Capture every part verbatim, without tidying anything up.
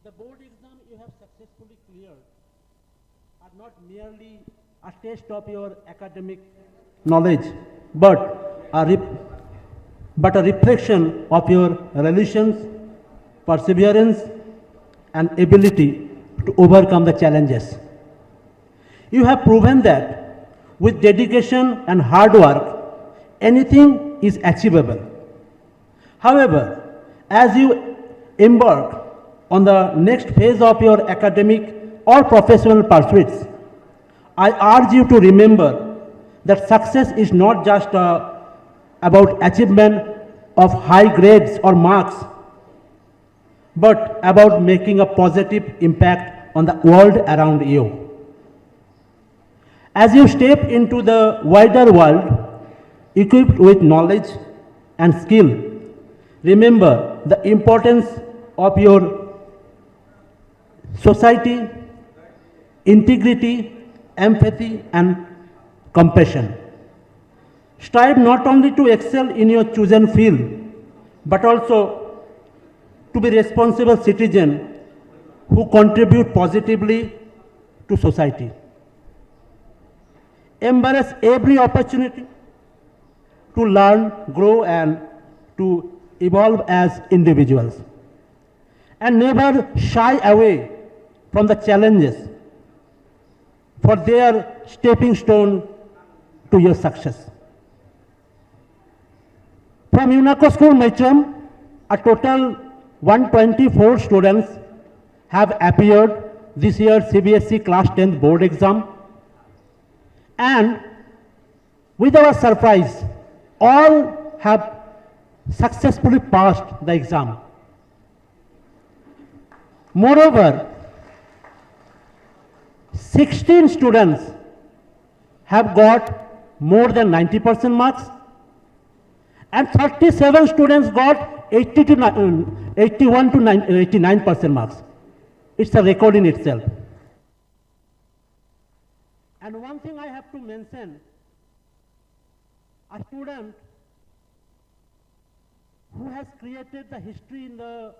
The board exam you have successfully cleared are not merely a test of your academic knowledge, but a, rep- but a reflection of your resilience, perseverance, and ability to overcome the challenges. You have proven that with dedication and hard work, anything is achievable. However, as you embark on the next phase of your academic or professional pursuits, I urge you to remember that success is not just uh, about achievement of high grades or marks, but about making a positive impact on the world around you. As you step into the wider world, equipped with knowledge and skill, remember the importance of your society, integrity, empathy, and compassion. Strive not only to excel in your chosen field, but also to be responsible citizen who contribute positively to society. Embrace every opportunity to learn, grow, and to evolve as individuals. And never shy away from the challenges, for their stepping stone to your success. From UNACO School Mecham, a total one twenty-four students have appeared this year C B S E class tenth board exam, and with our surprise, all have successfully passed the exam. Moreover, sixteen students have got more than ninety percent marks, and thirty-seven students got eighty to ni- eighty-one to nine- eighty-nine percent marks. It's a record in itself. And one thing I have to mention, a student who has created the history in the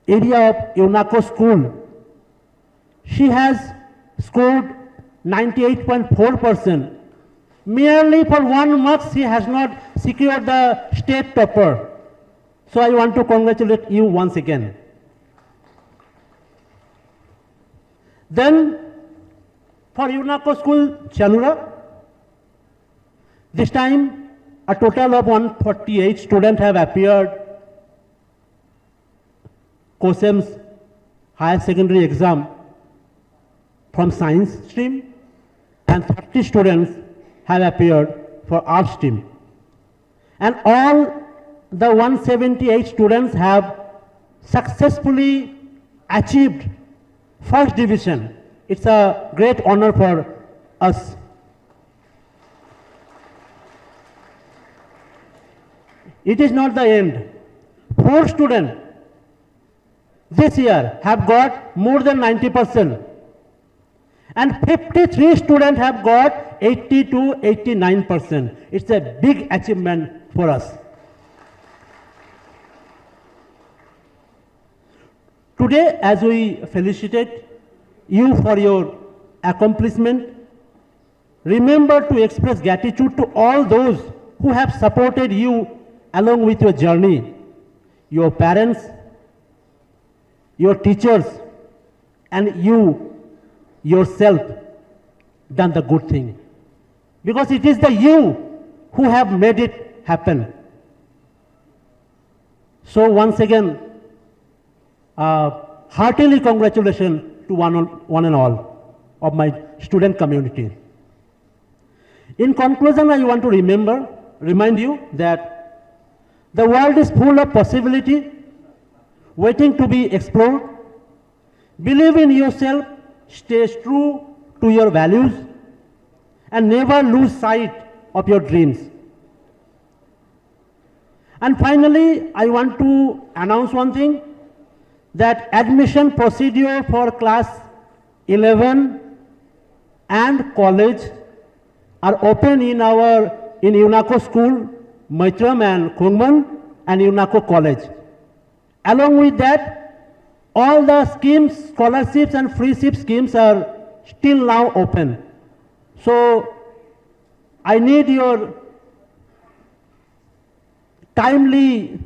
area of UNACO school. She has scored ninety-eight point four percent. Merely for one mark, she has not secured the state topper. So I want to congratulate you once again. Then, for UNACO school, Chalura, this time a total of one forty-eight students have appeared COHSEM's higher secondary exam from science stream, and thirty students have appeared for arts stream. And all the one seventy-eight students have successfully achieved first division. It's a great honor for us. It is not the end. Four students this year have got more than ninety percent, and fifty-three students have got eighty to eighty-nine percent. It's a big achievement for us. Today, as we felicitate you for your accomplishment, remember to express gratitude to all those who have supported you along with your journey, your parents, your teachers, and you yourself done the good thing. Because it is the you who have made it happen. So once again, uh, heartily congratulations to one, on, one and all of my student community. In conclusion, I want to remember, remind you that the world is full of possibility waiting to be explored. Believe in yourself, stay true to your values, and never lose sight of your dreams. And finally, I want to announce one thing, that admission procedure for class eleven and college are open in our, in UNACO school, Maitram and Khongman, and UNACO college. Along with that, All the schemes, scholarships and free ship schemes are still now open. So I need your timely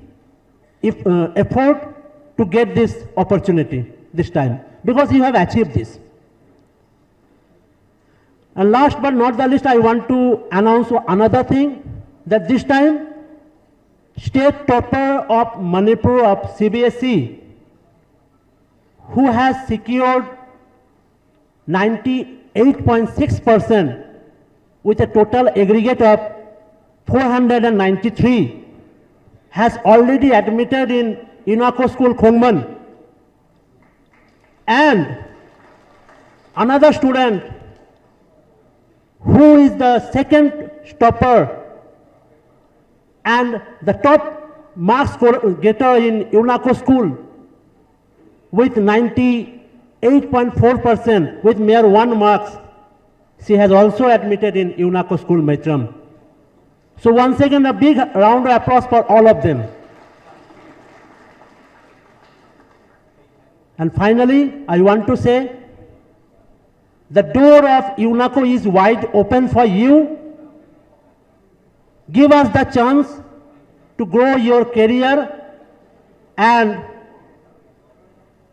if, uh, effort to get this opportunity this time, because you have achieved this. And last but not the least, I want to announce another thing, that this time, state topper of Manipur of C B S E, who has secured ninety-eight point six percent with a total aggregate of four hundred ninety-three, has already admitted in UNACO School Khongman. And another student who is the second topper and the top marks score- getter in UNACO School with ninety-eight point four percent with mere one marks. She has also admitted in UNACO School Maitram. So once again, a big round of applause for all of them. And finally, I want to say, the door of UNACO is wide open for you. Give us the chance to grow your career, and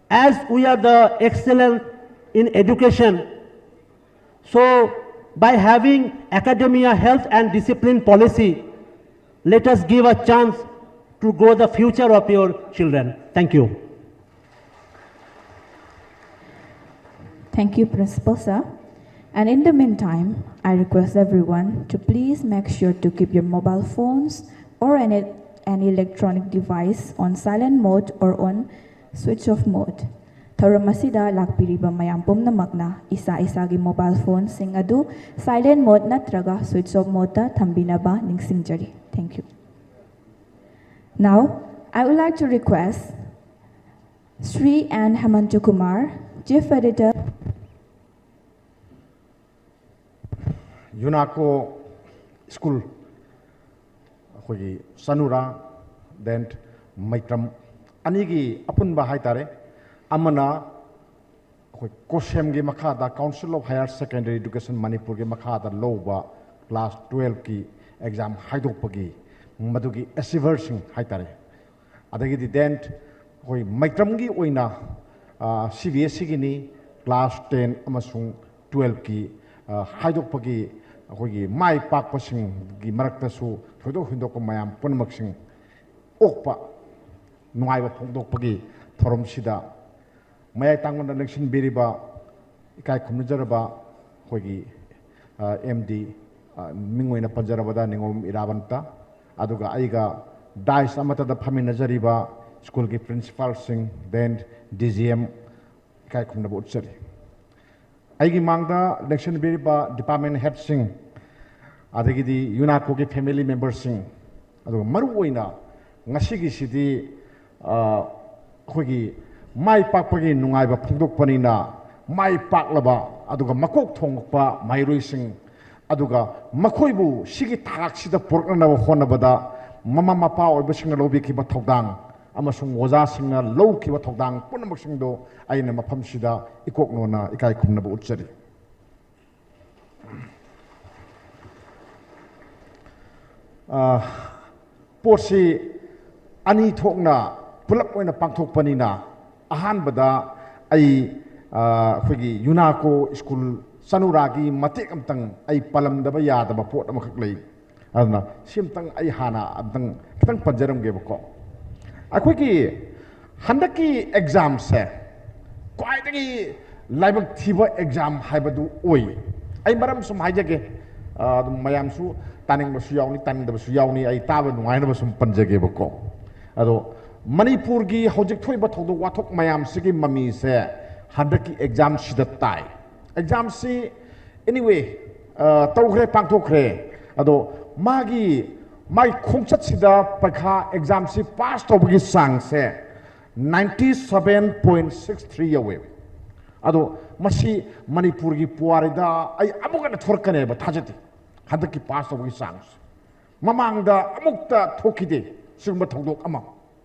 as we are the excellent in education, so by having academia, health and discipline policy, let us give a chance to grow the future of your children. Thank you. Thank you, Principal Sir. And in the meantime, I request everyone to please make sure to keep your mobile phones or any, any electronic device on silent mode or on switch off mode. ꯊꯧꯔꯝ ꯑꯁꯤꯗ ꯂꯥꯛꯄꯤꯔꯤꯕ ꯃꯌꯥꯝ ꯄꯨꯝꯅꯃꯛꯅ ꯏꯁꯥ ꯏꯁꯥꯒꯤ mobile phoneꯁꯤꯡ ꯑꯗꯨ silent mode ꯅꯠꯇ꯭ꯔꯒ switch off modeꯇ ꯊꯝꯕꯤꯅꯕ ꯅꯤꯡꯁꯤꯡꯖꯔꯤ꯫ Thank you. Now, I would like to request Sri N Hemanta Kumar, Chief Editor. UNACO School ꯑꯩꯈꯣꯏꯒꯤ ꯆꯅꯨꯔꯥ, then ꯃꯩꯇ꯭ꯔꯝ ꯑꯅꯤꯒꯤ ꯑꯄꯨꯟꯕ ꯍꯥꯏꯇꯥꯔꯦ꯫ ꯑꯃꯅ ꯑꯩꯈꯣꯏ ꯀꯣꯁꯦꯝꯒꯤ ꯃꯈꯥꯗ, Council of Higher Secondary Education ꯃꯅꯤꯄꯨꯔꯒꯤ ꯃꯈꯥꯗ ꯂꯧꯕ class twelveꯀꯤ exam ꯍꯥꯏꯗꯣꯛꯄꯒꯤ ꯃꯗꯨꯒꯤ achieverꯁꯤꯡ ꯍꯥꯏꯇꯥꯔꯦ꯫ ꯑꯗꯒꯤꯗꯤ then ꯑꯩꯈꯣꯏ ꯃꯩꯇ꯭ꯔꯝꯒꯤ ꯑꯣꯏꯅ ꯁꯤ ꯕꯤ ꯑꯦꯁ ꯁꯤꯒꯤꯅꯤ, class ten ꯑꯃꯁꯨꯡ twelveꯀꯤ ꯍꯥꯏꯗꯣꯛꯄꯒꯤ ꯑꯩꯈꯣꯏꯒꯤ ꯃꯥꯏ ꯄꯥꯛꯄꯁꯤꯡꯒꯤ ꯃꯔꯛꯇꯁꯨ ꯊꯣꯏꯗꯣꯛ ꯍꯦꯟꯗꯣꯛꯄ ꯃꯌꯥꯝ ꯄꯨꯝꯅꯃꯛꯁꯤꯡ ꯑꯣꯛꯄ, ꯅꯨꯡꯉꯥꯏꯕ ꯐꯣꯡꯗꯣꯛꯄꯒꯤ ꯊꯧꯔꯝꯁꯤꯗ ꯃꯌꯥꯏ ꯇꯥꯡꯕꯗ ꯂꯦꯡꯁꯤꯟꯕꯤꯔꯤꯕ ꯏꯀꯥꯏ ꯈꯨꯝꯅꯖꯔꯕ ꯑꯩꯈꯣꯏꯒꯤ ꯑꯦꯝ ꯗꯤ, ꯃꯤꯡ ꯑꯣꯏꯅ ꯄꯟꯖꯔꯕꯗ ꯅꯤꯉꯣꯝ ꯏꯔꯥꯕꯟꯇ, ꯑꯗꯨꯒ ꯑꯩꯒ dais ꯑꯃꯠꯇꯗ ꯐꯝꯃꯤꯟꯅꯖꯔꯤꯕ ꯁ꯭ꯀꯨꯜꯒꯤ principalꯁꯤꯡ, then ꯗꯤ ꯖꯤ ꯑꯦꯝ, ꯏꯀꯥꯏ ꯈꯨꯝꯅꯕ ꯎꯠꯆꯔꯤ꯫ ꯑꯩꯒꯤ ꯃꯥꯡꯗ ꯂꯦꯡꯁꯤꯟꯕꯤꯔꯤꯕ department headꯁꯤꯡ, ꯑꯗꯒꯤꯗꯤ UNACOꯒꯤ family memberꯁꯤꯡ, ꯑꯗꯨꯒ ꯃꯔꯨꯑꯣꯏꯅ ꯉꯁꯤꯒꯤꯁꯤꯗꯤ ꯑꯩꯈꯣꯏꯒꯤ ꯃꯥꯏ ꯄꯥꯛꯄꯒꯤ ꯅꯨꯡꯉꯥꯏꯕ ꯐꯣꯡꯗꯣꯛꯄꯅꯤꯅ, ꯃꯥꯏ ꯄꯥꯛꯂꯕ ꯑꯗꯨꯒ ꯃꯀꯣꯛ ꯊꯣꯡꯂꯛꯄ ꯃꯍꯩꯔꯣꯏꯁꯤꯡ, ꯑꯗꯨꯒ ꯃꯈꯣꯏꯕꯨ ꯁꯤꯒꯤ ꯊꯥꯛꯁꯤꯗ ꯄꯨꯔꯛꯅꯅꯕ ꯍꯣꯠꯅꯕꯗ ꯃꯃꯥ ꯃꯄꯥ ꯑꯣꯏꯕꯁꯤꯡꯅ ꯂꯧꯕꯤꯈꯤꯕ ꯊꯧꯗꯥꯡ ꯑꯃꯁꯨꯡ ꯑꯣꯖꯥꯁꯤꯡꯅ ꯂꯧꯈꯤꯕ ꯊꯧꯗꯥꯡ ꯄꯨꯝꯅꯃꯛꯁꯤꯡꯗꯨ ꯑꯩꯅ ꯃꯐꯝꯁꯤꯗ ꯏꯀꯣꯛꯅꯣꯅ ꯏꯀꯥꯏ ꯈꯨꯝꯅꯕ ꯎꯠꯆꯔꯤ꯫ ꯄꯣꯠꯁꯤ ꯑꯅꯤ ꯊꯣꯛꯅ ꯄꯨꯂꯞ ꯑꯣꯏꯅ ꯄꯥꯡꯊꯣꯛꯄꯅꯤꯅ, ꯑꯍꯥꯟꯕꯗ ꯑꯩ ꯑꯩꯈꯣꯏꯒꯤ UNACO ꯁ꯭ꯀꯨꯜ ꯆꯅꯨꯔꯥꯒꯤ ꯃꯇꯦꯛ ꯑꯃꯇꯪ ꯑꯩ ꯄꯜꯂꯝꯗꯕ ꯌꯥꯗꯕ ꯄꯣꯠ ꯑꯃꯈꯛ ꯂꯩ꯫ ꯑꯗꯨꯅ ꯁꯤ ꯑꯃꯇꯪ ꯑꯩ ꯍꯥꯟꯅ ꯑꯝꯇꯪ ꯈꯤꯇꯪ ꯄꯟꯖꯔꯝꯒꯦꯕꯀꯣ꯫ ꯑꯩꯈꯣꯏꯒꯤ ꯍꯟꯗꯛꯀꯤ examꯁꯦ ꯈ꯭ꯋꯥꯏꯗꯒꯤ ꯂꯥꯏꯕꯛ ꯊꯤꯕ exam ꯍꯥꯏꯕꯗꯨ ꯑꯣꯏ꯫ ꯑꯩ ꯃꯔꯝ ꯁꯨꯝ ꯍꯥꯏꯖꯒꯦ, ꯑꯗꯨꯝ ꯃꯌꯥꯝꯁꯨ ꯇꯥꯅꯤꯡꯕꯁꯨ ꯌꯥꯎꯅꯤ, ꯇꯥꯅꯤꯡꯗꯕꯁꯨ ꯌꯥꯎꯅꯤ, ꯑꯩ ꯇꯥꯕ ꯅꯨꯡꯉꯥꯏꯅꯕ ꯁꯨꯝ ꯄꯟꯖꯒꯦꯕꯀꯣ꯫ ꯑꯗꯣ ꯃꯅꯤꯄꯨꯔꯒꯤ ꯍꯧꯖꯤꯛ ꯊꯣꯛꯏꯕ ꯊꯧꯗꯣꯛ ꯋꯥꯊꯣꯛ ꯃꯌꯥꯝꯁꯤꯒꯤ ꯃꯃꯤꯁꯦ ꯍꯟꯗꯛꯀꯤ examꯁꯤꯗ ꯇꯥꯏ꯫ Examꯁꯤ anyway, ꯇꯧꯈ꯭ꯔꯦ, ꯄꯥꯡꯊꯣꯛꯈ꯭ꯔꯦ꯫ ꯑꯗꯣ ꯃꯥꯒꯤ ꯃꯥꯒꯤ ꯈꯣꯡꯆꯠꯁꯤꯗ ꯄꯩꯈꯥ examꯁꯤ pass ꯇꯧꯕꯒꯤ ꯆꯥꯡꯁꯦ ninety seven point six three ꯌꯧꯋꯦ꯫ ꯑꯗꯣ ꯃꯁꯤ ꯃꯅꯤꯄꯨꯔꯒꯤ ꯄꯨꯋꯥꯔꯤꯗ ꯑꯩ ꯑꯃꯨꯛ ꯍꯟꯅ ꯊꯣꯔꯛꯀꯅꯦꯕ ꯊꯥꯖꯗꯦ꯫ ꯍꯟꯗꯛꯀꯤ pass ꯇꯧꯕꯒꯤ ꯆꯥꯡꯁꯦ ꯃꯃꯥꯡꯗ ꯑꯃꯨꯛꯇ ꯊꯣꯛꯈꯤꯗꯦ ꯁꯤꯒꯨꯝꯕ ꯊꯧꯗꯣꯛ ꯑꯃ꯫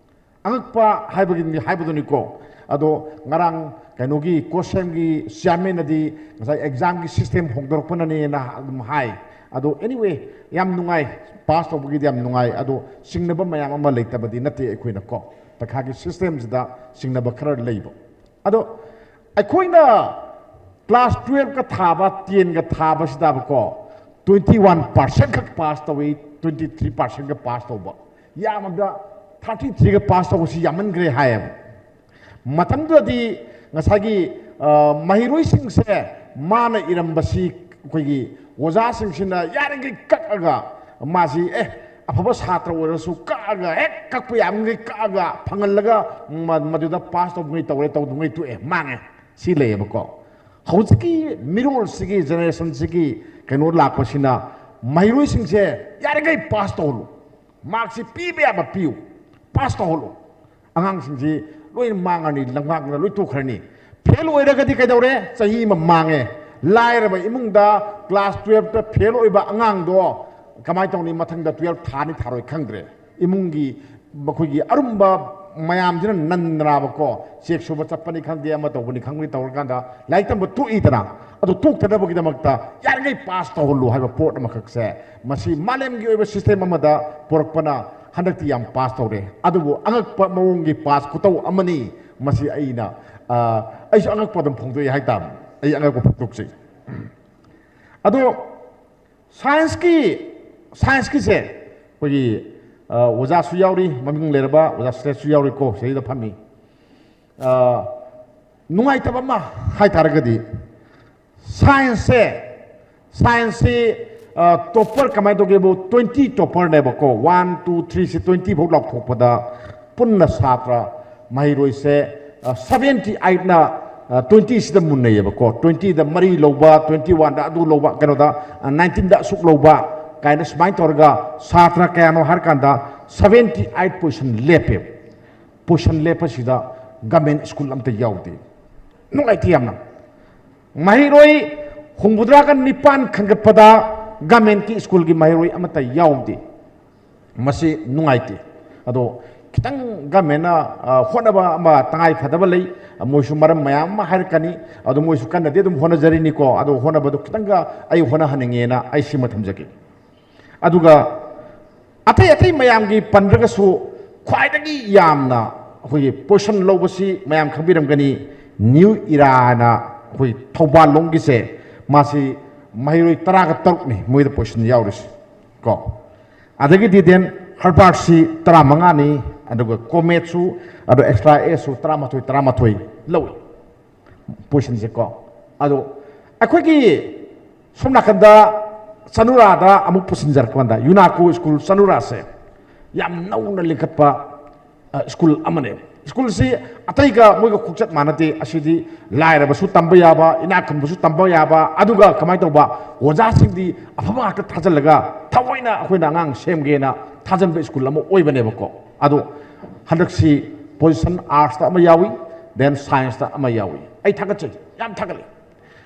ꯑꯉꯛꯄ ꯍꯥꯏꯕꯒꯤ ꯍꯥꯏꯕꯗꯨꯅꯤꯀꯣ꯫ ꯑꯗꯣ ꯉꯔꯥꯡ ꯀꯩꯅꯣꯒꯤ ꯀꯣꯁꯦꯝꯒꯤ ꯆꯤꯌꯥꯔꯃꯦꯟꯅꯗꯤ ꯉꯁꯥꯏ ꯑꯦꯛꯖꯥꯝꯒꯤ ꯁꯤꯁꯇꯦꯝ ꯍꯣꯡꯗꯣꯔꯛꯄꯅꯅꯦꯅ ꯑꯗꯨꯝ ꯍꯥꯏ꯫ ꯑꯗꯣ ꯑꯦꯅꯤꯋꯦ, ꯌꯥꯝ ꯅꯨꯡꯉꯥꯏ, ꯄꯥꯁ ꯇꯧꯕꯒꯤꯗꯤ ꯌꯥꯝ ꯅꯨꯡꯉꯥꯏ꯫ ꯑꯗꯣ ꯆꯤꯡꯅꯕ ꯃꯌꯥꯝ ꯑꯃ ꯂꯩꯇꯕꯗꯤ ꯅꯠꯇꯦ ꯑꯩꯈꯣꯏꯅꯀꯣ, ꯄꯩꯈꯥꯒꯤ ꯁꯤꯁꯇꯦꯝꯁꯤꯗ ꯆꯤꯡꯅꯕ ꯈꯔ ꯂꯩꯕ꯫ ꯑꯗꯣ ꯑꯩꯈꯣꯏꯅ ꯀ꯭ꯂꯥꯁ ꯇꯨꯌꯦꯜꯐꯀ ꯊꯥꯕ, ꯇꯦꯟꯒ ꯊꯥꯕꯁꯤꯗꯕꯀꯣ, ꯇ꯭ꯋꯦꯟꯇꯤ ꯋꯥꯟ ꯄꯥꯔꯁꯦꯟ ꯈꯛ ꯄꯥꯁ ꯇꯧꯏ, ꯇ꯭ꯋꯦꯟꯇꯤ ꯊ꯭ꯔꯤ ꯄꯥꯔꯁꯦꯟꯒ ꯄꯥꯁ ꯇꯧꯕ, ꯌꯥꯝꯃꯕꯗ ꯊꯥꯔꯇꯤ ꯊ꯭ꯔꯤꯒ ꯄꯥꯁ ꯇꯧꯕꯁꯤ ꯌꯥꯝꯃꯟꯈ꯭ꯔꯦ ꯍꯥꯏꯌꯦꯕ꯫ ꯃꯇꯝꯗꯨꯗꯗꯤ ꯉꯁꯥꯏꯒꯤ, ꯑ, ꯃꯍꯩꯔꯣꯏꯁꯤꯡꯁꯦ ꯃꯥꯅ ꯏꯔꯝꯕꯁꯤ ꯑꯩꯈꯣꯏꯒꯤ ꯑꯣꯖꯥꯁꯤꯡꯁꯤꯅ ꯌꯥꯔꯤꯈꯩ ꯀꯛꯑꯒ, ꯃꯥꯁꯤ, ꯑꯦ, ꯑꯐꯕ ꯁꯥꯇ꯭ꯔ ꯑꯣꯏꯔꯁꯨ ꯀꯛꯑꯒ, ꯍꯦꯛ ꯀꯛꯄ ꯌꯥꯕꯈꯩ ꯀꯛꯑꯒ ꯐꯪꯍꯜꯂꯒ, ꯃ-, ꯃꯗꯨꯗ ꯄꯥꯁ ꯇꯧꯕꯉꯩ ꯇꯧꯔꯦ, ꯇꯧꯗꯕꯉꯩ ꯇꯣꯛꯑꯦ, ꯃꯥꯡꯉꯦ, ꯁꯤ ꯂꯩꯌꯦꯕꯀꯣ꯫ ꯍꯧꯖꯤꯛꯀꯤ ꯃꯤꯔꯣꯜꯁꯤꯒꯤ, ꯖꯦꯅꯦꯔꯦꯁꯟꯁꯤꯒꯤ ꯀꯩꯅꯣ ꯂꯥꯛꯄꯁꯤꯅ ꯃꯍꯩꯔꯣꯏꯁꯤꯡꯁꯦ ꯌꯥꯔꯤꯈꯩ ꯄꯥꯁ ꯇꯧꯍꯜꯂꯨ, ꯃꯥꯔꯛꯁꯤ ꯄꯤꯕ ꯌꯥꯕ ꯄꯤꯌꯨ, ꯄꯥꯁ ꯇꯧꯍꯜꯂꯨ꯫ ꯑꯉꯥꯡꯁꯤꯡꯁꯤ ꯂꯣꯏꯅ ꯃꯥꯡꯉꯅꯤ, ꯂꯝꯉꯥꯛꯅ ꯂꯣꯏ ꯇꯣꯛꯈ꯭ꯔꯅꯤ꯫ ꯐꯦꯜ ꯑꯣꯏꯔꯒꯗꯤ ꯀꯩꯗꯧꯔꯦ? ꯆꯍꯤ ꯑꯃ ꯃꯥꯡꯉꯦ꯫ ꯂꯥꯏꯔꯕ ꯏꯃꯨꯡꯗ ꯀ꯭ꯂꯥꯁ ꯇꯨꯌꯦꯜꯐꯇ ꯐꯦꯜ ꯑꯣꯏꯕ ꯑꯉꯥꯡꯗꯣ ꯀꯃꯥꯏꯅ ꯇꯧꯅꯤ? ꯃꯊꯪꯗ ꯇꯨꯌꯦꯜꯐ ꯊꯥꯅꯤ ꯊꯥꯔꯣꯏ ꯈꯪꯗ꯭ꯔꯦ꯫ ꯏꯃꯨꯡꯒꯤ ꯃꯈꯣꯏꯒꯤ ꯑꯔꯨꯝꯕ ꯃꯌꯥꯝꯁꯤꯅ ꯅꯟꯗꯅꯕꯀꯣ, ꯆꯦꯛ ꯁꯨꯕ ꯆꯠꯄꯅꯤ ꯈꯪꯗꯦ, ꯑꯃ ꯇꯧꯕꯅꯤ ꯈꯪꯗꯦ, ꯇꯧꯔꯀꯥꯟꯗ ꯂꯥꯏꯔꯤꯛ ꯇꯝꯕ ꯇꯣꯛꯏꯗꯅ꯫ ꯑꯗꯨ ꯇꯣꯛꯇꯅꯕꯒꯤꯗꯃꯛꯇ ꯌꯥꯔꯤꯉꯩ ꯄꯥꯁ ꯇꯧꯍꯜꯂꯨ ꯍꯥꯏꯕ ꯄꯣꯠ ꯑꯃꯈꯛꯁꯦ, ꯃꯁꯤ ꯃꯥꯂꯦꯝꯒꯤ ꯑꯣꯏꯕ ꯁꯤꯁꯇꯦꯝ ꯑꯃꯗ ꯄꯨꯔꯛꯄꯅ ꯍꯟꯗꯛꯇꯤ ꯌꯥꯝ ꯄꯥꯁ ꯇꯧꯔꯦ꯫ ꯑꯗꯨꯕꯨ ꯑꯉꯛꯄ ꯃꯑꯣꯡꯒꯤ ꯄꯥꯁ ꯈꯨꯇꯧ ꯑꯃꯅꯤ꯫ ꯃꯁꯤ ꯑꯩꯅ, ꯑ, ꯑꯩꯁꯨ ꯑꯉꯛꯄ ꯑꯗꯨꯝ ꯐꯣꯡꯗꯣꯛꯏ ꯍꯥꯏꯇꯥꯕꯅꯤ꯫ ꯑꯩ ꯑꯉꯛꯄ ꯐꯣꯡꯗꯣꯛꯆꯩ꯫ ꯑꯗꯣ ꯁꯥꯏꯟꯁꯀꯤ, ꯁꯥꯏꯟꯁꯀꯤꯁꯦ ꯑꯩꯈꯣꯏꯒꯤ, ꯑ, ꯑꯣꯖꯥꯁꯨ ꯌꯥꯎꯔꯤ, ꯃꯃꯤꯡ ꯂꯩꯔꯕ ꯑꯣꯖꯥ ꯁ꯭ꯔꯦꯁꯁꯨ ꯌꯥꯎꯔꯤꯀꯣ ꯁꯤꯗꯩꯗ ꯐꯝꯃꯤ꯫ ꯑ, ꯅꯨꯡꯉꯥꯏꯇꯕ ꯑꯃ ꯍꯥꯏ ꯇꯥꯔꯒꯗꯤ, ꯁꯥꯏꯟꯁꯁꯦ, ꯁꯥꯏꯟꯁꯁꯤ, ꯑ, ꯇꯣꯞꯄꯔ ꯀꯃꯥꯏꯅ ꯇꯧꯒꯦꯕꯨ, ꯇ꯭ꯋꯦꯟꯇꯤ ꯇꯣꯞꯄꯔꯅꯦꯕꯀꯣ, ꯋꯥꯟ, ꯇꯨ, ꯊ꯭ꯔꯤꯁꯤ ꯇ꯭ꯋꯦꯟꯇꯤ ꯐꯥꯎ ꯂꯥꯎꯊꯣꯛꯄꯗ ꯄꯨꯟꯅ ꯁꯥꯇ꯭ꯔ ꯃꯍꯩꯔꯣꯏꯁꯦ, ꯑ, ꯁꯚꯦꯟꯇꯤ ꯑꯩꯠꯅ, ꯑ, ꯇ꯭ꯋꯦꯟꯇꯤꯁꯤꯗ ꯃꯨꯟꯅꯩꯌꯦꯕꯀꯣ꯫ ꯇ꯭ꯋꯦꯟꯇꯤꯗ ꯃꯔꯤ ꯂꯧꯕ, ꯇ꯭ꯋꯦꯟꯇꯤ ꯋꯥꯟꯗ ꯑꯗꯨ ꯂꯧꯕ, ꯀꯩꯅꯣꯗ, ꯑ, ꯅꯥꯏꯟꯇꯤꯟꯗ ꯑꯁꯨꯛ ꯂꯧꯕ ꯀꯥꯏꯅ ꯁꯨꯃꯥꯏꯅ ꯇꯧꯔꯒ ꯁꯥꯇ꯭ꯔ ꯀꯌꯥꯅꯣ ꯍꯥꯏꯔꯀꯥꯟꯗ ꯁꯚꯦꯟꯇꯤ ꯑꯩꯠ ꯄꯣꯖꯤꯁꯟ ꯂꯦꯞꯄꯦꯕ꯫ ꯄꯣꯖꯤꯁꯟ ꯂꯦꯞꯄꯁꯤꯗ ꯒꯃꯦꯟ ꯁ꯭ꯀꯨꯜ ꯑꯝꯇ ꯌꯥꯎꯗꯦ꯫ ꯅꯨꯡꯉꯥꯏꯇꯦ ꯌꯥꯝꯅ꯫ ꯃꯍꯩꯔꯣꯏ ꯍꯨꯝꯐꯨꯇꯔꯥꯒ ꯅꯤꯄꯥꯟ ꯈꯟꯒꯠꯄꯗ ꯒꯃꯦꯟꯀꯤ ꯁ꯭ꯀꯨꯜꯒꯤ ꯃꯍꯩꯔꯣꯏ ꯑꯃꯠꯇ ꯌꯥꯎꯗꯦ꯫ ꯃꯁꯤ ꯅꯨꯡꯉꯥꯏꯇꯦ꯫ ꯑꯗꯣ ꯈꯤꯇꯪ ꯒꯃꯦꯟꯅ ꯍꯣꯠꯅꯕ ꯑꯃ ꯇꯉꯥꯏ ꯐꯗꯕ ꯂꯩ꯫ ꯃꯣꯏꯁꯨ ꯃꯔꯝ ꯃꯌꯥꯝ ꯑꯃ ꯍꯥꯏꯔꯛꯀꯅꯤ꯫ ꯑꯗꯣ ꯃꯣꯏꯁꯨ ꯀꯟꯅꯗꯤ ꯑꯗꯨꯝ ꯍꯣꯠꯅꯖꯔꯤꯅꯤꯀꯣ꯫ ꯑꯗꯣ ꯍꯣꯠꯅꯕꯗꯣ ꯈꯤꯇꯪꯒ ꯑꯩ ꯍꯣꯠꯅꯍꯟꯅꯤꯡꯉꯦꯅ ꯑꯩ ꯁꯤꯃ ꯊꯝꯖꯒꯦ꯫ ꯑꯗꯨꯒ ꯑꯇꯩ ꯑꯇꯩ ꯃꯌꯥꯝꯒꯤ ꯄꯟꯗ꯭ꯔꯒꯁꯨ ꯈ꯭ꯋꯥꯏꯗꯒꯤ ꯌꯥꯝꯅ ꯑꯩꯈꯣꯏꯒꯤ ꯄꯣꯖꯤꯁꯟ ꯂꯧꯕꯁꯤ ꯃꯌꯥꯝ ꯈꯪꯕꯤꯔꯝꯒꯅꯤ, ꯅ꯭ꯌꯨ ꯏꯔꯥ ꯍꯥꯏꯅ ꯑꯩꯈꯣꯏ ꯊꯧꯕꯥꯜ ꯂꯣꯝꯒꯤꯁꯦ, ꯃꯥꯁꯤ ꯃꯍꯩꯔꯣꯏ ꯇꯔꯥꯒ ꯇꯔꯨꯛꯅꯤ ꯃꯣꯏꯗ ꯄꯣꯖꯤꯁꯟ ꯌꯥꯎꯔꯤꯁꯤ ꯀꯣ꯫ ꯑꯗꯒꯤꯗꯤ ꯗꯦꯟ ꯍꯔꯕꯥꯔꯠꯁꯤ ꯇꯔꯥꯃꯉꯥꯅꯤ, ꯑꯗꯨꯒ ꯀꯣꯃꯦꯠꯁꯨ, ꯑꯗꯣ ꯑꯦꯛꯁꯇ꯭ꯔꯥ ꯑꯦꯁꯁꯨ ꯇꯔꯥꯃꯥꯊꯣꯏ ꯇꯔꯥꯃꯥꯊꯣꯏ ꯂꯧꯏ ꯄꯣꯖꯤꯁꯟꯁꯦ ꯀꯣ꯫ ꯑꯗꯣ ꯑꯩꯈꯣꯏꯒꯤ ꯁꯣꯝ ꯅꯥꯀꯟꯗ ꯆꯅꯨꯔꯥꯗ ꯑꯃꯨꯛ ꯄꯨꯁꯤꯟꯖꯔꯛꯄ ꯀꯥꯟꯗ, ꯌꯨꯅꯥꯀꯣ ꯁ꯭ꯀꯨꯜ ꯆꯅꯨꯔꯥꯁꯦ ꯌꯥꯝ ꯅꯧꯅ ꯂꯤꯡꯈꯠꯄ ꯁ꯭ꯀꯨꯜ ꯑꯃꯅꯦꯕ꯫ ꯁ꯭ꯀꯨꯜꯁꯤ ꯑꯇꯩꯒ ꯃꯣꯏꯒ ꯈꯣꯡꯆꯠ ꯃꯥꯟꯅꯗꯦ꯫ ꯑꯁꯤꯗꯤ ꯂꯥꯏꯔꯕꯁꯨ ꯇꯝꯕ ꯌꯥꯕ, ꯏꯅꯥꯛ ꯈꯨꯟꯕꯁꯨ ꯇꯝꯕ ꯌꯥꯕ, ꯑꯗꯨꯒ ꯀꯃꯥꯏꯅ ꯇꯧꯕ, ꯑꯣꯖꯥꯁꯤꯡꯗꯤ ꯑꯐꯕ ꯉꯥꯛꯇ ꯊꯥꯖꯤꯜꯂꯒ ꯊꯑꯣꯏꯅ ꯑꯩꯈꯣꯏꯅ ꯑꯉꯥꯡ ꯁꯦꯝꯒꯦꯅ ꯊꯥꯖꯤꯟꯕ ꯁ꯭ꯀꯨꯜ ꯑꯃ ꯑꯣꯏꯕꯅꯦꯕꯀꯣ꯫ ꯑꯗꯣ ꯍꯟꯗꯛꯁꯤ ꯄꯣꯖꯤꯁꯟ ꯑꯥꯔꯠꯁꯇ ꯑꯃ ꯌꯥꯎꯏ, ꯗꯦꯟ ꯁꯥꯏꯟꯁꯇ ꯑꯃ ꯌꯥꯎꯏ꯫ ꯑꯩ ꯊꯥꯒꯠꯆꯔꯤ, ꯌꯥꯝ ꯊꯥꯒꯠꯂꯤ꯫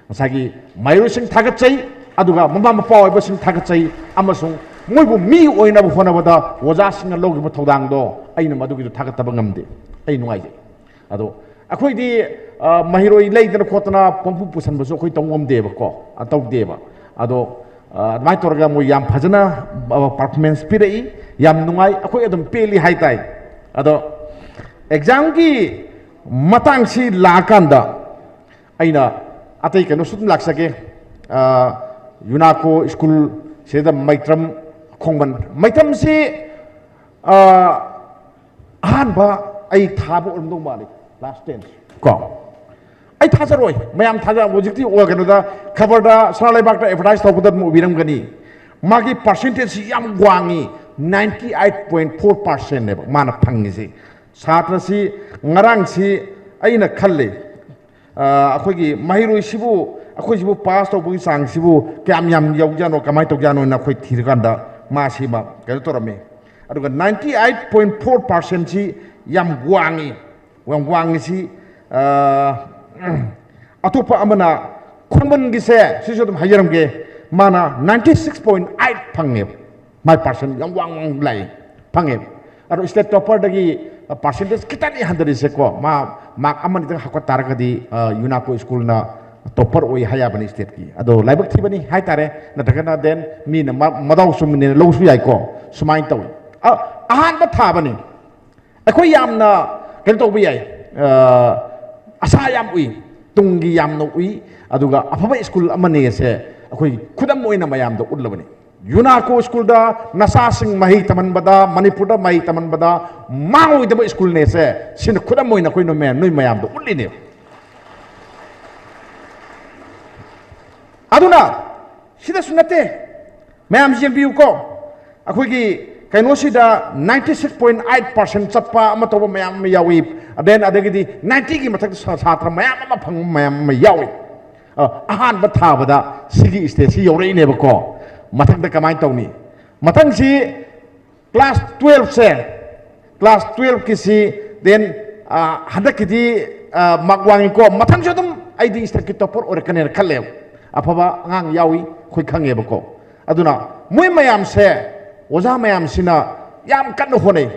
ꯉꯁꯥꯏꯒꯤ ꯃꯍꯩꯔꯣꯏꯁꯤꯡ ꯊꯥꯒꯠꯆꯩ, ꯑꯗꯨꯒ ꯃꯃꯥ ꯃꯄꯥ ꯑꯣꯏꯕꯁꯤꯡ ꯊꯥꯒꯠꯆꯩ, ꯑꯃꯁꯨꯡ ꯃꯣꯏꯕꯨ ꯃꯤ ꯑꯣꯏꯅꯕ ꯍꯣꯠꯅꯕꯗ ꯑꯣꯖꯥꯁꯤꯡꯅ ꯂꯧꯈꯤꯕ ꯊꯧꯗꯥꯡꯗꯣ ꯑꯩꯅ ꯃꯗꯨꯒꯤꯗꯣ ꯊꯥꯒꯠꯇꯕ ꯉꯝꯗꯦ꯫ ꯑꯩ ꯅꯨꯡꯉꯥꯏꯖꯩ꯫ ꯑꯗꯣ ꯑꯩꯈꯣꯏꯗꯤ ꯃꯍꯩꯔꯣꯏ ꯂꯩꯗꯅ ꯈꯣꯠꯇꯅ ꯄꯪꯄꯨ ꯄꯨꯁꯟꯕꯁꯨ ꯑꯩꯈꯣꯏ ꯇꯧ ꯉꯝꯗꯦꯕꯀꯣ꯫ ꯇꯧꯗꯦꯕ꯫ ꯑꯗꯣ ꯑꯗꯨꯃꯥꯏꯅ ꯇꯧꯔꯒ ꯃꯣꯏ ꯌꯥꯝ ꯐꯖꯅ ꯄꯔꯐꯣꯔꯃꯦꯟꯁ ꯄꯤꯔꯛꯏ꯫ ꯌꯥꯝ ꯅꯨꯡꯉꯥꯏ꯫ ꯑꯩꯈꯣꯏ ꯑꯗꯨꯝ ꯄꯦꯜꯂꯤ ꯍꯥꯏꯇꯥꯏ꯫ ꯑꯗꯣ ꯑꯦꯛꯖꯥꯝꯒꯤ ꯃꯇꯥꯡꯁꯤ ꯂꯥꯛꯑꯀꯥꯟꯗ ꯑꯩꯅ ꯑꯇꯩ ꯀꯩꯅꯣꯁꯨ ꯑꯗꯨꯝ ꯂꯥꯛꯆꯒꯦ꯫ ꯌꯨꯅꯥꯀꯣ ꯁ꯭ꯀꯨꯜ ꯁꯤꯗ ꯃꯩꯇ꯭ꯔꯝ ꯈꯣꯡꯃꯟ, ꯃꯩꯇ꯭ꯔꯝꯁꯤ ꯑꯍꯥꯟꯕ ꯑꯩ ꯊꯥꯕ ꯑꯣꯏꯔꯝꯗꯧ ꯃꯥꯜꯂꯤ, ꯀ꯭ꯂꯥꯁ ꯇꯦꯟ ꯀꯣ꯫ ꯑꯩ ꯊꯥꯖꯔꯣꯏ, ꯃꯌꯥꯝ ꯊꯥꯖ ꯍꯧꯖꯤꯛꯇꯤ ꯀꯩꯅꯣꯗ ꯈꯕꯔꯗ ꯁꯅꯥ ꯂꯩꯕꯥꯛꯇ ꯑꯦꯗꯚꯔꯇꯥꯏꯁ ꯇꯧꯕꯗ ꯑꯗꯨꯝ ꯎꯕꯤꯔꯝꯒꯅꯤ꯫ ꯃꯥꯒꯤ ꯄꯥꯔꯁꯦꯟꯇꯦꯖꯁꯤ ꯌꯥꯝ ꯋꯥꯡꯉꯤ, ꯅꯥꯏꯟꯇꯤ ꯑꯩꯠ ꯄꯣꯏꯟ ꯐꯣꯔ ꯄꯥꯔꯁꯦꯟꯅꯦꯕ ꯃꯥꯅ ꯐꯪꯉꯤꯁꯤ꯫ ꯁꯥꯇ꯭ꯔꯁꯤ ꯉꯔꯥꯡꯁꯤ ꯑꯩꯅ ꯈꯜꯂꯤ, ꯑꯩꯈꯣꯏꯒꯤ ꯃꯍꯩꯔꯣꯏꯁꯤꯕꯨ, ꯑꯩꯈꯣꯏꯁꯤꯕꯨ ꯄꯥꯁ ꯇꯧꯕꯒꯤ ꯆꯥꯡꯁꯤꯕꯨ ꯀꯌꯥꯝ ꯌꯥꯝ ꯌꯧꯖꯥꯠꯅꯣ, ꯀꯃꯥꯏꯅ ꯇꯧꯖꯥꯠꯅꯣꯅ ꯑꯩꯈꯣꯏ ꯊꯤꯔꯀꯥꯟꯗ ꯃꯥꯁꯤꯃ ꯀꯩꯅꯣ ꯇꯧꯔꯝꯃꯤ꯫ ꯑꯗꯨꯒ ꯅꯥꯏꯟꯇꯤ ꯑꯩꯠ ꯄꯣꯏꯟ ꯐꯣꯔ ꯄꯥꯔꯁꯦꯟꯁꯤ ꯌꯥꯝ ꯋꯥꯡꯉꯤ꯫ ꯌꯥꯝ ꯋꯥꯡꯉꯤꯁꯤ ꯑꯇꯣꯞꯄ ꯑꯃꯅ ꯈꯣꯡꯃꯟꯒꯤꯁꯦ ꯁꯤꯁꯨ ꯑꯗꯨꯝ ꯍꯥꯏꯖꯔꯝꯒꯦ, ꯃꯥꯅ ꯅꯥꯏꯟꯇꯤ ꯁꯤꯛꯁ ꯄꯣꯏꯟ ꯑꯩꯠ ꯐꯪꯉꯦꯕ꯫ ꯃꯥꯏ ꯄꯥꯔꯁꯦꯟ ꯌꯥꯝ ꯋꯥꯡ ꯋꯥꯡ ꯂꯥꯛꯑꯦ, ꯐꯪꯉꯦꯕ꯫ ꯑꯗꯣ state topperꯗꯒꯤ percentage ꯈꯤꯇꯪꯗꯤ ꯍꯟꯊꯔꯤꯁꯦꯀꯣ, ꯃꯥ mark ꯑꯃꯅꯤꯗꯪ ꯍꯥꯞꯀꯠ ꯇꯥꯔꯒꯗꯤ ꯌꯨꯅꯥꯀꯣ ꯁ꯭ꯀꯨꯜꯅ topper ꯑꯣꯏ ꯍꯥꯏ ꯌꯥꯕꯅꯤ stateꯀꯤ꯫ ꯑꯗꯣ ꯂꯥꯏꯕꯛ ꯊꯤꯕꯅꯤ ꯍꯥꯏꯇꯥꯔꯦ, ꯅꯠꯇ꯭ꯔꯒꯅ then ꯃꯤꯅ ꯃ- ꯃꯗꯥꯎ ꯆꯨꯝꯕꯅꯦꯅ ꯂꯧꯁꯨ ꯌꯥꯏꯀꯣ꯫ ꯁꯨꯃꯥꯏꯅ ꯇꯧꯏ꯫ ꯑ- ꯑꯍꯥꯟꯕ ꯊꯥꯕꯅꯤ꯫ ꯑꯩꯈꯣꯏ ꯌꯥꯝꯅ ꯀꯩꯅꯣ ꯇꯧꯕ ꯌꯥꯏ, ꯑ, ꯑꯁꯥ ꯌꯥꯝ ꯎꯏ, ꯇꯨꯡꯒꯤ ꯌꯥꯝꯅ ꯎꯏ꯫ ꯑꯗꯨꯒ ꯑꯐꯕ ꯁ꯭ꯀꯨꯜ ꯑꯃꯅꯤ ꯑꯁꯦ ꯑꯩꯈꯣꯏ ꯈꯨꯗꯝ ꯑꯣꯏꯅ ꯃꯌꯥꯝꯗ ꯎꯠꯂꯕꯅꯤ꯫ ꯌꯨꯅꯥꯀꯣ ꯁ꯭ꯀꯨꯜꯗ ꯅꯆꯥꯁꯤꯡ ꯃꯍꯩ ꯇꯝꯍꯟꯕꯗ, ꯃꯅꯤꯄꯨꯔꯗ ꯃꯍꯩ ꯇꯝꯍꯟꯕꯗ ꯃꯥꯡꯉꯣꯏꯗꯕ ꯁ꯭ꯀꯨꯜꯅꯦꯁꯦ, ꯁꯤꯅ ꯈꯨꯗꯝ ꯑꯣꯏꯅ ꯑꯩꯈꯣꯏꯅ ꯃꯌꯥꯝ, ꯅꯣꯏ ꯃꯌꯥꯝꯗ ꯎꯠꯂꯤꯅꯦꯕ꯫ ꯑꯗꯨꯅ ꯁꯤꯗꯁꯨ ꯅꯠꯇꯦ, ꯃꯌꯥꯝ ꯌꯦꯡꯕꯤꯌꯨꯀꯣ, ꯑꯩꯈꯣꯏꯒꯤ ꯀꯩꯅꯣꯁꯤꯗ ninety six point eight percent ꯆꯠꯄ ꯑꯃ ꯇꯧꯕ ꯃꯌꯥꯝ ꯑꯃ ꯌꯥꯎꯏ꯫ Then ꯑꯗꯒꯤꯗꯤ ninetyꯒꯤ ꯃꯊꯛꯇ ꯁꯥ- ꯁꯥꯇ꯭ꯔ ꯃꯌꯥꯝ ꯑꯃ ꯐꯪꯕ ꯃꯌꯥꯝ ꯑꯃ ꯌꯥꯎꯏ꯫ ꯑ, ꯑꯍꯥꯟꯕ ꯊꯥꯕꯗ ꯁꯤꯒꯤ stageꯁꯤ ꯌꯧꯔꯛꯏꯅꯦꯕꯀꯣ꯫ ꯃꯊꯪꯗ ꯀꯃꯥꯏꯅ ꯇꯧꯅꯤ? ꯃꯊꯪꯁꯤ class twelveꯁꯦ, class twelveꯀꯤꯁꯤ then, ꯑ, ꯍꯟꯗꯛꯀꯤꯗꯤ, ꯑ, mark ꯋꯥꯡꯉꯤꯀꯣ, ꯃꯊꯪꯁꯨ ꯑꯗꯨꯝ ꯑꯩꯗꯤ stateꯀꯤ topper ꯑꯣꯏꯔꯛꯀꯅꯦꯅ ꯈꯜꯂꯦꯕ꯫ ꯑꯐꯕ ꯑꯉꯥꯡ ꯌꯥꯎꯏ, ꯑꯩꯈꯣꯏ ꯈꯪꯉꯦꯕꯀꯣ꯫ ꯑꯗꯨꯅ ꯃꯣꯏ ꯃꯌꯥꯝꯁꯦ, ꯑꯣꯖꯥ ꯃꯌꯥꯝꯁꯤꯅ ꯌꯥꯝ ꯀꯟꯅ ꯍꯣꯠꯅꯩ꯫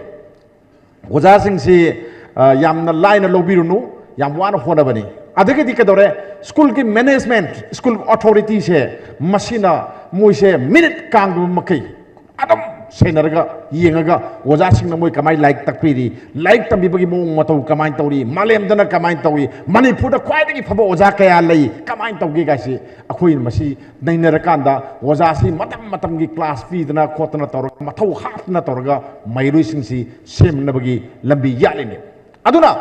ꯑꯣꯖꯥꯁꯤꯡꯁꯤ, ꯑ, ꯌꯥꯝꯅ ꯂꯥꯏꯅ ꯂꯧꯕꯤꯔꯨꯅꯨ, ꯌꯥꯝ ꯋꯥꯅ ꯍꯣꯠꯅꯕꯅꯤ꯫ ꯑꯗꯒꯤꯗꯤ ꯀꯩꯗꯧꯔꯦ? ꯁ꯭ꯀꯨꯜꯒꯤ management, ꯁ꯭ꯀꯨꯜ authorityꯁꯦ, ꯃꯁꯤꯅ ꯃꯣꯏꯁꯦ ꯃꯤꯅꯤꯠ ꯀꯥꯡꯗꯕ ꯃꯈꯩ ꯑꯗꯨꯝ ꯁꯦꯟꯅꯔꯒ, ꯌꯦꯡꯉꯒ, ꯑꯣꯖꯥꯁꯤꯡꯅ ꯃꯣꯏ ꯀꯃꯥꯏꯅ ꯂꯥꯏꯔꯤꯛ ꯇꯥꯛꯄꯤꯔꯤ, ꯂꯥꯏꯔꯤꯛ ꯇꯝꯕꯤꯕꯒꯤ ꯃꯑꯣꯡ ꯃꯇꯧ ꯀꯃꯥꯏꯅ ꯇꯧꯔꯤ, ꯃꯥꯂꯦꯝꯗꯅ ꯀꯃꯥꯏꯅ ꯇꯧꯔꯤ, ꯃꯅꯤꯄꯨꯔꯗ ꯈ꯭ꯋꯥꯏꯗꯒꯤ ꯐꯕ ꯑꯣꯖꯥ ꯀꯌꯥ ꯂꯩ, ꯀꯃꯥꯏꯅ ꯇꯧꯒꯦ ꯀꯥꯏꯁꯤ ꯑꯩꯈꯣꯏꯅ ꯃꯁꯤ ꯅꯩꯅꯔꯀꯥꯟꯗ ꯑꯣꯖꯥꯁꯤ ꯃꯇꯝ ꯃꯇꯝꯒꯤ class ꯄꯤꯗꯅ ꯈꯣꯠꯇꯅ ꯇꯧꯔꯒ, ꯃꯊꯧ ꯍꯥꯞꯇꯅ ꯇꯧꯔꯒ ꯃꯍꯩꯔꯣꯏꯁꯤꯡꯁꯤ ꯁꯦꯝꯅꯕꯒꯤ ꯂꯝꯕꯤ ꯌꯥꯠꯂꯤꯅꯦ꯫ ꯑꯗꯨꯅ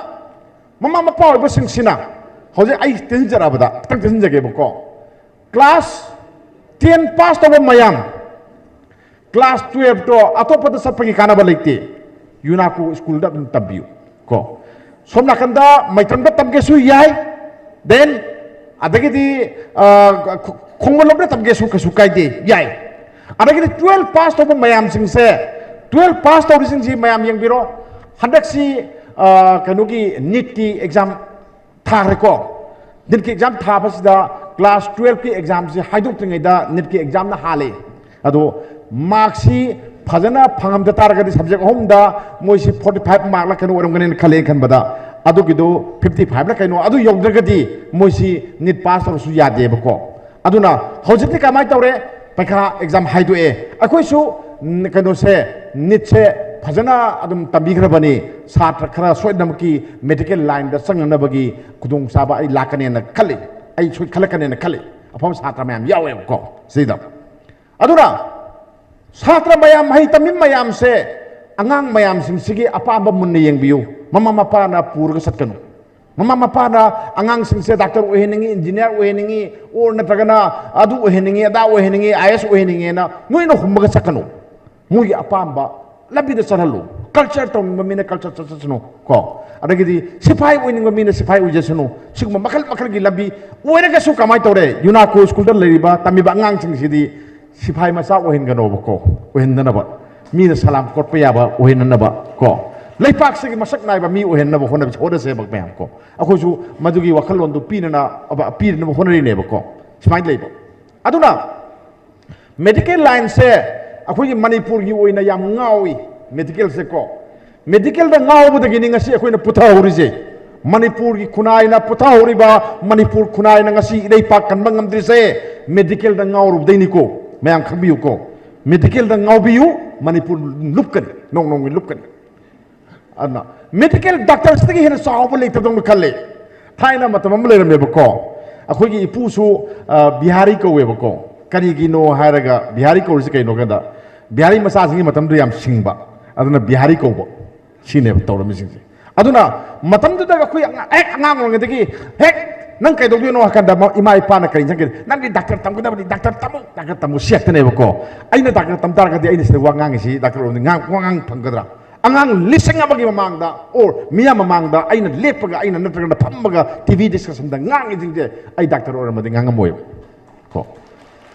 ꯃꯃꯥ ꯃꯄꯥ ꯑꯣꯏꯕꯁꯤꯡꯁꯤꯅ ꯍꯧꯖꯤꯛ ꯑꯩ ꯇꯦꯟꯖꯔꯛꯑꯕꯗ ꯈꯤꯇꯪ ꯇꯦꯟꯖꯒꯦꯕꯀꯣ꯫ Class ten pass ꯇꯧꯕ ꯃꯌꯥꯝ, class twelveꯇꯣ ꯑꯇꯣꯞꯄꯗ ꯆꯠꯄꯒꯤ ꯀꯥꯟꯅꯕ ꯂꯩꯇꯦ꯫ ꯌꯨꯅꯥꯀꯣ ꯁ꯭ꯀꯨꯜꯗ ꯑꯗꯨꯝ ꯇꯝꯕꯤꯌꯨ ꯀꯣ꯫ ꯁꯣꯝ ꯅꯥꯀꯟꯗ ꯃꯩꯇ꯭ꯔꯝꯗ ꯇꯝꯒꯦꯁꯨ ꯌꯥꯏ, then ꯑꯗꯒꯤꯗꯤ, ꯑ, ꯈꯣ- ꯈꯣꯡꯃꯟꯂꯣꯝꯗ ꯇꯝꯒꯦꯁꯨ ꯀꯩꯁꯨ ꯀꯥꯏꯗꯦ, ꯌꯥꯏ꯫ ꯑꯗꯒꯤꯗꯤ twelve pass ꯇꯧꯕ ꯃꯌꯥꯝꯁꯤꯡꯁꯦ, twelve pass ꯇꯧꯔꯤꯁꯤꯡꯁꯤ ꯃꯌꯥꯝ ꯌꯦꯡꯕꯤꯔꯣ꯫ ꯍꯟꯗꯛꯁꯤ, ꯑ, ꯀꯩꯅꯣꯒꯤ NEETꯀꯤ exam ꯊꯥꯈ꯭ꯔꯦꯀꯣ꯫ NEETꯀꯤ exam ꯊꯥꯕꯁꯤꯗ class twelveꯀꯤ examꯁꯤ ꯍꯥꯏꯗꯣꯛꯇ꯭ꯔꯤꯉꯩꯗ NEETꯀꯤ examꯅ ꯍꯥꯜꯂꯦ꯫ ꯑꯗꯣ markꯁꯤ ꯐꯖꯅ ꯐꯪꯉꯝꯗ ꯇꯥꯔꯒꯗꯤ subject ꯑꯍꯨꯝꯗ ꯃꯣꯏꯁꯤ forty five mark ꯂ ꯀꯩꯅꯣ ꯑꯣꯏꯔꯝꯒꯅꯤꯅ ꯈꯜꯂꯦ ꯈꯟꯕꯗ, ꯑꯗꯨꯒꯤꯗꯣ fifty five ꯂ ꯀꯩꯅꯣ ꯑꯗꯨ ꯌꯧꯗ꯭ꯔꯒꯗꯤ ꯃꯣꯏꯁꯤ NEET pass ꯇꯧꯔꯁꯨ ꯌꯥꯗꯦꯕꯀꯣ꯫ ꯑꯗꯨꯅ ꯍꯧꯖꯤꯛꯇꯤ ꯀꯃꯥꯏꯅ ꯇꯧꯔꯦ? ꯄꯩꯈꯥ exam ꯍꯥꯏꯗꯣꯛꯑꯦ꯫ ꯑꯩꯈꯣꯏꯁꯨ ꯀꯩꯅꯣꯁꯦ, NEET ꯁꯦ ꯐꯖꯅ ꯑꯗꯨꯝ ꯇꯝꯕꯤꯈ꯭ꯔꯕꯅꯤ꯫ ꯁꯥꯇ꯭ꯔ ꯈꯔ ꯁꯣꯏꯗꯅꯃꯛꯀꯤ medical line ꯗ ꯆꯪꯅꯅꯕꯒꯤ ꯈꯨꯗꯣꯡꯆꯥꯕ ꯑꯩ ꯂꯥꯛꯀꯅꯦꯅ ꯈꯜꯂꯤ꯫ ꯑꯩ ꯁꯣꯏ ꯈꯜꯂꯛꯀꯅꯦꯅ ꯈꯜꯂꯤ꯫ ꯑꯐꯕ ꯁꯥꯇ꯭ꯔ ꯃꯌꯥꯝ ꯌꯥꯎꯋꯦꯕꯀꯣ ꯁꯤꯗ꯫ ꯑꯗꯨꯅ ꯁꯥꯇ꯭ꯔ ꯃꯌꯥꯝ, ꯃꯍꯩ ꯇꯝꯃꯤꯕ ꯃꯌꯥꯝꯁꯦ, ꯑꯉꯥꯡ ꯃꯌꯥꯝꯁꯤꯡꯁꯤꯒꯤ ꯑꯄꯥꯝꯕ ꯃꯨꯟꯅ ꯌꯦꯡꯕꯤꯌꯨ꯫ ꯃꯃꯥ ꯃꯄꯥꯅ ꯄꯨꯔꯒ ꯆꯠꯀꯅꯨ꯫ ꯃꯃꯥ ꯃꯄꯥꯅ ꯑꯉꯥꯡꯁꯤꯡꯁꯦ doctor ꯑꯣꯏꯍꯟꯅꯤꯡꯉꯤ, engineer ꯑꯣꯏꯍꯟꯅꯤꯡꯉꯤ, or ꯅꯠꯇ꯭ꯔꯒꯅ ꯑꯗꯨ ꯑꯣꯏꯍꯟꯅꯤꯡꯉꯤ, ꯑꯗꯥ ꯑꯣꯏꯍꯟꯅꯤꯡꯉꯤ, IAS ꯑꯣꯏꯍꯟꯅꯤꯡꯉꯦꯅ ꯅꯣꯏꯅ ꯍꯨꯝꯃꯒ ꯆꯠꯀꯅꯨ꯫ ꯃꯣꯏꯒꯤ ꯑꯄꯥꯝꯕ ꯂꯝꯕꯤꯗ ꯆꯠꯍꯜꯂꯨ꯫ Culture ꯇꯧꯅꯤꯡꯕ ꯃꯤꯅ culture ꯆꯠ-, ꯆꯠꯁꯅꯨ ꯀꯣ꯫ ꯑꯗꯒꯤꯗꯤ ꯁꯤꯐꯥꯏ ꯑꯣꯏꯅꯤꯡꯕ ꯃꯤꯅ ꯁꯤꯐꯥꯏ ꯑꯣꯏꯖꯁꯅꯨ꯫ ꯁꯤꯒꯨꯝꯕ ꯃꯈꯜ ꯃꯈꯜꯒꯤ ꯂꯝꯕꯤ ꯑꯣꯏꯔꯒꯁꯨ ꯀꯃꯥꯏꯅ ꯇꯧꯔꯦ? UNACO school ꯗ ꯂꯩꯔꯤꯕ ꯇꯝꯃꯤꯕ ꯑꯉꯥꯡꯁꯤꯡꯁꯤꯗꯤ ꯁꯤꯐꯥꯏ ꯃꯆꯥ ꯑꯣꯏꯍꯟꯒꯅꯣꯕꯀꯣ, ꯑꯣꯏꯍꯟꯗꯅꯕ꯫ ꯃꯤꯅ ꯁꯂꯥꯝ ꯀꯣꯠꯄ ꯌꯥꯕ ꯑꯣꯏꯍꯟꯅꯕ ꯀꯣ, ꯂꯩꯄꯥꯛꯁꯤꯒꯤ ꯃꯁꯛ ꯅꯥꯏꯕ ꯃꯤ ꯑꯣꯏꯍꯟꯅꯕ ꯍꯣꯠꯅꯕ, ꯍꯣꯠꯅꯁꯦꯕ ꯃꯌꯥꯝ ꯀꯣ꯫ ꯑꯩꯈꯣꯏꯁꯨ ꯃꯗꯨꯒꯤ ꯋꯥꯈꯜꯂꯣꯟꯗꯨ ꯄꯤꯅꯅ-, ꯄꯤꯅꯅꯕ ꯍꯣꯠꯅꯔꯤꯅꯦꯕꯀꯣ꯫ ꯁꯨꯃꯥꯏꯅ ꯂꯩꯕ꯫ ꯑꯗꯨꯅ medical line ꯁꯦ ꯑꯩꯈꯣꯏꯒꯤ ꯃꯅꯤꯄꯨꯔꯒꯤ ꯑꯣꯏꯅ ꯌꯥꯝ ꯉꯥꯎꯏ, medical ꯁꯦ ꯀꯣ꯫ Medical ꯗ ꯉꯥꯎꯕꯗꯒꯤꯅꯤ ꯉꯁꯤ ꯑꯩꯈꯣꯏꯅ ꯄꯨꯊꯍꯧꯔꯤꯁꯦ꯫ ꯃꯅꯤꯄꯨꯔꯒꯤ ꯈꯨꯟꯅꯥꯏꯅ ꯄꯨꯊꯍꯧꯔꯤꯕ, ꯃꯅꯤꯄꯨꯔ ꯈꯨꯟꯅꯥꯏꯅ ꯉꯁꯤ ꯏꯔꯩꯄꯥꯛ ꯀꯟꯕ ꯉꯝꯗ꯭ꯔꯤꯁꯦ medical ꯗ ꯉꯥꯎꯔꯨꯕꯗꯩꯅꯤꯀꯣ꯫ ꯃꯌꯥꯝ ꯈꯪꯕꯤꯌꯨꯀꯣ, medical ꯗ ꯉꯥꯎꯕꯤꯌꯨ, ꯃꯅꯤꯄꯨꯔ ꯂꯨꯞꯀꯅꯤ, ꯅꯣꯡ ꯅꯣꯡꯃꯒꯤ ꯂꯨꯞꯀꯅꯤ꯫ ꯑꯗꯨꯅ medical doctor ꯁꯤꯗꯒꯤ ꯍꯦꯟꯅ ꯆꯥꯎꯕ ꯂꯩꯇꯕꯗꯧꯅ ꯈꯜꯂꯦ꯫ ꯊꯥꯏꯅ ꯃꯇꯝ ꯑꯃ ꯂꯩꯔꯝꯃꯦꯕꯀꯣ, ꯑꯩꯈꯣꯏꯒꯤ ꯏꯄꯨꯁꯨ, ꯑ, ꯕꯤꯍꯥꯔꯤ ꯀꯧꯋꯦꯕꯀꯣ꯫ ꯀꯔꯤꯒꯤꯅꯣ ꯍꯥꯏꯔꯒ, ꯕꯤꯍꯥꯔꯤ ꯀꯧꯔꯤꯁꯤ ꯀꯩꯅꯣ ꯀꯥꯟꯗ, ꯕꯤꯍꯥꯔꯤ ꯃꯆꯥꯁꯤꯡꯒꯤ ꯃꯇꯝꯗꯨ ꯌꯥꯝ ꯁꯤꯡꯕ, ꯑꯗꯨꯅ ꯕꯤꯍꯥꯔꯤ ꯀꯧꯕ꯫ ꯁꯤꯅꯦꯕ ꯇꯧꯔꯝꯃꯤꯁꯤꯡꯁꯦ꯫ ꯑꯗꯨꯅ ꯃꯇꯝꯗꯨꯗ ꯑꯩꯈꯣꯏ ꯑꯉꯥꯡ, ꯍꯦꯛ ꯑꯉꯥꯡ ꯑꯣꯏꯔꯤꯉꯩꯗꯒꯤ ꯍꯦꯛ "ꯅꯪ ꯀꯩꯗꯧꯗꯣꯏꯅꯣ?" ꯍꯥꯏ ꯀꯥꯟꯗ, ꯃ-, ꯏꯃꯥ ꯏꯄꯥꯅ ꯀꯔꯤ ꯆꯪꯒꯦ? "ꯅꯪꯗꯤ doctor ꯇꯝꯒꯗꯕꯅꯤ, doctor ꯇꯝꯃꯨ, doctor ꯇꯝꯃꯨ" ꯁꯤ ꯈꯛꯇꯅꯦꯕꯀꯣ꯫ ꯑꯩꯅ doctor ꯇꯝ ꯇꯥꯔꯒꯗꯤ ꯑꯩꯅ ꯁꯤꯗ ꯋꯥ ꯉꯥꯡꯉꯤꯁꯤ, doctor ꯑꯣꯏꯔꯗꯤ ꯉꯥꯡ-, ꯋꯥ ꯉꯥꯡ ꯐꯪꯒꯗ꯭ꯔꯥ? ꯑꯉꯥꯡ ꯂꯤꯁꯤꯡ ꯑꯃꯒꯤ ꯃꯃꯥꯡꯗ, or ꯃꯤꯌꯥꯝ ꯃꯃꯥꯡꯗ ꯑꯩꯅ ꯂꯦꯞꯄꯒ, ꯑꯩꯅ ꯅꯠꯇ꯭ꯔꯒꯅ ꯐꯝꯃꯒ T V discussion ꯗ ꯉꯥꯡꯉꯤꯁꯤꯡꯁꯦ ꯑꯩ doctor ꯑꯣꯏꯔꯝꯃꯗꯤ ꯉꯥꯡꯉꯝꯃꯣꯏꯕ꯫ ꯀꯣ꯫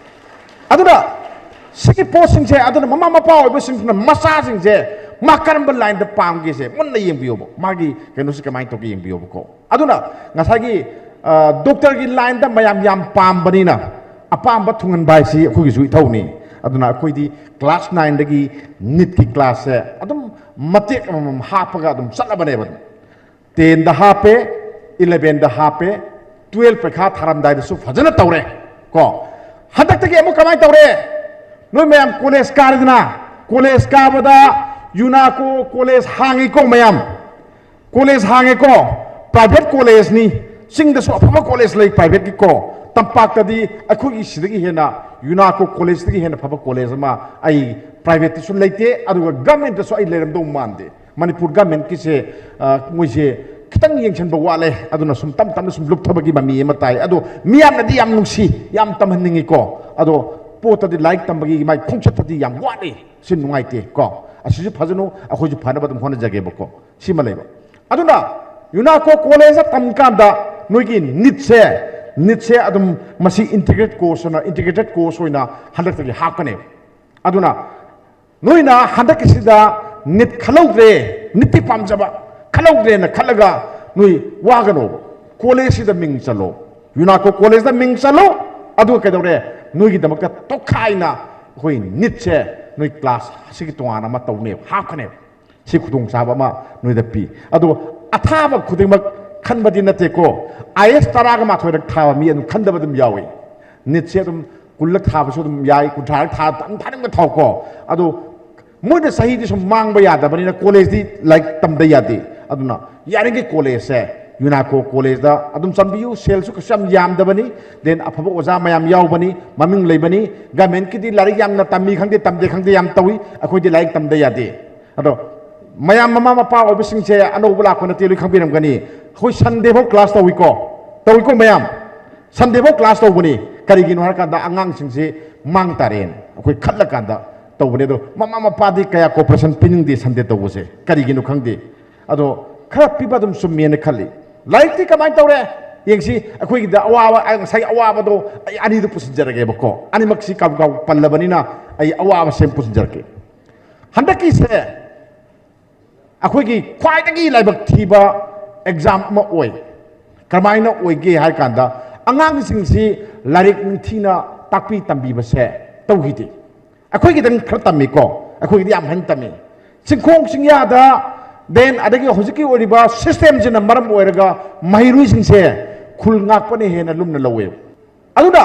ꯑꯗꯨꯅ ꯁꯤꯒꯤ ꯄꯣꯠꯁꯤꯡꯁꯦ, ꯑꯗꯨꯅ ꯃꯃꯥ ꯃꯄꯥ ꯑꯣꯏꯕꯁꯤꯡꯁꯤꯅ ꯃꯆꯥꯁꯤꯡꯁꯦ ꯃꯥ ꯀꯔꯝꯕ line ꯗ ꯄꯥꯝꯒꯦꯁꯦ ꯃꯨꯟꯅ ꯌꯦꯡꯕꯤꯌꯣꯕ꯫ ꯃꯥꯒꯤ ꯀꯩꯅꯣꯁꯦ ꯀꯃꯥꯏꯅ ꯇꯧꯒꯦ ꯌꯦꯡꯕꯤꯌꯣꯕꯀꯣ꯫ ꯑꯗꯨꯅ ꯉꯁꯥꯏꯒꯤ, ꯑ, doctor ꯒꯤ line ꯗ ꯃꯌꯥꯝ ꯌꯥꯝ ꯄꯥꯝꯕꯅꯤꯅ ꯑꯄꯥꯝꯕ ꯊꯨꯡꯍꯟꯕ ꯍꯥꯏꯁꯤ ꯑꯩꯈꯣꯏꯒꯤꯁꯨ ꯏꯊꯧꯅꯤ꯫ ꯑꯗꯨꯅ ꯑꯩꯈꯣꯏꯗꯤ ꯀ꯭ꯂꯥꯁ ꯅꯥꯏꯟꯗꯒꯤ ꯅꯤꯠꯀꯤ ꯀ꯭ꯂꯥꯁꯁꯦ ꯑꯗꯨꯝ ꯃꯇꯦꯛ ꯑꯃꯃꯝ ꯍꯥꯞꯄꯒ ꯑꯗꯨꯝ ꯆꯠꯂꯕꯅꯦꯕ꯫ ꯑꯗꯨꯝ ꯇꯦꯟꯗ ꯍꯥꯞꯄꯦ, ꯏꯂꯚꯦꯟꯗ ꯍꯥꯞꯄꯦ, ꯇꯨꯋꯦꯜꯐ ꯄꯩꯈꯥ ꯊꯥꯔꯝꯗꯥꯏꯗꯁꯨ ꯐꯖꯅ ꯇꯧꯔꯦ꯫ ꯀꯣ, ꯍꯟꯗꯛꯇꯒꯤ ꯑꯃꯨꯛ ꯀꯃꯥꯏꯅ ꯇꯧꯔꯦ? ꯅꯣꯏ ꯃꯌꯥꯝ ꯀꯣꯂꯦꯖ ꯀꯥꯔꯦꯗꯅ, ꯀꯣꯂꯦꯖ ꯀꯥꯕꯗ ꯌꯨꯅꯥꯀꯣ ꯀꯣꯂꯦꯖ ꯍꯥꯡꯉꯤꯀꯣ ꯃꯌꯥꯝ꯫ ꯀꯣꯂꯦꯖ ꯍꯥꯡꯉꯦꯀꯣ, ꯄ꯭ꯔꯥꯏꯚꯦꯠ ꯀꯣꯂꯦꯖꯅꯤ꯫ ꯆꯤꯡꯗꯁꯨ ꯑꯐꯕ ꯀꯣꯂꯦꯖ ꯂꯩ ꯄ꯭ꯔꯥꯏꯚꯦꯠꯀꯤꯀꯣ꯫ ꯇꯝꯄꯥꯛꯇꯗꯤ ꯑꯩꯈꯣꯏꯒꯤ ꯁꯤꯗꯒꯤ ꯍꯦꯟꯅ, ꯌꯨꯅꯥꯀꯣ ꯀꯣꯂꯦꯖꯇꯒꯤ ꯍꯦꯟꯅ ꯐꯕ ꯀꯣꯂꯦꯖ ꯑꯃ ꯑꯩ ꯄ꯭ꯔꯥꯏꯚꯦꯠꯇꯁꯨ ꯂꯩꯇꯦ, ꯑꯗꯨꯒ ꯒꯚꯔꯟꯃꯦꯟꯠꯇꯁꯨ ꯑꯩ ꯂꯩꯔꯝꯗꯧ ꯃꯥꯟꯗꯦ꯫ ꯃꯅꯤꯄꯨꯔ ꯒꯚꯔꯟꯃꯦꯟꯠꯀꯤꯁꯦ, ꯑ, ꯃꯣꯏꯁꯦ ꯈꯤꯇꯪ ꯌꯦꯡꯁꯤꯟꯕ ꯋꯥꯠꯂꯦ꯫ ꯑꯗꯨꯅ ꯁꯨꯝ ꯇꯞ ꯇꯞꯅ ꯁꯨꯝ ꯂꯨꯞꯊꯕꯒꯤ ꯃꯃꯤ ꯑꯃ ꯇꯥꯏ꯫ ꯑꯗꯣ ꯃꯤꯌꯥꯝꯅꯗꯤ ꯌꯥꯝ ꯅꯨꯡꯁꯤ, ꯌꯥꯝ ꯇꯝꯍꯟꯅꯤꯡꯉꯤꯀꯣ꯫ ꯑꯗꯣ ꯄꯣꯠꯇꯗꯤ, ꯂꯥꯏꯔꯤꯛ ꯇꯝꯕꯒꯤ ꯃꯥꯏ ꯈꯣꯡꯆꯠꯇꯗꯤ ꯌꯥꯝ ꯋꯥꯠꯂꯤ꯫ ꯁꯤ ꯅꯨꯡꯉꯥꯏꯇꯦ ꯀꯣ꯫ ꯑꯁꯤꯁꯨ ꯐꯖꯅꯨ, ꯑꯩꯈꯣꯏꯁꯨ ꯐꯅꯕ ꯑꯗꯨꯝ ꯍꯣꯠꯅꯖꯒꯦꯕꯀꯣ꯫ ꯁꯤꯃ ꯂꯩꯕ꯫ ꯑꯗꯨꯅ ꯌꯨꯅꯥꯀꯣ ꯀꯣꯂꯦꯖꯇ ꯇꯝꯀꯥꯟꯗ ꯅꯣꯏꯒꯤ ꯅꯤꯠꯁꯦ, ꯅꯤꯠꯁꯦ ꯑꯗꯨꯝ ꯃꯁꯤ ꯏꯟꯇꯤꯒ꯭ꯔꯦꯠ ꯀꯣꯔꯁ ꯑꯣꯏꯅ, ꯏꯟꯇꯤꯒ꯭ꯔꯦꯇꯦꯠ ꯀꯣꯔꯁ ꯑꯣꯏꯅ ꯍꯟꯗꯛꯇꯒꯤ ꯍꯥꯞꯀꯅꯦꯕ꯫ ꯑꯗꯨꯅ ꯅꯣꯏꯅ ꯍꯟꯗꯛꯀꯤꯁꯤꯗ ꯅꯤꯠ ꯈꯜꯍꯧꯗ꯭ꯔꯦ, ꯅꯤꯠꯇꯤ ꯄꯥꯝꯖꯕ, ꯈꯜꯍꯧꯗ꯭ꯔꯦꯅ ꯈꯜꯂꯒ ꯅꯣꯏ ꯋꯥꯒꯅꯣꯕ꯫ ꯀꯣꯂꯦꯖꯁꯤꯗ ꯃꯤꯡ ꯆꯜꯂꯣ, ꯌꯨꯅꯥꯀꯣ ꯀꯣꯂꯦꯖꯇ ꯃꯤꯡ ꯆꯜꯂꯣ꯫ ꯑꯗꯨꯒ ꯀꯩꯗꯧꯔꯦ? ꯅꯣꯏꯒꯤꯗꯃꯛꯇ ꯇꯣꯈꯥꯏꯅ ꯑꯩꯈꯣꯏ ꯅꯤꯠꯁꯦ ꯅꯣꯏ ꯀ꯭ꯂꯥꯁ ꯑꯁꯤꯒꯤ ꯇꯣꯉꯥꯟꯅ ꯑꯃ ꯇꯧꯅꯦꯕ, ꯍꯥꯞꯀꯅꯦꯕ꯫ ꯁꯤ ꯈꯨꯗꯣꯡꯆꯥꯕ ꯑꯃ ꯅꯣꯏꯗ ꯄꯤ꯫ ꯑꯗꯣ ꯑꯊꯥꯕ ꯈꯨꯗꯤꯡꯃꯛ ꯈꯟꯕꯗꯤ ꯅꯠꯇꯦꯀꯣ꯫ ꯑꯥꯏ ꯑꯦꯁ ꯇꯔꯥꯒ ꯃꯥꯊꯣꯏꯔꯛ ꯊꯥꯕ ꯃꯤ ꯑꯗꯨꯝ ꯈꯟꯗꯕ ꯑꯗꯨꯝ ꯌꯥꯎꯏ꯫ ꯅꯤꯠꯁꯦ ꯑꯗꯨꯝ ꯀꯨꯟꯂꯛ ꯊꯥꯕꯁꯨ ꯑꯗꯨꯝ ꯌꯥꯏ, ꯀꯨꯟꯊ꯭ꯔꯥꯔꯛ ꯊꯥ, ꯑꯗꯨꯝ ꯊꯥꯅꯤꯡꯕ ꯊꯥꯎꯀꯣ꯫ ꯑꯗꯣ ꯃꯣꯏꯅ ꯆꯍꯤꯗꯤ ꯁꯨꯝ ꯃꯥꯡꯕ ꯌꯥꯗꯕꯅꯤꯅ ꯀꯣꯂꯦꯖꯇꯤ ꯂꯥꯏꯔꯤꯛ ꯇꯝꯗ ꯌꯥꯗꯦ꯫ ꯑꯗꯨꯅ ꯌꯥꯔꯤꯈꯩ ꯀꯣꯂꯦꯖꯁꯦ ꯌꯨꯅꯥꯀꯣ ꯀꯣꯂꯦꯖꯇ ꯑꯗꯨꯝ ꯆꯟꯕꯤꯌꯨ꯫ ꯁꯦꯜꯁꯨ ꯀꯩꯁꯨ ꯌꯥꯝ ꯌꯥꯝꯗꯕꯅꯤ, ꯗꯦꯟ ꯑꯐꯕ ꯑꯣꯖꯥ ꯃꯌꯥꯝ ꯌꯥꯎꯕꯅꯤ, ꯃꯃꯤꯡ ꯂꯩꯕꯅꯤ꯫ ꯒꯃꯦꯟꯠꯀꯤꯗꯤ ꯂꯥꯏꯔꯤꯛ ꯌꯥꯝꯅ ꯇꯝꯃꯤ ꯈꯪꯗꯦ, ꯇꯝꯗꯦ ꯈꯪꯗꯦ, ꯌꯥꯝ ꯇꯧꯏ꯫ ꯑꯩꯈꯣꯏꯗꯤ ꯂꯥꯏꯔꯤꯛ ꯇꯝꯗ ꯌꯥꯗꯦ꯫ ꯑꯗꯣ ꯃꯌꯥꯝ ꯃꯃꯥ ꯃꯄꯥ ꯑꯣꯏꯕꯁꯤꯡꯁꯦ ꯑꯅꯧꯕ ꯂꯥꯛꯄ ꯅꯠꯇꯦ, ꯂꯣꯏ ꯈꯪꯕꯤꯔꯝꯒꯅꯤ꯫ ꯑꯩꯈꯣꯏ ꯁꯟꯗꯦꯐꯥꯎ ꯀ꯭ꯂꯥꯁ ꯇꯧꯏꯀꯣ, ꯇꯧꯏꯀꯣ ꯃꯌꯥꯝ? ꯁꯟꯗꯦꯐꯥꯎ ꯀ꯭ꯂꯥꯁ ꯇꯧꯕꯅꯤ꯫ ꯀꯔꯤꯒꯤꯅꯣ ꯍꯥꯏꯔꯀꯥꯟꯗ ꯑꯉꯥꯡꯁꯤꯡꯁꯤ ꯃꯥꯡ ꯇꯥꯔꯦꯅ ꯑꯩꯈꯣꯏ ꯈꯜꯂꯀꯥꯟꯗ ꯇꯧꯕꯅꯤ꯫ ꯑꯗꯣ ꯃꯃꯥ ꯃꯄꯥꯗꯤ ꯀꯌꯥ ꯀꯣꯄꯔꯦꯁꯟ ꯄꯤꯅꯤꯡꯗꯦ ꯁꯟꯗꯦ ꯇꯧꯕꯁꯦ, ꯀꯔꯤꯒꯤꯅꯣ ꯈꯪꯗꯦ꯫ ꯑꯗꯣ ꯈꯔ ꯄꯤꯕ ꯑꯗꯨꯝ ꯆꯨꯝꯃꯦꯅ ꯈꯜꯂꯤ꯫ ꯂꯥꯏꯔꯤꯛꯇꯤ ꯀꯃꯥꯏꯅ ꯇꯧꯔꯦ? ꯌꯦꯡꯁꯤ꯫ ꯑꯩꯈꯣꯏꯒꯤꯗ ꯑꯋꯥꯕ, ꯑꯩ ꯉꯁꯥꯏꯒꯤ ꯑꯋꯥꯕꯗꯣ ꯑꯩ ꯑꯅꯤꯗꯨ ꯄꯨꯁꯤꯟꯖꯔꯒꯦꯕꯀꯣ, ꯑꯅꯤꯃꯛꯁꯤ ꯀꯥꯎ ꯀꯥꯎ ꯄꯜꯂꯕꯅꯤꯅ ꯑꯩ ꯑꯋꯥꯕꯁꯦ ꯄꯨꯁꯤꯟꯖꯔꯛꯀꯦ꯫ ꯍꯟꯗꯛꯀꯤꯁꯦ ꯑꯩꯈꯣꯏꯒꯤ ꯈ꯭ꯋꯥꯏꯗꯒꯤ ꯂꯥꯏꯕꯛ ꯊꯤꯕ ꯑꯦꯛꯖꯥꯝ ꯑꯃ ꯑꯣꯏ꯫ ꯀꯔꯝꯍꯥꯏꯅ ꯑꯣꯏꯒꯦ ꯍꯥꯏ ꯀꯥꯟꯗ, ꯑꯉꯥꯡꯁꯤꯡꯁꯤ ꯂꯥꯏꯔꯤꯛ ꯅꯤꯡꯊꯤꯅ ꯇꯥꯛꯄꯤ ꯇꯝꯕꯤꯕꯁꯦ ꯇꯧꯈꯤꯗꯦ꯫ ꯑꯩꯈꯣꯏꯒꯤꯗꯪ ꯈꯔ ꯇꯝꯃꯤꯀꯣ, ꯑꯩꯈꯣꯏꯒꯤꯗꯤ ꯌꯥꯝ ꯐꯖꯅ ꯇꯝꯃꯤ꯫ ꯆꯤꯡꯈꯣꯡ ꯆꯤꯡꯌꯥꯗ, then ꯑꯗꯒꯤ ꯍꯧꯖꯤꯛꯀꯤ ꯑꯣꯏꯔꯤꯕ systemꯁꯤꯅ ꯃꯔꯝ ꯑꯣꯏꯔꯒ ꯃꯍꯩꯔꯣꯏꯁꯤꯡꯁꯦ ꯈꯨꯜ ꯉꯥꯛꯄꯅ ꯍꯦꯟꯅ ꯂꯨꯝꯅ ꯂꯧꯋꯦꯕ꯫ ꯑꯗꯨꯅ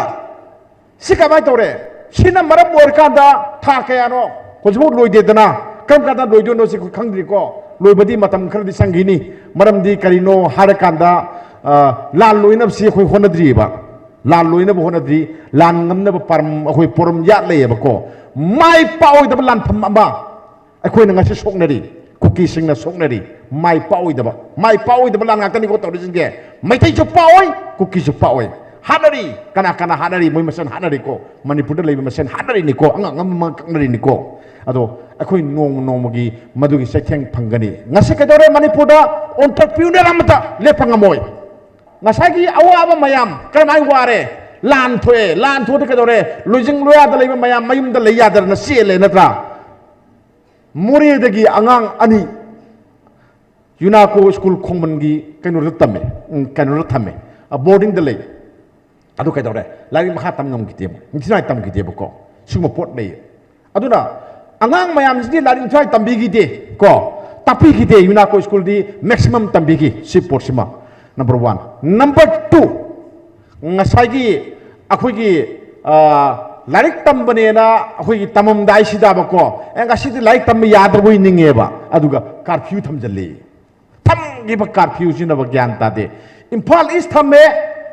ꯁꯤ ꯀꯃꯥꯏꯅ ꯇꯧꯔꯦ? ꯁꯤꯅ ꯃꯔꯝ ꯑꯣꯏꯔꯀꯥꯟꯗ ꯊꯥ ꯀꯌꯥꯅꯣ ꯍꯧꯖꯤꯛꯐꯥꯎ ꯂꯣꯏꯗꯦꯗꯅ, ꯀꯔꯝ ꯀꯥꯟꯗ ꯂꯣꯏꯗꯣꯏꯅꯣ ꯁꯤ ꯑꯩꯈꯣꯏ ꯈꯪꯗ꯭ꯔꯤꯀꯣ꯫ ꯂꯣꯏꯕꯗꯤ ꯃꯇꯝ ꯈꯔꯗꯤ ꯆꯪꯈꯤꯅꯤ꯫ ꯃꯔꯝꯗꯤ ꯀꯔꯤꯅꯣ ꯍꯥꯏꯔꯀꯥꯟꯗ, ꯑ, ꯂꯥꯟ ꯂꯣꯏꯅꯕꯁꯤ ꯑꯩꯈꯣꯏ ꯍꯣꯠꯅꯗ꯭ꯔꯤꯑꯕ꯫ ꯂꯥꯟ ꯂꯣꯏꯅꯕ ꯍꯣꯠꯅꯗ꯭ꯔꯤ꯫ ꯂꯥꯟ ꯉꯝꯅꯕ ꯄꯔꯝ-, ꯑꯩꯈꯣꯏ ꯄꯣꯔꯝ ꯌꯥꯠ ꯂꯩꯌꯦꯕꯀꯣ꯫ ꯃꯥꯏ ꯄꯥꯛꯑꯣꯏꯗꯕ ꯂꯥꯟꯐꯝ ꯑꯃ ꯑꯩꯈꯣꯏꯅ ꯉꯁꯤ ꯁꯣꯛꯅꯔꯤ, ꯀꯨꯀꯤꯁꯤꯡꯅ ꯁꯣꯛꯅꯔꯤ꯫ ꯃꯥꯏ ꯄꯥꯛꯑꯣꯏꯗꯕ, ꯃꯥꯏ ꯄꯥꯛꯑꯣꯏꯗꯕ ꯂꯥꯟ ꯉꯥꯛꯇꯅꯤꯀꯣ ꯇꯧꯔꯤꯁꯤꯡꯁꯦ꯫ ꯃꯩꯇꯩꯁꯨ ꯄꯥꯛꯑꯣꯏ, ꯀꯨꯀꯤꯁꯨ ꯄꯥꯛꯑꯣꯏ꯫ ꯍꯥꯠꯅꯔꯤ, ꯀꯅꯥ ꯀꯅꯥ ꯍꯥꯠꯅꯔꯤ? ꯃꯣꯏ ꯃꯁꯦꯟ ꯍꯥꯠꯅꯔꯤꯀꯣ, ꯃꯅꯤꯄꯨꯔꯗ ꯂꯩꯕ ꯃꯁꯦꯟ ꯍꯥꯠꯅꯔꯤꯅꯤꯀꯣ, ꯑꯉꯥꯡ ꯑꯃ ꯀꯛꯅꯔꯤꯅꯤꯀꯣ꯫ ꯑꯗꯣ ꯑꯩꯈꯣꯏ ꯅꯣꯡꯃ ꯅꯣꯡꯃꯒꯤ ꯃꯗꯨꯒꯤ ꯆꯩꯊꯦꯡ ꯐꯪꯒꯅꯤ꯫ ꯉꯁꯤ ꯀꯩꯗꯧꯔꯦ? ꯃꯅꯤꯄꯨꯔꯗ entrepreneur ꯑꯃꯇ ꯂꯦꯞꯄ ꯉꯝꯃꯣꯏ꯫ ꯉꯁꯥꯏꯒꯤ ꯑꯋꯥꯕ ꯃꯌꯥꯝ ꯀꯔꯝꯍꯥꯏꯅ ꯋꯥꯔꯦ? ꯂꯥꯟ ꯊꯣꯛꯑꯦ꯫ ꯂꯥꯟ ꯊꯣꯛꯑꯗꯤ ꯀꯩꯗꯧꯔꯦ? ꯂꯣꯏꯖꯤꯡ ꯂꯣꯌꯥꯗ ꯂꯩꯕ ꯃꯌꯥꯝ ꯃꯌꯨꯝꯗ ꯂꯩ ꯌꯥꯗꯗꯅ ꯆꯦꯜꯂꯦ, ꯅꯠꯇ꯭ꯔꯥ? ꯃꯣꯔꯦꯗꯒꯤ ꯑꯉꯥꯡ ꯑꯅꯤ ꯌꯨꯅꯥꯀꯣ ꯁ꯭ꯀꯨꯜ ꯈꯣꯡꯃꯟꯒꯤ ꯀꯩꯅꯣꯗ ꯇꯝꯃꯦ, ꯎꯝ, ꯀꯩꯅꯣꯗ ꯊꯝꯃꯦ, ꯑ, ꯕꯣꯔꯗꯤꯡꯗ ꯂꯩ꯫ ꯑꯗꯨ ꯀꯩꯗꯧꯔꯦ? ꯂꯥꯏꯔꯤꯛ ꯃꯈꯥ ꯇꯝ ꯉꯝꯈꯤꯗꯦꯕ, ꯅꯤꯡꯊꯤꯅꯨꯡꯉꯥꯏ ꯇꯝꯈꯤꯗꯦꯕꯀꯣ꯫ ꯁꯤꯒꯨꯝꯕ ꯄꯣꯠ ꯂꯩꯌꯦ꯫ ꯑꯗꯨꯅ ꯑꯉꯥꯡ ꯃꯌꯥꯝꯁꯤꯗꯤ ꯂꯥꯏꯔꯤꯛ ꯅꯤꯡꯊꯤꯅꯨꯡꯉꯥꯏ ꯇꯝꯕꯤꯈꯤꯗꯦ ꯀꯣ, ꯇꯥꯛꯄꯤꯈꯤꯗꯦ꯫ ꯌꯨꯅꯥꯀꯣ ꯁ꯭ꯀꯨꯜꯗꯤ maximum ꯇꯝꯕꯤꯈꯤ ꯁꯤ ꯄꯣꯠꯁꯤꯃ꯫ Number one꯫ Number two, ꯉꯁꯥꯏꯒꯤ ꯑꯩꯈꯣꯏꯒꯤ, ꯑ, ꯂꯥꯏꯔꯤꯛ ꯇꯝꯕꯅꯦꯅ ꯑꯩꯈꯣꯏꯒꯤ ꯇꯝꯃꯝꯗꯥꯏꯁꯤꯗꯕꯀꯣ, ꯑꯦ, ꯉꯁꯤꯗꯤ ꯂꯥꯏꯔꯤꯛ ꯇꯝꯕ ꯌꯥꯗ꯭ꯔꯕꯣꯏ ꯅꯤꯡꯉꯦꯕ, ꯑꯗꯨꯒ curfew ꯊꯝꯖꯜꯂꯤ꯫ ꯊꯝꯈꯤꯕ curfewꯁꯤꯅꯕ ꯒ꯭ꯌꯥꯟ ꯇꯥꯗꯦ꯫ ꯏꯝꯐꯥꯜ East ꯊꯝꯃꯦ,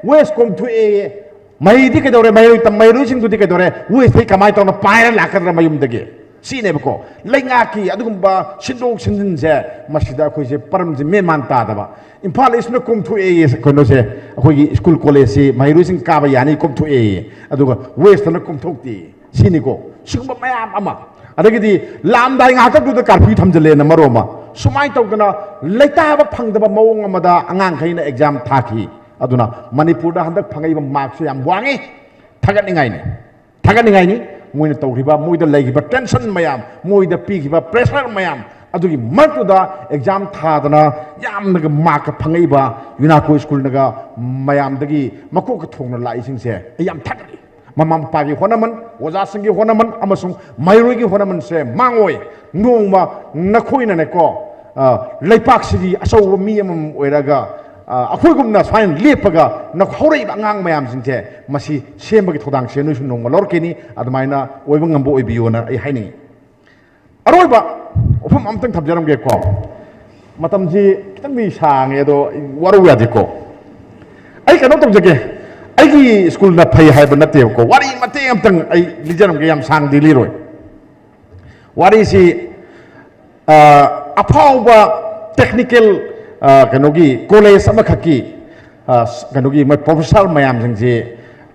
West ꯀꯣꯝꯊꯣꯛꯑꯦ꯫ ꯃꯍꯩꯗꯤ ꯀꯩꯗꯧꯔꯦ? ꯃꯍꯩꯔꯣꯏ ꯇꯝ-, ꯃꯍꯩꯔꯣꯏꯁꯤꯡꯗꯨꯗꯤ ꯀꯩꯗꯧꯔꯦ? Westꯇꯩ ꯀꯃꯥꯏꯅ ꯇꯧꯅ ꯄꯥꯏꯔ ꯂꯥꯛꯀꯗ꯭ꯔꯥ ꯃꯌꯨꯝꯗꯒꯤ? ꯁꯤꯅꯦꯕꯀꯣ꯫ ꯂꯩꯉꯥꯛꯀꯤ ꯑꯗꯨꯒꯨꯝꯕ ꯁꯤꯟꯗꯣꯛ ꯁꯤꯟꯖꯤꯟꯁꯦ, ꯃꯁꯤꯗ ꯑꯩꯈꯣꯏꯁꯦ ꯄꯔꯝꯁꯦ ꯃꯦꯟ ꯃꯥꯟ ꯇꯥꯗꯕ꯫ ꯏꯝꯐꯥꯜ Eastꯅ ꯀꯣꯝꯊꯣꯛꯑꯦ ꯀꯩꯅꯣꯁꯦ, ꯑꯩꯈꯣꯏꯒꯤ ꯁ꯭ꯀꯨꯜ ꯀꯣꯂꯦꯖꯁꯤ ꯃꯍꯩꯔꯣꯏꯁꯤꯡ ꯀꯥꯕ ꯌꯥꯅꯤ ꯀꯣꯝꯊꯣꯛꯑꯦ, ꯑꯗꯨꯒ Westꯅ ꯀꯣꯝꯊꯣꯛꯇꯦ꯫ ꯁꯤꯅꯤꯀꯣ꯫ ꯁꯤꯒꯨꯝꯕ ꯃꯌꯥꯝ ꯑꯃ꯫ ꯑꯗꯒꯤꯗꯤ ꯂꯥꯛꯑꯝꯗꯥꯏ ꯉꯥꯏꯍꯥꯛꯇꯪꯗꯨꯗ curfew ꯊꯝꯖꯤꯜꯂꯦꯅ ꯃꯔꯣꯜ ꯑꯃ꯫ ꯁꯨꯃꯥꯏꯅ ꯇꯧꯗꯅ ꯂꯩꯇꯥꯕ ꯐꯪꯗꯕ ꯃꯑꯣꯡ ꯑꯃꯗ ꯑꯉꯥꯡꯈꯩꯅ exam ꯊꯥꯈꯤ꯫ ꯑꯗꯨꯅ ꯃꯅꯤꯄꯨꯔꯗ ꯍꯟꯗꯛ ꯐꯪꯉꯛꯏꯕ markꯁꯨ ꯌꯥꯝ ꯋꯥꯡꯉꯤ꯫ ꯊꯥꯒꯠꯅꯤꯡꯉꯥꯏꯅꯤ꯫ ꯊꯥꯒꯠꯅꯤꯡꯉꯥꯏꯅꯤ꯫ ꯃꯣꯏꯅ ꯇꯧꯈꯤꯕ, ꯃꯣꯏꯗ ꯂꯩꯈꯤꯕ tension ꯃꯌꯥꯝ, ꯃꯣꯏꯗ ꯄꯤꯈꯤꯕ pressure ꯃꯌꯥꯝ, ꯑꯗꯨꯒꯤ ꯃꯔꯛꯇꯨꯗ exam ꯊꯥꯗꯅ ꯌꯥꯝꯅꯒ markꯀ ꯐꯪꯉꯛꯏꯕ ꯌꯨꯅꯥꯀꯣ ꯁ꯭ꯀꯨꯜꯅꯒ ꯃꯌꯥꯝꯗꯒꯤ ꯃꯀꯣꯛꯀ ꯊꯣꯡꯅ ꯂꯥꯛꯏꯁꯤꯡꯁꯦ ꯑꯩ ꯌꯥꯝ ꯊꯥꯒꯠꯂꯤ꯫ ꯃꯃꯥ ꯃꯄꯥꯒꯤ ꯍꯣꯠꯅꯃꯟ, ꯑꯣꯖꯥꯁꯤꯡꯒꯤ ꯍꯣꯠꯅꯃꯟ ꯑꯃꯁꯨꯡ ꯃꯍꯩꯔꯣꯏꯒꯤ ꯍꯣꯠꯅꯃꯟꯁꯦ ꯃꯥꯡꯉꯣꯏ꯫ ꯅꯣꯡꯃ ꯅꯈꯣꯏꯅꯅꯦꯀꯣ, ꯑ, ꯂꯩꯄꯥꯛꯁꯤꯒꯤ ꯑꯆꯧꯕ ꯃꯤ ꯑꯃꯃꯝ ꯑꯣꯏꯔꯒ, ꯑ, ꯑꯩꯈꯣꯏꯒꯨꯝꯅ ꯁꯨꯃꯥꯏꯅ ꯂꯦꯞꯄꯒ ꯅ-, ꯍꯧꯔꯛꯏꯕ ꯑꯉꯥꯡ ꯃꯌꯥꯝꯁꯤꯡꯁꯦ ꯃꯁꯤ ꯁꯦꯝꯕꯒꯤ ꯊꯧꯗꯥꯡꯁꯦ ꯅꯣꯏꯁꯨ ꯅꯣꯡꯃ ꯂꯧꯔꯛꯀꯅꯤ꯫ ꯑꯗꯨꯃꯥꯏꯅ ꯑꯣꯏꯕ ꯉꯝꯕ ꯑꯣꯏꯕꯤꯌꯣꯅ ꯑꯩ ꯍꯥꯏꯅꯤꯡꯉꯤ꯫ ꯑꯔꯣꯏꯕ ꯋꯥꯐꯝ ꯑꯃꯇꯪ ꯊꯝꯖꯔꯝꯒꯦꯀꯣ꯫ ꯃꯇꯝꯁꯤ ꯈꯤꯇꯪꯗꯤ ꯁꯥꯡꯉꯦ, ꯑꯗꯣ ꯋꯥꯔꯧ ꯌꯥꯗꯦꯀꯣ꯫ ꯑꯩ ꯀꯩꯅꯣ ꯇꯧꯖꯒꯦ, ꯑꯩꯒꯤ ꯁ꯭ꯀꯨꯜꯅ ꯐꯩ ꯍꯥꯏꯕ ꯅꯠꯇꯦꯕꯀꯣ, ꯋꯥꯔꯤ ꯃꯇꯦꯛ ꯑꯃꯇꯪ ꯑꯩ ꯂꯤꯖꯔꯝꯒꯦ, ꯌꯥꯝ ꯁꯥꯡꯗꯤ ꯂꯤꯔꯣꯏ꯫ ꯋꯥꯔꯤꯁꯤ, ꯑ, ꯑꯐꯥꯎꯕ technical, ꯑ, ꯀꯩꯅꯣꯒꯤ college ꯑꯃꯈꯛꯀꯤ, ꯑ, ꯀꯩꯅꯣꯒꯤ ꯃꯣꯏ professor ꯃꯌꯥꯝꯁꯤꯡꯁꯤ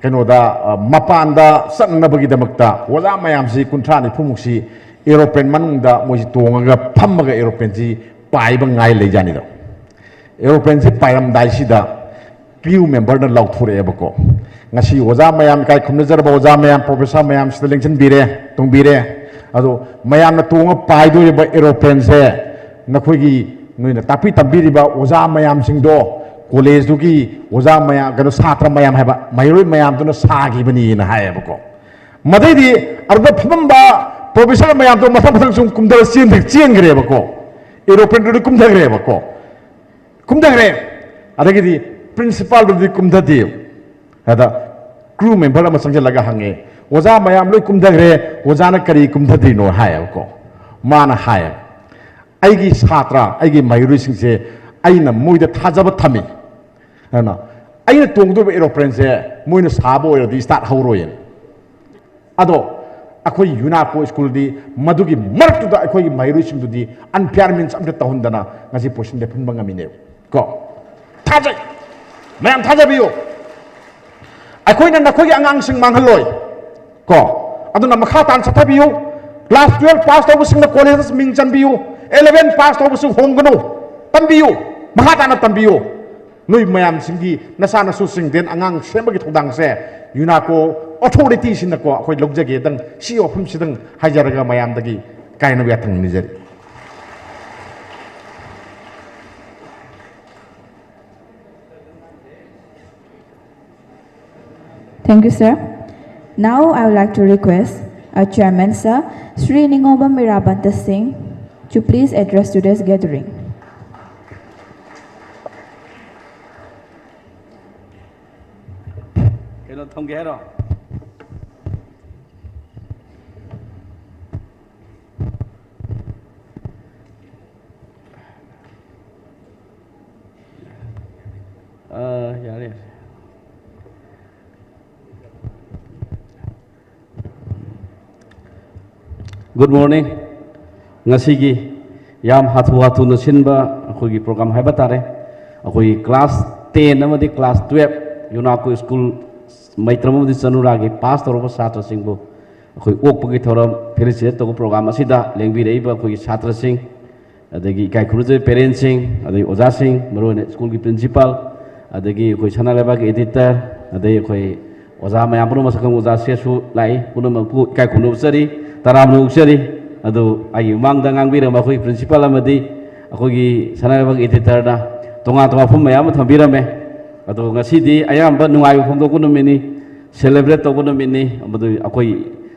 ꯀꯩꯅꯣꯗ, ꯑ, ꯃꯄꯥꯟꯗ ꯆꯠꯅꯕꯒꯤꯗꯃꯛꯇ ꯑꯣꯖꯥ ꯃꯌꯥꯝꯁꯤ ꯀꯨꯟꯊ꯭ꯔꯥ ꯅꯤꯐꯨꯃꯨꯛꯁꯤ aeroplane ꯃꯅꯨꯡꯗ ꯃꯣꯏꯁꯤ ꯇꯣꯡꯉꯒ ꯐꯝꯃꯒ aeroplaneꯁꯤ ꯄꯥꯏꯕ ꯉꯥꯏ ꯂꯩꯖꯥꯠꯅꯤꯗꯣ꯫ Aeroplaneꯁꯤ ꯄꯥꯏꯔꯝꯗꯥꯏꯁꯤꯗ crew memberꯅ ꯂꯥꯎꯊꯣꯔꯛꯑꯦꯕꯀꯣ, "ꯉꯁꯤ ꯑꯣꯖꯥ ꯃꯌꯥꯝ, ꯏꯀꯥꯏ ꯈꯨꯝꯅꯖꯔꯕ ꯑꯣꯖꯥ ꯃꯌꯥꯝ, professor ꯃꯌꯥꯝ ꯁꯤꯗ ꯂꯦꯡꯁꯤꯟꯕꯤꯔꯦ, ꯇꯣꯡꯕꯤꯔꯦ꯫ ꯑꯗꯣ ꯃꯌꯥꯝꯅ ꯇꯣꯡꯉ ꯄꯥꯏꯗꯣꯔꯤꯕ aeroplaneꯁꯦ ꯅꯈꯣꯏꯒꯤ, ꯅꯣꯏꯅ ꯇꯥꯛꯄꯤ ꯇꯝꯕꯤꯔꯤꯕ ꯑꯣꯖꯥ ꯃꯌꯥꯝꯁꯤꯡꯗꯣ, collegeꯇꯨꯒꯤ ꯑꯣꯖꯥ ꯃꯌꯥꯝ, ꯀꯩꯅꯣ, ꯁꯥꯇ꯭ꯔ ꯃꯌꯥꯝ ꯍꯥꯏꯕ, ꯃꯍꯩꯔꯣꯏ ꯃꯌꯥꯝꯗꯨꯅ ꯁꯥꯈꯤꯕꯅꯤꯅ" ꯍꯥꯏꯌꯦꯕꯀꯣ꯫ ꯃꯗꯩꯗꯤ ꯑꯗꯨꯗ ꯐꯝꯃꯝꯕ professor ꯃꯌꯥꯝꯗꯣ ꯃꯊꯪ ꯃꯊꯪ ꯁꯨꯝ ꯀꯨꯝꯊꯔ ꯆꯦꯟꯈ꯭ꯔꯦ-, ꯆꯦꯟꯈ꯭ꯔꯦꯕꯀꯣ꯫ Aeroplaneꯗꯨꯗꯤ ꯀꯨꯝꯊꯈ꯭ꯔꯦꯕꯀꯣ꯫ ꯀꯨꯝꯊꯈ꯭ꯔꯦ꯫ ꯑꯗꯒꯤꯗꯤ principalꯗꯨꯗꯤ ꯀꯨꯝꯊꯗꯦ꯫ ꯑꯗ crew member ꯑꯃ ꯆꯪꯁꯤꯜꯂꯒ ꯍꯪꯉꯦ, "ꯑꯣꯖꯥ ꯃꯌꯥꯝ ꯂꯣꯏ ꯀꯨꯝꯊꯈ꯭ꯔꯦ, ꯑꯣꯖꯥꯅ ꯀꯔꯤ ꯀꯨꯝꯊꯗ꯭ꯔꯤꯅꯣ?" ꯍꯥꯏꯌꯦꯕꯀꯣ꯫ ꯃꯥꯅ ꯍꯥꯏꯌꯦꯕ, "ꯑꯩꯒꯤ ꯁꯥꯇ꯭ꯔ, ꯑꯩꯒꯤ ꯃꯍꯩꯔꯣꯏꯁꯤꯡꯁꯦ ꯑꯩꯅ ꯃꯣꯏꯗ ꯊꯥꯖꯕ ꯊꯝꯃꯤ꯫ ꯑꯗꯨꯅ ꯑꯩꯅ ꯇꯣꯡꯗꯣꯏꯕ aeroplaneꯁꯦ ꯃꯣꯏꯅ ꯁꯥꯕ ꯑꯣꯏꯔꯗꯤ start ꯍꯧꯔꯣꯏꯅ"꯫ ꯑꯗꯣ ꯑꯩꯈꯣꯏ UNACO schoolꯗꯤ ꯃꯗꯨꯒꯤ ꯃꯔꯛꯇꯨꯗ ꯑꯩꯈꯣꯏꯒꯤ ꯃꯍꯩꯔꯣꯏꯁꯤꯡꯗꯨꯗꯤ unfair means ꯑꯝꯇ ꯇꯧꯍꯟꯗꯅ ꯉꯁꯤ position ꯂꯦꯞꯍꯟꯕ ꯉꯝꯃꯤꯅꯦꯕ ꯀꯣ꯫ ꯊꯥꯖꯩ, ꯃꯌꯥꯝ ꯊꯥꯖꯕꯤꯌꯨ꯫ ꯑꯩꯈꯣꯏꯅ ꯅꯈꯣꯏꯒꯤ ꯑꯉꯥꯡꯁꯤꯡ ꯃꯥꯡꯍꯜꯂꯣꯏ ꯀꯣ꯫ ꯑꯗꯨꯅ ꯃꯈꯥ ꯇꯥꯅ ꯆꯠꯊꯕꯤꯌꯨ꯫ Class twelve pass ꯇꯧꯕꯁꯤꯡꯅ collegeꯇ ꯃꯤꯡ ꯆꯟꯕꯤꯌꯨ꯫ Eleven pass ꯇꯧꯕꯁꯤꯡ ꯍꯣꯡꯒꯅꯨ, ꯇꯝꯕꯤꯌꯨ, ꯃꯈꯥ ꯇꯥꯅ ꯇꯝꯕꯤꯌꯨ꯫ ꯅꯣꯏ ꯃꯌꯥꯝꯁꯤꯡꯒꯤ ꯅꯆꯥ ꯅꯁꯨꯁꯤꯡ then ꯑꯉꯥꯡ ꯁꯦꯝꯕꯒꯤ ꯊꯧꯗꯥꯡꯁꯦ UNACO authorityꯁꯤꯡꯅꯀꯣ ꯑꯩꯈꯣꯏ ꯂꯧꯖꯒꯦꯗꯪ, ꯁꯤ ꯋꯥꯐꯝꯁꯤꯗꯪ ꯍꯥꯏꯖꯔꯒ ꯃꯌꯥꯝꯗꯒꯤ ꯀꯥꯏꯅꯕ ꯌꯥꯊꯪ ꯅꯤꯖꯔꯤ꯫ Thank you, sir. Now I would like to request our chairman, sir, Shri Ningobam Mirabanta Singh, to please address today's gathering. ꯀꯩꯅꯣ ꯊꯝꯒꯦ ꯍꯥꯏꯔꯣ? ꯑ, ꯌꯥꯔꯦ, ꯌꯥꯔꯦ꯫ Good morning. ꯉꯁꯤꯒꯤ ꯌꯥꯝ ꯍꯥꯊꯨ ꯍꯥꯊꯨꯅ ꯁꯤꯟꯕ ꯑꯩꯈꯣꯏꯒꯤ program ꯍꯥꯏꯕ ꯇꯥꯔꯦ꯫ ꯑꯩꯈꯣꯏꯒꯤ class ten ꯑꯃꯗꯤ class twelve ꯌꯨꯅꯥꯀꯣ school ꯃꯩꯇ꯭ꯔꯝ ꯑꯃꯗꯤ ꯆꯅꯨꯔꯥꯒꯤ pass ꯇꯧꯔꯕ ꯁꯥꯇ꯭ꯔꯁꯤꯡꯕꯨ ꯑꯩꯈꯣꯏ ꯑꯣꯛꯄꯒꯤ ꯊꯧꯔꯝ felicitate ꯇꯧꯕ program ꯑꯁꯤꯗ ꯂꯦꯡꯕꯤꯔꯛꯏꯕ ꯑꯩꯈꯣꯏꯒꯤ ꯁꯥꯇ꯭ꯔꯁꯤꯡ, ꯑꯗꯒꯤ ꯏꯀꯥꯏ ꯈꯨꯝꯅꯖꯕ parentꯁꯤꯡ, ꯑꯗꯒꯤ ꯑꯣꯖꯥꯁꯤꯡ, ꯃꯔꯨꯑꯣꯏꯅ schoolꯒꯤ principal, ꯑꯗꯒꯤ ꯑꯩꯈꯣꯏ ꯁꯅꯥ ꯂꯩꯕꯥꯛꯀꯤ editor, ꯑꯗꯩ ꯑꯩꯈꯣꯏ ꯑꯣꯖꯥ ꯃꯌꯥꯝ ꯄꯨꯝꯅꯃꯛ, ꯁꯛꯈꯪꯕ ꯑꯣꯖꯥ ꯁꯤꯁꯨ ꯂꯥꯛꯏ, ꯄꯨꯝꯅꯃꯛꯄꯨ ꯏꯀꯥꯏ ꯈꯨꯝꯅꯕ ꯎꯠꯆꯔꯤ, ꯇꯔꯥꯝꯅ ꯑꯣꯛꯆꯔꯤ꯫ ꯑꯗꯨ ꯑꯩꯒꯤ ꯃꯃꯥꯡꯗ ꯉꯥꯡꯕꯤꯔꯝꯕ ꯑꯩꯈꯣꯏ principal ꯑꯃꯗꯤ ꯑꯩꯈꯣꯏꯒꯤ ꯁꯅꯥ ꯂꯩꯕꯥꯛꯀꯤ editorꯅ ꯇꯣꯉꯥꯟ ꯇꯣꯉꯥꯟꯕ ꯋꯥꯐꯝ ꯃꯌꯥꯝ ꯑꯃ ꯊꯝꯕꯤꯔꯝꯃꯦ꯫ ꯑꯗꯣ ꯉꯁꯤꯗꯤ ꯑꯌꯥꯝꯕ ꯅꯨꯡꯉꯥꯏꯕ ꯐꯣꯡꯗꯣꯛꯄ ꯅꯨꯃꯤꯠꯅꯤ, celebrate ꯇꯧꯕ ꯅꯨꯃꯤꯠꯅꯤ꯫ ꯃꯗꯨ ꯑꯩꯈꯣꯏ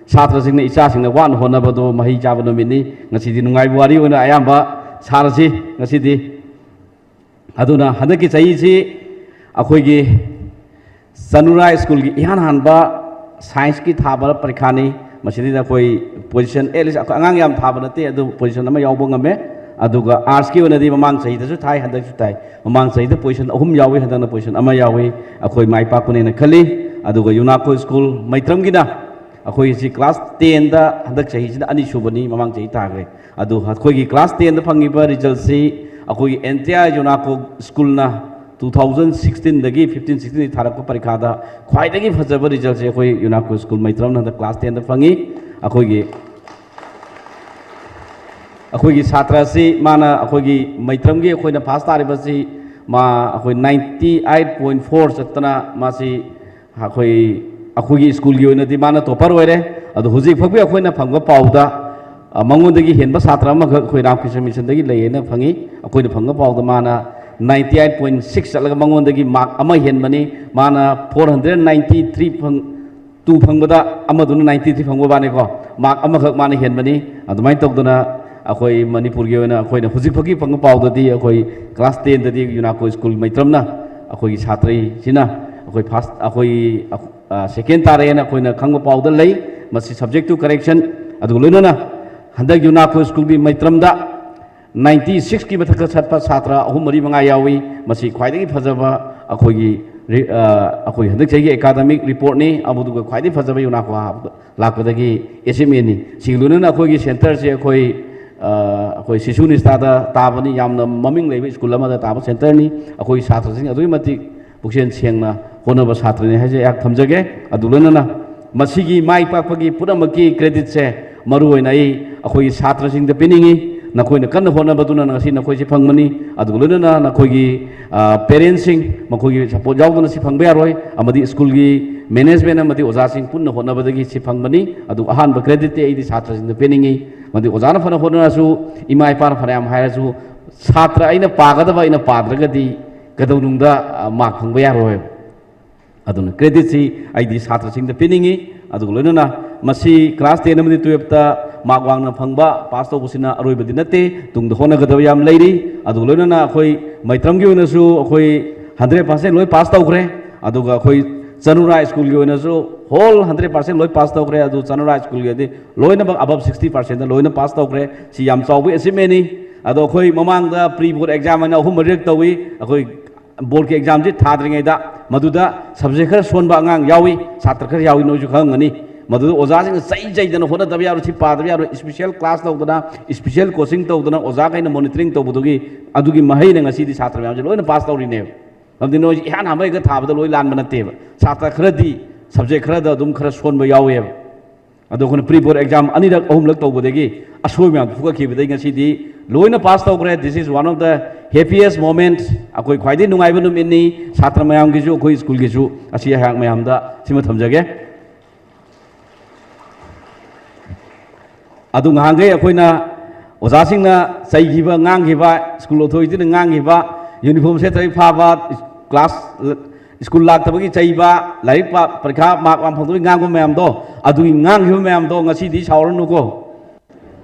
ꯁꯥꯇ꯭ꯔꯁꯤꯡꯅ, ꯏꯆꯥꯁꯤꯡꯅ ꯋꯥꯅ ꯍꯣꯠꯅꯕꯗꯣ ꯃꯍꯩ ꯆꯥꯕ ꯅꯨꯃꯤꯠꯅꯤ꯫ ꯉꯁꯤꯗꯤ ꯅꯨꯡꯉꯥꯏꯕ ꯋꯥꯔꯤ ꯑꯣꯏꯅ ꯑꯌꯥꯝꯕ ꯁꯥꯔꯁꯤ ꯉꯁꯤꯗꯤ꯫ ꯑꯗꯨꯅ ꯍꯟꯗꯛꯀꯤ ꯆꯍꯤꯁꯤ ꯑꯩꯈꯣꯏꯒꯤ ꯆꯅꯨꯔꯥ schoolꯒꯤ ꯏꯍꯥꯟ ꯍꯥꯟꯕ scienceꯀꯤ ꯊꯥꯕ ꯄꯔꯤꯈꯥꯅꯤ꯫ ꯃꯁꯤꯗꯩꯗ ꯑꯩꯈꯣꯏ position, at least ꯑꯩꯈꯣꯏ ꯑꯉꯥꯡ ꯌꯥꯝ ꯊꯥꯕ ꯅꯠꯇꯦ, ꯑꯗꯨ position ꯑꯃ ꯌꯥꯎꯕ ꯉꯝꯃꯦ꯫ ꯑꯗꯨꯒ artsꯀꯤ ꯑꯣꯏꯅꯗꯤ ꯃꯃꯥꯡ ꯆꯍꯤꯗꯁꯨ ꯊꯥꯏ, ꯍꯟꯗꯛꯁꯨ ꯊꯥꯏ꯫ ꯃꯃꯥꯡ ꯆꯍꯤꯗ position ꯑꯍꯨꯝ ꯌꯥꯎꯏ, ꯍꯟꯗꯛꯅ position ꯑꯃ ꯌꯥꯎꯏ꯫ ꯑꯩꯈꯣꯏ ꯃꯥꯏ ꯄꯥꯛꯄꯅꯦꯅ ꯈꯜꯂꯤ꯫ ꯑꯗꯨꯒ ꯌꯨꯅꯥꯀꯣ school ꯃꯩꯇ꯭ꯔꯝꯒꯤꯅ ꯑꯩꯈꯣꯏꯁꯤ class tenꯗ ꯍꯟꯗꯛ ꯆꯍꯤꯁꯤꯅ ꯑꯅꯤꯁꯨꯕꯅꯤ, ꯃꯃꯥꯡ ꯆꯍꯤ ꯊꯥꯈ꯭ꯔꯦ꯫ ꯑꯗꯨ ꯑꯩꯈꯣꯏꯒꯤ class tenꯗ ꯐꯪꯉꯤꯕ resultꯁꯤ ꯑꯩꯈꯣꯏꯒꯤ entire ꯌꯨꯅꯥꯀꯣ schoolꯅ two thousand sixteenꯗꯒꯤ fifteen sixteen ꯊꯥꯔꯛꯄ ꯄꯔꯤꯈꯥꯗ ꯈ꯭ꯋꯥꯏꯗꯒꯤ ꯐꯖꯕ resultꯁꯦ ꯑꯩꯈꯣꯏ ꯌꯨꯅꯥꯀꯣ school ꯃꯩꯇ꯭ꯔꯝꯅ ꯍꯟꯗꯛ class tenꯗ ꯐꯪꯉꯤ꯫ ꯑꯩꯈꯣꯏꯒꯤ ꯑꯩꯈꯣꯏꯒꯤ ꯁꯥꯇ꯭ꯔ ꯑꯁꯤ ꯃꯥꯅ ꯑꯩꯈꯣꯏꯒꯤ ꯃꯩꯇ꯭ꯔꯝꯒꯤ ꯑꯩꯈꯣꯏꯅ pass ꯇꯥꯔꯤꯕꯁꯤ ꯃꯥ ꯑꯩꯈꯣꯏ ninety eight point four ꯆꯠꯇꯅ ꯃꯥꯁꯤ ꯑꯩꯈꯣꯏ ꯑꯩꯈꯣꯏꯒꯤ schoolꯒꯤ ꯑꯣꯏꯅꯗꯤ ꯃꯥꯅ topper ꯑꯣꯏꯔꯦ꯫ ꯑꯗꯣ ꯍꯧꯖꯤꯛ ꯐꯥꯎꯒꯤ ꯑꯩꯈꯣꯏꯅ ꯐꯪꯕ ꯄꯥꯎꯗ, ꯑ, ꯃꯉꯣꯟꯗꯒꯤ ꯍꯦꯟꯕ ꯁꯥꯇ꯭ꯔ ꯑꯃꯈꯛ ꯑꯩꯈꯣꯏ ꯔꯥꯃꯀ꯭ꯔꯤꯁꯅ ꯃꯤꯁꯟꯗꯒꯤ ꯂꯩꯌꯦꯅ ꯐꯪꯉꯤ꯫ ꯑꯩꯈꯣꯏꯅ ꯐꯪꯕ ꯄꯥꯎꯗ ꯃꯥꯅ ninety eight point six ꯆꯠꯂꯒ ꯃꯉꯣꯟꯗꯒꯤ mark ꯑꯃ ꯍꯦꯟꯕꯅꯤ꯫ ꯃꯥꯅ four hundred ninety three ꯐꯪ-, ꯐꯪꯕꯗ ꯑꯃꯗꯨꯅ ꯅꯥꯏꯟꯇꯤ ꯊ꯭ꯔꯤ ꯐꯪꯕ ꯋꯥꯅꯤꯀꯣ, ꯃꯥꯔꯛ ꯑꯃꯈꯛ ꯃꯥꯅ ꯍꯦꯟꯕꯅꯤ꯫ ꯑꯗꯨꯃꯥꯏꯅ ꯇꯧꯗꯅ ꯑꯩꯈꯣꯏ ꯃꯅꯤꯄꯨꯔꯒꯤ ꯑꯣꯏꯅ ꯑꯩꯈꯣꯏꯅ ꯍꯧꯖꯤꯛ ꯐꯥꯎꯒꯤ ꯐꯪꯕ ꯄꯥꯎꯗꯗꯤ ꯑꯩꯈꯣꯏ ꯀ꯭ꯂꯥꯁ ꯇꯦꯟꯗꯗꯤ ꯌꯨꯅꯥꯀꯣ ꯁ꯭ꯀꯨꯜ ꯃꯩꯇ꯭ꯔꯝꯅ ꯑꯩꯈꯣꯏꯒꯤ ꯁꯥꯇ꯭ꯔꯁꯤꯅ ꯑꯩꯈꯣꯏ ꯐꯥꯔꯁ ꯑꯩꯈꯣꯏ ꯁꯦꯀꯦꯟ ꯇꯥꯔꯛꯑꯦꯅ ꯑꯩꯈꯣꯏꯅ ꯈꯪꯕ ꯄꯥꯎꯗ ꯂꯩ꯫ ꯃꯁꯤ subject to correction꯫ ꯑꯗꯨꯒ ꯂꯣꯏꯅꯅ ꯍꯟꯗꯛ ꯌꯨꯅꯥꯀꯣ ꯁ꯭ꯀꯨꯜꯒꯤ ꯃꯩꯇ꯭ꯔꯝꯗ ꯅꯥꯏꯟꯇꯤ ꯁꯤꯛꯁꯀꯤ ꯃꯊꯛꯇ ꯆꯠꯄ ꯁꯥꯇ꯭ꯔ ꯑꯍꯨꯝ ꯃꯔꯤ ꯃꯉꯥ ꯌꯥꯎꯏ꯫ ꯃꯁꯤ ꯈ꯭ꯋꯥꯏꯗꯒꯤ ꯐꯖꯕ ꯑꯩꯈꯣꯏꯒꯤ ꯔꯤ- ꯑ, ꯑꯩꯈꯣꯏ ꯍꯟꯗꯛ ꯆꯍꯤꯒꯤ ꯑꯦꯀꯥꯗꯃꯤꯛ ꯔꯤꯄꯣꯔꯠꯅꯤ꯫ ꯑꯃꯗꯨꯒ ꯈ꯭ꯋꯥꯏꯗꯒꯤ ꯐꯖꯕ ꯌꯨꯅꯥꯀꯣ ꯂꯥꯛꯄꯗꯒꯤ ꯑꯦꯆꯤꯞꯃꯦꯟꯅꯤ꯫ ꯁꯤꯒ ꯂꯣꯏꯅꯅ ꯑꯩꯈꯣꯏꯒꯤ ꯁꯦꯟꯇꯔꯁꯦ ꯑꯩꯈꯣꯏ ꯑ, ꯑꯩꯈꯣꯏ ꯁꯤꯁꯨ ꯅꯤꯁꯇꯥꯗ ꯇꯥꯕꯅꯤ꯫ ꯌꯥꯝꯅ ꯃꯃꯤꯡ ꯂꯩꯕ ꯁ꯭ꯀꯨꯜ ꯑꯃꯗ ꯇꯥꯕ ꯁꯦꯟꯇꯔꯅꯤ꯫ ꯑꯩꯈꯣꯏ ꯁꯥꯇ꯭ꯔꯁꯤꯡ ꯑꯗꯨꯛꯀꯤ ꯃꯇꯤꯛ ꯄꯨꯛꯆꯦꯜ ꯁꯦꯡꯅ ꯍꯣꯠꯅꯕ ꯁꯥꯇ꯭ꯔꯅꯤ ꯍꯥꯏꯖꯩ꯫ ꯑꯩꯍꯥꯛ ꯊꯝꯖꯒꯦ꯫ ꯑꯗꯨ ꯂꯣꯏꯅꯅ ꯃꯁꯤꯒꯤ ꯃꯥꯏ ꯄꯥꯛꯄꯒꯤ ꯄꯨꯝꯅꯃꯛꯀꯤ ꯀ꯭ꯔꯦꯗꯤꯠꯁꯦ ꯃꯔꯨ ꯑꯣꯏꯅ ꯑꯩ ꯑꯩꯈꯣꯏꯒꯤ ꯁꯥꯇ꯭ꯔꯁꯤꯡꯗ ꯄꯤꯅꯤꯡꯉꯤ꯫ ꯅꯈꯣꯏꯅ ꯀꯟꯅ ꯍꯣꯠꯅꯕꯗꯨꯅ ꯉꯁꯤ ꯅꯈꯣꯏꯁꯤ ꯐꯪꯕꯅꯤ꯫ ꯑꯗꯨꯒ ꯂꯣꯏꯅꯅ ꯅꯈꯣꯏꯒꯤ ꯄꯦꯔꯦꯟꯁꯁꯤꯡ, ꯃꯈꯣꯏꯒꯤ ꯁꯄꯣꯔꯠ ꯌꯥꯎꯗꯅ ꯁꯤ ꯐꯪꯕ ꯌꯥꯔꯣꯏ꯫ ꯑꯃꯗꯤ ꯁ꯭ꯀꯨꯜꯒꯤ ꯃꯦꯅꯦꯖꯃꯦꯟ ꯑꯃꯗꯤ ꯑꯣꯖꯥꯁꯤꯡ ꯄꯨꯟꯅ ꯍꯣꯠꯅꯕꯗꯒꯤ ꯁꯤ ꯐꯪꯕꯅꯤ꯫ ꯑꯗꯨꯒ ꯑꯍꯥꯟꯕ ꯀ꯭ꯔꯦꯗꯤꯠꯇꯤ ꯑꯩꯗꯤ ꯁꯥꯇ꯭ꯔꯁꯤꯡꯗ ꯄꯤꯅꯤꯡꯉꯤ꯫ ꯃꯗꯤ ꯑꯣꯖꯥꯅ ꯐꯅ ꯍꯣꯠꯅꯔꯁꯨ, ꯏꯃꯥ ꯏꯄꯥꯅ ꯐꯅꯌꯥꯝ ꯍꯥꯏꯔꯁꯨ, ꯁꯥꯇ꯭ꯔ ꯑꯩꯅ ꯄꯥꯒꯗꯕ ꯑꯩꯅ ꯄꯥꯗ꯭ꯔꯒꯗꯤ ꯀꯩꯗꯧꯅꯨꯡꯗ ꯃꯥꯔꯛ ꯐꯪꯕ ꯌꯥꯔꯣꯏꯕ꯫ ꯑꯗꯨꯅ ꯀ꯭ꯔꯦꯗꯤꯠꯁꯤ ꯑꯩꯗꯤ ꯁꯥꯇ꯭ꯔꯁꯤꯡꯗ ꯄꯤꯅꯤꯡꯉꯤ꯫ ꯑꯗꯨꯒ ꯂꯣꯏꯅꯅ ꯃꯁꯤ ꯀ꯭ꯂꯥꯁ ꯇꯦꯟ ꯑꯃꯗꯤ ꯇꯨꯌꯦꯜꯞꯇ ꯃꯥꯔꯛ ꯋꯥꯡꯅ ꯐꯪꯕ, ꯄꯥꯁ ꯇꯧꯕꯁꯤꯅ ꯑꯔꯣꯏꯕꯗꯤ ꯅꯠꯇꯦ꯫ ꯇꯨꯡꯗ ꯍꯣꯠꯅꯒꯗꯕ ꯌꯥꯝ ꯂꯩꯔꯤ꯫ ꯑꯗꯨꯒ ꯂꯣꯏꯅꯅ ꯑꯩꯈꯣꯏ ꯃꯩꯇ꯭ꯔꯝꯒꯤ ꯑꯣꯏꯅꯁꯨ ꯑꯩꯈꯣꯏ ꯍꯟꯗ꯭ꯔꯦꯠ ꯄꯥꯔꯁꯦꯟ ꯂꯣꯏ ꯄꯥꯁ ꯇꯧꯈ꯭ꯔꯦ꯫ ꯑꯗꯨꯒ ꯑꯩꯈꯣꯏ ꯆꯅꯨꯔꯥ ꯁ꯭ꯀꯨꯜꯒꯤ ꯑꯣꯏꯅꯁꯨ ꯍꯣꯜ ꯍꯟꯗ꯭ꯔꯦꯠ ꯄꯥꯔꯁꯦꯟ ꯂꯣꯏ ꯄꯥꯁ ꯇꯧꯈ꯭ꯔꯦ꯫ ꯑꯗꯨ ꯆꯅꯨꯔꯥ ꯁ꯭ꯀꯨꯜꯒꯤꯗꯤ ꯂꯣꯏꯅꯃꯛ ꯑꯕꯞ ꯁꯤꯛꯁꯇꯤ ꯄꯥꯔꯁꯦꯟꯗ ꯂꯣꯏꯅ ꯄꯥꯁ ꯇꯧꯈ꯭ꯔꯦ꯫ ꯁꯤ ꯌꯥꯝ ꯆꯥꯎꯕ ꯑꯦꯆꯤꯞꯃꯦꯟꯅꯤ꯫ ꯑꯗꯣ ꯑꯩꯈꯣꯏ ꯃꯃꯥꯡꯗ ꯄ꯭ꯔꯤ ꯕꯣꯔꯗ ꯑꯦꯛꯖꯥꯝ ꯍꯥꯏꯅ ꯑꯍꯨꯝ ꯃꯔꯤꯔꯛ ꯇꯧꯏ꯫ ꯑꯩꯈꯣꯏ ꯕꯣꯔꯗꯀꯤ ꯑꯦꯛꯖꯥꯝꯁꯤ ꯊꯥꯗ꯭ꯔꯤꯉꯩꯗ ꯃꯗꯨꯗ ꯁꯕꯖꯦꯛ ꯈꯔ ꯁꯣꯟꯕ ꯑꯉꯥꯡ ꯌꯥꯎꯏ, ꯁꯥꯇ꯭ꯔ ꯈꯔ ꯌꯥꯎꯏ, ꯅꯣꯏꯁꯨ ꯈꯪꯉꯝꯒꯅꯤ꯫ ꯃꯗꯨꯗ ꯑꯣꯖꯥꯁꯤꯡꯅ ꯆꯩ ꯆꯩꯗꯅ ꯍꯣꯠꯅꯗꯕ ꯌꯥꯔꯣꯏ, ꯁꯤ ꯄꯥꯗꯕ ꯌꯥꯔꯣꯏ, ꯏꯁꯄꯤꯁꯦꯜ ꯀ꯭ꯂꯥꯁ ꯇꯧꯗꯅ, ꯏꯁꯄꯤꯁꯦꯜ ꯀꯣꯆꯤꯡ ꯇꯧꯗꯅ, ꯑꯣꯖꯥꯈꯩꯅ ꯃꯣꯅꯤꯇꯔꯤꯡ ꯇꯧꯕꯗꯨꯒꯤ, ꯑꯗꯨꯒꯤ ꯃꯍꯩꯅ ꯉꯁꯤꯗꯤ ꯁꯥꯇ꯭ꯔ ꯃꯌꯥꯝꯁꯦ ꯂꯣꯏꯅ ꯄꯥꯁ ꯇꯧꯔꯤꯅꯦꯕ꯫ ꯃꯔꯝꯗꯤ ꯅꯣꯏꯁꯦ ꯏꯍꯥꯟ ꯍꯥꯟꯕ ꯍꯦꯛꯇ ꯊꯥꯕꯗ ꯂꯣꯏ ꯂꯥꯟꯕ ꯅꯠꯇꯦꯕ꯫ ꯁꯥꯇ꯭ꯔ ꯈꯔꯗꯤ ꯁꯕꯖꯦꯛ ꯈꯔꯗ ꯑꯗꯨꯝ ꯈꯔ ꯁꯣꯟꯕ ꯌꯥꯎꯋꯦꯕ꯫ ꯑꯗꯣ ꯑꯩꯈꯣꯏꯅ ꯄ꯭ꯔꯤ ꯕꯣꯔꯗ ꯑꯦꯛꯖꯥꯝ ꯑꯅꯤꯔꯛ ꯑꯍꯨꯝꯂꯛ ꯇꯧꯕꯗꯒꯤ ꯑꯁꯣꯏ ꯃꯌꯥꯝ ꯐꯨꯒꯠꯈꯤꯕꯗꯒꯤ ꯉꯁꯤꯗꯤ ꯂꯣꯏꯅ ꯄꯥꯁ ꯇꯧꯈ꯭ꯔꯦ꯫ This is one of the happiest moments꯫ ꯑꯩꯈꯣꯏ ꯈ꯭ꯋꯥꯏꯗꯒꯤ ꯅꯨꯡꯉꯥꯏꯕ ꯅꯨꯃꯤꯠꯅꯤ꯫ ꯁꯥꯇ꯭ꯔ ꯃꯌꯥꯝꯒꯤꯁꯨ, ꯑꯩꯈꯣꯏ ꯁ꯭ꯀꯨꯜꯒꯤꯁꯨ꯫ ꯑꯁꯤ ꯑꯩꯍꯥꯛ ꯃꯌꯥꯝꯗ ꯁꯤꯃ ꯊꯝꯖꯒꯦ꯫ ꯑꯗꯨ ꯉꯍꯥꯟꯈꯩ ꯑꯩꯈꯣꯏꯅ ꯑꯣꯖꯥꯁꯤꯡꯅ ꯆꯩꯈꯤꯕ, ꯉꯥꯡꯈꯤꯕ, ꯁ꯭ꯀꯨꯜ ꯑꯣꯊꯣꯔꯤꯇꯤꯅ ꯉꯥꯡꯈꯤꯕ, ꯌꯨꯅꯤꯐꯣꯔꯝ ꯁꯦꯠꯇꯕꯩ ꯐꯥꯕ, ꯀ꯭ꯂꯥꯁ ꯁ꯭ꯀꯨꯜ ꯂꯥꯛꯇꯕꯒꯤ ꯆꯩꯕ, ꯂꯥꯏꯔꯤꯛ ꯄꯥ-, ꯄꯔꯤꯈꯥ ꯃꯥꯔꯛ ꯋꯥꯡ ꯐꯪꯗꯕꯒꯤ ꯉꯥꯡꯕ ꯃꯌꯥꯝꯗꯣ, ꯑꯗꯨꯒꯤ ꯉꯥꯡꯈꯤꯕ ꯃꯌꯥꯝꯗꯣ ꯉꯁꯤꯗꯤ ꯁꯥꯎꯔꯅꯨꯀꯣ꯫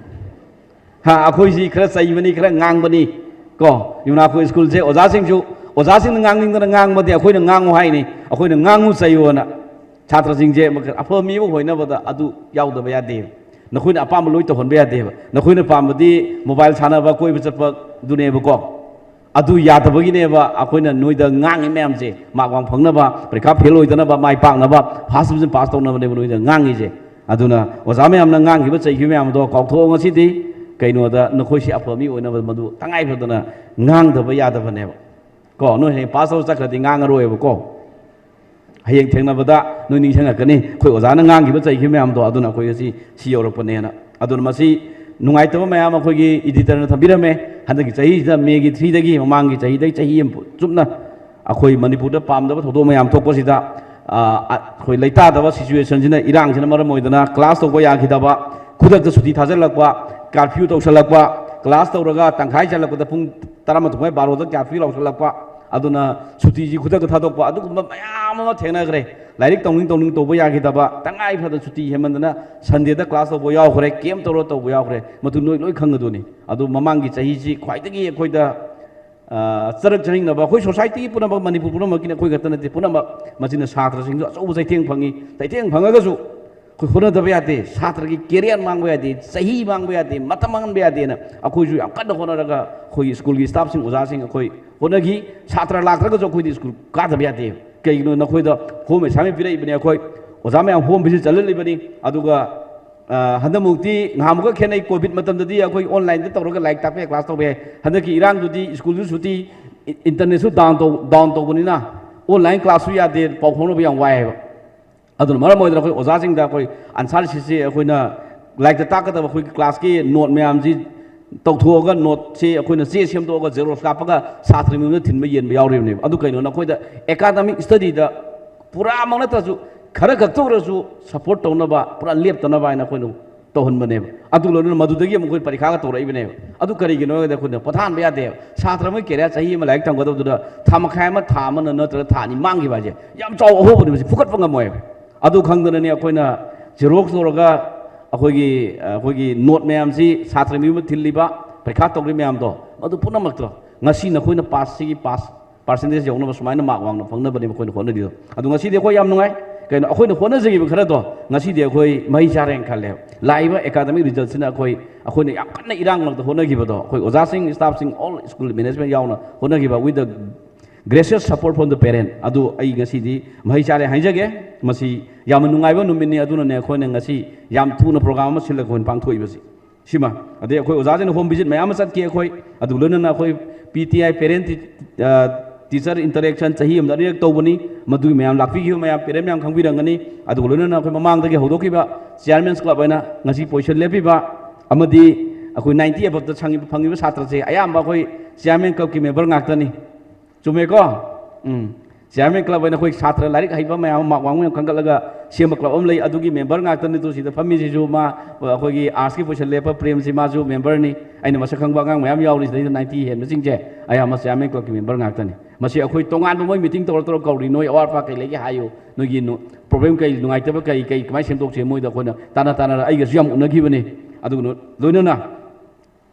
ꯍꯥ, ꯑꯩꯈꯣꯏꯁꯤ ꯈꯔ ꯆꯩꯕꯅꯤ, ꯈꯔ ꯉꯥꯡꯕꯅꯤ ꯀꯣ꯫ ꯌꯨꯅꯥꯀꯣ ꯁ꯭ꯀꯨꯜꯁꯦ ꯑꯣꯖꯥꯁꯤꯡꯁꯨ, ꯑꯣꯖꯥꯁꯤꯡꯅ ꯉꯥꯡꯅꯤꯡꯗꯅ ꯉꯥꯡꯕꯗꯤ ꯑꯩꯈꯣꯏꯅ ꯉꯥꯡꯉꯨ ꯍꯥꯏꯅꯤ, ꯑꯩꯈꯣꯏꯅ ꯉꯥꯡꯉꯨ ꯆꯩꯌꯣꯅ꯫ ꯁꯥꯇ꯭ꯔꯁꯤꯡꯁꯦ ꯑꯐꯕ ꯃꯤ ꯑꯃ ꯑꯣꯏꯅꯕꯗ ꯑꯗꯨ ꯌꯥꯎꯗꯕ ꯌꯥꯗꯦ꯫ ꯅꯈꯣꯏꯅ ꯑꯄꯥꯝꯕ ꯂꯣꯏ ꯇꯧꯍꯟꯕ ꯌꯥꯗꯦꯕ꯫ ꯅꯈꯣꯏꯅ ꯄꯥꯝꯕꯗꯤ ꯃꯣꯕꯥꯏꯜ ꯁꯥꯟꯅꯕ, ꯀꯣꯏꯕ ꯆꯠꯄꯗꯨꯅꯦꯕꯀꯣ꯫ ꯑꯗꯨ ꯌꯥꯗꯕꯒꯤꯅꯦꯕ ꯑꯩꯈꯣꯏꯅ ꯅꯣꯏꯗ ꯉꯥꯡꯉꯤ ꯃꯌꯥꯝꯁꯦ, ꯃꯥꯔꯛ ꯋꯥꯡ ꯐꯪꯅꯕ, ꯄꯔꯤꯈꯥ ꯐꯦꯜ ꯑꯣꯏꯗꯅꯕ, ꯃꯥꯏ ꯄꯥꯛꯅꯕ, ꯐꯥꯔꯁ ꯗꯤꯕꯤꯖꯟ ꯄꯥꯁ ꯇꯧꯅꯕꯅꯦꯕ ꯅꯣꯏꯗ ꯉꯥꯡꯉꯤꯁꯦ꯫ ꯑꯗꯨꯅ ꯑꯣꯖꯥ ꯃꯌꯥꯝꯅ ꯉꯥꯡꯈꯤꯕ, ꯆꯩꯈꯤꯕ ꯃꯌꯥꯝꯗꯣ ꯀꯥꯎꯊꯣꯛꯑꯣ ꯉꯁꯤꯗꯤ꯫ ꯀꯩꯅꯣꯗ ꯅꯈꯣꯏꯁꯤ ꯑꯐꯕ ꯃꯤ ꯑꯣꯏꯅꯕ ꯃꯗꯨ ꯇꯉꯥꯏ ꯐꯗꯅ ꯉꯥꯡꯗꯕ ꯌꯥꯗꯕꯅꯦꯕ꯫ ꯀꯣ, ꯅꯣꯏ ꯍꯌꯦꯡ ꯄꯥꯁ ꯇꯧꯔ ꯆꯠꯈ꯭ꯔꯗꯤ ꯉꯥꯡꯉꯔꯣꯏꯕꯀꯣ꯫ ꯍꯌꯦꯡ ꯊꯦꯡꯅꯕꯗ ꯅꯣꯏ ꯅꯤꯡꯁꯤꯡꯉꯛꯀꯅꯤ, ꯑꯩꯈꯣꯏ ꯑꯣꯖꯥꯅ ꯉꯥꯡꯈꯤꯕ, ꯆꯩꯈꯤꯕ ꯃꯌꯥꯝꯗꯣ꯫ ꯑꯗꯨꯅ ꯑꯩꯈꯣꯏ ꯉꯁꯤ ꯁꯤ ꯌꯧꯔꯛꯄꯅꯦꯅ꯫ ꯑꯗꯨꯅ ꯃꯁꯤ ꯅꯨꯡꯉꯥꯏꯇꯕ ꯃꯌꯥꯝ ꯑꯩꯈꯣꯏꯒꯤ ꯏꯗꯤꯇꯔꯅ ꯊꯝꯕꯤꯔꯝꯃꯦ꯫ ꯍꯟꯗꯛꯀꯤ ꯆꯍꯤꯁꯤꯗ ꯃꯦꯒꯤ ꯊ꯭ꯔꯤꯗꯒꯤ ꯃꯃꯥꯡꯒꯤ ꯆꯍꯤꯗꯒꯤ ꯆꯍꯤ ꯑꯃ ꯆꯨꯞꯅ ꯑꯩꯈꯣꯏ ꯃꯅꯤꯄꯨꯔꯗ ꯄꯥꯝꯗꯕ ꯊꯧꯗꯣꯛ ꯃꯌꯥꯝ ꯊꯣꯛꯄꯁꯤꯗ, ꯑ, ꯑꯩꯈꯣꯏ ꯂꯩꯇꯥꯗꯕ ꯁꯤꯆꯨꯋꯦꯁꯟꯁꯤꯅ, ꯏꯔꯥꯡꯁꯤꯅ ꯃꯔꯝ ꯑꯣꯏꯗꯅ ꯀ꯭ꯂꯥꯁ ꯇꯧꯕ ꯌꯥꯈꯤꯗꯕ, ꯈꯨꯗꯛꯇ ꯁꯨꯇꯤ ꯊꯥꯖꯤꯜꯂꯛꯄ, ꯀꯥꯔꯐ꯭ꯌꯨ ꯇꯧꯁꯜꯂꯛꯄ, ꯀ꯭ꯂꯥꯁ ꯇꯧꯔꯒ ꯇꯪꯈꯥꯏ ꯆꯜꯂꯛꯄꯗ ꯄꯨꯡ ꯇꯔꯥꯃꯥꯊꯣꯏ ꯕꯥꯔꯣꯗ ꯀꯥꯔꯐ꯭ꯌꯨ ꯂꯥꯎꯁꯜꯂꯛꯄ, ꯑꯗꯨꯅ ꯁꯨꯇꯤꯁꯤ ꯈꯨꯗꯛꯇ ꯊꯥꯗꯣꯛꯄ, ꯑꯗꯨꯒꯨꯝꯕ ꯃꯌꯥꯝ ꯑꯃ ꯊꯦꯡꯅꯈ꯭ꯔꯦ꯫ ꯂꯥꯏꯔꯤꯛ ꯇꯧꯅꯤꯡ ꯇꯧꯅꯤꯡ ꯇꯧꯕ ꯌꯥꯈꯤꯗꯕ, ꯇꯉꯥꯏ ꯐꯗꯅ ꯁꯨꯇꯤ ꯍꯦꯟꯃꯟꯗꯅ ꯁꯟꯗꯦꯗ ꯀ꯭ꯂꯥꯁ ꯇꯧꯕ ꯌꯥꯎꯈ꯭ꯔꯦ, ꯀꯦꯝ ꯇꯧꯔ ꯇꯧꯕ ꯌꯥꯎꯈ꯭ꯔꯦ꯫ ꯃꯗꯨ ꯅꯣꯏ ꯂꯣꯏ ꯈꯪꯒꯗꯣꯏꯅꯤ꯫ ꯑꯗꯨ ꯃꯃꯥꯡꯒꯤ ꯆꯍꯤꯁꯤ ꯈ꯭ꯋꯥꯏꯗꯒꯤ ꯑꯩꯈꯣꯏꯗ, ꯑ, ꯆꯔꯛ ꯆꯍꯤꯡꯅꯕ, ꯑꯩꯈꯣꯏ ꯁꯣꯁꯥꯏꯇꯤ ꯄꯨꯝꯅꯃꯛ, ꯃꯅꯤꯄꯨꯔ ꯄꯨꯝꯅꯃꯛꯀꯤꯅꯤ, ꯑꯩꯈꯣꯏ ꯈꯛꯇ ꯅꯠꯇꯦ, ꯄꯨꯝꯅꯃꯛ꯫ ꯃꯁꯤꯅ ꯁꯥꯇ꯭ꯔꯁꯤꯡꯁꯨ ꯑꯆꯧꯕ ꯆꯩꯊꯦꯡ ꯐꯪꯉꯤ꯫ ꯆꯩꯊꯦꯡ ꯐꯪꯉꯒꯁꯨ ꯑꯩꯈꯣꯏ ꯍꯣꯠꯅꯗꯕ ꯌꯥꯗꯦ꯫ ꯁꯥꯇ꯭ꯔꯒꯤ ꯀꯦꯔꯤꯌꯔ ꯃꯥꯡꯕ ꯌꯥꯗꯦ, ꯆꯍꯤ ꯃꯥꯡꯕ ꯌꯥꯗꯦ, ꯃꯇꯝ ꯃꯥꯡꯍꯟꯕ ꯌꯥꯗꯦꯅ ꯑꯩꯈꯣꯏꯁꯨ ꯌꯥꯝ ꯀꯟꯅ ꯍꯣꯠꯅꯔꯒ ꯑꯩꯈꯣꯏꯒꯤ ꯁ꯭ꯀꯨꯜꯒꯤ ꯁ꯭ꯇꯥꯐꯁꯤꯡ, ꯑꯣꯖꯥꯁꯤꯡ ꯑꯩꯈꯣꯏ ꯍꯣꯠꯅꯈꯤ꯫ ꯁꯥꯇ꯭ꯔ ꯂꯥꯛꯇ꯭ꯔꯒꯁꯨ ꯑꯩꯈꯣꯏꯗꯤ ꯁ꯭ꯀꯨꯜ ꯀꯥꯗꯕ ꯌꯥꯗꯦ꯫ ꯀꯩꯒꯤꯅꯣ? ꯅꯈꯣꯏꯗ ꯍꯣꯝ ꯑꯦꯁꯥꯏꯟꯃꯦꯟ ꯄꯤꯔꯛꯏꯕꯅꯤ꯫ ꯑꯩꯈꯣꯏ ꯑꯣꯖꯥ ꯃꯌꯥꯝ ꯍꯣꯝ ꯚꯤꯖꯤꯠ ꯆꯠꯍꯜꯂꯤꯕꯅꯤ꯫ ꯑꯗꯨꯒ, ꯑ, ꯍꯟꯗꯛꯃꯨꯛꯇꯤ ꯉꯍꯥꯟꯃꯨꯛꯀ ꯈꯦꯠꯅꯩ꯫ ꯀꯣꯚꯤꯗ ꯃꯇꯝꯗꯗꯤ ꯑꯩꯈꯣꯏ ꯑꯣꯟꯂꯥꯏꯟꯗ ꯇꯧꯔꯒ ꯂꯥꯏꯔꯤꯛ ꯇꯥꯛꯄ ꯌꯥꯏ, ꯀ꯭ꯂꯥꯁ ꯇꯧꯕ ꯌꯥꯏ꯫ ꯍꯟꯗꯛꯀꯤ ꯏꯔꯥꯡꯗꯨꯗꯤ ꯁ꯭ꯀꯨꯜꯁꯨ ꯁꯨꯇꯤ, ꯏ-, ꯏꯟꯇꯔꯅꯦꯠꯁꯨ ꯗꯥꯎꯟ ꯇꯧ-, ꯗꯥꯎꯟ ꯇꯧꯕꯅꯤꯅ ꯑꯣꯟꯂꯥꯏꯟ ꯀ꯭ꯂꯥꯁꯁꯨ ꯌꯥꯗꯦ, ꯄꯥꯎ ꯐꯥꯎꯅꯕ ꯌꯥꯝ ꯋꯥꯏ ꯍꯥꯏꯕ꯫ ꯑꯗꯨꯅ ꯃꯔꯝ ꯑꯣꯏꯗꯅ ꯑꯩꯈꯣꯏ ꯑꯣꯖꯥꯁꯤꯡꯗ ꯑꯩꯈꯣꯏ ꯑꯟꯁꯥꯔ ꯁꯤꯠꯁꯤ ꯑꯩꯈꯣꯏꯅ ꯂꯥꯏꯔꯤꯛꯇ ꯇꯥꯛꯀꯗꯕ ꯑꯩꯈꯣꯏꯒꯤ ꯀ꯭ꯂꯥꯁꯀꯤ ꯅꯣꯠ ꯃꯌꯥꯝꯁꯤ ꯇꯧꯊꯣꯛꯑꯒ ꯅꯣꯠꯁꯤ ꯑꯩꯈꯣꯏꯅ ꯆꯦ ꯁꯦꯝꯗꯣꯛꯑꯒ ꯖꯦꯔꯣꯛꯁ ꯀꯥꯞꯄꯒ ꯁꯥꯇ꯭ꯔ ꯃꯌꯨꯝꯗ ꯊꯤꯟꯕ ꯌꯦꯟꯕ ꯌꯥꯎꯔꯤꯕꯅꯦꯕ꯫ ꯑꯗꯨ ꯀꯩꯅꯣ? ꯅꯈꯣꯏꯗ ꯑꯦꯀꯥꯗꯃꯤꯛ ꯁ꯭ꯇꯗꯤꯗ ꯄꯨꯔꯥꯃꯛ ꯅꯠꯇ꯭ꯔꯁꯨ ꯈꯔ ꯈꯛꯇ ꯑꯣꯏꯔꯁꯨ ꯁꯄꯣꯔꯠ ꯇꯧꯅꯕ, ꯄꯨꯔꯥ ꯂꯦꯞꯇꯅꯕ ꯍꯥꯏꯅ ꯑꯩꯈꯣꯏꯅ ꯇꯧꯍꯟꯕꯅꯦꯕ꯫ ꯑꯗꯨ ꯂꯣꯏꯅꯅ ꯃꯗꯨꯗꯒꯤ ꯑꯃꯨꯛ ꯑꯩꯈꯣꯏ ꯄꯔꯤꯈꯥꯒ ꯇꯧꯔꯛꯏꯕꯅꯦꯕ꯫ ꯑꯗꯨ ꯀꯔꯤꯒꯤꯅꯣ ꯍꯥꯏꯔꯒꯗꯤ ꯑꯩꯈꯣꯏꯅ ꯄꯣꯊꯥꯍꯟꯕ ꯌꯥꯗꯦꯕ꯫ ꯁꯥꯇ꯭ꯔ ꯑꯃꯒꯤ ꯀꯦꯔꯤꯌꯔ ꯆꯍꯤ ꯑꯃ ꯂꯥꯏꯔꯤꯛ ꯇꯝꯒꯗꯕꯗꯨꯗ ꯊꯥ ꯃꯈꯥꯏ ꯑꯃ, ꯊꯥ ꯑꯃꯅ ꯅꯠꯇ꯭ꯔꯒ ꯊꯥ ꯑꯅꯤ ꯃꯥꯡꯈꯤꯕ ꯍꯥꯏꯁꯦ ꯌꯥꯝ ꯆꯥꯎꯕ ꯑꯍꯣꯕꯅꯤ, ꯃꯁꯤ ꯐꯨꯒꯠꯄ ꯉꯝꯃꯣꯏꯕ꯫ ꯑꯗꯨ ꯈꯪꯗꯅꯅꯦ ꯑꯩꯈꯣꯏꯅ ꯖꯦꯔꯣꯛꯁ ꯇꯧꯔꯒ ꯑꯩꯈꯣꯏꯒꯤ, ꯑꯩꯈꯣꯏꯒꯤ ꯅꯣꯠ ꯃꯌꯥꯝꯁꯤ ꯁꯥꯇ꯭ꯔ ꯃꯌꯨꯝꯗ ꯊꯤꯜꯂꯤꯕ, ꯄꯔꯤꯈꯥ ꯇꯧꯔꯤ ꯃꯌꯥꯝꯗꯣ, ꯃꯗꯨ ꯄꯨꯝꯅꯃꯛꯇꯣ ꯉꯁꯤ ꯅꯈꯣꯏꯅ ꯄꯥꯁꯁꯤꯒꯤ ꯄꯥꯁ ꯄꯥꯔꯁꯦꯟꯇꯦꯖ ꯌꯧꯅꯕ ꯁꯨꯃꯥꯏꯅ ꯃꯥꯔꯛ ꯋꯥꯡꯅ ꯐꯪꯅꯕꯅꯦꯕ ꯑꯩꯈꯣꯏꯅ ꯍꯣꯠꯅꯔꯤꯗꯣ꯫ ꯑꯗꯣ ꯉꯁꯤꯗꯤ ꯑꯩꯈꯣꯏ ꯌꯥꯝ ꯅꯨꯡꯉꯥꯏ꯫ ꯀꯩꯅꯣ, ꯑꯩꯈꯣꯏꯅ ꯍꯣꯠꯅꯖꯈꯤꯕ ꯈꯔꯗꯣ ꯉꯁꯤꯗꯤ ꯑꯩꯈꯣꯏ ꯃꯍꯩ ꯆꯥꯔꯦꯅ ꯈꯜꯂꯦꯕ꯫ ꯂꯥꯛꯏꯕ ꯑꯦꯀꯥꯗꯃꯤꯛ ꯔꯤꯖꯜꯠꯁꯤꯅ ꯑꯩꯈꯣꯏ, ꯑꯩꯈꯣꯏꯅ ꯌꯥꯝ ꯀꯟꯅ ꯏꯔꯥꯡ ꯃꯔꯛꯇ ꯍꯣꯠꯅꯈꯤꯕꯗꯣ, ꯑꯩꯈꯣꯏ ꯑꯣꯖꯥꯁꯤꯡ, ꯁ꯭ꯇꯥꯐꯁꯤꯡ, ꯑꯣꯜ ꯁ꯭ꯀꯨꯜ ꯃꯦꯅꯦꯖꯃꯦꯟ ꯌꯥꯎꯅ ꯍꯣꯠꯅꯈꯤꯕ, with the gracious support from the parent, ꯑꯗꯨ ꯑꯩ ꯉꯁꯤꯗꯤ ꯃꯍꯩ ꯆꯥꯔꯦ ꯍꯥꯏꯖꯒꯦ꯫ ꯃꯁꯤ ꯌꯥꯝꯅ ꯅꯨꯡꯉꯥꯏꯕ ꯅꯨꯃꯤꯠꯅꯤ꯫ ꯑꯗꯨꯅꯅꯦ ꯑꯩꯈꯣꯏꯅ ꯉꯁꯤ ꯌꯥꯝ ꯊꯨꯅ ꯄ꯭ꯔꯣꯒ꯭ꯔꯥꯝ ꯑꯃ ꯁꯤꯜꯂꯒ ꯑꯩꯈꯣꯏꯅ ꯄꯥꯡꯊꯣꯛꯏꯕꯁꯤ꯫ ꯁꯤꯃ, ꯑꯗꯩ ꯑꯩꯈꯣꯏ ꯑꯣꯖꯥꯁꯤꯡꯅ ꯍꯣꯝ ꯚꯤꯖꯤꯠ ꯃꯌꯥꯝ ꯑꯃ ꯆꯠꯈꯤ ꯑꯩꯈꯣꯏ꯫ ꯑꯗꯨ ꯂꯣꯏꯅꯅ ꯑꯩꯈꯣꯏ ꯄꯤ ꯇꯤ ꯑꯥꯏ, ꯄꯦꯔꯦꯟ ꯇꯤ-, ꯑ, ꯇꯤꯆꯔ ꯏꯟꯇꯔꯦꯛꯁꯟ ꯆꯍꯤ ꯑꯃꯗ ꯑꯅꯤꯔꯛ ꯇꯧꯕꯅꯤ꯫ ꯃꯗꯨꯒꯤ ꯃꯌꯥꯝ ꯂꯥꯛꯄꯤꯈꯤꯕ ꯃꯌꯥꯝ, ꯄꯦꯔꯦꯟ ꯃꯌꯥꯝ ꯈꯪꯕꯤꯔꯝꯒꯅꯤ꯫ ꯑꯗꯨꯒ ꯂꯣꯏꯅꯅ ꯑꯩꯈꯣꯏ ꯃꯃꯥꯡꯗꯒꯤ ꯍꯧꯗꯣꯛꯈꯤꯕ ꯆꯤꯌꯥꯔꯃꯦꯟꯁ ꯀ꯭ꯂꯕ ꯑꯣꯏꯅ ꯉꯁꯤ ꯄꯣꯖꯤꯁꯟ ꯂꯦꯞꯄꯤꯕ ꯑꯃꯗꯤ ꯑꯩꯈꯣꯏ ꯅꯥꯏꯟꯇꯤ ꯑꯕꯞꯇ ꯁꯪꯉꯤꯕ, ꯐꯪꯉꯤꯕ ꯁꯥꯇ꯭ꯔꯁꯦ ꯑꯌꯥꯝꯕ ꯑꯩꯈꯣꯏ ꯆꯤꯌꯥꯔꯃꯦꯟ ꯀ꯭ꯂꯕꯀꯤ ꯃꯦꯝꯕꯔ ꯉꯥꯛꯇꯅꯤ꯫ ꯆꯨꯝꯃꯦꯀꯣ? ꯎꯝ꯫ ꯆꯤꯌꯥꯔꯃꯦꯟ ꯀ꯭ꯂꯕ ꯑꯣꯏꯅ ꯑꯩꯈꯣꯏ ꯁꯥꯇ꯭ꯔ ꯂꯥꯏꯔꯤꯛ ꯍꯩꯕ ꯃꯌꯥꯝ ꯑꯃ, ꯃꯥꯔꯛ ꯋꯥꯡꯕ ꯃꯌꯥꯝ ꯈꯟꯒꯠꯂꯒ ꯁꯦꯝꯕ ꯀ꯭ꯂꯕ ꯑꯃ ꯂꯩ꯫ ꯑꯗꯨꯒꯤ ꯃꯦꯝꯕꯔ ꯉꯥꯛꯇꯅꯤ꯫ ꯑꯗꯨ ꯁꯤꯗ ꯐꯝꯃꯤꯁꯤꯁꯨ ꯃꯥ, ꯑꯩꯈꯣꯏꯒꯤ ꯑꯥꯔꯠꯁꯀꯤ ꯄꯣꯖꯤꯁꯟ ꯂꯦꯞꯄ ꯄ꯭ꯔꯦꯝꯁꯤ, ꯃꯥꯁꯨ ꯃꯦꯝꯕꯔꯅꯤ꯫ ꯑꯩꯅ ꯃꯁꯛ ꯈꯪꯕ ꯑꯉꯥꯡ ꯃꯌꯥꯝ ꯌꯥꯎꯔꯤ ꯁꯤꯗꯩꯗ, ꯅꯥꯏꯟꯇꯤ ꯍꯦꯟꯕꯁꯤꯡꯁꯦ ꯑꯌꯥꯝꯕ ꯆꯤꯌꯥꯔꯃꯦꯟ ꯀ꯭ꯂꯕꯀꯤ ꯃꯦꯝꯕꯔ ꯉꯥꯛꯇꯅꯤ꯫ ꯃꯁꯤ ꯑꯩꯈꯣꯏ ꯇꯣꯉꯥꯟꯕ ꯃꯣꯏ ꯃꯤꯇꯤꯡ ꯇꯧꯔ ꯇꯧꯔ ꯀꯧꯔꯤ, "ꯅꯣꯏ ꯑꯋꯥꯠ ꯑꯄꯥ ꯀꯩ ꯂꯩꯒꯦ ꯍꯥꯏꯌꯨ, ꯅꯣꯏꯒꯤ ꯅꯨ-, ꯄ꯭ꯔꯣꯕ꯭ꯂꯦꯝ ꯀꯩ, ꯅꯨꯡꯉꯥꯏꯇꯕ ꯀꯩ, ꯀꯩ ꯀꯃꯥꯏꯅ ꯁꯦꯝꯗꯣꯛꯁꯦ?" ꯃꯣꯏꯗ ꯑꯩꯈꯣꯏꯅ ꯇꯥꯟꯅ ꯇꯥꯟꯅꯔ ꯑꯩꯒꯁꯨ ꯌꯥꯝ ꯎꯅꯈꯤꯕꯅꯤ꯫ ꯑꯗꯨꯒ ꯂꯣꯏꯅꯅ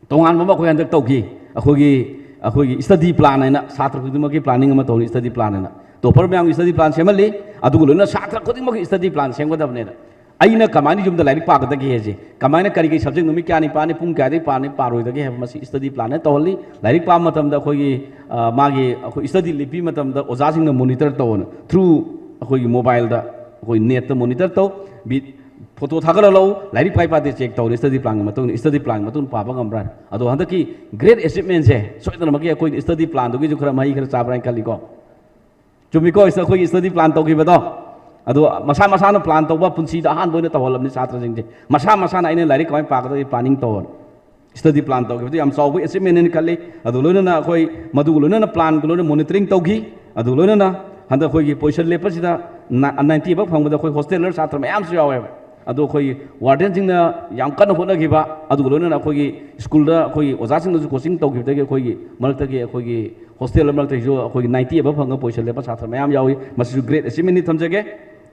ꯇꯣꯉꯥꯟꯕ ꯑꯃ ꯑꯩꯈꯣꯏ ꯍꯟꯗꯛ ꯇꯧꯈꯤ꯫ ꯑꯩꯈꯣꯏꯒꯤ, ꯑꯩꯈꯣꯏꯒꯤ ꯁ꯭ꯇꯗꯤ ꯄ꯭ꯂꯥꯟ ꯍꯥꯏꯅ, ꯁꯥꯇ꯭ꯔ ꯈꯨꯗꯤꯡꯃꯛꯀꯤ ꯄ꯭ꯂꯥꯅꯤꯡ ꯑꯃ ꯇꯧꯅꯤ, ꯁ꯭ꯇꯗꯤ ꯄ꯭ꯂꯥꯟ ꯍꯥꯏꯅ꯫ ꯇꯣꯄꯔ ꯃꯌꯥꯝꯒꯤ ꯁ꯭ꯇꯗꯤ ꯄ꯭ꯂꯥꯟ ꯁꯦꯝꯍꯜꯂꯤ꯫ ꯑꯗꯨꯒ ꯂꯣꯏꯅꯅ ꯁꯥꯇ꯭ꯔ ꯈꯨꯗꯤꯡꯃꯛꯀꯤ ꯁ꯭ꯇꯗꯤ ꯄ꯭ꯂꯥꯟ ꯁꯦꯝꯒꯗꯕꯅꯦꯅ꯫ ꯑꯩꯅ ꯀꯃꯥꯏꯅ ꯌꯨꯝꯗ ꯂꯥꯏꯔꯤꯛ ꯄꯥꯒꯗꯒꯦ ꯍꯥꯏꯁꯦ, ꯀꯃꯥꯏꯅ, ꯀꯔꯤ ꯀꯔꯤ ꯁꯕꯖꯦꯛ ꯅꯨꯃꯤꯠ ꯀꯌꯥꯅꯤ ꯄꯥꯅꯤ, ꯄꯨꯡ ꯀꯌꯥꯗꯒꯤ ꯄꯥꯅꯤ, ꯄꯥꯔꯣꯏꯗꯒꯦ ꯍꯥꯏꯕ, ꯃꯁꯤ ꯁ꯭ꯇꯗꯤ ꯄ꯭ꯂꯥꯟ ꯍꯥꯏꯅ ꯇꯧꯍꯜꯂꯤ꯫ ꯂꯥꯏꯔꯤꯛ ꯄꯥꯕ ꯃꯇꯝꯗ ꯑꯩꯈꯣꯏꯒꯤ, ꯑ, ꯃꯥꯒꯤ, ꯑꯩꯈꯣꯏ ꯁ꯭ꯇꯗꯤ ꯂꯤꯞꯄꯤ ꯃꯇꯝꯗ ꯑꯣꯖꯥꯁꯤꯡꯅ ꯃꯣꯅꯤꯇꯔ ꯇꯧꯑꯣꯅ, ꯊ꯭ꯔꯨ ꯑꯩꯈꯣꯏꯒꯤ ꯃꯣꯕꯥꯏꯜꯗ ꯑꯩꯈꯣꯏ ꯅꯦꯠꯇ ꯃꯣꯅꯤꯇꯔ ꯇꯧ꯫ ꯕꯤ-, ꯐꯣꯇꯣ ꯊꯥꯒꯠꯍꯜꯂꯛꯎ, ꯂꯥꯏꯔꯤꯛ ꯄꯥꯏ ꯄꯥꯗꯦ ꯆꯦꯛ ꯇꯧꯔꯦ, ꯁ꯭ꯇꯗꯤ ꯄ꯭ꯂꯥꯟꯒꯤ ꯃꯇꯨꯡ ꯏꯟꯅ, ꯁ꯭ꯇꯗꯤ ꯄ꯭ꯂꯥꯟꯒꯤ ꯃꯇꯨꯡ ꯏꯟꯅ ꯄꯥꯕ ꯉꯝꯕ꯭ꯔꯥ? ꯑꯗꯣ ꯍꯟꯗꯛꯀꯤ ꯒ꯭ꯔꯦꯠ ꯑꯦꯆꯤꯞꯃꯦꯟꯁꯦ ꯁꯣꯏꯗꯅꯃꯛꯀꯤ ꯑꯩꯈꯣꯏꯒꯤ ꯁ꯭ꯇꯗꯤ ꯄ꯭ꯂꯥꯟꯗꯨꯒꯤꯁꯨ ꯈꯔ ꯃꯍꯩ ꯈꯔ ꯆꯥꯕ꯭ꯔꯥ ꯍꯥꯏꯅ ꯈꯜꯂꯤꯀꯣ꯫ ꯆꯨꯝꯃꯤꯀꯣ? ꯑꯩꯈꯣꯏꯒꯤ ꯁ꯭ꯇꯗꯤ ꯄ꯭ꯂꯥꯟ ꯇꯧꯈꯤꯕꯗꯣ, ꯑꯗꯣ ꯃꯁꯥ ꯃꯁꯥꯅ ꯄ꯭ꯂꯥꯟ ꯇꯧꯕ ꯄꯨꯟꯁꯤꯗ ꯑꯍꯥꯟꯕ ꯑꯣꯏꯅ ꯇꯧꯍꯜꯂꯕꯅꯤ ꯁꯥꯇ꯭ꯔꯁꯤꯡꯁꯦ꯫ ꯃꯁꯥ ꯃꯁꯥꯅ ꯑꯩꯅ ꯂꯥꯏꯔꯤꯛ ꯀꯃꯥꯏꯅ ꯄꯥꯒꯗꯒꯦ ꯄ꯭ꯂꯥꯅꯤꯡ ꯇꯧꯍꯜꯂꯤ꯫ ꯁ꯭ꯇꯗꯤ ꯄ꯭ꯂꯥꯟ ꯇꯧꯈꯤꯕꯗꯨ ꯌꯥꯝ ꯆꯥꯎꯕ ꯑꯦꯆꯤꯞꯃꯦꯟ ꯍꯥꯏꯅ ꯈꯜꯂꯤ꯫ ꯑꯗꯨ ꯂꯣꯏꯅꯅ ꯑꯩꯈꯣꯏ ꯃꯗꯨꯒ ꯂꯣꯏꯅꯅ ꯄ꯭ꯂꯥꯟꯒ ꯂꯣꯏꯅꯅ ꯃꯣꯅꯤꯇꯔꯤꯡ ꯇꯧꯈꯤ꯫ ꯑꯗꯨ ꯂꯣꯏꯅꯅ ꯍꯟꯗꯛ ꯑꯩꯈꯣꯏꯒꯤ ꯄꯣꯖꯤꯁꯟ ꯂꯦꯞꯄꯁꯤꯗ ꯅꯥ-, ꯅꯥꯏꯟꯇꯤ ꯑꯕꯞ ꯐꯪꯕꯗ ꯑꯩꯈꯣꯏ ꯍꯣꯁꯇꯦꯂꯔ ꯁꯥꯇ꯭ꯔ ꯃꯌꯥꯝꯁꯨ ꯌꯥꯎꯋꯦꯕ꯫ ꯑꯗꯣ ꯑꯩꯈꯣꯏꯒꯤ ꯋꯥꯔꯗꯦꯟꯁꯤꯡꯅ ꯌꯥꯝ ꯀꯟꯅ ꯍꯣꯠꯅꯈꯤꯕ, ꯑꯗꯨꯒ ꯂꯣꯏꯅꯅ ꯑꯩꯈꯣꯏꯒꯤ ꯁ꯭ꯀꯨꯜꯗ ꯑꯩꯈꯣꯏꯒꯤ ꯑꯣꯖꯥꯁꯤꯡꯅꯁꯨ ꯀꯣꯆꯤꯡ ꯇꯧꯈꯤꯕꯗꯒꯤ ꯑꯩꯈꯣꯏꯒꯤ ꯃꯔꯛꯇꯒꯤ, ꯑꯩꯈꯣꯏꯒꯤ ꯍꯣꯁꯇꯦꯜ ꯃꯔꯛꯇꯒꯤꯁꯨ ꯑꯩꯈꯣꯏꯒꯤ ꯅꯥꯏꯟꯇꯤ ꯑꯕꯞ ꯐꯪꯉ ꯄꯣꯖꯤꯁꯟ ꯂꯦꯞꯄ ꯁꯥꯇ꯭ꯔ ꯃꯌꯥꯝ ꯌꯥꯎꯏ꯫ ꯃꯁꯤꯁꯨ ꯒ꯭ꯔꯦꯠ ꯑꯦꯆꯤꯞꯃꯦꯟꯅꯤ ꯊꯝꯖꯒꯦ꯫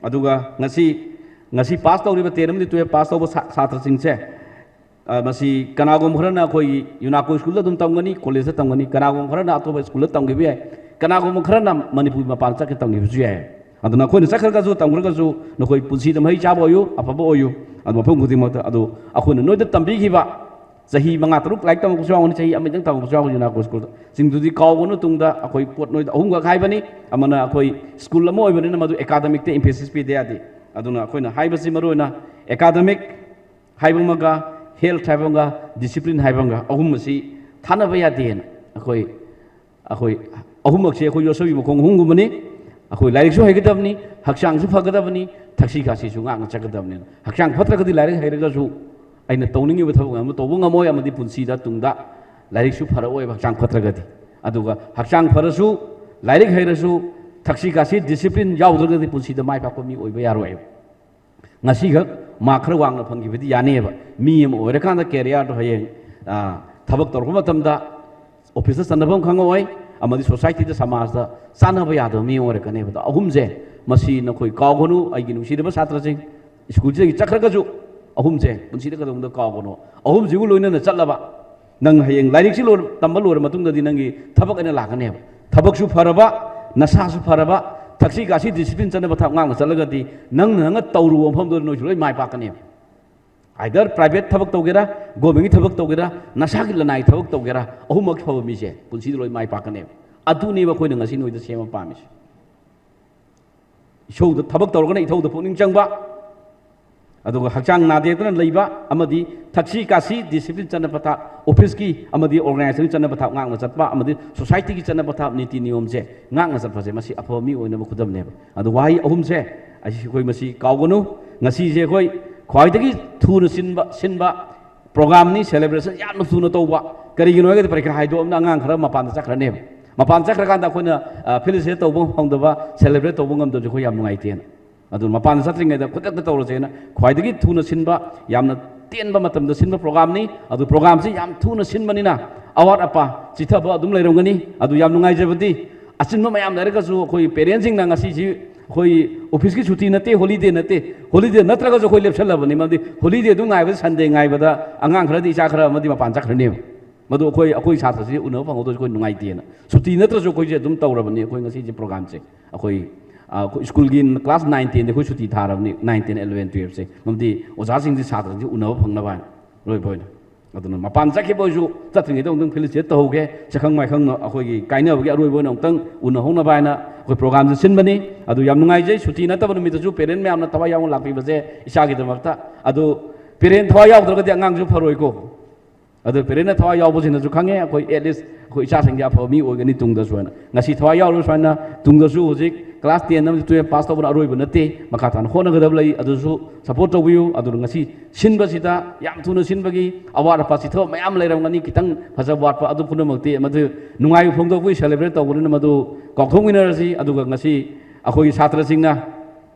ꯑꯗꯨꯒ ꯉꯁꯤ, ꯉꯁꯤ ꯄꯥꯁ ꯇꯧꯔꯤꯕ ꯇꯦꯟ ꯑꯃꯗꯤ ꯇꯨꯌꯦꯜꯞ ꯄꯥꯁ ꯇꯧꯕ ꯁꯥ-, ꯁꯥꯇ꯭ꯔꯁꯤꯡꯁꯦ, ꯑ, ꯃꯁꯤ ꯀꯅꯥꯒꯨꯝꯕ ꯈꯔꯅ ꯑꯩꯈꯣꯏꯒꯤ ꯌꯨꯅꯥꯀꯣ ꯁ꯭ꯀꯨꯜꯗ ꯑꯗꯨꯝ ꯇꯝꯒꯅꯤ, ꯀꯣꯂꯦꯖꯇ ꯇꯝꯒꯅꯤ, ꯀꯅꯥꯒꯨꯝꯕ ꯈꯔꯅ ꯑꯇꯣꯞꯄ ꯁ꯭ꯀꯨꯜꯗ ꯇꯝꯈꯤꯕ ꯌꯥꯏ, ꯀꯅꯥꯒꯨꯝꯕ ꯈꯔꯅ ꯃꯅꯤꯄꯨꯔꯒꯤ ꯃꯄꯥꯟ ꯆꯠꯀꯦ ꯇꯝꯈꯤꯕꯁꯨ ꯌꯥꯏ꯫ ꯑꯗꯨꯅ ꯑꯩꯈꯣꯏꯅ ꯆꯠꯈ꯭ꯔꯒꯁꯨ ꯇꯝꯈ꯭ꯔꯒꯁꯨ ꯅꯈꯣꯏ ꯄꯨꯟꯁꯤꯗ ꯃꯍꯩ ꯆꯥꯕ ꯑꯣꯏꯌꯨ, ꯑꯐꯕ ꯑꯣꯏꯌꯨ, ꯑꯗꯨ ꯃꯐꯝ ꯈꯨꯗꯤꯡꯃꯛꯇ꯫ ꯑꯗꯨ ꯑꯩꯈꯣꯏꯅ ꯅꯣꯏꯗ ꯇꯝꯕꯤꯈꯤꯕ ꯆꯍꯤ ꯃꯉꯥ ꯇꯔꯨꯛ ꯂꯥꯏꯔꯤꯛ ꯇꯝꯃꯛꯄꯁꯨ ꯌꯥꯎꯒꯅꯤ, ꯆꯍꯤ ꯑꯃꯗꯪ ꯇꯝꯃꯛꯄꯁꯨ ꯌꯥꯎꯒꯅꯤ ꯌꯨꯅꯥꯀꯣ ꯁ꯭ꯀꯨꯜꯗ꯫ ꯁꯤꯡꯗꯨꯗꯤ ꯀꯥꯎꯒꯅꯨ ꯇꯨꯡꯗ꯫ ꯑꯩꯈꯣꯏ ꯄꯣꯠ ꯅꯣꯏꯗ ꯑꯍꯨꯝꯈꯛ ꯍꯥꯏꯕꯅꯤ꯫ ꯑꯃꯅ ꯑꯩꯈꯣꯏ ꯁ꯭ꯀꯨꯜ ꯑꯃ ꯑꯣꯏꯕꯅꯤꯅ ꯃꯗꯨ ꯑꯦꯀꯥꯗꯃꯤꯛꯇ ꯏꯝꯐꯦꯁꯤꯁ ꯄꯤꯗ ꯌꯥꯗꯦ꯫ ꯑꯗꯨꯅ ꯑꯩꯈꯣꯏꯅ ꯍꯥꯏꯕꯁꯤ ꯃꯔꯨꯑꯣꯏꯅ ꯑꯦꯀꯥꯗꯃꯤꯛ ꯍꯥꯏꯕ ꯑꯃꯒ, ꯍꯦꯜꯊ ꯍꯥꯏꯕ ꯑꯃꯒ, ꯗꯤꯁꯤꯄ꯭ꯂꯤꯟ ꯍꯥꯏꯕ ꯑꯃꯒ, ꯑꯍꯨꯝ ꯑꯁꯤ ꯊꯥꯅꯕ ꯌꯥꯗꯦꯅ ꯑꯩꯈꯣꯏ, ꯑꯩꯈꯣꯏ ꯑꯍꯨꯝꯃꯛꯁꯦ ꯑꯩꯈꯣꯏ ꯌꯣꯠꯁꯕꯤ ꯃꯈꯣꯡ ꯑꯍꯨꯝꯒꯨꯝꯕꯅꯤ꯫ ꯑꯩꯈꯣꯏ ꯂꯥꯏꯔꯤꯛꯁꯨ ꯍꯩꯒꯗꯕꯅꯤ, ꯍꯛꯆꯥꯡꯁꯨ ꯐꯒꯗꯕꯅꯤ, ꯊꯛꯁꯤ ꯈꯥꯁꯤꯁꯨ ꯉꯥꯛꯅ ꯆꯠꯀꯗꯕꯅꯤꯅ꯫ ꯍꯛꯆꯥꯡ ꯐꯠꯇ꯭ꯔꯒꯗꯤ ꯂꯥꯏꯔꯤꯛ ꯍꯩꯔꯒꯁꯨ ꯑꯩꯅ ꯇꯧꯅꯤꯡꯉꯤꯕ ꯊꯕꯛ ꯃꯌꯥꯝ ꯑꯃ ꯇꯧꯕ ꯉꯝꯃꯣꯏ, ꯑꯃꯗꯤ ꯄꯨꯟꯁꯤꯗ ꯇꯨꯡꯗ ꯂꯥꯏꯔꯤꯛꯁꯨ ꯐꯔꯛꯑꯣꯏꯕ ꯍꯛꯆꯥꯡ ꯐꯠꯇ꯭ꯔꯒꯗꯤ꯫ ꯑꯗꯨꯒ ꯍꯛꯆꯥꯡ ꯐꯔꯁꯨ, ꯂꯥꯏꯔꯤꯛ ꯍꯩꯔꯁꯨ, ꯊꯛꯁꯤ ꯈꯥꯁꯤ ꯗꯤꯁꯤꯄ꯭ꯂꯤꯟ ꯌꯥꯎꯗ꯭ꯔꯒꯗꯤ ꯄꯨꯟꯁꯤꯗ ꯃꯥꯏ ꯄꯥꯛꯄ ꯃꯤ ꯑꯣꯏꯕ ꯌꯥꯔꯣꯏꯕ꯫ ꯉꯁꯤꯈꯛ ꯃꯥꯔꯛ ꯈꯔ ꯋꯥꯡꯅ ꯐꯪꯈꯤꯕꯗꯤ ꯌꯥꯅꯦꯕ꯫ ꯃꯤ ꯑꯃ ꯑꯣꯏꯔꯀꯥꯟꯗ ꯀꯦꯔꯤꯌꯔꯗꯣ ꯍꯌꯦꯡ, ꯑ, ꯊꯕꯛ ꯇꯧꯔꯛꯄ ꯃꯇꯝꯗ ꯑꯣꯐꯤꯁꯇ ꯆꯟꯅꯐꯝ ꯈꯪꯉꯛꯑꯣꯏ, ꯑꯃꯗꯤ ꯁꯣꯁꯥꯏꯇꯤꯗ, ꯁꯃꯥꯖꯇ ꯆꯥꯟꯅꯕ ꯌꯥꯗꯕ ꯃꯤ ꯑꯃ ꯑꯣꯏꯔꯛꯀꯅꯦꯕ꯫ ꯑꯗꯣ ꯑꯍꯨꯝꯁꯦ, ꯃꯁꯤ ꯅꯈꯣꯏ ꯀꯥꯎꯒꯅꯨ, ꯑꯩꯒꯤ ꯅꯨꯡꯁꯤꯔꯕ ꯁꯥꯇ꯭ꯔꯁꯤꯡ꯫ ꯁ꯭ꯀꯨꯜꯁꯤꯗꯒꯤ ꯆꯠꯈ꯭ꯔꯒꯁꯨ ꯑꯍꯨꯝꯁꯦ ꯄꯨꯟꯁꯤꯗ ꯀꯩꯗꯧꯅꯨꯡꯗ ꯀꯥꯎꯒꯅꯨ꯫ ꯑꯍꯨꯝꯁꯤꯕꯨ ꯂꯣꯏꯅꯅ ꯆꯠꯂꯕ, ꯅꯪ ꯍꯌꯦꯡ ꯂꯥꯏꯔꯤꯛꯁꯤ ꯂꯣꯏ-, ꯇꯝꯕ ꯂꯣꯏꯔ ꯃꯇꯨꯡꯗꯗꯤ ꯅꯪꯒꯤ ꯊꯕꯛ ꯑꯅ ꯂꯥꯛꯀꯅꯦꯕ꯫ ꯊꯕꯛꯁꯨ ꯐꯔꯕ, ꯅꯁꯥꯁꯨ ꯐꯔꯕ, ꯊꯛꯁꯤ ꯈꯥꯁꯤ ꯗꯤꯁꯤꯄ꯭ꯂꯤꯟ ꯆꯠꯅꯕ ꯊꯕꯛ ꯉꯥꯛꯅ ꯆꯠꯂꯒꯗꯤ ꯅꯪꯅ ꯅꯪꯅ ꯇꯧꯔꯨꯕ ꯃꯐꯝꯗꯨꯗ ꯅꯣꯏꯁꯨ ꯂꯣꯏ ꯃꯥꯏ ꯄꯥꯛꯀꯅꯦꯕ꯫ ꯑꯥꯏꯗꯔ ꯄ꯭ꯔꯥꯏꯚꯦꯠ ꯊꯕꯛ ꯇꯧꯒꯦꯔꯥ, ꯒꯣꯔꯃꯦꯟꯒꯤ ꯊꯕꯛ ꯇꯧꯒꯦꯔꯥ, ꯅꯁꯥꯒꯤ ꯂꯅꯥꯏ ꯊꯕꯛ ꯇꯧꯒꯦꯔꯥ, ꯑꯍꯨꯝꯃꯛ ꯐꯕ ꯃꯤꯁꯦ ꯄꯨꯟꯁꯤꯗ ꯂꯣꯏ ꯃꯥꯏ ꯄꯥꯛꯀꯅꯦꯕ꯫ ꯑꯗꯨꯅꯦꯕ ꯑꯩꯈꯣꯏꯅ ꯉꯁꯤ ꯅꯣꯏꯗ ꯁꯦꯝꯕ ꯄꯥꯝꯃꯤꯁꯦ꯫ ꯏꯁꯧꯗ ꯊꯕꯛ ꯇꯧꯔꯒꯅ ꯏꯊꯧꯗ ꯄꯨꯛꯅꯤꯡ ꯆꯪꯕ, ꯑꯗꯨꯒ ꯍꯛꯆꯥꯡ ꯅꯥꯗꯦꯛꯇꯅ ꯂꯩꯕ, ꯑꯃꯗꯤ ꯊꯛꯁꯤ ꯈꯥꯁꯤ ꯗꯤꯁꯤꯄ꯭ꯂꯤꯟ ꯆꯠꯅ ꯄꯊꯥꯞ, ꯑꯣꯐꯤꯁꯀꯤ ꯑꯃꯗꯤ ꯑꯣꯔꯒꯅꯥꯏꯖꯦꯁꯟꯒꯤ ꯆꯠꯅ ꯄꯊꯥꯞ ꯉꯥꯛꯅ ꯆꯠꯄ, ꯑꯃꯗꯤ ꯁꯣꯁꯥꯏꯇꯤꯒꯤ ꯆꯠꯅ ꯄꯊꯥꯞ ꯅꯤꯇꯤ ꯅꯤꯌꯣꯝꯁꯦ ꯉꯥꯛꯅ ꯆꯠꯄꯁꯦ, ꯃꯁꯤ ꯑꯐꯕ ꯃꯤ ꯑꯣꯏꯅꯕ ꯈꯨꯗꯝꯅꯦꯕ꯫ ꯑꯗꯣ ꯋꯥꯍꯩ ꯑꯍꯨꯝꯁꯦ ꯑꯁꯤ ꯑꯩꯈꯣꯏ ꯃꯁꯤ ꯀꯥꯎꯒꯅꯨ꯫ ꯉꯁꯤꯁꯦ ꯑꯩꯈꯣꯏ ꯈ꯭ꯋꯥꯏꯗꯒꯤ ꯊꯨꯅ ꯁꯤꯟꯕ, ꯁꯤꯟꯕ ꯄ꯭ꯔꯣꯒ꯭ꯔꯥꯝꯅꯤ, ꯁꯦꯂꯦꯕ꯭ꯔꯦꯁꯟ ꯌꯥꯝꯅ ꯊꯨꯅ ꯇꯧꯕ꯫ ꯀꯔꯤꯒꯤꯅꯣ ꯍꯥꯏꯔꯒꯗꯤ ꯄꯔꯤꯈꯥ ꯍꯥꯏꯗꯣꯛꯑꯕꯅꯤꯅ ꯑꯉꯥꯡ ꯈꯔ ꯃꯄꯥꯟꯗ ꯆꯠꯈ꯭ꯔꯅꯦꯕ꯫ ꯃꯄꯥꯟ ꯆꯠꯈ꯭ꯔꯀꯥꯟꯗ ꯑꯩꯈꯣꯏꯅ, ꯑ, ꯐꯦꯂꯤꯁꯤꯇꯦꯠ ꯇꯧꯕ ꯐꯪꯗꯕ, ꯁꯦꯂꯦꯕ꯭ꯔꯦꯠ ꯇꯧꯕ ꯉꯝꯗꯕꯁꯦ ꯑꯩꯈꯣꯏ ꯌꯥꯝ ꯅꯨꯡꯉꯥꯏꯇꯦꯅ꯫ ꯑꯗꯨ ꯃꯄꯥꯟꯗ ꯆꯠꯇ꯭ꯔꯤꯉꯩꯗ ꯈꯨꯗꯛꯇ ꯇꯧꯔꯁꯦꯅ ꯈ꯭ꯋꯥꯏꯗꯒꯤ ꯊꯨꯅ ꯁꯤꯟꯕ, ꯌꯥꯝꯅ ꯇꯦꯟꯕ ꯃꯇꯝꯗ ꯁꯤꯟꯕ ꯄ꯭ꯔꯣꯒꯥꯝꯅꯤ꯫ ꯑꯗꯨ ꯄ꯭ꯔꯣꯒꯥꯝꯁꯤ ꯌꯥꯝ ꯊꯨꯅ ꯁꯤꯟꯕꯅꯤꯅ ꯑꯋꯥꯠ ꯑꯄꯥ ꯆꯤꯊꯕ ꯑꯗꯨꯝ ꯂꯩꯔꯝꯒꯅꯤ꯫ ꯑꯗꯨ ꯌꯥꯝ ꯅꯨꯡꯉꯥꯏꯖꯕꯗꯤ, ꯑꯆꯤꯟꯕ ꯃꯌꯥꯝ ꯂꯩꯔꯒꯁꯨ ꯑꯩꯈꯣꯏ ꯄꯦꯔꯦꯟꯁꯤꯡꯅ ꯉꯁꯤꯁꯤ ꯑꯩꯈꯣꯏ ꯑꯣꯐꯤꯁꯀꯤ ꯁꯨꯇꯤ ꯅꯠꯇꯦ, ꯍꯣꯂꯤꯗꯦ ꯅꯠꯇꯦ, ꯍꯣꯂꯤꯗꯦ ꯅꯠꯇ꯭ꯔꯒꯁꯨ ꯑꯩꯈꯣꯏ ꯂꯦꯞꯁꯜꯂꯕꯅꯤ꯫ ꯃꯔꯝꯗꯤ ꯍꯣꯂꯤꯗꯦ ꯑꯗꯨꯝ ꯉꯥꯏꯕꯗ, ꯁꯟꯗꯦ ꯉꯥꯏꯕꯗ ꯑꯉꯥꯡ ꯈꯔꯗꯤ, ꯏꯆꯥ ꯈꯔ ꯑꯃꯗꯤ ꯃꯄꯥꯟ ꯆꯠꯈ꯭ꯔꯅꯦꯕ꯫ ꯃꯗꯨ ꯑꯩꯈꯣꯏ, ꯑꯩꯈꯣꯏ ꯁꯥꯇ꯭ꯔꯁꯤ ꯎꯅꯕ ꯐꯪꯍꯧꯗꯕꯁꯦ ꯑꯩꯈꯣꯏ ꯅꯨꯡꯉꯥꯏꯇꯦꯅ, ꯁꯨꯇꯤ ꯅꯠꯇ꯭ꯔꯁꯨ ꯑꯩꯈꯣꯏꯁꯦ ꯑꯗꯨꯝ ꯇꯧꯔꯕꯅꯤ꯫ ꯑꯩꯈꯣꯏ ꯉꯁꯤꯁꯦ ꯄ꯭ꯔꯣꯒꯥꯝꯁꯦ ꯑꯩꯈꯣꯏ, ꯑ, ꯑꯩꯈꯣꯏ ꯁ꯭ꯀꯨꯜꯒꯤ ꯀ꯭ꯂꯥꯁ ꯅꯥꯏꯟ ꯇꯦꯟꯗꯤ ꯑꯩꯈꯣꯏ ꯁꯨꯇꯤ ꯊꯥꯔꯕꯅꯤ, ꯅꯥꯏꯟ ꯇꯦꯟ ꯑꯦꯂꯚꯦꯟ ꯇꯨꯌꯦꯜꯞꯁꯦ꯫ ꯃꯔꯝꯗꯤ ꯑꯣꯖꯥꯁꯤꯡꯁꯤ ꯁꯥꯇ꯭ꯔꯁꯤꯡꯁꯤ ꯎꯅꯕ ꯐꯪꯅꯕ ꯍꯥꯏꯅ, ꯑꯔꯣꯏꯕ ꯑꯣꯏꯅ꯫ ꯑꯗꯨꯅ ꯃꯄꯥꯟ ꯆꯠꯈꯤꯕ ꯑꯣꯏꯁꯨ, ꯆꯠꯇ꯭ꯔꯤꯉꯩꯗ ꯑꯃꯨꯛꯇꯪ ꯐꯦꯂꯤꯁꯤꯇꯦꯠ ꯇꯧꯍꯧꯒꯦ, ꯁꯛꯈꯪ ꯃꯥꯏꯈꯪ ꯑꯩꯈꯣꯏꯒꯤ ꯀꯥꯏꯅꯕꯒꯤ ꯑꯔꯣꯏꯕ ꯑꯣꯏꯅ ꯑꯃꯨꯛꯇꯪ ꯎꯅꯍꯧꯅꯕ ꯍꯥꯏꯅ ꯑꯩꯈꯣꯏ ꯄ꯭ꯔꯣꯒꯥꯝꯁꯤ ꯁꯤꯟꯕꯅꯤ꯫ ꯑꯗꯨ ꯌꯥꯝ ꯅꯨꯡꯉꯥꯏꯖꯩ, ꯁꯨꯇꯤ ꯅꯠꯇꯕ ꯅꯨꯃꯤꯠꯇꯁꯨ ꯄꯦꯔꯦꯟ ꯃꯌꯥꯝꯅ ꯊꯋꯥꯏ ꯌꯥꯎꯅ ꯂꯥꯛꯄꯤꯕꯁꯦ ꯏꯆꯥꯒꯤꯗꯃꯛꯇ꯫ ꯑꯗꯨ ꯄꯦꯔꯦꯟ ꯊꯋꯥꯏ ꯌꯥꯎꯗ꯭ꯔꯒꯗꯤ ꯑꯉꯥꯡꯁꯨ ꯐꯔꯣꯏꯀꯣ꯫ ꯑꯗꯨ ꯄꯦꯔꯦꯟꯅ ꯊꯋꯥꯏ ꯌꯥꯎꯕꯁꯤꯅꯁꯨ ꯈꯪꯉꯦ, ꯑꯩꯈꯣꯏ ꯑꯦꯠ ꯂꯤꯁ ꯑꯩꯈꯣꯏ ꯏꯆꯥꯁꯤꯡꯁꯦ ꯑꯐꯕ ꯃꯤ ꯑꯣꯏꯒꯅꯤ ꯇꯨꯡꯗꯁꯨ ꯍꯥꯏꯅ꯫ ꯉꯁꯤ ꯊꯋꯥꯏ ꯌꯥꯎꯔꯤꯕ ꯁꯨꯃꯥꯏꯅ ꯇꯨꯡꯗꯁꯨ, ꯍꯧꯖꯤꯛ ꯀ꯭ꯂꯥꯁ ꯇꯦꯟ ꯑꯃꯗꯤ ꯇꯨꯌꯦꯜꯞ ꯄꯥꯁ ꯇꯧꯕꯅ ꯑꯔꯣꯏꯕ ꯅꯠꯇꯦ, ꯃꯈꯥ ꯇꯥꯅ ꯍꯣꯠꯅꯒꯗꯕ ꯂꯩ, ꯑꯗꯨꯁꯨ ꯁꯄꯣꯔꯠ ꯇꯧꯕꯤꯌꯨ꯫ ꯑꯗꯨꯅ ꯉꯁꯤ ꯁꯤꯟꯕꯁꯤꯗ ꯌꯥꯝ ꯊꯨꯅ ꯁꯤꯟꯕꯒꯤ ꯑꯋꯥꯠ ꯑꯄꯥ ꯆꯤꯊꯕ ꯃꯌꯥꯝ ꯂꯩꯔꯝꯒꯅꯤ, ꯈꯤꯇꯪ ꯐꯖꯕ ꯋꯥꯠꯄ, ꯑꯗꯨ ꯄꯨꯝꯅꯃꯛꯇꯤ ꯃꯗꯨ ꯅꯨꯡꯉꯥꯏꯕ ꯐꯣꯡꯗꯣꯛꯄꯒꯤ ꯁꯦꯂꯦꯕ꯭ꯔꯦꯠ ꯇꯧꯕꯅꯤꯅ ꯃꯗꯨ ꯀꯥꯎꯊꯣꯛꯃꯤꯟꯅꯔꯁꯤ꯫ ꯑꯗꯨꯒ ꯉꯁꯤ ꯑꯩꯈꯣꯏꯒꯤ ꯁꯥꯇ꯭ꯔꯁꯤꯡꯅ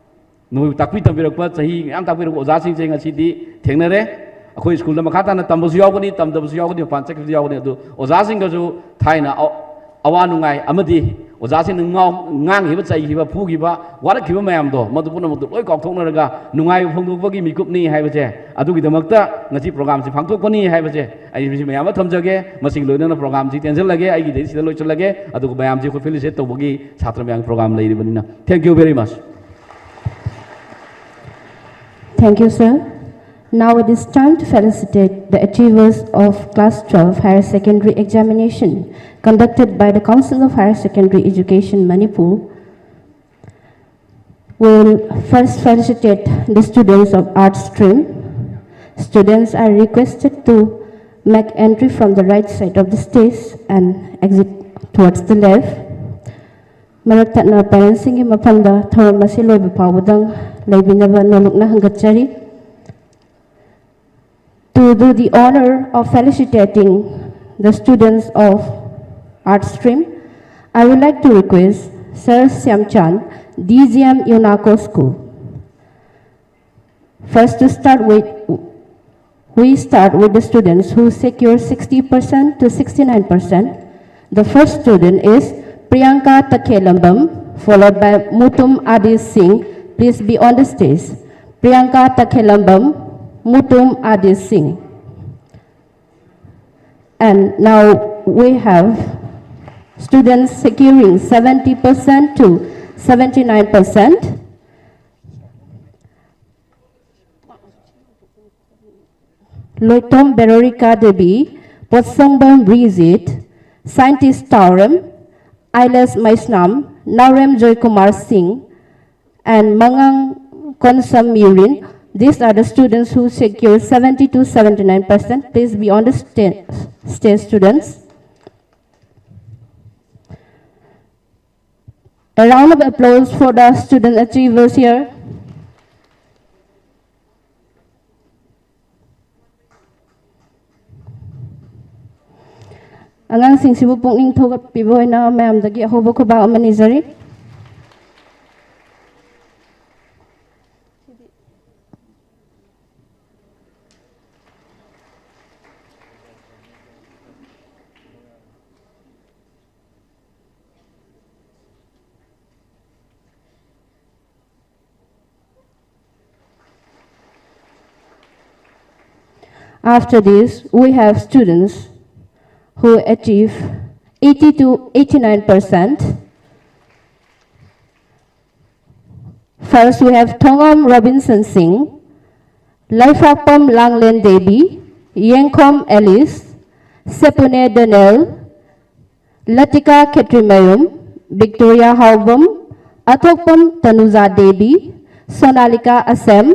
ꯅꯈꯣꯏꯕꯨ ꯇꯥꯛꯄꯤ ꯇꯝꯕꯤꯔꯛꯄ, ꯆꯍꯤ ꯃꯌꯥꯝ ꯇꯥꯛꯄꯤꯔꯛꯄ ꯑꯣꯖꯥꯁꯤꯡꯁꯦ ꯉꯁꯤꯗꯤ ꯊꯦꯡꯅꯔꯦ꯫ ꯑꯩꯈꯣꯏ ꯁ꯭ꯀꯨꯜꯗ ꯃꯈꯥ ꯇꯥꯅ ꯇꯝꯕꯁꯨ ꯌꯥꯎꯒꯅꯤ, ꯇꯝꯗꯕꯁꯨ ꯌꯥꯎꯒꯅꯤ, ꯃꯄꯥꯟ ꯆꯠꯈꯤꯕꯁꯨ ꯌꯥꯎꯒꯅꯤ꯫ ꯑꯗꯨ ꯑꯣꯖꯥꯁꯤꯡꯒꯁꯨ ꯊꯥꯏꯅ ꯑ-, ꯑꯋꯥ ꯅꯨꯡꯉꯥꯏ ꯑꯃꯗꯤ ꯑꯣꯖꯥꯁꯤꯡꯅ ꯉꯥꯎ-, ꯉꯥꯡꯈꯤꯕ, ꯆꯩꯈꯤꯕ, ꯐꯨꯈꯤꯕ, ꯋꯥꯔꯛꯈꯤꯕ ꯃꯌꯥꯝꯗꯣ, ꯃꯗꯨ ꯄꯨꯝꯅꯃꯛꯇꯨ ꯂꯣꯏ ꯀꯥꯎꯊꯣꯛꯅꯔꯒ ꯅꯨꯡꯉꯥꯏꯕ ꯐꯣꯡꯗꯣꯛꯄꯒꯤ ꯃꯤꯀꯨꯞꯅꯤ ꯍꯥꯏꯕꯁꯦ, ꯑꯗꯨꯒꯤꯗꯃꯛꯇ ꯉꯁꯤ ꯄ꯭ꯔꯣꯒꯥꯝꯁꯤ ꯄꯥꯡꯊꯣꯛꯄꯅꯤ ꯍꯥꯏꯕꯁꯦ ꯑꯩ ꯃꯁꯤ ꯃꯌꯥꯝ ꯑꯃ ꯊꯝꯖꯒꯦ꯫ ꯃꯁꯤꯒꯤ ꯂꯣꯏꯅꯅ ꯄ꯭ꯔꯣꯒꯥꯝꯁꯤ ꯇꯦꯟꯁꯤꯜꯂꯒꯦ, ꯑꯩꯒꯤꯗꯤ ꯁꯤꯗ ꯂꯣꯏꯁꯤꯜꯂꯒꯦ꯫ ꯑꯗꯨꯒ ꯃꯌꯥꯝꯁꯤ ꯑꯩꯈꯣꯏ ꯐꯦꯂꯤꯁꯤꯇꯦꯠ ꯇꯧꯕꯒꯤ ꯁꯥꯇ꯭ꯔ ꯃꯌꯥꯝꯒꯤ programme ꯂꯩꯔꯤꯕꯅꯤꯅ꯫ Thank you very much. Thank you, sir. Now it is time to felicitate the achievers of Class twelve Higher Secondary Examination conducted by the Council of Higher Secondary Education, Manipur. We'll first felicitate the students of Arts stream. Students are requested to make entry from the right side of the stage and exit towards the left. ꯃꯔꯛ ꯊꯠꯅ ꯄꯦꯔꯦꯟꯁꯁꯤꯡꯒꯤ ꯃꯐꯝꯗ ꯊꯧꯔꯝ ꯑꯁꯤ ꯂꯣꯏꯕ ꯐꯥꯎꯕꯗꯪ ꯂꯩꯕꯤꯅꯕ ꯅꯣꯂꯨꯛꯅ ꯍꯪꯒꯠꯆꯔꯤ꯫ To do the honor of felicitating the students of Art stream, I would like to request Sir Siamchan, D G M UNACO School. First to start with, we start with the students who secure sixty percent to sixty-nine percent. The first student is Priyanka Takhelambam, followed by Mutum Adi Singh. Please be on the stage. Priyanka Takhelambam, Mutum Adi Singh. And now we have students securing seventy percent to seventy-nine percent. Loitom Berorika Devi, Potsangbam Brizit, Scientist Taurim, Ailes Maisnam, Naurem Joykumar Singh, and Mangang Konsam Yurin. These are the students who secure seventy to seventy-nine percent. Please be on the sta- stage, students. A round of applause for the student achievers here. ꯑꯉꯥꯡꯁꯤꯡꯁꯤꯕꯨ ꯄꯨꯛꯅꯤꯡ ꯊꯧꯒꯠꯄꯤꯕ ꯑꯣꯏꯅ ꯃꯌꯥꯝꯗꯒꯤ ꯑꯍꯧꯕ ꯈꯨꯕꯥꯛ ꯑꯃ ꯅꯤꯖꯔꯤ꯫ After this, we have students who achieve eighty to eighty-nine percent. First, we have Thongam Robinson Singh, Laifakpam Langlen Devi, Yengkhom Alice, Sepune Daniel, Latika Khetrimayum, Victoria Haobam, Athokpam Tanuja Devi, Sonalika Asem,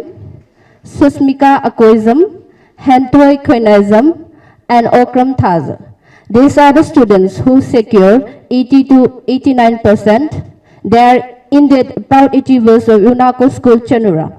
Susmika Akoizam, Hentoi Khoinaizam, and Okram Thaza. These are the students who secure eighty to eighty-nine percent. They are indeed proud achievers of UNACO School Chanura.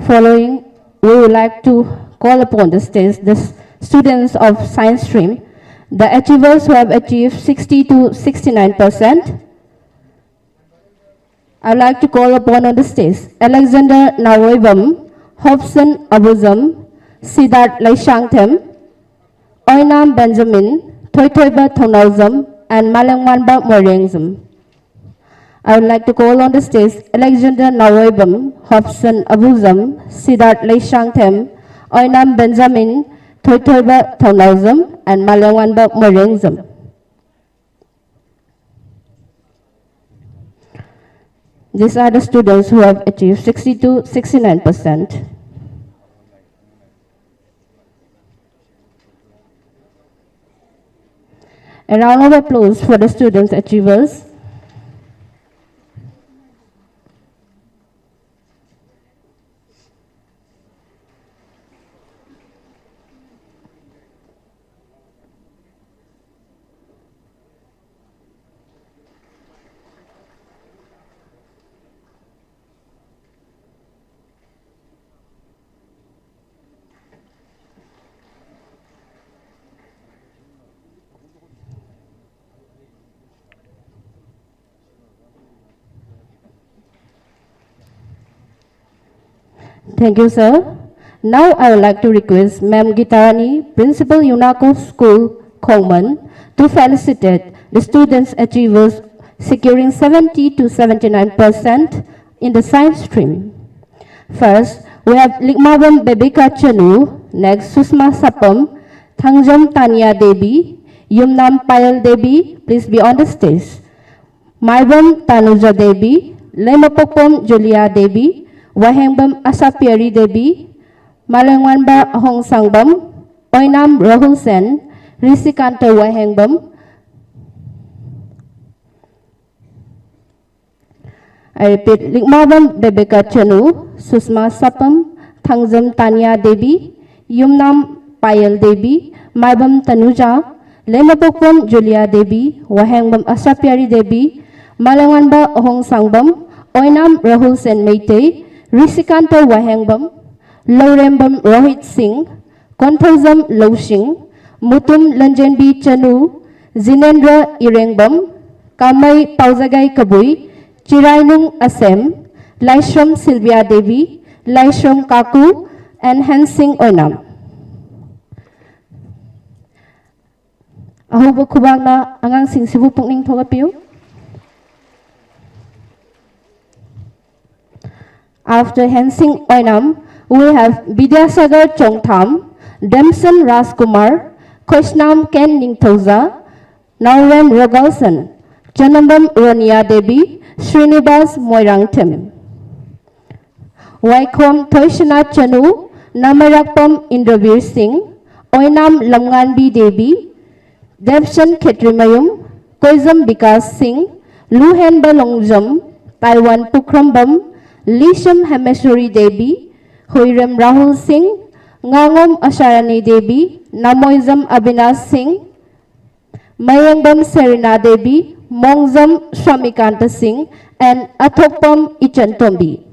Following, we would like to call upon the stage the s- students of science stream, the achievers who have achieved sixty to sixty-nine percent. I would like to call upon on the stage Alexander Nawoibam, Hobson Abuzam, Siddharth Leishangthem, Oinam Benjamin, Thoithoiba Thongaozam, and Malengwanba Moirengzam. I would like to call on the stage Alexander Nawoibam, Hobson Abuzam, Siddharth Leishangthem, Oinam Benjamin, Thoithoiba Thongaozam, and Malengwanba Moirengzam. These are the students who have achieved sixty to sixty-nine percent. A round of applause for the students achievers. Thank you, sir. Now I would like to request Ma'am Gitarani, Principal UNACO School, Khongman, to felicitate the students achievers securing seventy to seventy-nine percent in the science stream. First, we have Likmabam Bebika Chanu, next Susma Sapam, Thangjam Tania Devi, Yumnam Payal Devi, please be on the stage. Maibam Tanuja Devi, Lemapokpam Julia Devi, Wahengbam Asapiari Devi, Malengwanba Ahong Sangbam, Oinam Rahul Sen, Risikanta Wahengbam. I repeat, Likmabam Rebecca Chanu, Susma Sapam, Thangjam Tania Devi, Yumnam Payal Devi, Maibam Tanuja, Lemapokpam Julia Devi, Wahengbam Asapiari Devi, Malengwanba Ahong Sangbam, Oinam Rahul Sen Meitei, ꯔꯤꯁꯤꯀꯥꯟꯇ ꯋꯥꯍꯦꯡꯕꯝ, ꯂꯧꯔꯦꯝꯕꯝ ꯔꯣꯍꯤꯠ ꯁꯤꯡ, ꯀꯣꯟꯊꯧꯖꯝ ꯂꯧꯁꯤꯡ, ꯃꯨꯇꯨꯝ ꯂꯟꯖꯦꯟꯕꯤ ꯆꯅꯨ, ꯖꯤꯅꯦꯟꯗ꯭ꯔ ꯏꯔꯦꯡꯕꯝ, ꯀꯥꯃꯩ ꯄꯥꯎꯖꯒꯥꯏ ꯀꯕꯨꯏ, ꯆꯤꯔꯥꯏꯅꯨꯡ ꯑꯁꯦꯝ, ꯂꯥꯏꯁ꯭ꯔꯝ Sylvia Devi, Laishram ꯀꯥꯀꯨ, and ꯍꯦꯟꯁꯤꯡ ꯑꯣꯏꯅꯥꯝ꯫ ꯑꯍꯧꯕ ꯈꯨꯕꯥꯛꯅ ꯑꯉꯥꯡꯁꯤꯡꯁꯤꯕꯨ ꯄꯨꯛꯅꯤꯡ ꯊꯧꯒꯠꯄꯤꯌꯨ꯫ After Hensing Oinam, we have Vidyasagar Chongtham, Demson Rajkumar, Khoisnam Ken Ningthouja, Naorem Rogalson, Chanambam Ronia Devi, Srinivas Moirangthem. Waikhom Thoishana Chanu, Namarakpam Indravir Singh, Oinam Lamnganbi Devi, Devshan Khetrimayum, Koizam Bikas Singh, Luhen Balongjam, Taiwan Pukhrambam, Lisham Hemeshwari Devi, Hoirem Rahul Singh, Ngangom Asharani Devi, Namoizam Abinash Singh, Mayengbam Serena Devi, Mongzam Shramikanta Singh, and Athokpam Ichantombi.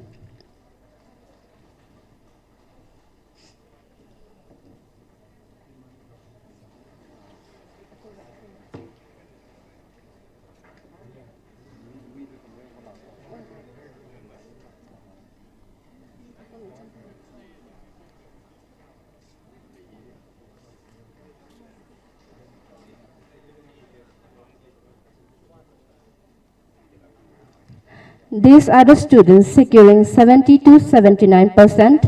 These are the students securing seventy to seventy-nine percent.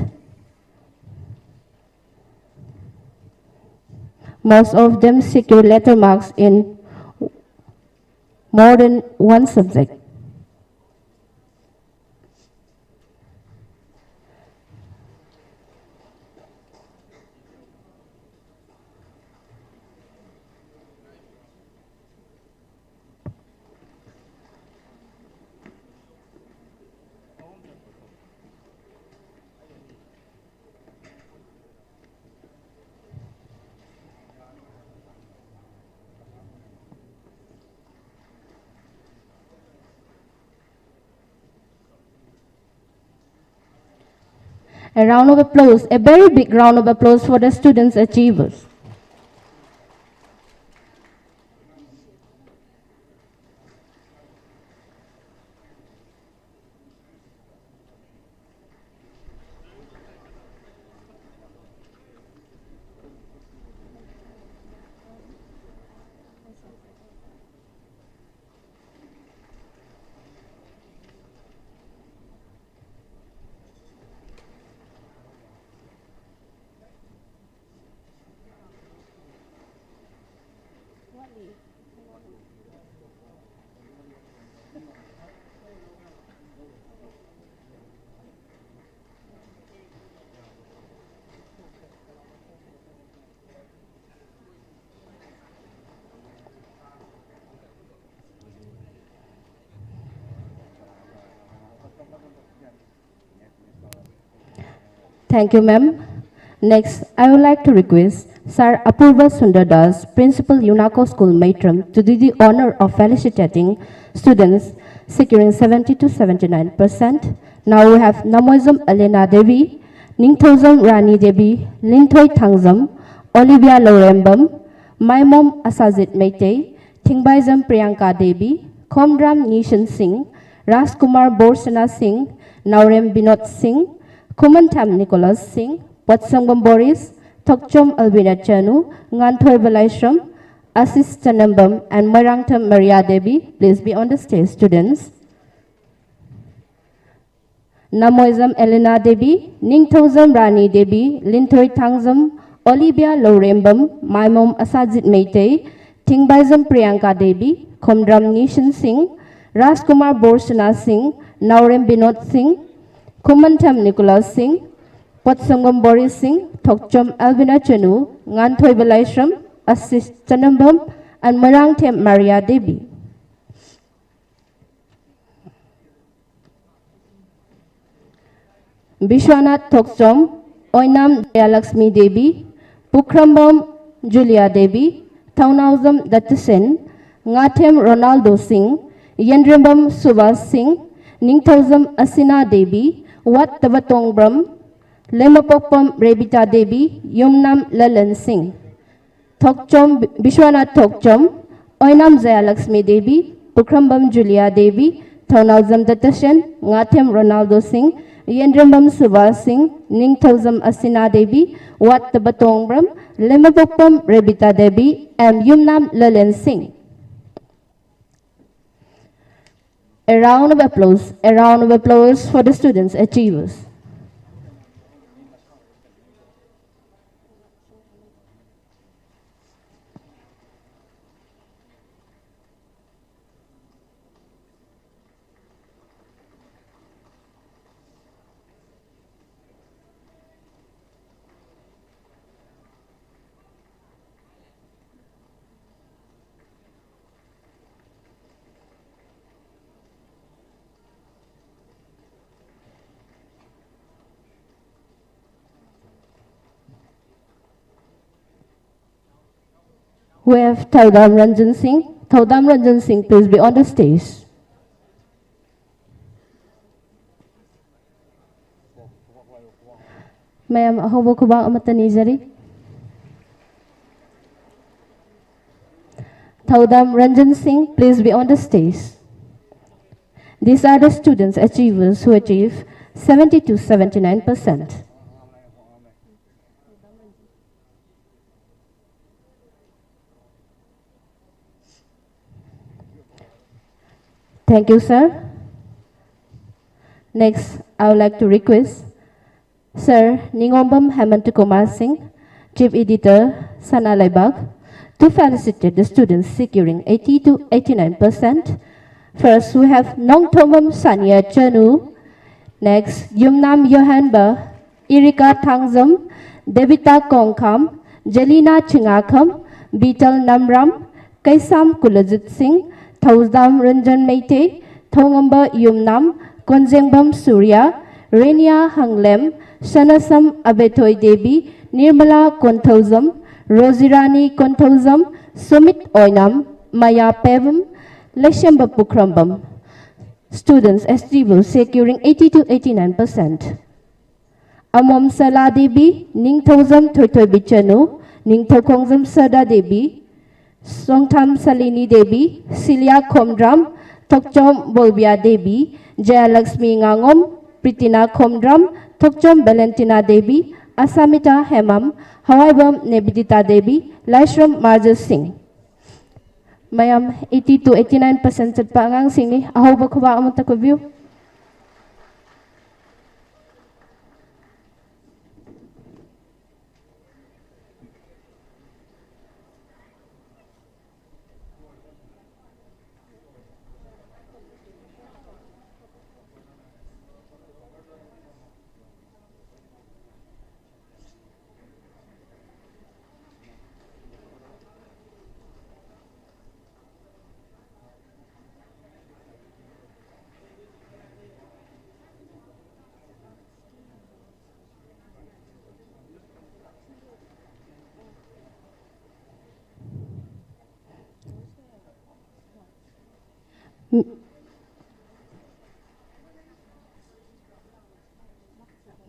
Most of them secure letter marks in more than one subject. A round of applause, a very big round of applause for the students achievers. Thank you, ma'am. Next, I would like to request Sir Apurva Sundar Das, Principal UNACO School Maitram, to do the honor of felicitating students securing seventy to seventy-nine percent. Now we have Namoizam Elena Devi, Ningthouzam Rani Devi, Linthoi Thangzam, Olivia Lorembam, Maimom Asajit Meitei, Thingbaizam Priyanka Devi, Khomdram Nishan Singh, Rajkumar Borsana Singh, Naurem Binod Singh, Khumantham Nicholas Singh, Potsangam Boris, Thokchom Alvina Chanu, Nganthoi Balaishram, Asis Chanambam, and Moirangtham Maria Devi. Please be on the stage, students. Namoizam Elena Devi, Ningthouzam Rani Devi, Linthoi Thangzam, Olivia Lorembam, Maimom Asajit Meitei, Thingbaizam Priyanka Devi, Khomdram Nishan Singh, Rajkumar Borsana Singh, Naurem Binod Singh, Khumantham Nicholas Singh, Potsangam Boris Singh, Thokchom Alvina Chanu, Nganthoi Balaishram, Asis Chanambam, and Moirangthem Maria Devi. Bishwanath Thokchom, Oinam Jayalakshmi Devi, Pukhrambam Julia Devi, Thaunauzam Dattasen, Ngathem Ronaldo Singh, Yendrembam Subhas Singh, Ningthouzam Asina Devi, Wat Tabatongbram, Lemapokpam Rebita Devi, Yumnam Lalan Singh. Thokchom Bishwanath Thokchom, Oinam Jayalakshmi Devi, Pukhrambam Julia Devi, Thounaojam Dattasen, Ngathem Ronaldo Singh, Yendrembam Subhas Singh, Ningthoujam Asina Devi, Wat Tabatongbram, Lemapokpam Rebita Devi, and Yumnam Lalan Singh. A round of applause, a round of applause for the students achievers. We have Thaudam Ranjan Singh. Thaudam Ranjan Singh, please be on the stage. ꯃꯌꯥꯝ ꯑꯍꯧꯕ ꯈꯨꯕꯥꯛ ꯑꯃꯠꯇ ꯅꯤꯖꯔꯤ꯫ Thaudam Ranjan Singh, please be on the stage. These are the students achievers who achieve seventy to seventy-nine percent. Thank you, sir. Next, I would like to request Sir Ningombam Hemant Kumar Singh, Chief Editor, Sana Laibak, to felicitate the students securing eighty to eighty-nine percent. First, we have Nongthomam Sania Chanu. Next, Yumnam Yohanba, Erika Thangzam, Devita Kongkham, Jelina Chingakham, Bital Namram, Kaisam Kulajit Singh, Thaudam Ranjan Meitei, Thongamba Yumnam, Konjengbam Surya, Renia Hanglem, Shanasam Abethoi Devi, Nirmala Konthoujam, Rosirani Konthoujam, Sumit Oinam, Maya Pebam, Leshemba Pukhrambam. Students, achievers securing eighty to eighty-nine percent. Amom Sala Devi, Ningthoujam Thoithoibi Chanu, Ningthoukhongjam Sada Devi, Songtham Salini Devi, Siliya Khomdram, Thokchom Bolbiya Devi, Jayalakshmi ꯉꯥꯉꯣꯝ, Pritina Khomdram, Thokchom Valentina Devi, Asamita Hemam, Hawaibam Nebidita Devi, Laishram Marja ꯁꯤꯡ꯫ ꯃꯌꯥꯝ eighty to eighty nine percent ꯆꯠꯄ ꯑꯉꯥꯡꯁꯤꯡꯅꯤ꯫ ꯑꯍꯧꯕ ꯈꯨꯕꯥꯛ ꯑꯃꯠꯇ ꯈꯨꯕꯤꯌꯨ꯫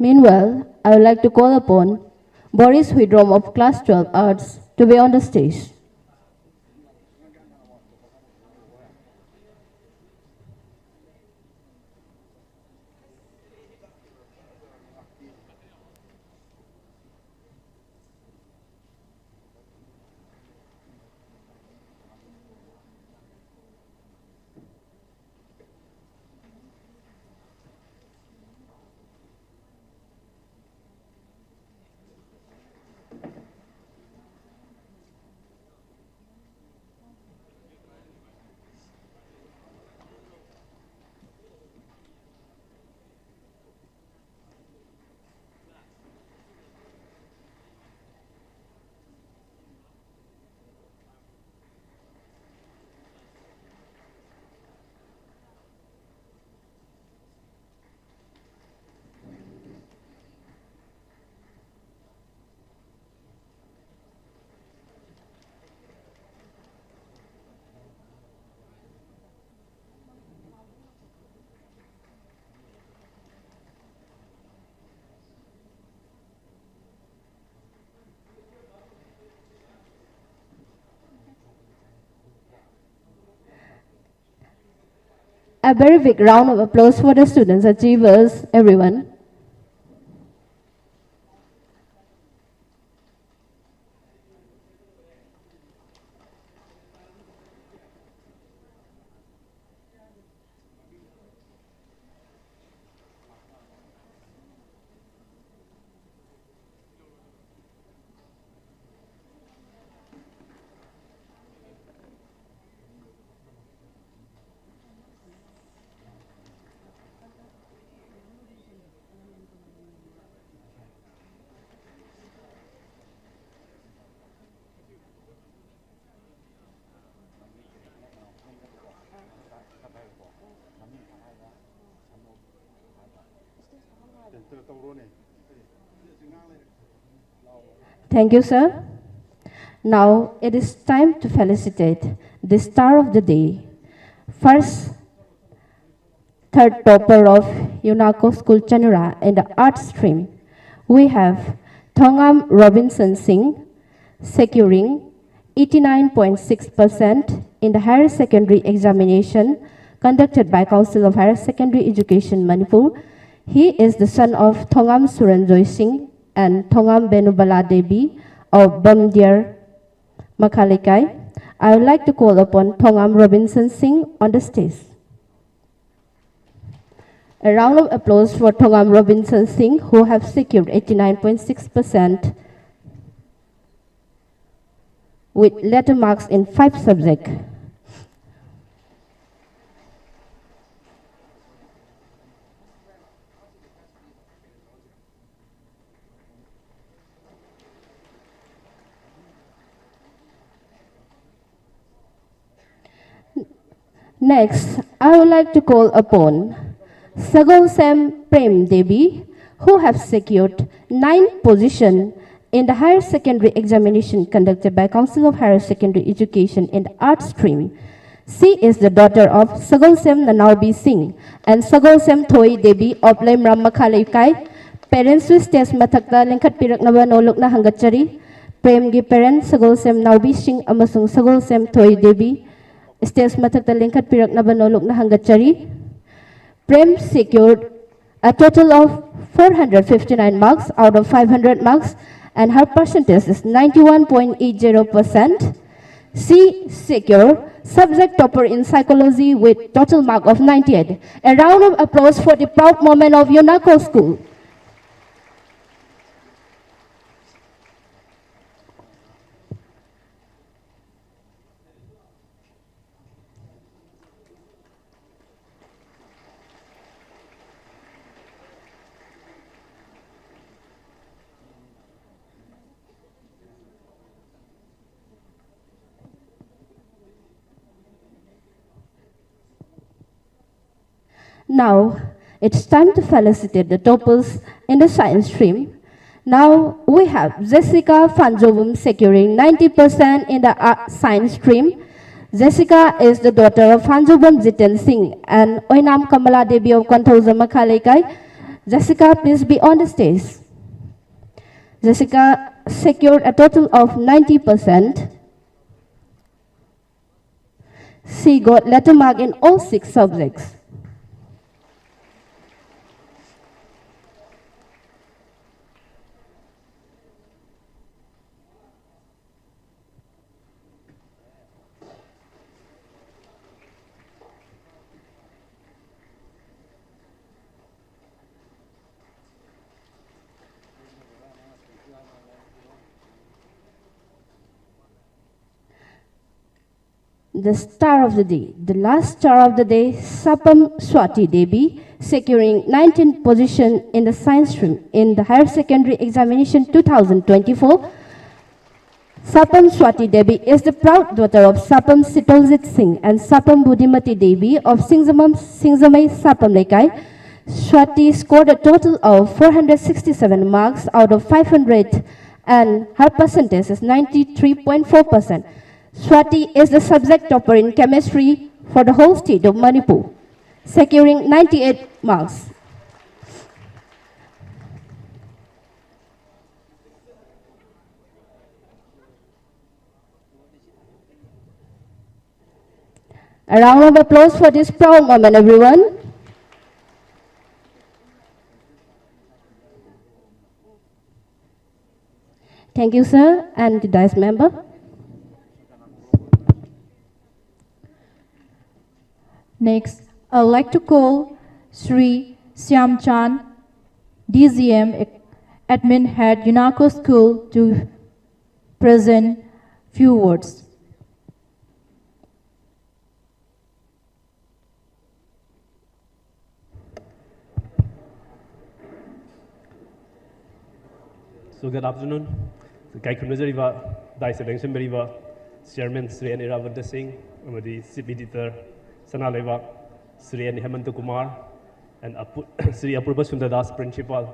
Meanwhile, I would like to call upon Boris Huidrom of Class twelve Arts to be on the stage. A very big round of applause for the students achievers, everyone. Thank you, sir. Now it is time to felicitate the star of the day. First, third topper of UNACO School Chanura in the art stream. We have Thongam Robinson Singh, securing eighty-nine point six percent in the higher secondary examination conducted by Council of Higher Secondary Education Manipur. He is the son of Thongam Suranjoy Singh and Thongam Benubala Devi of Bamdiar Makhalekai. I would like to call upon Thongam Robinson Singh on the stage. A round of applause for Thongam Robinson Singh, who have secured eighty-nine point six percent with letter marks in five subjects. Next, I would like to call upon Sagosem Prem Devi, who have secured ninth position in the higher secondary examination conducted by Council of Higher Secondary Education in the arts stream. She is the daughter of Sagosem Nanaubi Singh and Sagosem Thoi Devi of Lemram Makhaleikai. Parents ꯁꯨ stage ꯃꯊꯛꯇ ꯂꯦꯡꯈꯠꯄꯤꯔꯛꯅꯕ ꯅꯣꯂꯨꯛꯅ ꯍꯪꯒꯠꯆꯔꯤ꯫ ꯄ꯭ꯔꯦꯝꯒꯤ parent ꯁꯒꯣꯜꯁꯦꯝ ꯅꯥꯎꯕꯤ ꯁꯤꯡ ꯑꯃꯁꯨꯡ ꯁꯒꯣꯜꯁꯦꯝ ꯊꯣꯏ Devi Stage ꯃꯊꯛꯇ ꯂꯦꯡꯈꯠꯄꯤꯔꯛꯅꯕ ꯅꯣꯂꯨꯛꯅ ꯍꯪꯒꯠꯆꯔꯤ꯫ Prem secured a total of four hundred fifty-nine marks out of five hundred marks, and her percentage is ninety-one point eight zero percent. She secured subject topper in psychology with total mark of ninety-eight. A round of applause for the proud moment of Yonako School. Now, it's time to felicitate the toppers in the science stream. Now, we have Jessica Fanjobum securing ninety percent in the art science stream. Jessica is the daughter of Fanjobum Jiten Singh and Oinam Kamala Devi of Konthoja Makhaleikai. Jessica, please be on the stage. Jessica secured a total of ninety percent. She got letter mark in all six subjects. The star of the day, the last star of the day, Sapam Swati Devi, securing nineteenth position in the science stream in the higher secondary examination two thousand twenty-four. Sapam Swati Devi is the proud daughter of Sapam Sitoljit Singh and Sapam Budhimati Devi of Singzamam, Singzamai Sapam Lekai. Swati scored a total of four hundred sixty-seven marks out of five hundred, and her percentage is ninety-three point four percent. Swati is the subject topper in chemistry for the whole state of Manipur, securing ninety-eight marks. A round of applause for this proud moment, everyone. Thank you, sir, and the dais member. Next, I'd like to call Sri Siam Chan, D G M, Admin Head, UNACO School, to present few words. So good afternoon. ꯏꯀꯥꯏ ꯈꯨꯝꯅꯖꯔꯤꯕ ꯗꯥꯏꯁꯇ ꯂꯦꯡꯁꯤꯟꯕꯤꯔꯤꯕ chairman Shri N ꯏꯔꯥꯕꯣꯠꯇ ꯁꯤꯡ ꯑꯃꯗꯤ chief editor Sana Leibak Shri N Hemanta Kumar and ꯑꯄꯨ Shri Apurba Sundar Das principal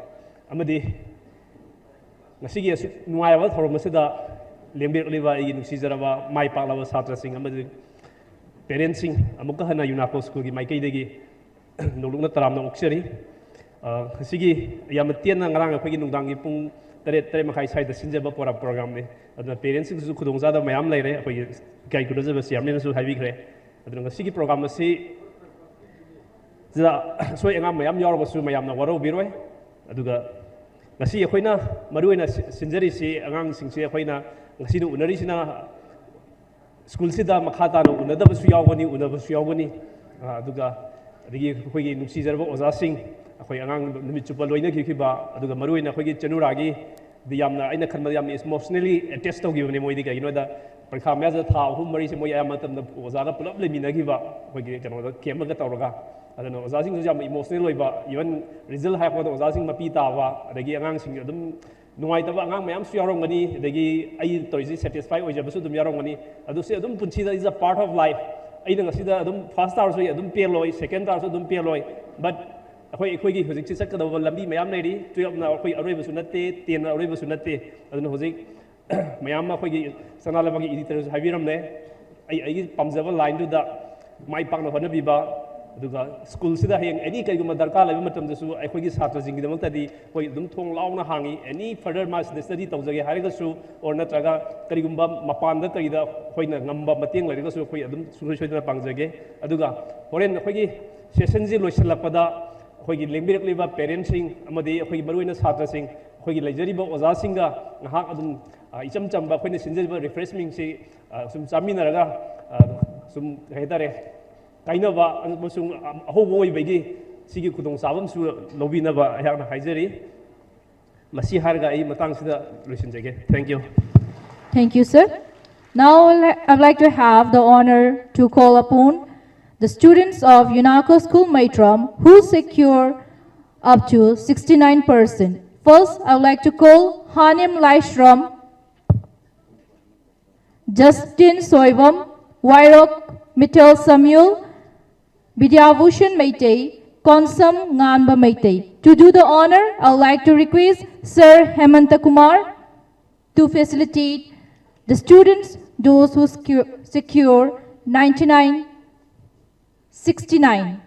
ꯑꯃꯗꯤ ꯉꯁꯤꯒꯤ ꯑꯁꯨꯛ ꯅꯨꯡꯉꯥꯏꯔꯕ ꯊꯧꯔꯝ ꯑꯁꯤꯗ ꯂꯦꯡꯕꯤꯔꯛꯂꯤꯕ ꯑꯩꯒꯤ ꯅꯨꯡꯁꯤꯖꯔꯕ ꯃꯥꯏ ꯄꯥꯛꯂꯕ ꯁꯥꯇ꯭ꯔꯁꯤꯡ ꯑꯃꯗꯤ ꯄꯦꯔꯦꯟꯁꯁꯤꯡ ꯑꯃꯨꯛꯀ ꯍꯟꯅ ꯌꯨꯅꯥꯀꯣ ꯁ꯭ꯀꯨꯜꯒꯤ ꯃꯥꯏꯀꯩꯗꯒꯤ ꯅꯣꯡꯂꯨꯛꯅ ꯇꯔꯥꯝꯅ ꯑꯣꯛꯆꯔꯤ꯫ ꯑ, ꯉꯁꯤꯒꯤ ꯌꯥꯝꯅ ꯇꯦꯟꯅ ꯉꯔꯥꯡ ꯑꯩꯈꯣꯏꯒꯤ ꯅꯨꯡꯗꯥꯡꯒꯤ ꯄꯨꯡ ꯇꯔꯦꯠ, ꯇꯔꯦꯠ ꯃꯈꯥꯏ ꯁ꯭ꯋꯥꯏꯗ ꯁꯤꯟꯖꯕ ꯄ꯭ꯔꯣ- ꯄ꯭ꯔꯣꯒ꯭ꯔꯥꯝꯅꯤ꯫ ꯑꯗꯨꯅ ꯄꯦꯔꯦꯟꯁꯁꯤꯡꯗꯁꯨ ꯈꯨꯗꯣꯡꯆꯥꯗꯕ ꯃꯌꯥꯝ ꯂꯩꯔꯦ꯫ ꯑꯩꯈꯣꯏꯒꯤ ꯏꯀꯥꯏ ꯈꯨꯝꯅꯖꯕ ꯆꯤꯌꯔꯃꯦꯟꯅꯁꯨ ꯍꯥꯏꯕꯤꯈ꯭ꯔꯦ꯫ ꯑꯗꯨꯅ ꯉꯁꯤꯒꯤ ꯄ꯭ꯔꯣꯒ꯭ꯔꯥꯝ ꯑꯁꯤ ꯁꯤꯗ ꯑꯁꯣꯏ ꯑꯉꯥꯝ ꯃꯌꯥꯝ ꯌꯥꯎꯔꯕꯁꯨ ꯃꯌꯥꯝꯅ ꯋꯥꯔꯧꯕꯤꯔꯣꯏ꯫ ꯑꯗꯨꯒ ꯉꯁꯤ ꯑꯩꯈꯣꯏꯅ ꯃꯔꯨꯑꯣꯏꯅ ꯁꯤ- ꯁꯤꯟꯖꯔꯤꯁꯤ ꯑꯉꯥꯡꯁꯤꯡꯁꯤ ꯑꯩꯈꯣꯏꯅ ꯉꯁꯤꯗ ꯎꯅꯔꯤꯁꯤꯅ ꯁ꯭ꯀꯨꯜꯁꯤꯗ ꯃꯈꯥ ꯇꯥꯅ ꯎꯅꯗꯕꯁꯨ ꯌꯥꯎꯒꯅꯤ, ꯎꯅꯕꯁꯨ ꯌꯥꯎꯒꯅꯤ꯫ ꯑ, ꯑꯗꯨꯒ ꯑꯗꯒꯤ ꯑꯩꯈꯣꯏꯒꯤ ꯅꯨꯡꯁꯤꯖꯔꯕ ꯑꯣꯖꯥꯁꯤꯡ, ꯑꯩꯈꯣꯏ ꯑꯉꯥꯡ ꯅꯨꯃꯤꯠ ꯆꯨꯞꯄ ꯂꯣꯏꯅꯈꯤꯈꯤꯕ, ꯑꯗꯨꯒ ꯃꯔꯨꯑꯣꯏꯅ ꯑꯩꯈꯣꯏꯒꯤ ꯆꯅꯨꯔꯥꯒꯤ ꯗꯤ ꯌꯥꯝꯅ ꯑꯩꯅ ꯈꯟꯕꯗ ꯌꯥꯝꯅ emotionally attach ꯇꯧꯈꯤꯕꯅꯦ ꯃꯣꯏꯗꯤ꯫ ꯀꯩꯒꯤꯅꯣꯗ ꯄꯔꯤꯈꯥ ꯃꯌꯥꯁꯤꯗ ꯊꯥ ꯑꯍꯨꯝ ꯃꯔꯤꯁꯦ ꯃꯣꯏ ꯑꯌꯥꯝꯕ ꯃꯇꯝꯗ ꯑꯣꯖꯥꯒ ꯄꯨꯂꯞ ꯂꯩꯃꯤꯟꯅꯈꯤꯕ, ꯑꯩꯈꯣꯏꯒꯤ ꯀꯩꯅꯣꯗ ꯀꯦꯝꯞ ꯑꯃꯒ ꯇꯧꯔꯒ꯫ ꯑꯗꯨꯅ ꯑꯣꯖꯥꯁꯤꯡꯗꯨꯁꯨ ꯌꯥꯝꯅ emotional ꯑꯣꯏꯕ, even result ꯍꯥꯏꯔꯛꯄꯗ ꯑꯣꯖꯥꯁꯤꯡ ꯃꯄꯤ ꯇꯥꯕ, ꯑꯗꯒꯤ ꯑꯉꯥꯡꯁꯤꯡ ꯑꯗꯨꯝ ꯅꯨꯡꯉꯥꯏꯇꯕ ꯑꯉꯥꯡ ꯃꯌꯥꯝꯁꯨ ꯌꯥꯎꯔꯝꯒꯅꯤ, ꯑꯗꯒꯤ ꯑꯩ ꯇꯧꯔꯤꯁꯦ satisfy ꯑꯣꯏꯖꯕꯁꯨ ꯑꯗꯨꯝ ꯌꯥꯎꯔꯝꯒꯅꯤ꯫ ꯑꯗꯨ ꯁꯤ ꯑꯗꯨꯝ ꯄꯨꯟꯁꯤꯗ is a part of life꯫ ꯑꯩꯅ ꯉꯁꯤꯗ ꯑꯗꯨꯝ first ꯇꯥꯔꯁꯨ ꯑꯩ ꯑꯗꯨꯝ ꯄꯦꯜꯂꯣꯏ, second ꯇꯥꯔꯁꯨ ꯑꯗꯨꯝ ꯄꯦꯜꯂꯣꯏ꯫ But ꯑꯩꯈꯣꯏ ꯑꯩꯈꯣꯏꯒꯤ ꯍꯧꯖꯤꯛꯁꯦ ꯆꯠꯀꯗꯧꯕ ꯂꯝꯕꯤ ꯃꯌꯥꯝ ꯂꯩꯔꯤ꯫ Twelveꯅ ꯑꯩꯈꯣꯏ ꯑꯔꯣꯏꯕꯁꯨ ꯅꯠꯇꯦ, tenꯅ ꯑꯔꯣꯏꯕꯁꯨ ꯅꯠꯇꯦ꯫ ꯑꯗꯨꯅ ꯍꯧꯖꯤꯛ ꯃꯌꯥꯝ ꯑꯃ ꯑꯩꯈꯣꯏꯒꯤ ꯁꯅꯥ ꯂꯩꯕꯥꯛꯀꯤ ꯏꯗꯤꯇꯔꯁꯨ ꯍꯥꯏꯕꯤꯔꯝꯂꯦ꯫ ꯑꯩ ꯑꯩꯒꯤ ꯄꯥꯝꯖꯕ lineꯗꯨꯗ ꯃꯥꯏ ꯄꯥꯛꯅ ꯍꯣꯠꯅꯕꯤꯕ, ꯑꯗꯨꯒ ꯁ꯭ꯀꯨꯜꯁꯤꯗ ꯍꯌꯦꯡ ꯑꯦꯅꯤ ꯀꯔꯤꯒꯨꯝꯕ ꯗꯔꯀꯥꯔ ꯂꯩꯕ ꯃꯇꯝꯗꯁꯨ ꯑꯩꯈꯣꯏꯒꯤ ꯁꯥꯇ꯭ꯔꯁꯤꯡꯒꯤꯗꯃꯛꯇꯗꯤ ꯑꯩꯈꯣꯏ ꯑꯗꯨꯝ ꯊꯣꯡ ꯂꯥꯎꯅ ꯍꯥꯡꯉꯤ꯫ ꯑꯦꯅꯤ ꯐꯔꯗꯔ ꯃꯥ ꯁꯤꯗ ꯁ꯭ꯇꯗꯤ ꯇꯧꯖꯒꯦ ꯍꯥꯏꯔꯒꯁꯨ, ꯑꯣꯔ ꯅꯠꯇ꯭ꯔꯒ ꯀꯔꯤꯒꯨꯝꯕ ꯃꯄꯥꯟꯗ ꯀꯔꯤꯗ ꯑꯩꯈꯣꯏꯅ ꯉꯝꯕ ꯃꯇꯦꯡ ꯂꯩꯔꯒꯁꯨ ꯑꯩꯈꯣꯏ ꯑꯗꯨꯝ ꯁꯨꯡꯁꯣꯏ ꯁꯣꯏꯗꯅ ꯄꯥꯡꯖꯒꯦ꯫ ꯑꯗꯨꯒ ꯍꯣꯔꯦꯟ ꯑꯩꯈꯣꯏꯒꯤ ꯁꯦꯁꯟꯁꯤ ꯂꯣꯏꯁꯤꯜꯂꯛꯄꯗ ꯑꯩꯈꯣꯏꯒꯤ ꯂꯦꯡꯕꯤꯔꯛꯂꯤꯕ ꯄꯦꯔꯦꯟꯁꯁꯤꯡ ꯑꯃꯗꯤ ꯑꯩꯈꯣꯏꯒꯤ ꯃꯔꯨꯑꯣꯏꯅ ꯁꯥꯇ꯭ꯔꯁꯤꯡ, ꯑꯩꯈꯣꯏꯒꯤ ꯂꯩꯖꯔꯤꯕ ꯑꯣꯖꯥꯁꯤꯡꯒ ꯉꯥꯏꯍꯥꯛ ꯑꯗꯨꯝ, ꯑ, ꯏꯆꯝ ꯆꯝꯕ ꯑꯩꯈꯣꯏꯅ ꯁꯤꯟꯖꯔꯤꯕ ꯔꯤꯐ꯭ꯔꯦꯁꯃꯦꯟꯁꯤ, ꯑ, ꯁꯨꯝ ꯆꯥꯃꯤꯟꯅꯔꯒ, ꯑ, ꯁꯨꯝ ꯀꯩ ꯍꯥꯏꯇꯥꯔꯦ, ꯀꯥꯏꯅꯕ ꯑꯃꯁꯨꯡ ꯑꯍꯧꯕ ꯑꯣꯏꯕꯒꯤ ꯁꯤꯒꯤ ꯈꯨꯗꯣꯡꯆꯥꯕ ꯑꯃꯁꯨ ꯂꯧꯕꯤꯅꯕ ꯑꯩꯍꯥꯛꯅ ꯍꯥꯏꯖꯔꯤ꯫ ꯃꯁꯤ ꯍꯥꯏꯔꯒ ꯑꯩ ꯃꯇꯥꯡꯁꯤꯗ ꯂꯣꯏꯁꯤꯟꯖꯒꯦ꯫ Thank you. Thank you, sir. Now, I'd like to have the honor to call upon the students of UNACO School Maitram who secure up to sixty-nine percent. First, I would like to call Hanim Laishram, Justin Soivam, Wairok Mittal Samuel, Vidyabhushan Meitei, Konsam Nganba Meitei. To do the honor, I would like to request Sir Hemanta Kumar to facilitate the students, those who secu- secure ninety-nine sixty-nine.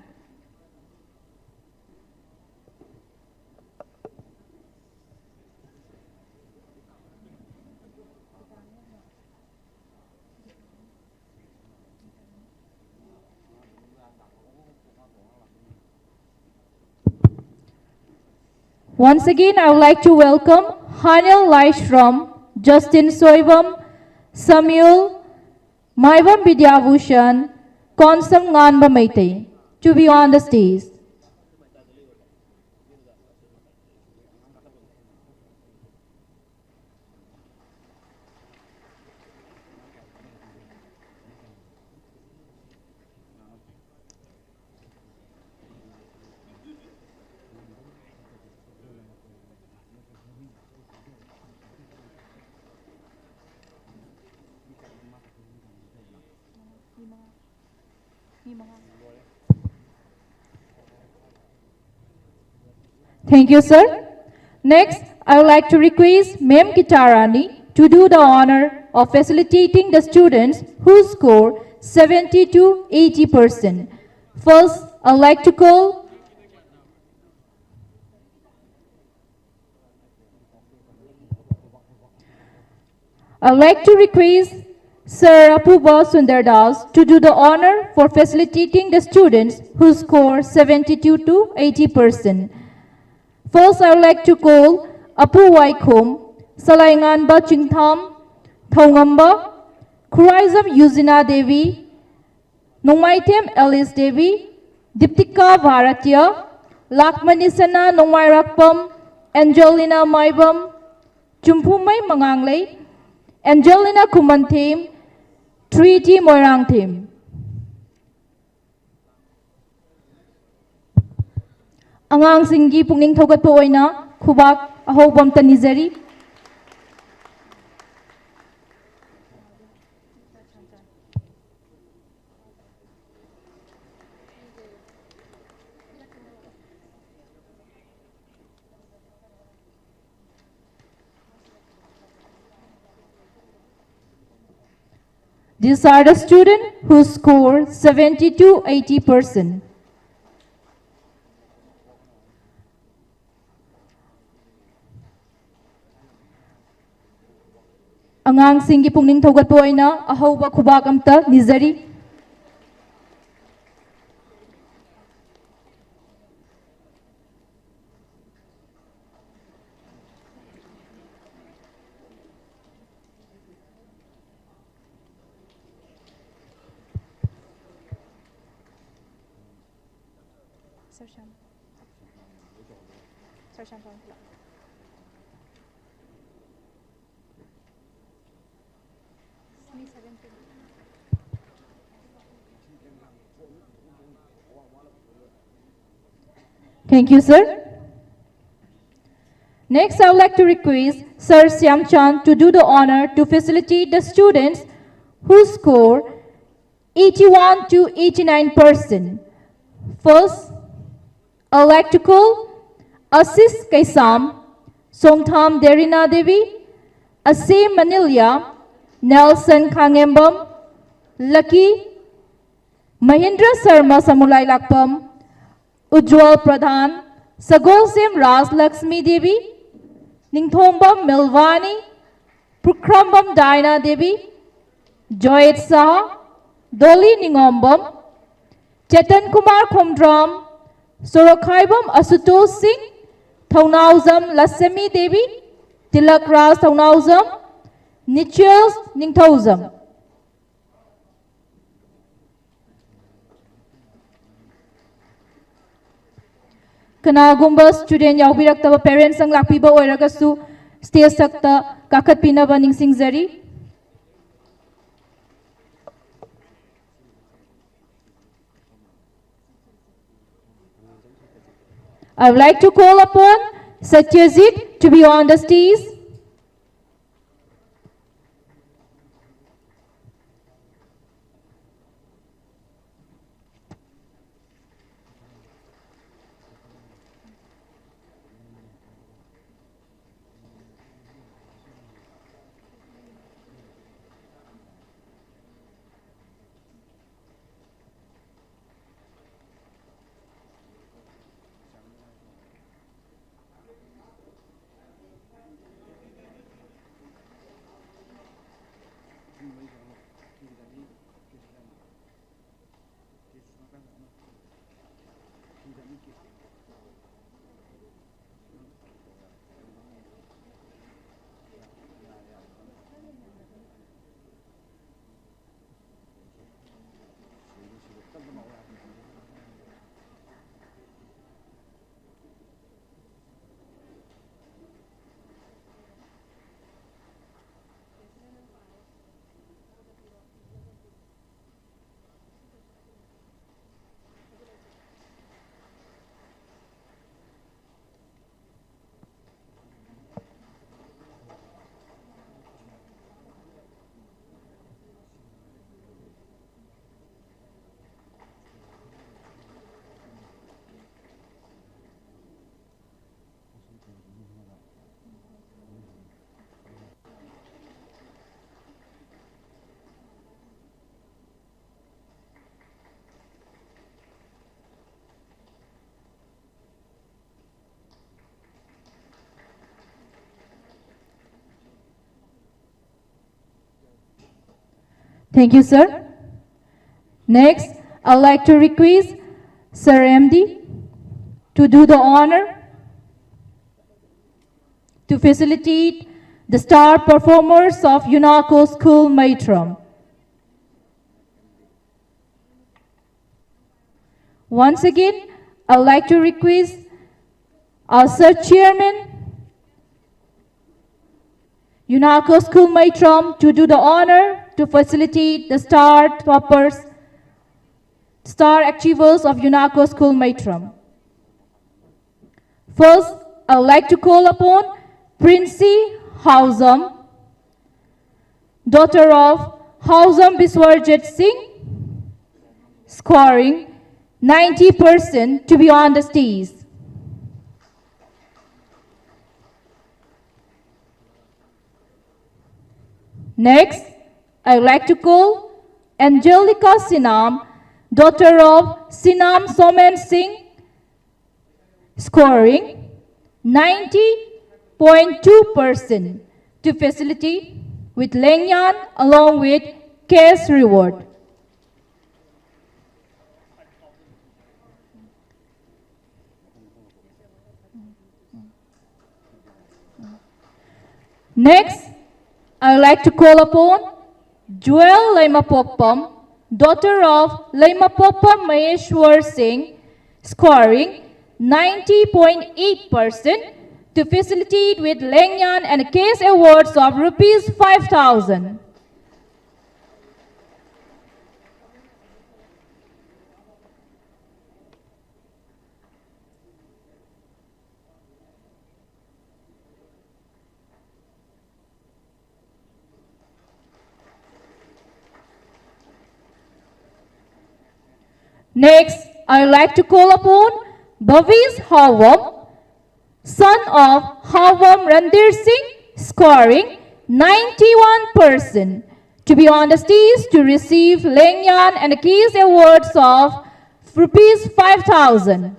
Once again, I would like to welcome Hanil Laishram, Justin Soivam, Samuel, Maivam Vidyabhushan, Konsam Nganba Meitei to be on the stage. Thank you, sir. Next, I would like to request Ma'am Kitarani to do the honor of facilitating the students who score seventy to eighty percent. First, I'd like to call I'd like to request Sir Apuba Sundar Das to do the honor for facilitating the students who score seventy-two to eighty percent. First, I would like to call Apu Waikhom, Salainganba Chingtham, Thongamba, Khuraizam Yuzina Devi, Nongmaithem Alice Devi, Diptika Bharatiya, Lakmanisana Nongmairakpam, Angelina Maibam, Chumphumai Manganglei, Angelina Kumanthim, Treaty Moirangthim. ꯑꯉꯥꯡꯁꯤꯡꯒꯤ ꯄꯨꯛꯅꯤꯡ ꯊꯧꯒꯠꯄ ꯑꯣꯏꯅ ꯈꯨꯕꯥꯛ ꯑꯍꯧꯕ ꯑꯝꯇ ꯅꯤꯖꯔꯤ꯫ These are the students who score seventy to eighty percent. ꯑꯉꯥꯡꯁꯤꯡꯒꯤ ꯄꯨꯛꯅꯤꯡ ꯊꯧꯒꯠꯄ ꯑꯣꯏꯅ ꯑꯍꯧꯕ ꯈꯨꯕꯥꯛ ꯑꯝꯇ ꯅꯤꯖꯔꯤ꯫ Sir Shyam. Sir Shyam, form fill up. Thank you, sir. Next, I would like to request Sir Siamchan to do the honor to facilitate the students who score eighty-one to eighty-nine percent. First, I would like to call Asis Kaisam, Songtham Derina Devi, Asim Manilia, Nelson Khangembam, Lucky Mahindra Sharma ꯁꯃꯨꯂꯥꯏ ꯂꯥꯛꯄꯝ, ꯎꯖ꯭ꯋꯜ ꯄ꯭ꯔꯙꯥꯟ, ꯁꯒꯣꯜꯁꯦꯝ ꯔꯥꯖꯂꯛꯁꯃꯤ ꯗꯦꯕꯤ, ꯅꯤꯡꯊꯣꯝꯕꯝ ꯃꯤꯜꯋꯥꯅꯤ, ꯄꯨꯈ꯭ꯔꯝꯕꯝ ꯗꯥꯏꯅꯥ ꯗꯦꯕꯤ, ꯖꯣꯏꯠ ꯁꯍꯥ, ꯗꯣꯂꯤ ꯅꯤꯉꯣꯝꯕꯝ, ꯆꯦꯇꯟ ꯀꯨꯃꯥꯔ ꯈꯣꯝꯗ꯭ꯔꯥꯝ, ꯁꯣꯔꯣꯛꯈꯥꯏꯕꯝ ꯑꯁꯨꯇꯣꯁ ꯁꯤꯡ, ꯊꯧꯅꯥꯎꯖꯝ ꯂꯁꯃꯤ ꯗꯦꯕꯤ, ꯇꯤꯂꯛ ꯔꯥꯖ ꯊꯧꯅꯥꯎꯖꯝ, ꯅꯤꯆꯦꯜ ꯅꯤꯡꯊꯧꯖꯝ꯫ ꯀꯅꯥꯒꯨꯝꯕ student ꯌꯥꯎꯕꯤꯔꯛꯇꯕ parents ꯁꯪ ꯂꯥꯛꯄꯤꯕ ꯑꯣꯏꯔꯒꯁꯨ stage ꯁꯛꯇ ꯀꯥꯈꯠꯄꯤꯅꯕ ꯅꯤꯡꯁꯤꯡꯖꯔꯤ꯫ I would like to call upon Satyajit to be on the stage. Thank you, sir. Next, I'd like to request Sir M D to do the honor to facilitate the star performers of UNACO School Meitrom. Once again, I'd like to request our Sir Chairman, UNACO School Meitrom, to do the honor to facilitate the star toppers, star achievers of UNACO School Meitrom. First, I would like to call upon Princey Hausam, daughter of Hausam Biswarjit Singh, scoring ninety percent, to be on the stage. Next, I would like to call Angelica Sinam, daughter of Sinam Somen Singh, scoring ninety point two percent, to facilitate with Lengyan along with cash reward. Next, I would like to call upon Jewel Leimapoppam, daughter of Leimapoppam Maheshwar Singh, scoring ninety point eight percent, to facilitate with Lengyan and case awards of rupees five thousand. Next, I would like to call upon Bhavish Havam, son of Havam Randhir Singh, scoring ninety-one percent, to be on the stage to receive Lengyan and case awards of rupees five thousand.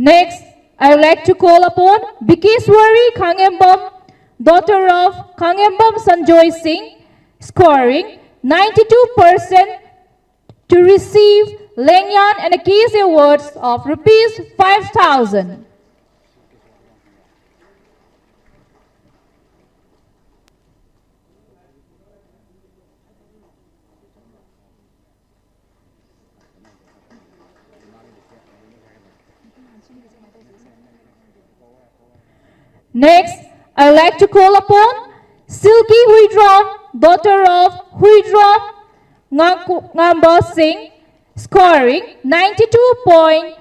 Next, I would like to call upon Bikeswari Khangembam, daughter of Khangembam Sanjoy Singh, scoring ninety-two percent, to receive Lengyan and Akis awards of rupees five thousand. Next, I would like to call upon Silky Huidrom, daughter of Huidrom Ngamba Singh, scoring ninety-two point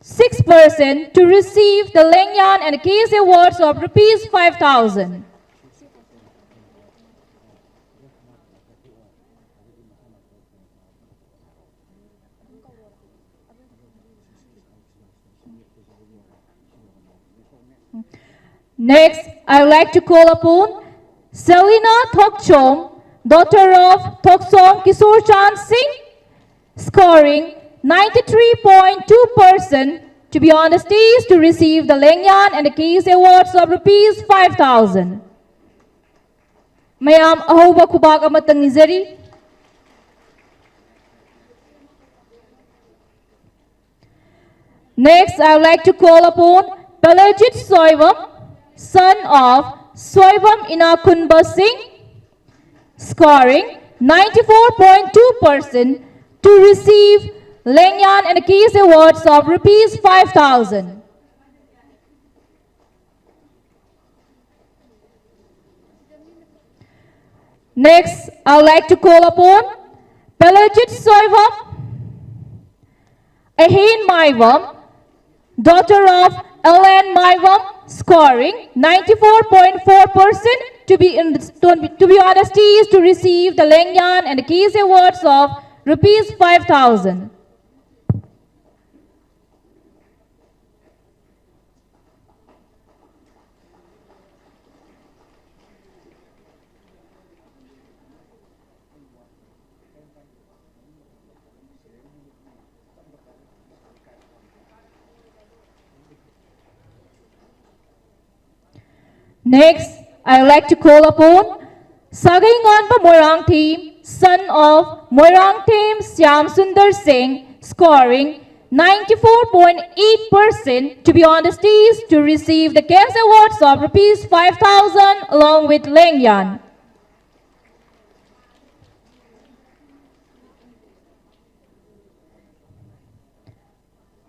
six percent, to receive the Lengyan and Case Awards of rupees five thousand. Next, I would like to call upon Selina Thokchom, daughter of Thoksom Kishore Chand Singh, scoring ninety-three point two percent, to be on the stage to receive the Lengyan and the Case Awards of rupees five thousand. ꯃꯌꯥꯝ ꯑꯍꯧꯕ ꯈꯨꯕꯥꯛ ꯑꯃꯇꯪ ꯅꯤꯖꯔꯤ꯫ Next, I would like to call upon Palajit Soivam, son of Soivam Inakunba Singh, scoring ninety-four point two percent, to receive Lengyan and Case Awards of rupees five thousand. Next, I would like to call upon Palajit Soivam, Ahin Maivam, daughter of L N Maivam, scoring ninety-four point four percent, to be in, to be on the stage to receive the Lengyan and the Case Awards of rupees five thousand. Next, I would like to call upon Sagai Nganpa Moirangthem, son of Moirangthem Shyam Sundar Singh, scoring ninety-four point eight percent, to be on the stage to receive the cash awards of rupees five thousand along with Lengyan.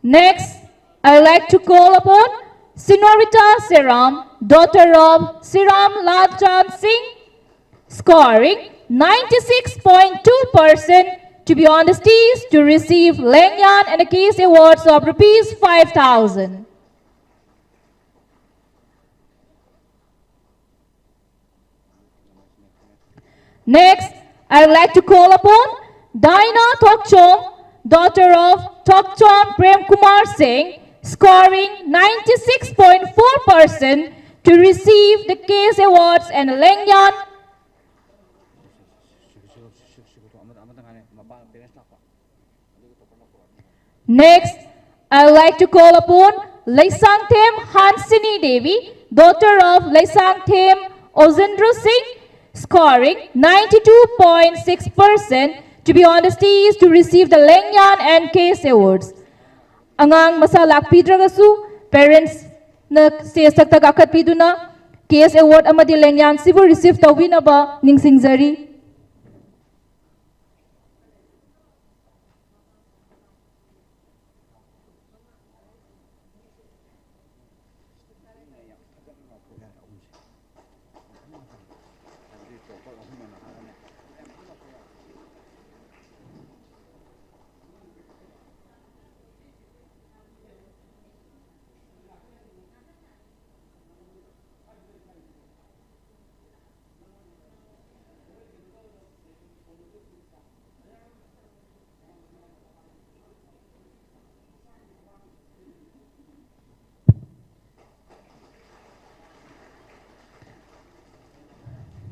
Next, I would like to call upon Senorita Seram, daughter of Seram Lalchan Singh, scoring ninety-six point two percent, to be on the stage to receive Lengyan and the case awards of rupees five thousand. Next, I would like to call upon Dinah Thokchom, daughter of Thokchom Prem Kumar Singh, scoring ninety-six point four percent, to receive the case awards and Lengyan. Next, I would like to call upon Leisangthem Hansini Devi, daughter of Leisangthem Ozendra Singh, scoring ninety-two point six percent, to be on the stage to receive the Lengyan and case awards. ꯑꯉꯥꯡ ꯃꯁꯥ ꯂꯥꯛꯄꯤꯗ꯭ꯔꯒꯁꯨ, parents ꯅ stage ꯊꯛꯇ ꯀꯥꯈꯠꯄꯤꯗꯨꯅ case award ꯑꯃꯗꯤ Lengyan ꯁꯤꯕꯨ receive ꯇꯧꯕꯤꯅꯕ ꯅꯤꯡꯁꯤꯡꯖꯔꯤ꯫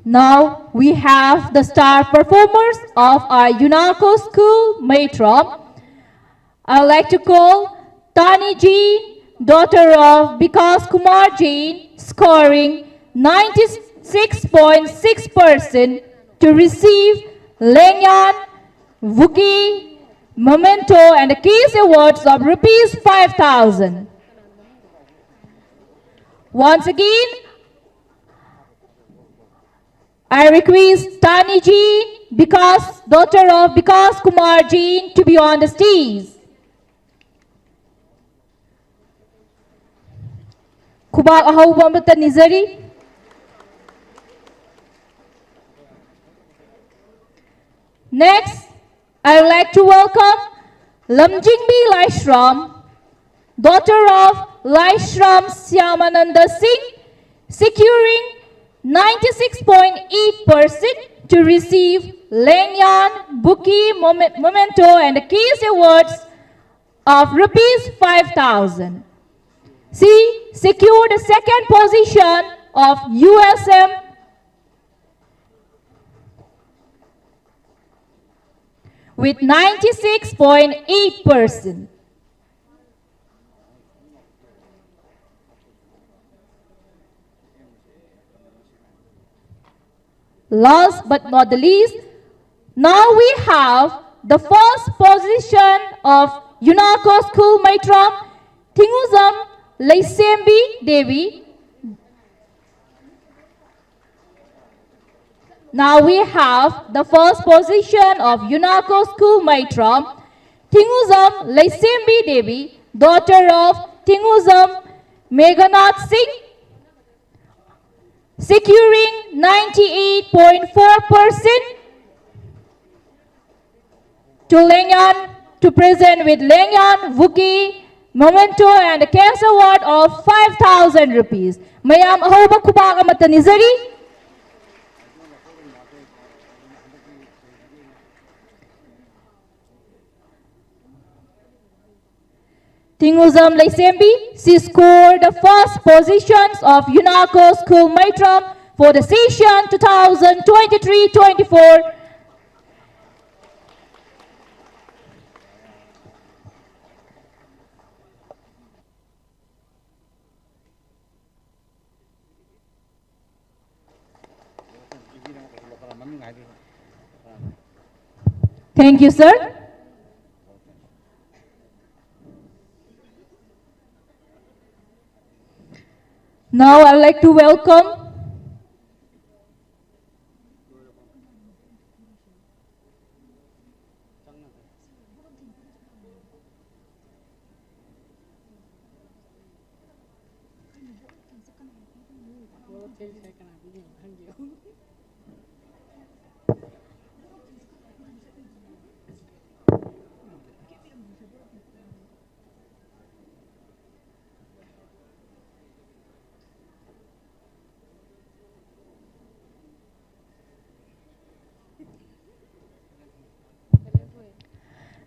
Now we have the star performers of our UNACO school, Maitram. I'd like to call Tani Jain, daughter of Bikas Kumar Jain, scoring ninety-six point six percent to receive Lengyan, Vuki, Memento and the Case Awards of rupees five thousand. Once again, I request Tani Jain, Bikash, daughter of Bikash Kumar Jain, to be on the stage. ꯈꯨꯕꯥꯛ ꯑꯍꯧꯕ ꯑꯃꯠꯇ ꯅꯤꯖꯔꯤ꯫ Next, I would like to welcome Lamjingbi Laishram, daughter of Laishram Syamananda Singh, securing ninety-six point eight percent to receive Lengyan, Buki, Mome-, Memento and the Case Awards of rupees five thousand. She secured the second position of U S M with ninety-six point eight percent. Last but not the least, now we have the first position of UNESCO School Maitram, Thinguzam Leisembi Devi. Now we have the first position of UNESCO School Maitram, Thinguzam Leisembi Devi, daughter of Thinguzam Meghanath Singh, securing ninety-eight point four percent to Lengyan, to present with Lengyan, Vuki, Memento and the cash award of five thousand rupees. ꯃꯌꯥꯝ ꯑꯍꯧꯕ ꯈꯨꯕꯥꯛ ꯑꯃꯠꯇ ꯅꯤꯖꯔꯤ꯫ Thinguzam Leisembi, she scored the first positions of UNESCO School Maitram for the session two thousand twenty-three twenty-four. Thank you, sir. Now I'd like to welcome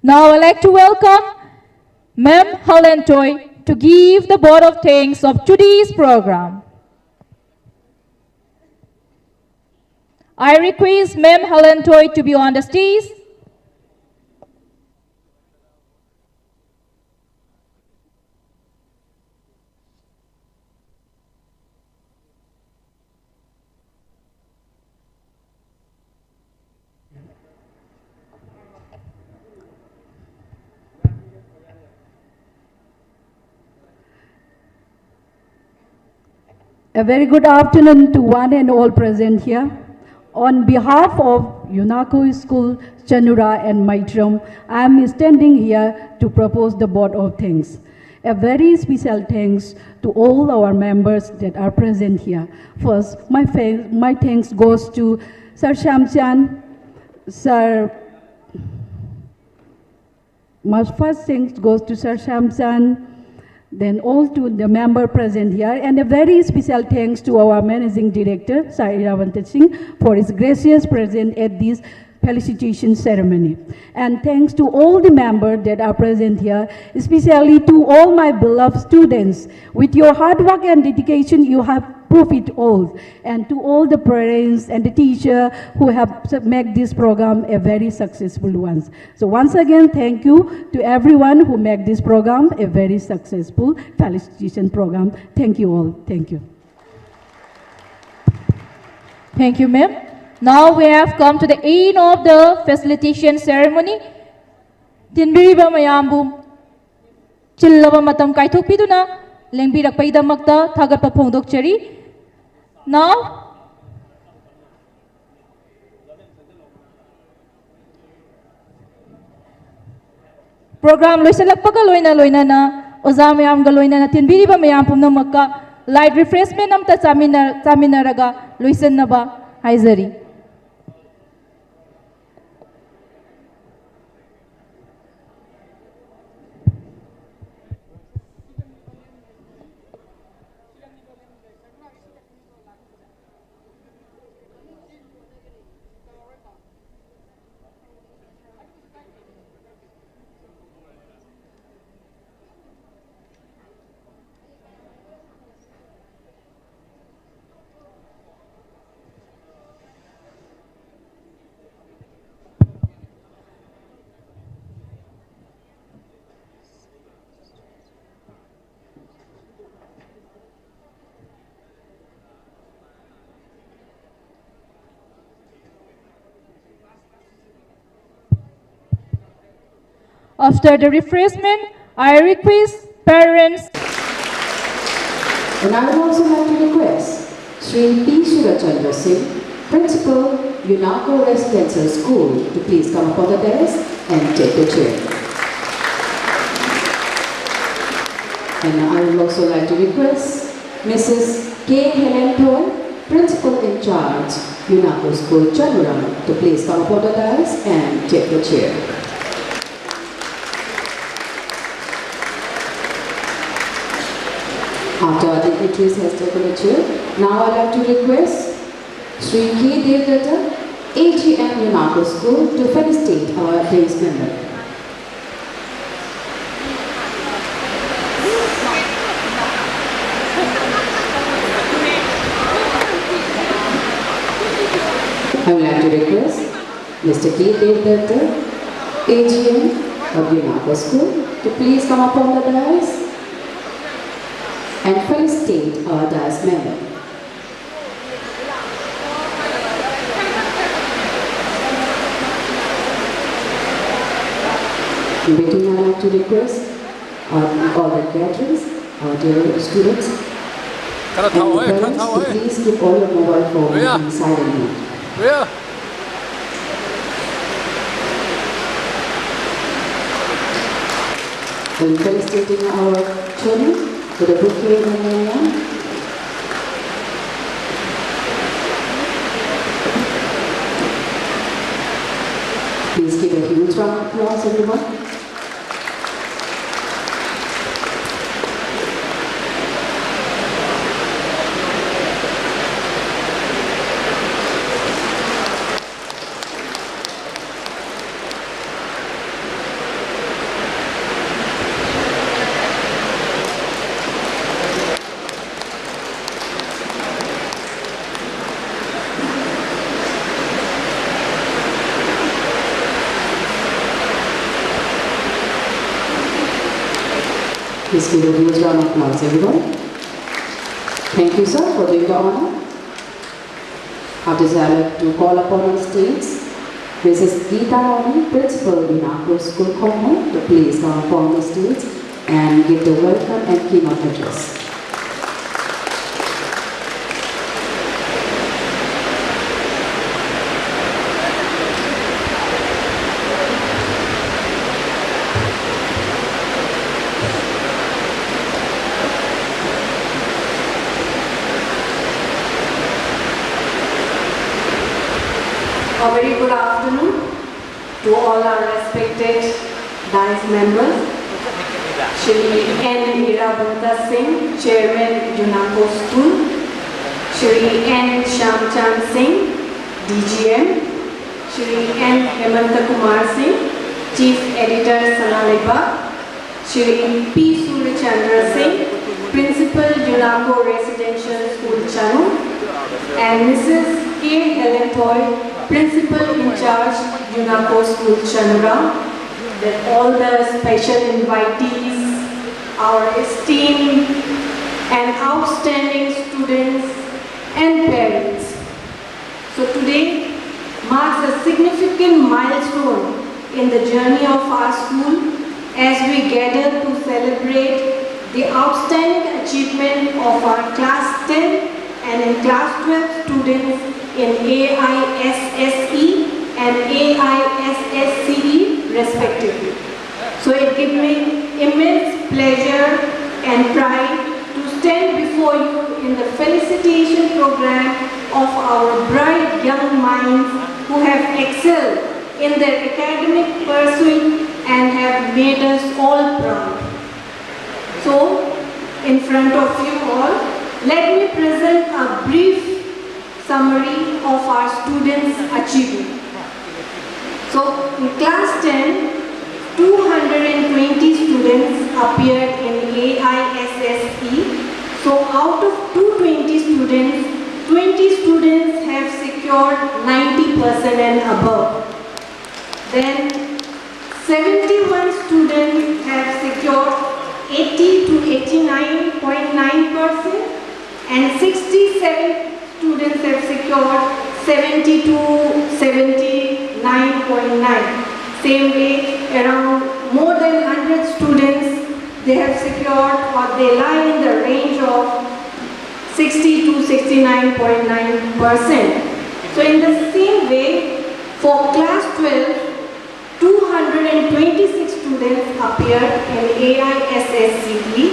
Now I'd like to welcome Ma'am Helen Choi to give the vote of thanks of today's program. I request Ma'am Helen Choi to be on the stage. A very good afternoon to one and all present here. On behalf of UNACO School, Chanura and Maitram, I am standing here to propose the vote of thanks. A very special thanks to all our members that are present here. First, my, fa- my thanks goes to Sir Shamchan, Sir, my first thanks goes to Sir Shamchan, then all to the member present here, and a very special thanks to our Managing Director, Sir Iravanta Singh, for his gracious presence at this felicitation ceremony. And thanks to all the members that are present here, especially to all my beloved students. With your hard work and dedication, you have proved it all. And to all the parents and the teacher who have s- made this program a very successful one. So once again, thank you to everyone who made this program a very successful felicitation program. Thank you all. Thank you. Thank you, ma'am. Now we have come to the end of the facilitation ceremony. ꯇꯤꯟꯕꯤꯔꯤꯕ ꯃꯌꯥꯝꯕꯨ ꯆꯤꯜꯂꯕ ꯃꯇꯝ ꯀꯥꯏꯊꯣꯛꯄꯤꯗꯨꯅ ꯂꯦꯡꯕꯤꯔꯛꯄꯒꯤꯗꯃꯛꯇ ꯊꯥꯒꯠꯄ ꯐꯣꯡꯗꯣꯛꯆꯔꯤ꯫ Now, program ꯂꯣꯏꯁꯤꯜꯂꯛꯄꯒ ꯂꯣꯏꯅ ꯂꯣꯏꯅꯅ ꯑꯣꯖꯥ ꯃꯌꯥꯝꯒ ꯂꯣꯏꯅꯅ ꯇꯤꯟꯕꯤꯔꯤꯕ ꯃꯌꯥꯝ ꯄꯨꯝꯅꯃꯛꯀ light refreshment ꯑꯝꯇ ꯆꯥꯃꯤꯟꯅ-, ꯆꯥꯃꯤꯟꯅꯔꯒ ꯂꯣꯏꯁꯤꯟꯅꯕ ꯍꯥꯏꯖꯔꯤ꯫ After the refreshment, I request parents. And I would also like to request Shri P Shivachandra Singh, Principal, UNACO Residential School, to please come up on the dais and take the chair. And I would also like to request Missus K Helen Thoi, Principal in Charge, UNACO School, Chanmuram, to please come up on the dais and take the chair. After our dignitaries has taken the chair, now I'd like to request Shri K Devdatta, A G M, UNACO School, to felicitate our dais member. I would like to request Mister K Devdatta, A G M of UNACO School, to please come up on the dais and felicitate our dais member. In between, I like to request uh, all the graduates, our dear students, ꯈꯔ and ꯊꯥꯎ ꯍꯣꯏ, ꯈꯔ parents ꯊꯥꯎ to ꯍꯣꯏ꯫ please keep all your mobile phone Rhea. in silent mode. Rhea. We'll be felicitating our children with a bouquet in the air. Please give a huge round of applause, everyone. Please give a huge round of applause, everyone. Thank you, sir, for doing the honor. After this, I'd like to call upon on stage Missus Geeta Rani, Principal, Junako School, Khokmo, to please come upon the stage and give the welcome and keynote address. A very good afternoon to all our respected dais members. Shri N Irabanta Singh, Chairman, Junako School, Shri N Shyamchand Singh, D G M, Shri N Hemanta Kumar Singh, Chief Editor, Sana Leibak, Shri P Surya Chandra Singh, Principal, Junako Residential School, Chanu, and Missus K Helen Toy, Principal in Charge, Junako School, Chanura, then all the special invitees, our esteemed and outstanding students and parents. So today marks a significant milestone in the journey of our school as we gather to celebrate the outstanding achievement of our class ten and in class twelve students in A I S S E and A I S S C E respectively. So it gives me immense pleasure and pride to stand before you in the felicitation program of our bright young minds who have excelled in their academic pursuit and have made us all proud. So, in front of you all, let me present a brief summary of our students' achievement. So, in class ten, two hundred twenty students appeared in A I S S E. So, out of two twenty students, twenty students have secured ninety percent and above. Then, seventy-one students have secured eighty to eighty-nine point nine percent, and sixty-seven students have secured seventy to seventy-nine point nine. Same way, around more than hundred students, they have secured, or they lie in the range of sixty to sixty-nine point nine percent. So in the same way, for class twelve, two hundred twenty-six students appeared in A I S S C E,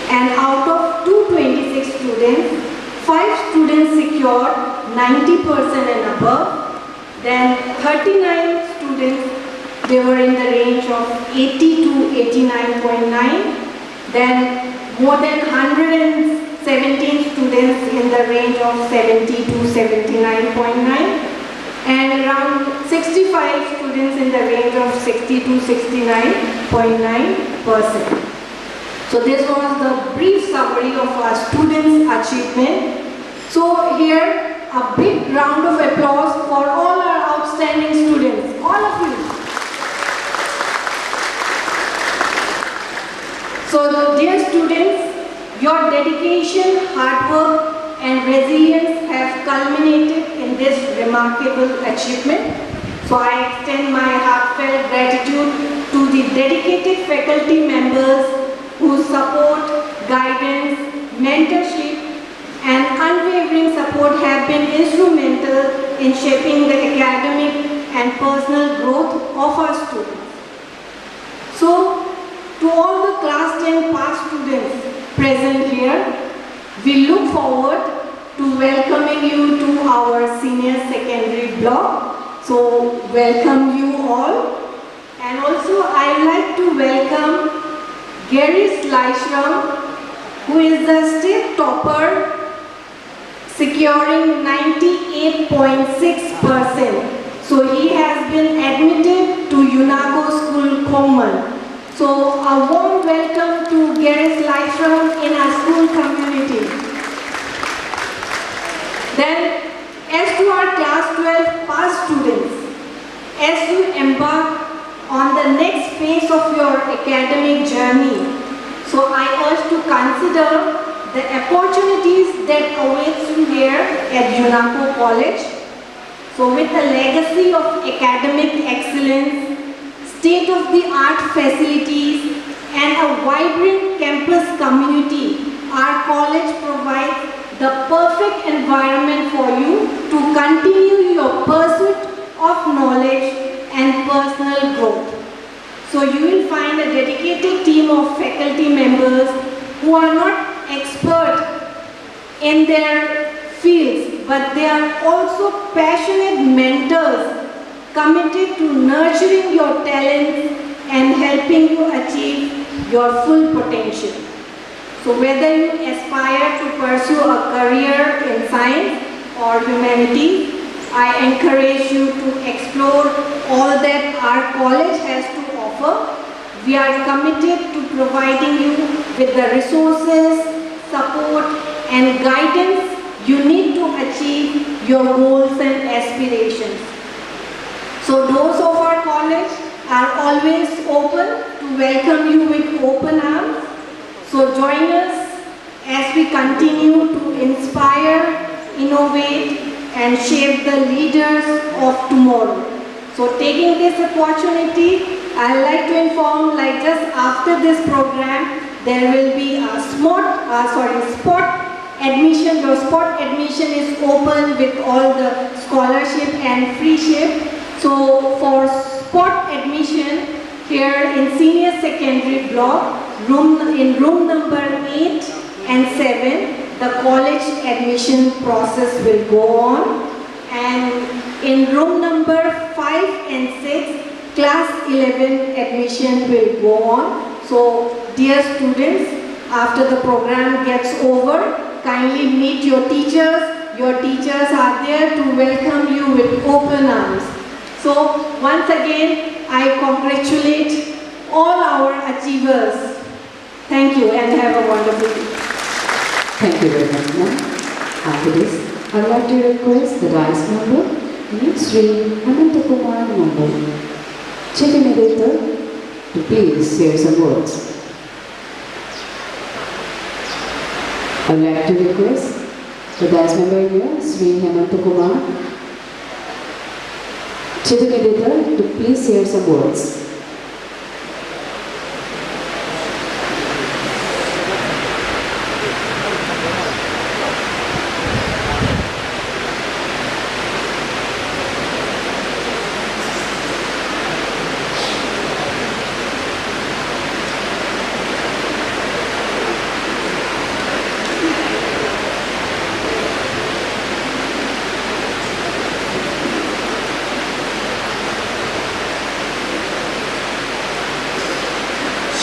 and out of two twenty-six students, five students secured ninety percent and above. Then thirty-nine students, they were in the range of eighty to eighty-nine point nine. Then more than hundred and seventeen students in the range of seventy to seventy-nine point nine, and around sixty-five students in the range of sixty to sixty-nine point nine percent. So this was the brief summary of our students' achievement. So here, a big round of applause for all our outstanding students, all of you. So, dear students, your dedication, hard work, and resilience have culminated in this remarkable achievement. So I extend my heartfelt gratitude to the dedicated faculty members whose support, guidance, mentorship, and unwavering support have been instrumental in shaping the academic and personal growth of our students. So, to all the class ten pass students present here, we look forward to welcoming you to our senior secondary block. So, welcome you all. And also, I would like to welcome Gary Slyshram, who is the state topper, securing ninety-eight point six percent. So he has been admitted to UNACO School, Khongman. So a warm welcome to Gary Slyshram in our school community. Then, as to our class twelve pass students, as you embark on the next phase of your academic journey, so I urge to consider the opportunities that awaits you here at UNACO College. So, with a legacy of academic excellence, state-of-the-art facilities, and a vibrant campus community, our college provides the perfect environment for you to continue your pursuit of knowledge and personal growth. So you will find a dedicated team of faculty members who are not expert in their fields, but they are also passionate mentors committed to nurturing your talents and helping you achieve your full potential. So whether you aspire to pursue a career in science or humanities, I encourage you to explore all that our college has to offer. We are committed to providing you with the resources, support, and guidance you need to achieve your goals and aspirations. So doors of our college are always open to welcome you with open arms. So join us as we continue to inspire, innovate, and shape the leaders of tomorrow. So taking this opportunity, I like to inform, like, just after this program, there will be a sport, uh, sorry, sport admission, your sport admission is open with all the scholarship and free ship. So for sport admission here in senior secondary block, room, in room number eight and seven, the college admission process will go on. And in room number five and six, class eleven admission will go on. So, dear students, after the program gets over, kindly meet your teachers. Your teachers are there to welcome you with open arms. So, once again, I congratulate all our achievers. Thank you and have a wonderful day. Thank you very much, ma'am. After this, I'd like to request the dais member, Sri Anantakumar Nambu, Chief Mediator, to please share some words. I'd like to request the dais member here, Sri Hemanta Kumar, Chief Mediator, to please share some words.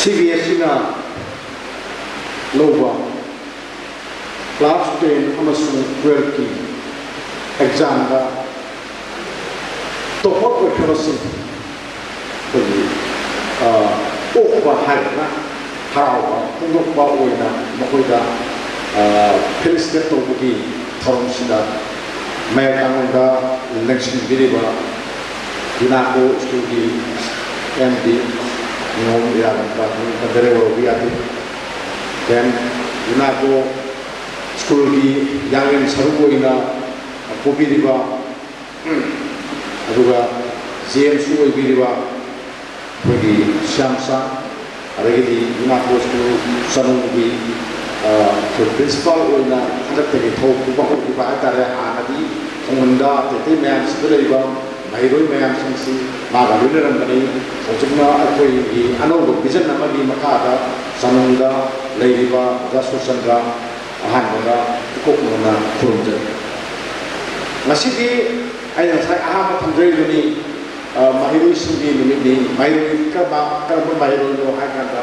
CBSEꯅ ꯂꯧꯕ class ten ꯑꯃꯁꯨꯡ twelveꯀꯤ examꯗ topper ꯑꯣꯏꯈ꯭ꯔꯕꯁꯤꯡ ꯑꯩꯈꯣꯏꯒꯤ ꯑꯣꯛꯄ ꯍꯥꯏꯗꯅ ꯍꯔꯥꯎꯕ ꯐꯣꯡꯗꯣꯛꯄ ꯑꯣꯏꯅ ꯃꯈꯣꯏꯗ felicitate ꯇꯧꯕꯒꯤ ꯊꯧꯔꯝꯁꯤꯗ ꯃꯌꯥꯏ ꯀꯥꯡꯂꯣꯟꯗ ꯂꯦꯡꯁꯤꯟꯕꯤꯔꯤꯕ ꯌꯨꯅꯥꯀꯣ ꯁ꯭ꯀꯨꯜꯒꯤ MD ꯅꯤꯉꯣꯝ ꯏꯔꯥꯕꯣꯠ ꯄꯥꯟꯊꯣꯏ ꯀꯟꯗꯔꯦ ꯋꯥꯔꯧꯕ ꯌꯥꯗꯦ꯫ Then ꯌꯨꯅꯥꯀꯣ ꯁ꯭ꯀꯨꯜꯒꯤ ꯌꯥꯡꯂꯦꯟ ꯁꯔꯨ ꯑꯣꯏꯅ ꯄꯨꯕꯤꯔꯤꯕ ꯑꯗꯨꯒ ꯖꯦ ꯑꯦꯝꯁꯨ ꯑꯣꯏꯕꯤꯔꯤꯕ ꯑꯩꯈꯣꯏꯒꯤ ꯁ꯭ꯌꯥꯝ ꯁꯥꯔ, ꯑꯗꯒꯤꯗꯤ ꯌꯨꯅꯥꯀꯣ ꯁ꯭ꯀꯨꯜ ꯆꯅꯨꯡꯒꯤ, ꯑ, ꯑꯩꯈꯣꯏ ꯄ꯭ꯔꯤꯟꯁꯤꯄꯥꯜ ꯑꯣꯏꯅ ꯍꯟꯗꯛꯇꯒꯤ ꯊꯕꯛ ꯄꯨꯕ ꯍꯧꯈꯤꯕ ꯍꯥꯏꯇꯥꯔꯦ꯫ ꯍꯥꯟꯅꯗꯤ ꯈꯨꯡꯒꯪꯗ ꯑꯇꯩ ꯑꯇꯩ ꯃꯌꯥꯝꯁꯤꯗ ꯂꯩꯔꯤꯕ ꯃꯍꯩꯔꯣꯏ ꯃꯌꯥꯝꯁꯤꯡꯁꯤ ꯃꯥꯒ ꯂꯣꯏꯅꯔꯝꯕꯅꯤ꯫ ꯍꯧꯖꯤꯛꯅ ꯑꯩꯈꯣꯏꯒꯤ ꯑꯅꯧꯕ ꯚꯤꯖꯟ ꯑꯃꯒꯤ ꯃꯈꯥꯗ ꯆꯅꯨꯡꯗ ꯂꯩꯔꯤꯕ ꯑꯣꯖꯥ ꯁꯨꯔꯆꯟꯗ꯭ꯔ ꯑꯍꯥꯟꯕꯗ ꯏꯀꯣꯛ ꯅꯧꯅ ꯈꯨꯔꯨꯝꯖꯔꯤ꯫ ꯉꯁꯤꯗꯤ ꯑꯩꯅ ꯉꯁꯥꯏ ꯑꯍꯥꯟꯕ ꯊꯝꯖꯔꯤꯗꯨꯅꯤ, ꯑ, ꯃꯍꯩꯔꯣꯏꯁꯤꯡꯒꯤ ꯅꯨꯃꯤꯠꯅꯤ꯫ ꯃꯍꯩꯔꯣꯏ ꯀꯔꯝꯕ, ꯀꯔꯝꯕ ꯃꯍꯩꯔꯣꯏꯅꯣ ꯍꯥꯏ ꯀꯥꯟꯗ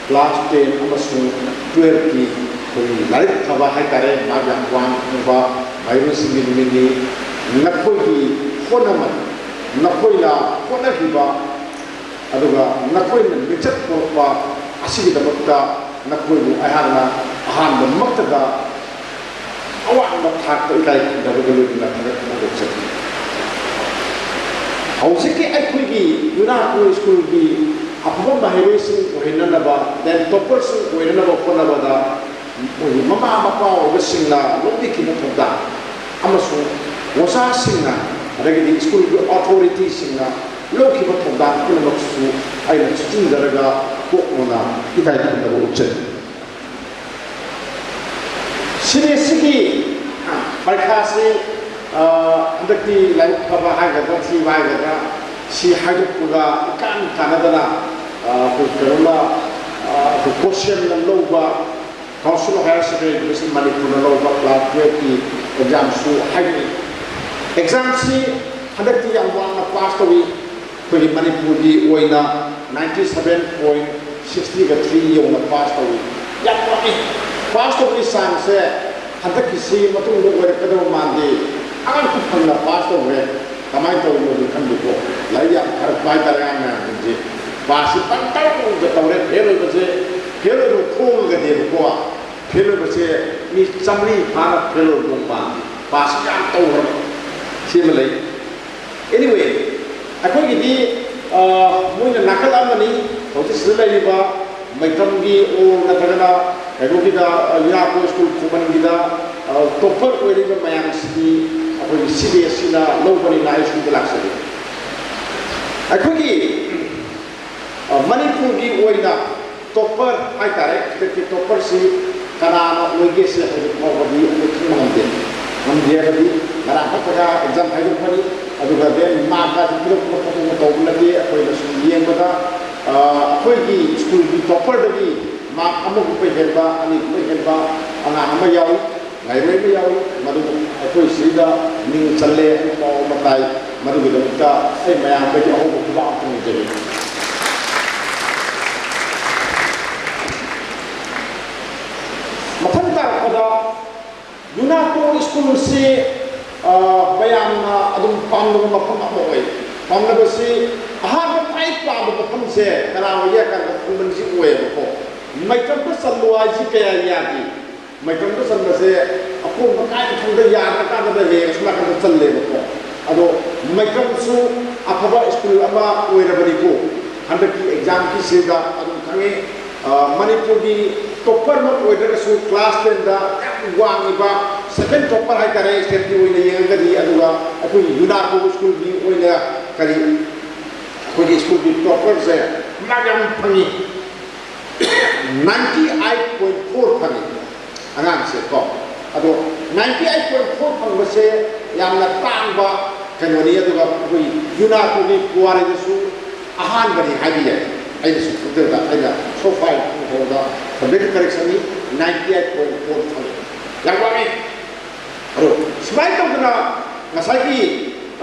class ten ꯑꯃꯁꯨꯡ twelveꯀꯤ ꯑꯩꯈꯣꯏꯒꯤ ꯂꯥꯏꯔꯤꯛ ꯐꯕ ꯍꯥꯏꯇꯥꯔꯦ, ꯃꯥꯔꯛ ꯌꯥꯝ ꯋꯥꯡꯕ ꯃꯍꯩꯔꯣꯏꯁꯤꯡꯒꯤ ꯅꯨꯃꯤꯠꯅꯤ꯫ ꯅꯈꯣꯏꯒꯤ ꯍꯣꯠꯅꯃꯟ, ꯅꯈꯣꯏꯅ ꯍꯣꯠꯅꯈꯤꯕ, ꯑꯗꯨꯒ ꯅꯈꯣꯏꯅ ꯃꯤꯡꯆꯠ ꯄꯨꯔꯛꯄ ꯑꯁꯤꯒꯤꯗꯃꯛꯇ ꯅꯈꯣꯏꯕꯨ ꯑꯩꯍꯥꯛꯅ ꯑꯍꯥꯟꯕꯃꯛꯇꯗ ꯑꯋꯥꯡꯕ ꯊꯥꯛꯇ ꯏꯀꯥꯏ ꯈꯨꯝꯅꯕꯒ ꯂꯣꯏꯅꯅ ꯊꯥꯒꯠꯄ ꯐꯣꯡꯗꯣꯛꯆꯔꯤ꯫ ꯍꯧꯖꯤꯛꯀꯤ ꯑꯩꯈꯣꯏꯒꯤ ꯌꯨꯅꯥꯀꯣ ꯁ꯭ꯀꯨꯜꯒꯤ ꯑꯐꯕ ꯃꯍꯩꯔꯣꯏꯁꯤꯡ ꯑꯣꯏꯍꯟꯅꯅꯕ, then topperꯁꯤꯡ ꯑꯣꯏꯍꯟꯅꯕ ꯍꯣꯠꯅꯕꯗ ꯑꯩꯈꯣꯏꯒꯤ ꯃꯃꯥ ꯃꯄꯥ ꯑꯣꯏꯕꯁꯤꯡꯅ ꯂꯧꯕꯤꯈꯤꯕ ꯊꯧꯗꯥꯡ ꯑꯃꯁꯨꯡ ꯑꯣꯖꯥꯁꯤꯡꯅ, ꯑꯗꯒꯤꯗꯤ ꯁ꯭ꯀꯨꯜꯒꯤ ꯑꯣꯊꯣꯔꯤꯇꯤꯁꯤꯡꯅ ꯂꯧꯈꯤꯕ ꯊꯧꯗꯥꯡ ꯄꯨꯝꯅꯃꯛꯁꯨ ꯑꯩꯅ ꯆꯨꯞꯁꯤꯟꯖꯔꯒ ꯀꯣꯛ ꯅꯣꯟꯅ ꯏꯀꯥꯏ ꯈꯨꯝꯅꯕ ꯎꯠꯆꯔꯤ꯫ ꯁꯤꯅꯤ ꯁꯤꯒꯤ ꯄꯔꯤꯈꯥꯁꯤ, ꯑ, ꯍꯟꯗꯛꯇꯤ ꯂꯥꯏꯕꯛ ꯐꯕ ꯍꯥꯏꯒꯗ꯭ꯔꯥ, ꯊꯤꯕ ꯍꯥꯏꯒꯗ꯭ꯔꯥ, ꯁꯤ ꯍꯥꯏꯗꯣꯛꯄꯒ ꯏꯀꯥꯟ ꯀꯥꯟꯅꯗꯅ, ꯑ, ꯑꯩꯈꯣꯏ ꯀꯩꯅꯣꯅ, ꯑ, ꯑꯩꯈꯣꯏ ꯀꯣꯁꯤꯌꯟꯅ ꯂꯧꯕ Council of Higher Secondary Education ꯃꯅꯤꯄꯨꯔꯅ ꯂꯧꯕ class twelveꯀꯤ examꯁꯨ ꯍꯥꯏꯗꯣꯛꯏ꯫ Examꯁꯤ ꯍꯟꯗꯛꯇꯤ ꯌꯥꯝ ꯋꯥꯡꯅ pass ꯇꯧꯏ꯫ ꯑꯩꯈꯣꯏꯒꯤ ꯃꯅꯤꯄꯨꯔꯒꯤ ꯑꯣꯏꯅ ninety seven point sixtyꯒ three ꯌꯧꯅ pass ꯇꯧꯏ꯫ ꯌꯥꯝ ꯋꯥꯡꯉꯤ꯫ Pass ꯇꯧꯕꯒꯤ ꯆꯥꯡꯁꯦ ꯍꯟꯗꯛꯀꯤꯁꯤ ꯃꯇꯨꯡꯗ ꯑꯣꯏꯔꯛꯀꯗꯕ ꯃꯥꯟꯗꯦ꯫ ꯑꯉꯥꯡ ꯈꯨꯐꯪꯅ pass ꯇꯧꯈ꯭ꯔꯦ꯫ ꯀꯃꯥꯏꯅ ꯇꯧꯔꯤꯅꯣꯗꯤ ꯈꯪꯗꯦꯀꯣ꯫ ꯂꯥꯏꯔꯤꯛ ꯌꯥꯝ ꯐꯔꯛꯄ ꯍꯥꯏꯇꯥꯔꯦ ꯑꯉꯥꯡ ꯃꯌꯥꯝꯁꯤꯡꯁꯦ꯫ Passꯁꯤ ꯄꯪꯇꯧꯗ ꯇꯧꯔꯦ꯫ Fail ꯑꯣꯏꯕꯁꯦ, fail ꯑꯣꯏꯕ ꯈꯣꯡꯉꯒꯗꯤꯕꯀꯣ꯫ Fail ꯑꯣꯏꯕꯁꯦ ꯃꯤ ꯆꯥꯃꯔꯤ ꯐꯥꯅ fail ꯑꯣꯏꯕ ꯃꯥꯜꯂꯤ꯫ Passꯁꯤ ꯌꯥꯝ ꯇꯧꯈ꯭ꯔꯕ꯫ ꯁꯤꯃ ꯂꯩ꯫ Anyway, ꯑꯩꯈꯣꯏꯒꯤꯗꯤ, ꯑ, ꯃꯣꯏꯅ ꯅꯥꯀꯜ ꯑꯃꯅꯤ, ꯍꯧꯖꯤꯛ ꯁꯤꯗ ꯂꯩꯔꯤꯕ ꯃꯩꯇꯝꯒꯤ ꯑꯣꯔ ꯅꯠꯇ꯭ꯔꯒꯅ ꯀꯩꯅꯣꯒꯤꯗ, ꯑ, ꯌꯨꯅꯥꯀꯣ ꯁ꯭ꯀꯨꯜ ꯈꯨꯃꯟꯒꯤꯗ, ꯑ, topper ꯑꯣꯏꯔꯤꯕ ꯃꯌꯥꯝꯁꯤꯗꯤ ꯑꯩꯈꯣꯏꯒꯤ CBSEꯅ ꯂꯧꯕꯅꯤꯅ ꯑꯩ ꯁꯤꯗ ꯂꯥꯛꯆꯒꯦ꯫ ꯑꯩꯈꯣꯏꯒꯤ ꯃꯅꯤꯄꯨꯔꯒꯤ ꯑꯣꯏꯅ ꯇꯣꯞꯄꯔ ꯍꯥꯏꯇꯥꯔꯦ, ꯁ꯭ꯇꯦꯠꯀꯤ ꯇꯣꯞꯄꯔꯁꯤ ꯀꯅꯥꯅ ꯑꯣꯏꯒꯦꯁꯦ ꯍꯧꯖꯤꯛ ꯐꯥꯎꯕꯗꯤ ꯑꯩꯈꯣꯏ ꯈꯪꯕ ꯉꯝꯗꯦ꯫ ꯉꯝꯗꯦ ꯍꯥꯏꯕꯗꯤ ꯉꯔꯥꯡ ꯈꯛꯇꯒ ꯑꯦꯛꯖꯥꯝ ꯍꯥꯏꯗꯣꯛꯄꯅꯤ, ꯑꯗꯨꯒ ꯗꯦꯟ ꯃꯥꯔꯛꯀ ꯄꯤꯔꯛꯄ ꯈꯣꯠꯇꯣꯛꯄ ꯇꯧꯕ ꯅꯠꯇꯦ꯫ ꯑꯩꯈꯣꯏꯅ ꯁꯨꯝ ꯌꯦꯡꯕꯗ ꯑꯩꯈꯣꯏꯒꯤ ꯁ꯭ꯀꯨꯜꯒꯤ ꯇꯣꯞꯄꯔꯗꯒꯤ ꯃꯥꯔꯛ ꯑꯃꯒꯨꯝꯕ ꯍꯦꯟꯕ, ꯑꯅꯤꯒꯨꯝꯕ ꯍꯦꯟꯕ ꯑꯉꯥꯡ ꯑꯃ ꯌꯥꯎꯏ꯫ ꯂꯩꯔꯣꯏꯕ ꯌꯥꯎꯏ, ꯃꯗꯨ ꯑꯩꯈꯣꯏ ꯁꯤꯗ ꯃꯤꯡ ꯆꯜꯂꯦ ꯍꯥꯏꯕ ꯄꯥꯎ ꯑꯃ ꯇꯥꯏ꯫ ꯃꯗꯨꯒꯤꯗꯃꯛꯇ ꯑꯩ ꯃꯌꯥꯝꯗꯒꯤ ꯑꯍꯧꯕ ꯈꯨꯕꯥꯛ ꯑꯃ ꯅꯤꯖꯔꯤ꯫ ꯃꯊꯪ ꯇꯥꯔꯛꯄꯗ ꯌꯨꯅꯥꯀꯣ ꯁ꯭ꯀꯨꯜꯁꯤ ꯃꯌꯥꯝꯅ ꯑꯗꯨꯝ ꯄꯥꯝꯅꯕ ꯃꯐꯝ ꯑꯃ ꯑꯣꯏ꯫ ꯄꯥꯝꯅꯕꯁꯤ ꯑꯍꯥꯟꯕ ꯈ꯭ꯋꯥꯏ ꯄꯥꯝꯕ ꯃꯐꯝꯁꯦ ꯀꯅꯥ ꯑꯣꯏꯒꯦ ꯍꯥꯏ ꯀꯥꯟꯗ ꯈꯨꯡꯒꯪꯁꯤ ꯑꯣꯏꯌꯦꯕꯀꯣ꯫ ꯃꯩꯇ꯭ꯔꯝꯗ ꯆꯜꯂꯨ ꯍꯥꯏꯁꯤ ꯀꯌꯥ ꯌꯥꯗꯦ꯫ ꯃꯩꯇ꯭ꯔꯝꯗ ꯆꯟꯕꯁꯦ ꯑꯄꯣꯝꯕ ꯀꯥꯏꯅ ꯈꯪꯗ ꯌꯥꯗ꯭ꯔꯀꯥꯟꯗ ꯍꯦꯛ ꯑꯁꯣꯝ ꯅꯥꯀꯟꯗ ꯆꯜꯂꯦꯕꯀꯣ꯫ ꯑꯗꯣ ꯃꯩꯇ꯭ꯔꯝꯁꯨ ꯑꯐꯕ ꯁ꯭ꯀꯨꯜ ꯑꯃ ꯑꯣꯏꯔꯕꯅꯤꯀꯣ꯫ ꯍꯟꯗꯛꯀꯤ ꯑꯦꯛꯖꯥꯝꯒꯤꯁꯤꯗ ꯑꯗꯨꯝ ꯈꯪꯉꯤ꯫ ꯃꯅꯤꯄꯨꯔꯒꯤ ꯇꯣꯞꯄꯔꯃꯛ ꯑꯣꯏꯗ꯭ꯔꯒꯁꯨ ꯀ꯭ꯂꯥꯁ ꯇꯦꯟꯗ ꯌꯥꯝ ꯋꯥꯡꯉꯤꯕ ꯁꯦꯀꯦꯟ ꯇꯣꯞꯄꯔ ꯍꯥꯏꯇꯥꯔꯦ ꯁ꯭ꯇꯦꯠꯀꯤ ꯑꯣꯏꯅ ꯌꯦꯡꯉꯒꯗꯤ꯫ ꯑꯗꯨꯒ ꯑꯩꯈꯣꯏꯒꯤ ꯌꯨꯅꯥꯀꯣ ꯁ꯭ꯀꯨꯜꯒꯤ ꯑꯣꯏꯅ ꯀꯔꯤ ꯑꯩꯈꯣꯏꯒꯤ ꯁ꯭ꯀꯨꯜꯒꯤ ꯇꯣꯞꯄꯔꯁꯦ ꯃꯥꯔꯛ ꯌꯥꯝ ꯐꯪꯉꯤ꯫ ꯅꯥꯏꯟꯇꯤ ꯑꯩꯠ ꯄꯣꯏꯟ ꯐꯣꯔ ꯐꯪꯉꯤ ꯑꯉꯥꯡꯁꯦ ꯀꯣ꯫ ꯑꯗꯣ ꯅꯥꯏꯟꯇꯤ ꯑꯩꯠ ꯄꯣꯏꯟ ꯐꯣꯔ ꯐꯪꯕꯁꯦ ꯌꯥꯝꯅ ꯇꯥꯡꯕ ꯀꯩꯅꯣꯅꯤ꯫ ꯑꯗꯨꯒ ꯑꯩꯈꯣꯏ ꯌꯨꯅꯥꯀꯣꯒꯤ ꯄꯨꯋꯥꯔꯤꯗꯁꯨ ꯑꯍꯥꯟꯕꯅꯤ ꯍꯥꯏꯕ ꯌꯥꯏ꯫ ꯑꯩꯅ ꯁꯨꯝ ꯈꯟꯖꯕꯗ ꯑꯩꯅ ꯁꯣ ꯐꯥꯔ ꯐꯪꯍꯧꯕꯗ ꯁꯕꯖꯦꯛ ꯀꯔꯦꯛꯁꯟꯅꯤ꯫ ꯅꯥꯏꯟꯇꯤ ꯑꯩꯠ ꯄꯣꯏꯟ ꯐꯣꯔ ꯐꯪꯉꯤ꯫ ꯌꯥꯝ ꯋꯥꯡꯉꯤ꯫ ꯑꯗꯣ ꯁꯨꯃꯥꯏꯅ ꯇꯧꯗꯅ ꯉꯁꯥꯏꯒꯤ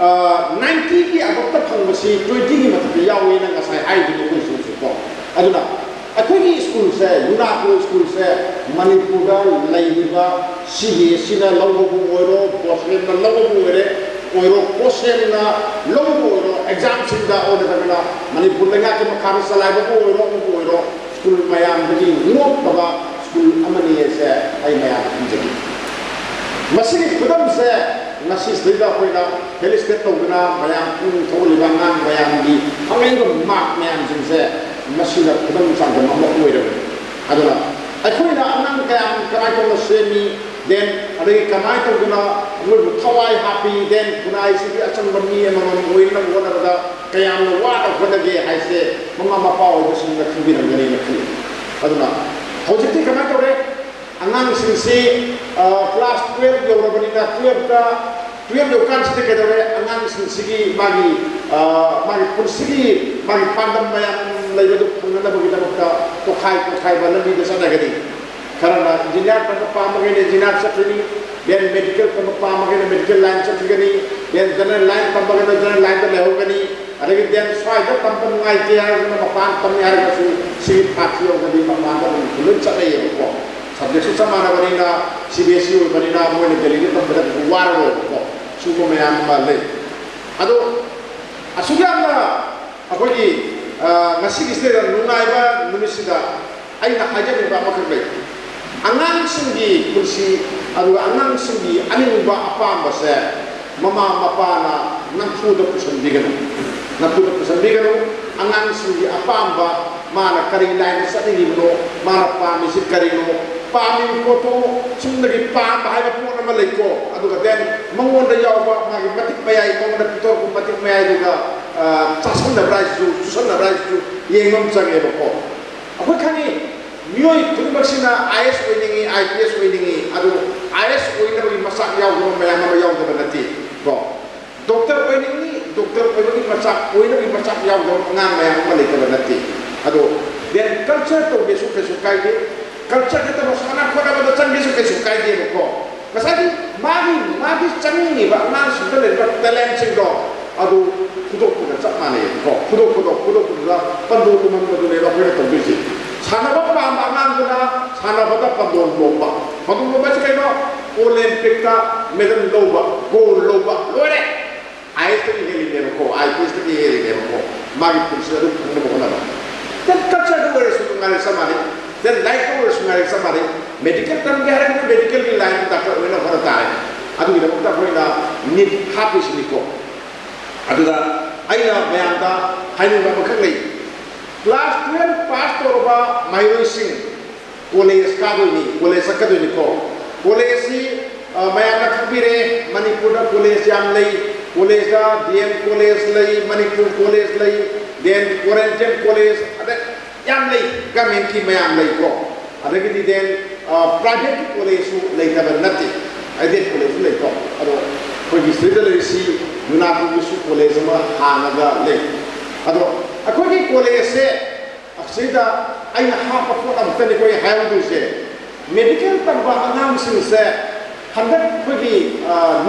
ꯅꯥꯏꯟꯇꯤꯒꯤ ꯑꯕꯞꯇ ꯐꯪꯕꯁꯤ ꯇ꯭ꯋꯦꯟꯇꯤꯒꯤ ꯃꯊꯛꯇ ꯌꯥꯎꯋꯦꯅ ꯉꯁꯥꯏ ꯍꯥꯏꯔꯤꯗꯨꯅꯤ ꯑꯩꯈꯣꯏꯁꯨ ꯍꯧꯖꯤꯛꯀꯣ꯫ ꯑꯗꯨꯅ ꯑꯩꯈꯣꯏꯒꯤ ꯁ꯭ꯀꯨꯜꯁꯦ, ꯌꯨꯅꯥꯀꯣ ꯁ꯭ꯀꯨꯜꯁꯦ ꯃꯅꯤꯄꯨꯔꯗ ꯂꯩꯔꯤꯕ ꯁꯤ ꯕꯤ ꯑꯦꯁ ꯁꯤꯅ ꯂꯧꯕꯕꯨ ꯑꯣꯏꯔꯣ, ꯕꯣꯁꯦꯝꯅ ꯂꯧꯕꯕꯨ ꯑꯣꯏꯔꯦ ꯑꯣꯏꯔꯣ, ꯀꯣꯁꯦꯝꯅ ꯂꯧꯕꯕꯨ ꯑꯣꯏꯔꯣ, ꯑꯦꯛꯖꯥꯝꯁꯤꯡꯗ ꯑꯣꯏꯅꯗꯅ ꯃꯅꯤꯄꯨꯔ ꯂꯩꯉꯥꯛꯀꯤ ꯃꯈꯥꯗ ꯆꯂꯥꯏꯕꯕꯨ ꯑꯣꯏꯔꯣ, ꯑꯃꯕꯨ ꯑꯣꯏꯔꯣ, ꯁ꯭ꯀꯨꯜ ꯃꯌꯥꯝꯗꯒꯤ ꯅꯣꯞꯇꯕ ꯁ꯭ꯀꯨꯜ ꯑꯃꯅꯤ ꯍꯥꯏꯁꯦ ꯑꯩ ꯃꯌꯥꯝꯗ ꯊꯝꯖꯒꯦ꯫ ꯃꯁꯤꯒꯤ ꯈꯨꯗꯝꯁꯦ ꯉꯁꯤ ꯁꯤꯗꯩꯗ ꯑꯩꯈꯣꯏꯅ ꯐꯦꯂꯤꯁꯤꯇꯦꯠ ꯇꯧꯗꯨꯅ ꯃꯌꯥꯝ ꯄꯨꯛꯅꯤꯡ ꯊꯧꯒꯠꯂꯤꯕ ꯑꯉꯥꯡ ꯃꯌꯥꯝꯒꯤ ꯐꯪꯂꯛꯏꯕ ꯃꯥꯔꯛ ꯃꯌꯥꯝꯁꯤꯡꯁꯦ ꯃꯁꯤꯅ ꯈꯨꯗꯝ ꯆꯥꯡꯗꯝ ꯑꯃ ꯑꯣꯏꯔꯕꯅꯤ꯫ ꯑꯗꯨꯅ ꯑꯩꯈꯣꯏꯅ ꯑꯉꯥꯡ ꯀꯌꯥ ꯀꯃꯥꯏꯅ ꯇꯧꯅ ꯁꯦꯝꯃꯤ, ꯗꯦꯟ ꯑꯗꯒꯤ ꯀꯃꯥꯏꯅ ꯇꯧꯗꯅ ꯃꯣꯏꯕꯨ ꯊꯋꯥꯏ ꯍꯥꯞꯄꯤ, ꯗꯦꯟ ꯈꯨꯟꯅꯥꯏꯁꯤꯒꯤ ꯑꯆꯪꯕ ꯃꯤ ꯑꯃꯃꯝ ꯑꯣꯏꯅꯕ ꯍꯣꯠꯅꯕꯗ ꯀꯌꯥꯝꯅ ꯋꯥꯅ ꯍꯣꯠꯅꯒꯦ ꯍꯥꯏꯁꯦ ꯃꯃꯥ ꯃꯄꯥ ꯑꯣꯏꯕꯁꯤꯡꯅ ꯈꯪꯕꯤꯔꯝꯒꯅꯤꯅ ꯈꯜꯂꯤ꯫ ꯑꯗꯨꯅ ꯍꯧꯖꯤꯛꯇꯤ ꯀꯃꯥꯏꯅ ꯇꯧꯔꯦ? ꯑꯉꯥꯡꯁꯤꯡꯁꯤ ꯀ꯭ꯂꯥꯁ ꯇꯨꯌꯦꯜꯞ ꯌꯧꯔꯕꯅꯤꯅ, ꯇꯨꯌꯦꯜꯞꯇ ꯇꯨꯌꯦꯜꯞ ꯌꯧꯀꯥꯟꯁꯤꯗ ꯀꯩꯗꯧꯔꯦ? ꯑꯉꯥꯡꯁꯤꯡꯁꯤꯒꯤ ꯃꯥꯒꯤ ꯃꯥꯒꯤ ꯄꯨꯟꯁꯤꯒꯤ ꯃꯥꯒꯤ ꯄꯥꯟꯗꯝ ꯃꯌꯥꯝ ꯂꯩꯕꯗꯨ ꯐꯪꯅꯅꯕꯒꯤꯗꯃꯛꯇ ꯇꯣꯈꯥꯏ ꯇꯣꯈꯥꯏꯕ ꯂꯝꯕꯤꯗ ꯆꯠꯅꯒꯅꯤ꯫ ꯈꯔꯅ ꯏꯟꯖꯤꯅꯤꯌꯥꯔ ꯇꯝꯕ ꯄꯥꯝꯃꯒꯅ ꯏꯟꯖꯤꯅꯤꯌꯥꯔ ꯆꯠꯈꯤꯅꯤ, ꯗꯦꯟ ꯃꯦꯗꯤꯀꯦꯜ ꯇꯝꯕ ꯄꯥꯝꯃꯒꯅ ꯃꯦꯗꯤꯀꯦꯜ ꯂꯥꯏꯟ ꯆꯠꯈꯤꯒꯅꯤ, ꯗꯦꯟ ꯖꯦꯅꯔꯦꯜ ꯂꯥꯏꯟ ꯇꯝꯃꯒꯅ ꯖꯦꯅꯔꯦꯜ ꯂꯥꯏꯟꯗ ꯂꯩꯍꯧꯒꯅꯤ꯫ ꯑꯗꯒꯤ ꯗꯦꯟ ꯁ꯭ꯋꯥꯏꯗ ꯇꯝꯕ ꯅꯨꯡꯉꯥꯏꯇꯦ ꯍꯥꯏꯔꯒꯅ ꯃꯄꯥꯟ ꯇꯝꯃꯦ ꯍꯥꯏꯔꯒꯁꯨ ꯁꯤꯒꯤ ꯊꯥꯛꯁꯤ ꯌꯧꯕꯗꯤ ꯃꯄꯥꯟꯗ ꯑꯗꯨꯝ ꯂꯣꯏ ꯆꯠꯅꯩꯌꯦꯕꯀꯣ꯫ ꯁꯕꯖꯦꯛꯁꯨ ꯆꯞ ꯃꯥꯟꯅꯕꯅꯤꯅ, ꯁꯤ ꯕꯤ ꯑꯦꯁ ꯏ ꯑꯣꯏꯕꯅꯤꯅ ꯃꯣꯏꯅ ꯗꯦꯜꯂꯤꯗ ꯇꯝꯕꯗ ꯀꯩꯁꯨ ꯋꯥꯔꯔꯣꯏꯕꯀꯣ꯫ ꯁꯤꯒꯨꯝꯕ ꯃꯌꯥꯝ ꯑꯃ ꯂꯩ꯫ ꯑꯗꯣ ꯑꯁꯨꯛ ꯌꯥꯝꯅ ꯑꯩꯈꯣꯏꯒꯤ ꯉꯁꯤꯒꯤꯁꯤꯗ ꯅꯨꯡꯉꯥꯏꯕ ꯅꯨꯃꯤꯠꯁꯤꯗ ꯑꯩꯅ ꯍꯥꯏꯖꯅꯤꯡꯕ ꯑꯃꯈꯛ ꯂꯩ꯫ ꯑꯉꯥꯡꯁꯤꯡꯒꯤ ꯄꯨꯟꯁꯤ ꯑꯗꯨꯒ ꯑꯉꯥꯡꯁꯤꯡꯒꯤ ꯑꯅꯤꯡꯕ ꯑꯄꯥꯝꯕꯁꯦ ꯃꯃꯥ ꯃꯄꯥꯅ ꯅꯝꯐꯨꯗ ꯄꯨꯁꯟꯕꯤꯒꯅꯨ꯫ ꯅꯝꯐꯨꯗ ꯄꯨꯁꯟꯕꯤꯒꯅꯨ꯫ ꯑꯉꯥꯡꯁꯤꯡꯒꯤ ꯑꯄꯥꯝꯕ, ꯃꯥꯅ ꯀꯔꯤ ꯂꯥꯏꯟꯗ ꯆꯠꯅꯤꯡꯉꯤꯕꯅꯣ, ꯃꯥꯅ ꯄꯥꯝꯃꯤꯁꯤ ꯀꯔꯤꯅꯣ, ꯄꯥꯝꯃꯤꯕ ꯄꯣꯠꯇꯣ ꯆꯨꯝꯅꯒꯤ ꯄꯥꯝꯕ ꯍꯥꯏꯕ ꯄꯣꯠ ꯑꯃ ꯂꯩꯀꯣ꯫ ꯑꯗꯨꯒ ꯗꯦꯟ ꯃꯉꯣꯟꯗ ꯌꯥꯎꯕ ꯃꯥꯒꯤ ꯃꯇꯤꯛ ꯃꯌꯥꯏ, ꯃꯉꯣꯟꯗ ꯄꯤꯊꯣꯔꯛꯄ ꯃꯇꯤꯛ ꯃꯌꯥꯏꯗꯨꯒ ꯆꯥꯁꯟꯅꯕ꯭ꯔꯥ ꯍꯥꯏꯁꯤꯁꯨ, ꯆꯨꯁꯟꯅꯕ꯭ꯔꯥ ꯍꯥꯏꯁꯤꯁꯨ ꯌꯦꯡꯕ ꯑꯃ ꯆꯪꯉꯦꯕꯀꯣ꯫ ꯑꯩꯈꯣꯏ ꯈꯪꯉꯤ, ꯃꯤꯑꯣꯏ ꯈꯨꯗꯤꯡꯃꯛꯁꯤꯅ ꯑꯥꯏ ꯑꯦꯁ ꯑꯣꯏꯅꯤꯡꯉꯤ, ꯑꯥꯏ ꯄꯤ ꯑꯦꯁ ꯑꯣꯏꯅꯤꯡꯉꯤ꯫ ꯑꯗꯨ ꯑꯥꯏ ꯑꯦꯁ ꯑꯣꯏꯅꯕꯒꯤ ꯃꯆꯥꯛ ꯌꯥꯎꯗꯕ ꯃꯌꯥꯝ ꯑꯃ ꯌꯥꯎꯗꯕ ꯅꯠꯇꯦ ꯀꯣ꯫ ꯗꯣꯛꯇꯔ ꯑꯣꯏꯅꯤꯡꯉꯤ, ꯗꯣꯛꯇꯔ ꯑꯣꯏꯕꯒꯤ ꯃꯆꯥꯛ ꯑꯣꯏꯅꯕꯒꯤ ꯃꯆꯥꯛ ꯌꯥꯎꯗꯕ ꯑꯉꯥꯡ ꯃꯌꯥꯝ ꯑꯃ ꯂꯩꯇꯕ ꯅꯠꯇꯦ꯫ ꯑꯗꯣ ꯗꯦꯟ ꯀꯜꯆꯔ ꯇꯧꯒꯦꯁꯨ ꯀꯩꯁꯨ ꯀꯥꯏꯗꯦ, ꯀꯜꯆꯔ ꯅꯠꯇꯕ ꯁꯥꯟꯅ ꯈꯣꯠꯅꯕꯗ ꯆꯪꯒꯦꯁꯨ ꯀꯩꯁꯨ ꯀꯥꯏꯗꯦꯕꯀꯣ꯫ ꯉꯁꯥꯏꯒꯤ ꯃꯥꯒꯤ ꯃꯥꯒꯤ ꯆꯪꯅꯤꯡꯉꯤꯕ ꯑꯉꯥꯡꯁꯤꯡꯗ ꯂꯩꯔꯤꯕ ꯇꯦꯂꯦꯟꯁꯤꯡꯗꯣ ꯑꯗꯨ ꯐꯨꯗꯣꯛꯄꯒ ꯆꯞ ꯃꯥꯟꯅꯩ ꯀꯣ꯫ ꯐꯨꯗꯣꯛꯄꯗꯣ ꯐꯨꯗꯣꯛꯄꯗꯨꯗ ꯄꯟꯗꯣ ꯇꯨꯝꯍꯟꯕꯗꯨꯅꯦꯕ ꯑꯩꯈꯣꯏꯅ ꯇꯧꯗꯣꯏꯁꯦ꯫ ꯁꯥꯟꯅꯕ ꯄꯥꯝꯕ ꯑꯉꯥꯡꯗꯨꯅ ꯁꯥꯟꯅꯕꯗ ꯄꯟꯗꯣ ꯂꯣꯝꯕ꯫ ꯄꯟꯗꯣ ꯂꯣꯝꯕꯁꯤ ꯀꯩꯅꯣ? ꯑꯣꯂꯦꯝꯄꯤꯛꯇ ꯃꯦꯗꯜ ꯂꯧꯕ, ꯒꯣꯜ ꯂꯧꯕ, ꯂꯣꯏꯔꯦ꯫ ꯑꯥꯏ ꯑꯦꯁꯇꯒꯤ ꯍꯦꯜꯂꯤꯅꯦꯕꯀꯣ, ꯑꯥꯏ ꯄꯤ ꯑꯦꯁꯇꯒꯤ ꯍꯦꯜꯂꯤꯅꯦꯕꯀꯣ꯫ ꯃꯥꯒꯤ ꯄꯨꯟꯁꯤ ꯑꯗꯨꯝ ꯐꯪꯅꯕ ꯍꯣꯠꯅꯕ꯫ ꯗꯦꯟ ꯀꯜꯆꯔꯗ ꯑꯣꯏꯔꯁꯨ ꯉꯥꯏꯔꯦ ꯆꯞ ꯃꯥꯟꯅꯩ꯫ ꯗꯦꯟ ꯂꯥꯏꯔꯤꯛꯇ ꯑꯣꯏꯔꯁꯨ ꯉꯥꯏꯔꯦ ꯆꯞ ꯃꯥꯟꯅꯩ꯫ ꯃꯦꯗꯤꯀꯦꯜ ꯇꯝꯒꯦ ꯍꯥꯏꯔꯒꯅ ꯃꯦꯗꯤꯀꯦꯜꯒꯤ ꯂꯥꯏꯟꯗ ꯗꯥꯛꯇꯔ ꯑꯣꯏꯅ ꯍꯣꯠꯅ ꯇꯥꯔꯦ꯫ ꯑꯗꯨꯒꯤꯗꯃꯛꯇ ꯑꯩꯈꯣꯏꯅ ꯅꯤꯠ ꯍꯥꯞꯄꯤꯁꯤꯅꯤꯀꯣ꯫ ꯑꯗꯨꯗ ꯑꯩꯅ ꯃꯌꯥꯝꯗ ꯍꯥꯏꯅꯤꯡꯕ ꯑꯃꯈꯛ ꯂꯩ꯫ ꯀ꯭ꯂꯥꯁ ꯇꯨꯌꯦꯜꯞ ꯄꯥꯁ ꯇꯧꯔꯕ ꯃꯍꯩꯔꯣꯏꯁꯤꯡ ꯀꯣꯂꯦꯖ ꯀꯥꯗꯣꯏꯅꯤ, ꯀꯣꯂꯦꯖ ꯆꯠꯀꯗꯣꯏꯅꯤꯀꯣ꯫ ꯀꯣꯂꯦꯖꯁꯤ ꯃꯌꯥꯝꯅ ꯈꯪꯕꯤꯔꯦ, ꯃꯅꯤꯄꯨꯔꯗ ꯀꯣꯂꯦꯖ ꯌꯥꯝ ꯂꯩ꯫ ꯀꯣꯂꯦꯖꯇ ꯗꯤ ꯑꯦꯝ ꯀꯣꯂꯦꯖ ꯂꯩ, ꯃꯅꯤꯄꯨꯔ ꯀꯣꯂꯦꯖ ꯂꯩ, ꯗꯦꯟ ꯀꯣꯔꯦꯟꯇꯤꯌꯟ ꯀꯣꯂꯦꯖ, ꯑꯗ ꯌꯥꯝ ꯂꯩ, ꯒꯃꯦꯟꯀꯤ ꯃꯌꯥꯝ ꯂꯩꯀꯣ꯫ ꯑꯗꯒꯤꯗꯤ ꯗꯦꯟ ꯄ꯭ꯔꯥꯏꯚꯦꯠꯀꯤ ꯀꯣꯂꯦꯖꯁꯨ ꯂꯩꯇꯕ ꯅꯠꯇꯦ, ꯑꯦꯗꯦꯠ ꯀꯣꯂꯦꯖꯁꯨ ꯂꯩꯀꯣ꯫ ꯑꯗꯣ ꯑꯩꯈꯣꯏꯒꯤ ꯁꯤꯗ ꯂꯩꯔꯤꯁꯤ ꯌꯨꯅꯥꯀꯣꯒꯤꯁꯨ ꯀꯣꯂꯦꯖ ꯑꯃ ꯍꯥꯡꯉꯒ ꯂꯩ꯫ ꯑꯗꯣ ꯑꯩꯈꯣꯏꯒꯤ ꯀꯣꯂꯦꯖꯁꯦ ꯑꯁꯤꯗ ꯑꯩꯅ ꯍꯥꯞꯄ ꯄꯣꯠ ꯑꯃꯈꯛꯇꯅꯤ ꯑꯩꯈꯣꯏ ꯍꯥꯏꯍꯧꯗꯣꯏꯁꯦ꯫ ꯃꯦꯗꯤꯀꯦꯜ ꯇꯝꯕ ꯑꯉꯥꯡꯁꯤꯡꯁꯦ ꯍꯟꯗꯛ ꯑꯩꯈꯣꯏꯒꯤ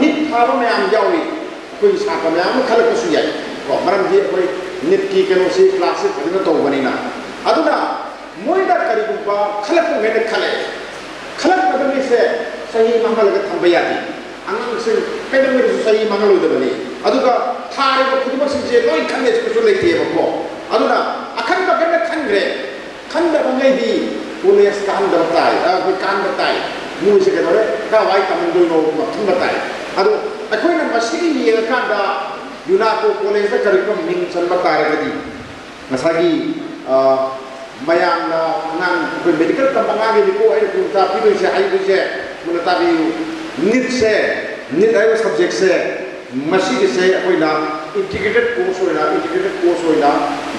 ꯅꯤꯠ ꯊꯥꯕ ꯃꯌꯥꯝ ꯌꯥꯎꯏ꯫ ꯑꯩꯈꯣꯏꯒꯤ ꯁꯥꯇ꯭ꯔ ꯃꯌꯥꯝ ꯑꯃ ꯈꯜꯂꯛꯄꯁꯨ ꯌꯥꯏ ꯀꯣ, ꯃꯔꯝꯗꯤ ꯑꯩꯈꯣꯏ ꯅꯤꯠꯀꯤ ꯀꯩꯅꯣꯁꯤ ꯀ꯭ꯂꯥꯁꯁꯤ ꯐꯖꯅ ꯇꯧꯕꯅꯤꯅ꯫ ꯑꯗꯨꯅ ꯃꯣꯏꯅ ꯀꯔꯤꯒꯨꯝꯕ ꯈꯜꯂꯛꯄ ꯍꯦꯟꯅ ꯈꯜꯂꯛꯑꯦ, ꯈꯜꯂꯛꯀꯗꯕꯅꯤꯁꯦ ꯆꯍꯤ ꯃꯥꯡꯍꯜꯂꯒ ꯊꯝꯕ ꯌꯥꯗꯦ꯫ ꯑꯉꯥꯡꯁꯤꯡ ꯀꯩꯗꯧꯉꯩꯗꯁꯨ ꯆꯍꯤ ꯃꯥꯡꯍꯜꯂꯣꯏꯗꯕꯅꯤ꯫ ꯑꯗꯨꯒ ꯊꯥꯔꯤꯕ ꯈꯨꯗꯤꯡꯃꯛꯁꯤꯡꯁꯦ ꯂꯣꯏ ꯈꯟꯅꯦꯁꯨ ꯂꯩꯇꯦꯕꯀꯣ꯫ ꯑꯗꯨꯅ ꯑꯈꯟꯕ ꯀꯟꯅ ꯈꯟꯈ꯭ꯔꯦ꯫ ꯈꯟꯗꯕꯉꯩꯗꯤ ꯀꯣꯂꯦꯖ ꯀꯥꯍꯟꯗꯕ ꯇꯥꯏ, ꯑ, ꯑꯩꯈꯣꯏ ꯀꯥꯍꯟꯕ ꯇꯥꯏ꯫ ꯃꯣꯏꯁꯦ ꯀꯩꯗꯧꯔꯦ, ꯀꯥꯏꯋꯥꯏ ꯇꯝꯍꯟꯗꯣꯏꯅꯣ ꯈꯟꯕ ꯇꯥꯏ꯫ ꯑꯗꯣ ꯑꯩꯈꯣꯏꯅ ꯃꯁꯤꯒꯤ ꯌꯦꯡꯉꯀꯥꯟꯗ ꯌꯨꯅꯥꯀꯣ ꯀꯣꯂꯦꯖꯇ ꯀꯔꯤꯒꯨꯝꯕ ꯃꯤꯡ ꯆꯟꯕ ꯇꯥꯔꯒꯗꯤ ꯉꯁꯥꯏꯒꯤ, ꯑ, ꯃꯌꯥꯝꯅ ꯑꯉꯥꯡ ꯑꯩꯈꯣꯏ ꯃꯦꯗꯤꯀꯦꯜ ꯇꯝꯕ ꯑꯉꯥꯡꯒꯤꯗꯤꯀꯣ ꯑꯩꯅ ꯈꯨꯗꯣꯡꯆꯥꯕ ꯄꯤꯗꯣꯏꯁꯦ, ꯍꯥꯏꯗꯣꯏꯁꯦ ꯃꯨꯟꯅ ꯇꯥꯕꯤꯌꯨ꯫ ꯅꯤꯠꯁꯦ, ꯅꯤꯠ ꯍꯥꯏꯕ ꯁꯕꯖꯦꯛꯁꯦ ꯃꯁꯤꯒꯤꯁꯦ ꯑꯩꯈꯣꯏꯅ ꯏꯟꯇꯤꯒ꯭ꯔꯦꯇꯦꯠ ꯀꯣꯔꯁ ꯑꯣꯏꯅ, ꯏꯟꯇꯤꯒ꯭ꯔꯦꯇꯦꯠ ꯀꯣꯔꯁ ꯑꯣꯏꯅ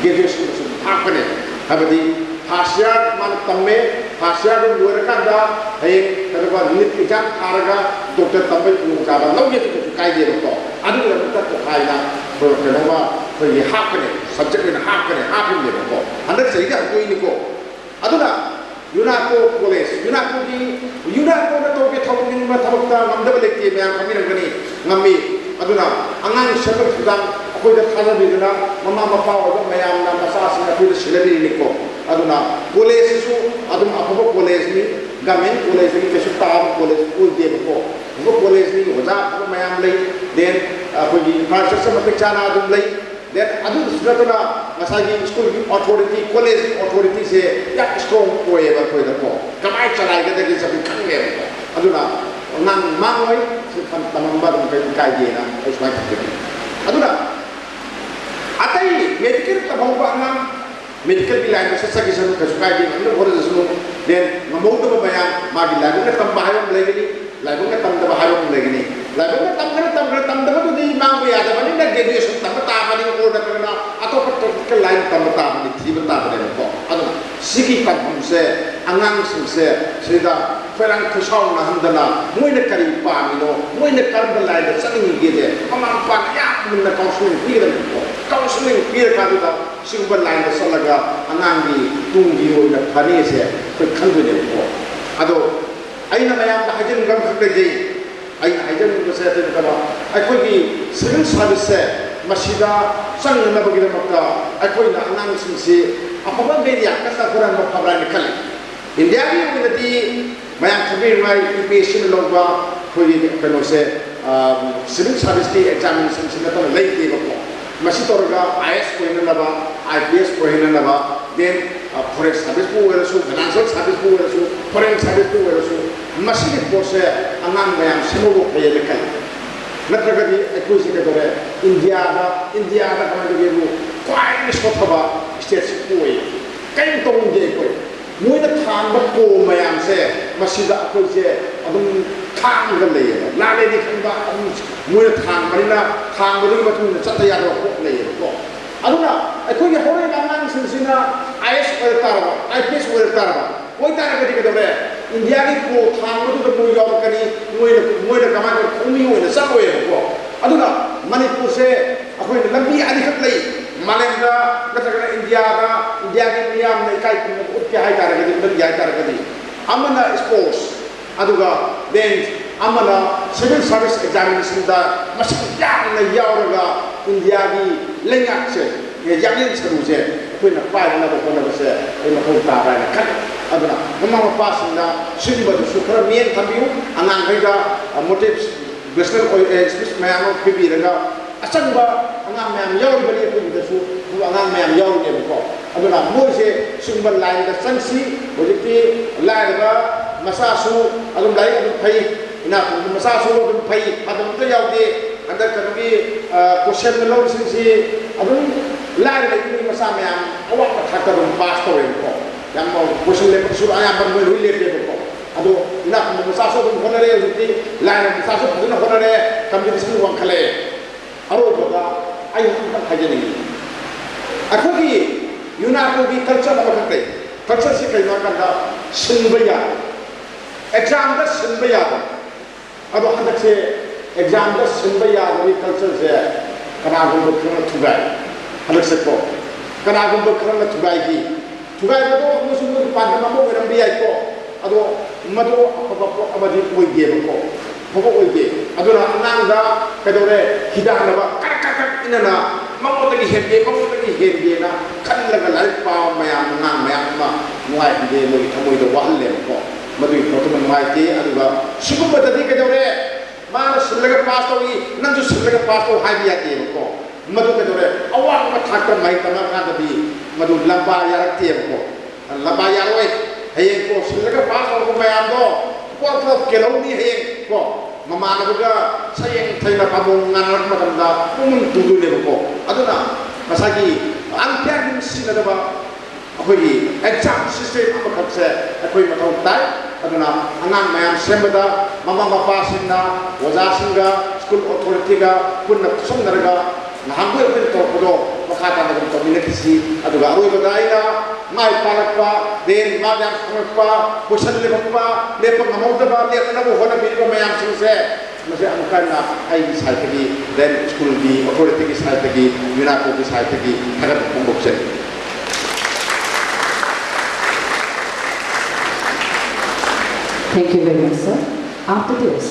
ꯒ꯭ꯔꯦꯖꯨꯑꯦꯁꯟꯗꯁꯨ ꯍꯥꯞꯀꯅꯤ꯫ ꯍꯥꯏꯕꯗꯤ ꯐꯥꯔꯁ ꯏꯌꯥꯔ ꯃꯥꯅ ꯇꯝꯃꯦ, ꯐꯥꯔꯁ ꯏꯌꯥꯔꯗꯨ ꯂꯣꯏꯔꯀꯥꯟꯗ ꯍꯌꯦꯡ ꯀꯩꯗꯧꯕ ꯅꯤꯠ ꯑꯦꯛꯖꯥꯝ ꯊꯥꯔꯒ ꯗꯣꯛꯇꯔ ꯇꯝꯕꯒꯤ ꯈꯨꯗꯣꯡꯆꯥꯕ ꯂꯧꯒꯦꯁꯨ ꯀꯩꯁꯨ ꯀꯥꯏꯗꯦꯕꯀꯣ꯫ ꯑꯗꯨꯒꯤꯗꯃꯛꯇ ꯇꯣꯈꯥꯏꯅ ꯑꯩꯈꯣꯏ ꯀꯩꯅꯣꯝꯃ ꯑꯩꯈꯣꯏꯒꯤ ꯍꯥꯞꯀꯅꯤ, ꯁꯕꯖꯦꯛ ꯑꯣꯏꯅ ꯍꯥꯞꯀꯅꯤ, ꯍꯥꯞꯄꯤꯕꯅꯦꯕꯀꯣ꯫ ꯍꯟꯗꯛ ꯆꯍꯤꯗ ꯍꯧꯗꯣꯛꯏꯅꯤꯀꯣ꯫ ꯑꯗꯨꯅ ꯌꯨꯅꯥꯀꯣ ꯀꯣꯂꯦꯖ, ꯌꯨꯅꯥꯀꯣꯒꯤ, ꯌꯨꯅꯥꯀꯣꯅ ꯇꯧꯒꯦ ꯇꯧꯅꯤꯡꯕ ꯊꯕꯛꯇ ꯉꯝꯗꯕ ꯂꯩꯇꯦ, ꯃꯌꯥꯝ ꯈꯪꯕꯤꯔꯝꯒꯅꯤ, ꯉꯝꯃꯤ꯫ ꯑꯗꯨꯅ ꯑꯉꯥꯡ ꯁꯦꯝꯒꯠꯄꯗ ꯑꯩꯈꯣꯏꯗ ꯊꯥꯖꯕꯤꯗꯨꯅ ꯃꯃꯥ ꯃꯄꯥ ꯑꯣꯏꯕ ꯃꯌꯥꯝꯅ ꯃꯆꯥꯁꯤꯡ ꯑꯩꯈꯣꯏꯗ ꯁꯤꯟꯅꯕꯤꯔꯤꯅꯤꯀꯣ꯫ ꯑꯗꯨꯅ ꯀꯣꯂꯦꯖꯁꯤꯁꯨ ꯑꯗꯨꯝ ꯑꯐꯕ ꯀꯣꯂꯦꯖꯅꯤ, ꯒꯃꯦꯟ ꯀꯣꯂꯦꯖꯇꯒꯤ ꯀꯩꯁꯨ ꯇꯥꯕ ꯀꯣꯂꯦꯖ ꯑꯣꯏꯗꯦꯕꯀꯣ꯫ ꯑꯐꯕ ꯀꯣꯂꯦꯖꯅꯤ, ꯑꯣꯖꯥ ꯑꯐꯕ ꯃꯌꯥꯝ ꯂꯩ, ꯗꯦꯟ ꯑꯩꯈꯣꯏꯒꯤ ꯏꯟꯐ꯭ꯔꯥꯁ꯭ꯇ꯭ꯔꯛꯆꯔ ꯃꯇꯤꯛ ꯆꯥꯅ ꯑꯗꯨꯝ ꯂꯩ꯫ ꯗꯦꯟ ꯑꯗꯨꯗꯁꯨ ꯅꯠꯇꯅ ꯉꯁꯥꯏꯒꯤ ꯁ꯭ꯀꯨꯜꯒꯤ ꯑꯣꯊꯣꯔꯤꯇꯤ, ꯀꯣꯂꯦꯖꯀꯤ ꯑꯣꯊꯣꯔꯤꯇꯤꯁꯦ ꯌꯥꯝ ꯏꯁꯇ꯭ꯔꯣꯡ ꯑꯣꯏꯌꯦꯕ ꯑꯩꯈꯣꯏꯗꯀꯣ꯫ ꯀꯃꯥꯏꯅ ꯆꯂꯥꯏꯒꯗꯒꯦꯁꯦ ꯑꯩꯈꯣꯏ ꯈꯪꯉꯦꯕꯀꯣ꯫ ꯑꯗꯨꯅ ꯑꯉꯥꯡ ꯃꯥꯡꯉꯣꯏ, ꯁꯤ ꯈꯟ-, ꯇꯝꯃꯝꯕ ꯑꯗꯨꯝ ꯀꯩꯝ ꯀꯥꯏꯗꯦꯅ ꯑꯩ ꯁꯨꯃꯥꯏꯅ ꯈꯟꯖꯩ꯫ ꯑꯗꯨꯅ ꯑꯇꯩ ꯃꯦꯗꯤꯀꯦꯜ ꯇꯝꯍꯧꯕ ꯑꯉꯥꯡ, ꯃꯦꯗꯤꯀꯦꯜꯒꯤ ꯂꯥꯏꯟꯗ ꯆꯠꯆꯈꯤꯁꯅꯨ, ꯀꯩꯁꯨ ꯀꯥꯏꯗꯦ, ꯉꯝꯅꯕ ꯍꯣꯠꯅꯖꯁꯅꯨ꯫ ꯗꯦꯟ ꯉꯝꯍꯧꯗꯕ ꯃꯌꯥꯝ ꯃꯥꯒꯤ ꯂꯥꯏꯕꯛꯅ ꯇꯝꯕ ꯍꯥꯏꯕ ꯑꯃ ꯂꯩꯒꯅꯤ꯫ ꯂꯥꯏꯕꯛꯅ ꯇꯝꯗꯕ ꯍꯥꯏꯕ ꯑꯃ ꯂꯩꯒꯅꯤ꯫ ꯂꯥꯏꯕꯛꯅ ꯇꯝꯈ꯭ꯔꯦ, ꯇꯝꯈ꯭ꯔꯦ, ꯇꯝꯗꯕꯗꯨꯗꯤ ꯃꯥꯡꯕ ꯌꯥꯗꯕꯅꯤꯅ graduation ꯇꯝꯕ ꯇꯥꯕꯅꯤ, or ꯅꯠꯇ꯭ꯔꯒꯅ ꯑꯇꯣꯞꯄ technical line ꯇꯝꯕ ꯇꯥꯕꯅꯤ, ꯊꯤꯕ ꯇꯥꯕꯅꯦꯕꯀꯣ꯫ ꯑꯗꯨꯅ ꯁꯤꯒꯤ ꯇꯝꯐꯝꯁꯦ ꯑꯉꯥꯡꯁꯤꯡꯁꯦ ꯁꯤꯗ ꯈꯣꯏꯔꯥꯡ ꯈꯣꯏꯁꯥꯎꯅꯍꯟꯗꯅ ꯃꯣꯏꯅ ꯀꯔꯤ ꯄꯥꯝꯃꯤꯅꯣ, ꯃꯣꯏꯅ ꯀꯔꯝꯕ line ꯗ ꯆꯠꯅꯤꯡꯉꯤꯒꯦꯁꯦ ꯃꯃꯥ ꯃꯄꯥꯅ ꯌꯥꯝ ꯃꯨꯟꯅ counselling ꯄꯤꯒꯗꯕꯅꯤꯀꯣ꯫ Counselling ꯄꯤꯔꯀꯥꯟꯗꯨꯗ ꯁꯤꯒꯨꯝꯕ line ꯗ ꯆꯠꯂꯒ ꯑꯉꯥꯡꯒꯤ ꯇꯨꯡꯒꯤ ꯑꯣꯏꯅ ꯐꯅꯤꯁꯦ ꯑꯩꯈꯣꯏ ꯈꯟꯗꯣꯏꯅꯦꯕꯀꯣ꯫ ꯑꯗꯣ ꯑꯩꯅ ꯃꯌꯥꯝꯗ ꯍꯥꯏꯖꯅꯤꯡꯕ ꯑꯃꯈꯛ ꯂꯩꯖꯩ꯫ ꯑꯩꯅ ꯍꯥꯏꯖꯅꯤꯡꯕꯁꯦ ꯑꯗꯨ ꯅꯠꯇꯕ, ꯑꯩꯈꯣꯏꯒꯤ civil service ꯁꯦ ꯃꯁꯤꯗ ꯆꯪꯅꯅꯕꯒꯤꯗꯃꯛꯇ ꯑꯩꯈꯣꯏꯅ ꯑꯉꯥꯡꯁꯤꯡꯁꯤ ꯑꯐꯕ ꯃꯦꯔꯤꯌꯥ ꯀꯟꯅ ꯍꯣꯠꯅꯍꯟꯕ ꯐꯕ꯭ꯔꯥ ꯍꯥꯏꯅ ꯈꯜꯂꯤ꯫ ꯏꯟꯗꯤꯌꯥꯒꯤ ꯑꯣꯏꯅꯗꯤ ꯃꯌꯥꯝ ꯈꯪꯕꯤꯔꯤꯉꯥꯏ UPSC ꯅ ꯂꯧꯕ ꯑꯩꯈꯣꯏꯒꯤ ꯀꯩꯅꯣꯁꯦ, ꯑ, civil service ꯀꯤ examination ꯁꯤ ꯅꯠꯇꯅ ꯂꯩꯇꯦꯕꯀꯣ꯫ ꯃꯁꯤ ꯇꯧꯔꯒ IAS ꯑꯣꯏꯅꯅꯕ, IPS ꯑꯣꯏꯅꯅꯕ, then, ꯑ, forest service ꯄꯨ ꯑꯣꯏꯔꯁꯨ, financial service ꯄꯨ ꯑꯣꯏꯔꯁꯨ, foreign service ꯄꯨ ꯑꯣꯏꯔꯁꯨ, ꯃꯁꯤꯒꯤ ꯄꯣꯠꯁꯦ ꯑꯉꯥꯡ ꯃꯌꯥꯝ ꯁꯦꯝꯍꯧꯕ ꯐꯩꯌꯦꯅ ꯈꯜꯂꯤ꯫ ꯅꯠꯇ꯭ꯔꯒꯗꯤ ꯑꯩꯈꯣꯏꯁꯦ ꯀꯩꯗꯧꯔꯦ? ꯏꯟꯗꯤꯌꯥꯗ, ꯏꯟꯗꯤꯌꯥꯗ ꯀꯃꯥꯏꯅ ꯇꯧꯒꯦꯕꯨ ꯈ꯭ꯋꯥꯏꯗꯒꯤ ꯁꯣꯠꯊꯕ state ꯁꯤ ꯑꯣꯏꯌꯦ꯫ ꯀꯔꯤꯝ ꯇꯧꯅꯤꯡꯗꯦ ꯑꯩꯈꯣꯏ꯫ ꯃꯣꯏꯅ ꯊꯥꯡꯕ ꯄꯣ ꯃꯌꯥꯝꯁꯦ ꯃꯁꯤꯗ ꯑꯩꯈꯣꯏꯁꯦ ꯑꯗꯨꯝ ꯈꯥꯡꯉꯒ ꯂꯩꯌꯦꯕ꯫ ꯂꯥꯜꯂꯦꯗꯤ ꯈꯪꯕ, ꯑꯗꯨꯝ ꯃꯣꯏꯅ ꯊꯥꯡꯕꯅꯤꯅ ꯊꯥꯡꯕꯗꯨꯒꯤ ꯃꯇꯨꯡ ꯏꯟꯅ ꯆꯠꯇ ꯌꯥꯗꯕ ꯄꯣꯠ ꯂꯩꯌꯦꯕꯀꯣ꯫ ꯑꯗꯨꯅ ꯑꯩꯈꯣꯏꯒꯤ ꯍꯧꯔꯛꯏꯕ ꯑꯉꯥꯡꯁꯤꯡꯁꯤꯅ IAS ꯑꯣꯏꯔꯛ ꯇꯥꯔꯕ, IPS ꯑꯣꯏꯔꯛ ꯇꯥꯔꯕ, ꯑꯣꯏꯇꯥꯔꯒꯗꯤ ꯀꯩꯗꯧꯔꯦ? ꯏꯟꯗꯤꯌꯥꯒꯤ ꯄꯣ ꯊꯥꯡꯕꯗꯨꯗ ꯃꯣꯏ ꯌꯥꯎꯔꯛꯀꯅꯤ, ꯃꯣꯏꯅ, ꯃꯣꯏꯅ ꯀꯃꯥꯏꯅ ꯈꯣꯡꯃꯤ ꯑꯣꯏꯅ ꯆꯠꯂꯣꯏꯕꯀꯣ꯫ ꯑꯗꯨꯅ ꯃꯅꯤꯄꯨꯔꯁꯦ ꯑꯩꯈꯣꯏꯅ ꯂꯝꯕꯤ ꯑꯅꯤꯈꯛ ꯂꯩ, ꯃꯥꯂꯦꯝꯗ ꯅꯠꯇ꯭ꯔꯒꯅ ꯏꯟꯗꯤꯌꯥꯗ, ꯏꯟꯗꯤꯌꯥꯒꯤ ꯃꯤꯌꯥꯝꯅ ꯏꯀꯥꯏ ꯈꯨꯝꯅꯕ ꯎꯠꯀꯦ ꯍꯥꯏꯇꯥꯔꯒꯗꯤ, ꯎꯠꯍꯟꯒꯦ ꯍꯥꯏꯇꯥꯔꯒꯗꯤ, ꯑꯃꯅ sports, ꯑꯗꯨꯒ then ꯑꯃꯅ civil service examination ꯗ ꯃꯁꯤꯡ ꯌꯥꯝꯅ ꯌꯥꯎꯔꯒ ꯏꯟꯗꯤꯌꯥꯒꯤ ꯂꯩꯉꯥꯛꯁꯦ, ꯌꯥꯛꯂꯦꯟ ꯁꯔꯨꯁꯦ ꯑꯩꯈꯣꯏꯅ ꯄꯥꯏꯅꯅꯕ ꯍꯣꯠꯅꯕꯁꯦ ꯑꯩ ꯃꯊꯧ ꯇꯥꯕ꯭ꯔꯥ ꯍꯥꯏꯅ ꯈꯜꯂꯤ꯫ ꯑꯗꯨꯅ ꯃꯃꯥ ꯃꯄꯥꯁꯤꯡꯅ ꯁꯤꯒꯨꯝꯕꯗꯨꯁꯨ ꯈꯔ ꯃꯤꯠꯌꯦꯡ ꯊꯝꯕꯤꯌꯨ꯫ ꯑꯉꯥꯡꯈꯩꯗ motivation ꯑꯣꯏ, speech ꯃꯌꯥꯝ ꯑꯃ ꯄꯤꯕꯤꯔꯒ ꯑꯆꯪꯕ ꯑꯉꯥꯡ ꯃꯌꯥꯝ ꯌꯥꯎꯔꯤꯕꯅꯤ ꯑꯩꯈꯣꯏꯒꯤꯗꯁꯨ, ꯑꯗꯨꯒ ꯑꯉꯥꯡ ꯃꯌꯥꯝ ꯌꯥꯎꯔꯤꯅꯦꯕꯀꯣ꯫ ꯑꯗꯨꯅ ꯃꯣꯏꯁꯦ ꯁꯤꯒꯨꯝꯕ line ꯗ ꯆꯪꯁꯤ꯫ ꯍꯧꯖꯤꯛꯇꯤ ꯂꯥꯏꯔꯕ ꯃꯆꯥꯁꯨ ꯑꯗꯨꯝ ꯂꯥꯏꯔꯤꯛ ꯑꯗꯨꯝ ꯐꯩ, ꯏꯅꯥꯛ ꯈꯨꯟꯕ ꯃꯆꯥꯁꯨ ꯑꯗꯨꯝ ꯐꯩ, ꯐꯗꯕ ꯑꯝꯇ ꯌꯥꯎꯗꯦ꯫ ꯍꯟꯗꯛ ꯀꯩꯅꯣꯒꯤ, ꯑ, question ꯅ ꯂꯧꯔꯤꯁꯤꯡꯁꯤ ꯑꯗꯨꯝ ꯂꯥꯏꯔꯕ ꯏꯃꯨꯡꯒꯤ ꯃꯆꯥ ꯃꯌꯥꯝ ꯑꯋꯥꯡꯕ ꯊꯥꯛꯇ ꯑꯗꯨꯝ pass ꯇꯧꯋꯦꯕꯀꯣ꯫ ꯌꯥꯝ question ꯂꯦꯞꯄꯁꯨ ꯑꯌꯥꯝꯕ ꯃꯣꯏ ꯂꯣꯏ ꯂꯦꯞꯄꯦꯕꯀꯣ꯫ ꯑꯗꯣ ꯏꯅꯥꯛ ꯈꯨꯟꯕ ꯃꯆꯥꯁꯨ ꯑꯗꯨꯝ ꯍꯣꯠꯅꯔꯦ ꯍꯧꯖꯤꯛꯇꯤ, ꯂꯥꯏꯔꯕ ꯃꯆꯥꯁꯨ ꯐꯖꯅ ꯍꯣꯠꯅꯔꯦ, ꯀꯝꯄꯤꯇꯤꯁꯟ ꯋꯥꯡꯈꯠꯂꯛꯑꯦ꯫ ꯑꯔꯣꯏꯕꯗ ꯑꯩ ꯑꯃꯈꯛ ꯍꯥꯏꯖꯅꯤꯡꯉꯤ, ꯑꯩꯈꯣꯏꯒꯤ ꯌꯨꯅꯥꯀꯣꯒꯤ ꯀꯜꯆꯔ ꯑꯃꯈꯛ ꯂꯩ꯫ ꯀꯜꯆꯔꯁꯤ ꯀꯩꯅꯣ ꯍꯥꯏꯀꯥꯟꯗ ꯁꯤꯟꯕ ꯌꯥꯕ, ꯑꯦꯛꯖꯥꯝꯗ ꯁꯤꯟꯕ ꯌꯥꯕ꯫ ꯑꯗꯣ ꯍꯟꯗꯛꯁꯦ ꯑꯦꯛꯖꯥꯝꯗ ꯁꯤꯟꯕ ꯌꯥꯗꯕꯒꯤ ꯀꯜꯆꯔꯁꯦ ꯀꯅꯥꯒꯨꯝꯕ ꯈꯔꯅ ꯊꯨꯒꯥꯏ꯫ ꯍꯟꯗꯛꯁꯦꯀꯣ ꯀꯅꯥꯒꯨꯝꯕ ꯈꯔꯅ ꯊꯨꯒꯥꯏꯈꯤ꯫ ꯊꯨꯒꯥꯏꯕꯗꯣ ꯑꯃꯁꯨ ꯃꯣꯏꯒꯤ ꯄꯥꯟꯗꯝ ꯑꯃ ꯑꯣꯏꯔꯝꯕ ꯌꯥꯏꯀꯣ꯫ ꯑꯗꯣ ꯃꯗꯨ ꯑꯐꯕ ꯄꯣꯠ ꯑꯃꯗꯤ ꯑꯣꯏꯗꯦꯕꯀꯣ, ꯑꯐꯕ ꯑꯣꯏꯗꯦ꯫ ꯑꯗꯨꯅ ꯑꯉꯥꯡꯗ ꯀꯩꯗꯧꯔꯦ, ꯍꯤꯗꯥꯟꯅꯕ ꯀꯔꯛ ꯀꯔꯛ ꯀꯔꯛ ꯏꯅꯅ ꯃꯉꯣꯟꯗꯒꯤ ꯍꯦꯟꯒꯦ, ꯃꯉꯣꯟꯗꯒꯤ ꯍꯦꯟꯒꯦꯅ ꯈꯜꯂꯒ ꯂꯥꯏꯔꯤꯛ ꯄꯥꯕ ꯃꯌꯥꯝ, ꯑꯉꯥꯡ ꯃꯌꯥꯝ ꯑꯃ ꯅꯨꯡꯉꯥꯏꯍꯟꯗꯦ, ꯃꯣꯏꯒꯤ ꯊꯃꯣꯏꯗ ꯋꯥꯍꯜꯂꯦꯕꯀꯣ꯫ ꯃꯗꯨꯒꯤ ꯄꯣꯠꯇꯨꯃ ꯅꯨꯡꯉꯥꯏꯇꯦ꯫ ꯑꯗꯨꯒ ꯁꯤꯒꯨꯝꯕꯗꯗꯤ ꯀꯩꯗꯧꯔꯦ, ꯃꯥꯅ ꯁꯤꯜꯂꯒ ꯄꯥꯁ ꯇꯧꯏ, ꯅꯪꯁꯨ ꯁꯤꯜꯂꯒ ꯄꯥꯁ ꯇꯧ ꯍꯥꯏꯕ ꯌꯥꯗꯦꯕꯀꯣ꯫ ꯃꯗꯨ ꯀꯩꯗꯧꯔꯦ, ꯑꯋꯥꯡꯕ ꯊꯥꯛꯇ ꯃꯍꯩ ꯇꯝꯃꯀꯥꯟꯗꯗꯤ ꯃꯗꯨ ꯂꯝꯕꯥ ꯌꯥꯔꯛꯇꯦꯕꯀꯣ꯫ ꯂꯝꯕꯥ ꯌꯥꯔꯣꯏ꯫ ꯍꯌꯦꯡ ꯀꯣ ꯁꯤꯜꯂꯒ ꯄꯥꯁ ꯇꯧꯕ ꯃꯌꯥꯝꯗꯣ ꯄꯣꯠ ꯄꯣꯠ ꯀꯦꯜꯍꯧꯅꯤ ꯍꯌꯦꯡ ꯀꯣ꯫ ꯃꯃꯥꯟꯅꯕꯒ ꯁꯌꯦꯡ ꯊꯩꯅ ꯄꯥꯝꯕꯣꯝ ꯉꯥꯟꯅꯔꯛꯄ ꯃꯇꯝꯗ ꯄꯨꯛꯅꯤꯡ ꯇꯨꯗꯣꯏꯅꯦꯕꯀꯣ꯫ ꯑꯗꯨꯅ ꯉꯁꯥꯏꯒꯤ unfair ꯅꯨꯡꯁꯤꯅꯗꯕ ꯑꯩꯈꯣꯏꯒꯤ ꯑꯦꯛꯖꯥꯝ ꯁꯤꯁꯇꯦꯝ ꯑꯃꯈꯛꯁꯦ ꯑꯩꯈꯣꯏ ꯃꯊꯧ ꯇꯥꯏ꯫ ꯑꯗꯨꯅ ꯑꯉꯥꯡ ꯃꯌꯥꯝ ꯁꯦꯝꯕꯗ ꯃꯃꯥ ꯃꯄꯥꯁꯤꯡꯅ, ꯑꯣꯖꯥꯁꯤꯡꯒ, ꯁ꯭ꯀꯨꯜ ꯑꯣꯊꯣꯔꯤꯇꯤꯒ ꯄꯨꯟꯅ ꯈꯨꯠꯁꯝꯅꯔꯒ ꯅꯍꯥꯟꯈꯣꯏ ꯑꯩꯈꯣꯏꯅ ꯇꯧꯔꯛꯄꯗꯣ ꯃꯈꯥ ꯇꯥꯅ ꯑꯗꯨꯝ ꯇꯧꯃꯤꯟꯅꯈꯤꯁꯤ꯫ ꯑꯗꯨꯒ ꯑꯔꯣꯏꯕꯗ ꯑꯩꯅ ꯃꯥꯏ ꯄꯥꯛꯂꯛꯄ, ꯗꯦꯟ ꯃꯥ ꯌꯥꯝ ꯐꯪꯂꯛꯄ, ꯄꯣꯏꯁꯟ ꯂꯦꯞꯄꯛꯄ, ꯂꯦꯞꯄ ꯉꯝꯍꯧꯗꯕ, ꯂꯦꯞꯅꯅꯕ ꯍꯣꯠꯅꯕꯤꯔꯤꯕ ꯃꯌꯥꯝꯁꯤꯡꯁꯦ ꯃꯁꯤ ꯑꯃꯨꯛ ꯍꯟꯅ ꯑꯩꯒꯤ ꯁꯥꯏꯠꯇꯒꯤ, ꯗꯦꯟ ꯁ꯭ꯀꯨꯜꯒꯤ ꯑꯣꯊꯣꯔꯤꯇꯤꯒꯤ ꯁꯥꯏꯠꯇꯒꯤ, ꯌꯨꯅꯥꯀꯣꯒꯤ ꯁꯥꯏꯠꯇꯒꯤ ꯊꯥꯒꯠꯄ ꯐꯣꯡꯗꯣꯛꯆꯔꯤ꯫ Thank you very much, sir. After this,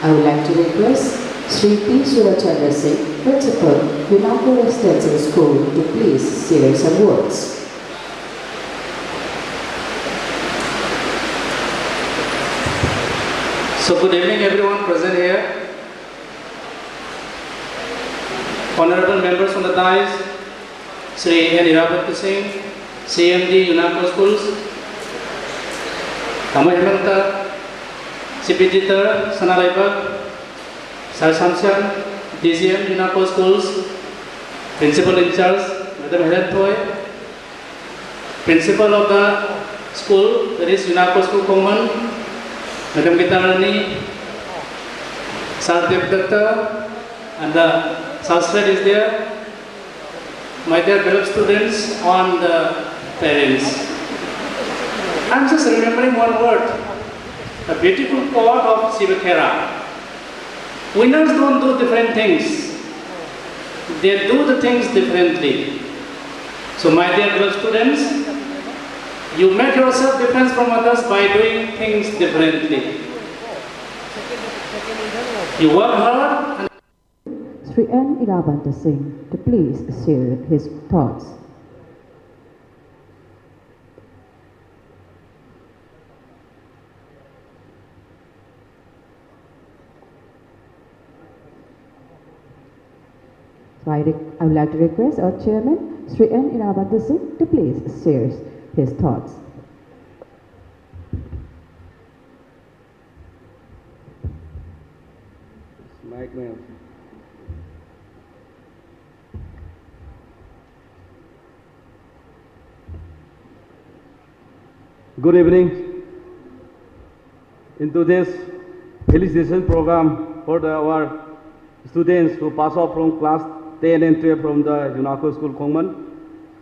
I would like to request Sri P. Surachandra Singh, Principal, Yunako Residential School, to please share some words. So good evening everyone present here. Honorable members on the dais, Sri N Irabad Singh, C M D Yunako Schools, Tamo Himanta, C P G Third, Sanalaibak, Sir Samsian, D G M Yunako Schools, Principal in charge, Madam Helen Thoi, Principal of the school, that is Yunako School Common, Madam Gitarani, Sir Devdatta, and the Sir Sred is there. My dear beloved students and the parents, I'm just remembering one word, a beautiful quote of Shiva Khera. Winners don't do different things. They do the things differently. So, my dear beloved students, you make yourself different from others by doing things differently. You work hard and Sri N. Irabanta Singh to please share his thoughts. So I, re- I would like to request our chairman, Sri N. Irabanta Singh, to please share his thoughts. Mic, ma'am. Good evening. In today's felicitation program for the, our students who pass out from class ten and twelve from the UNACO School Khongman,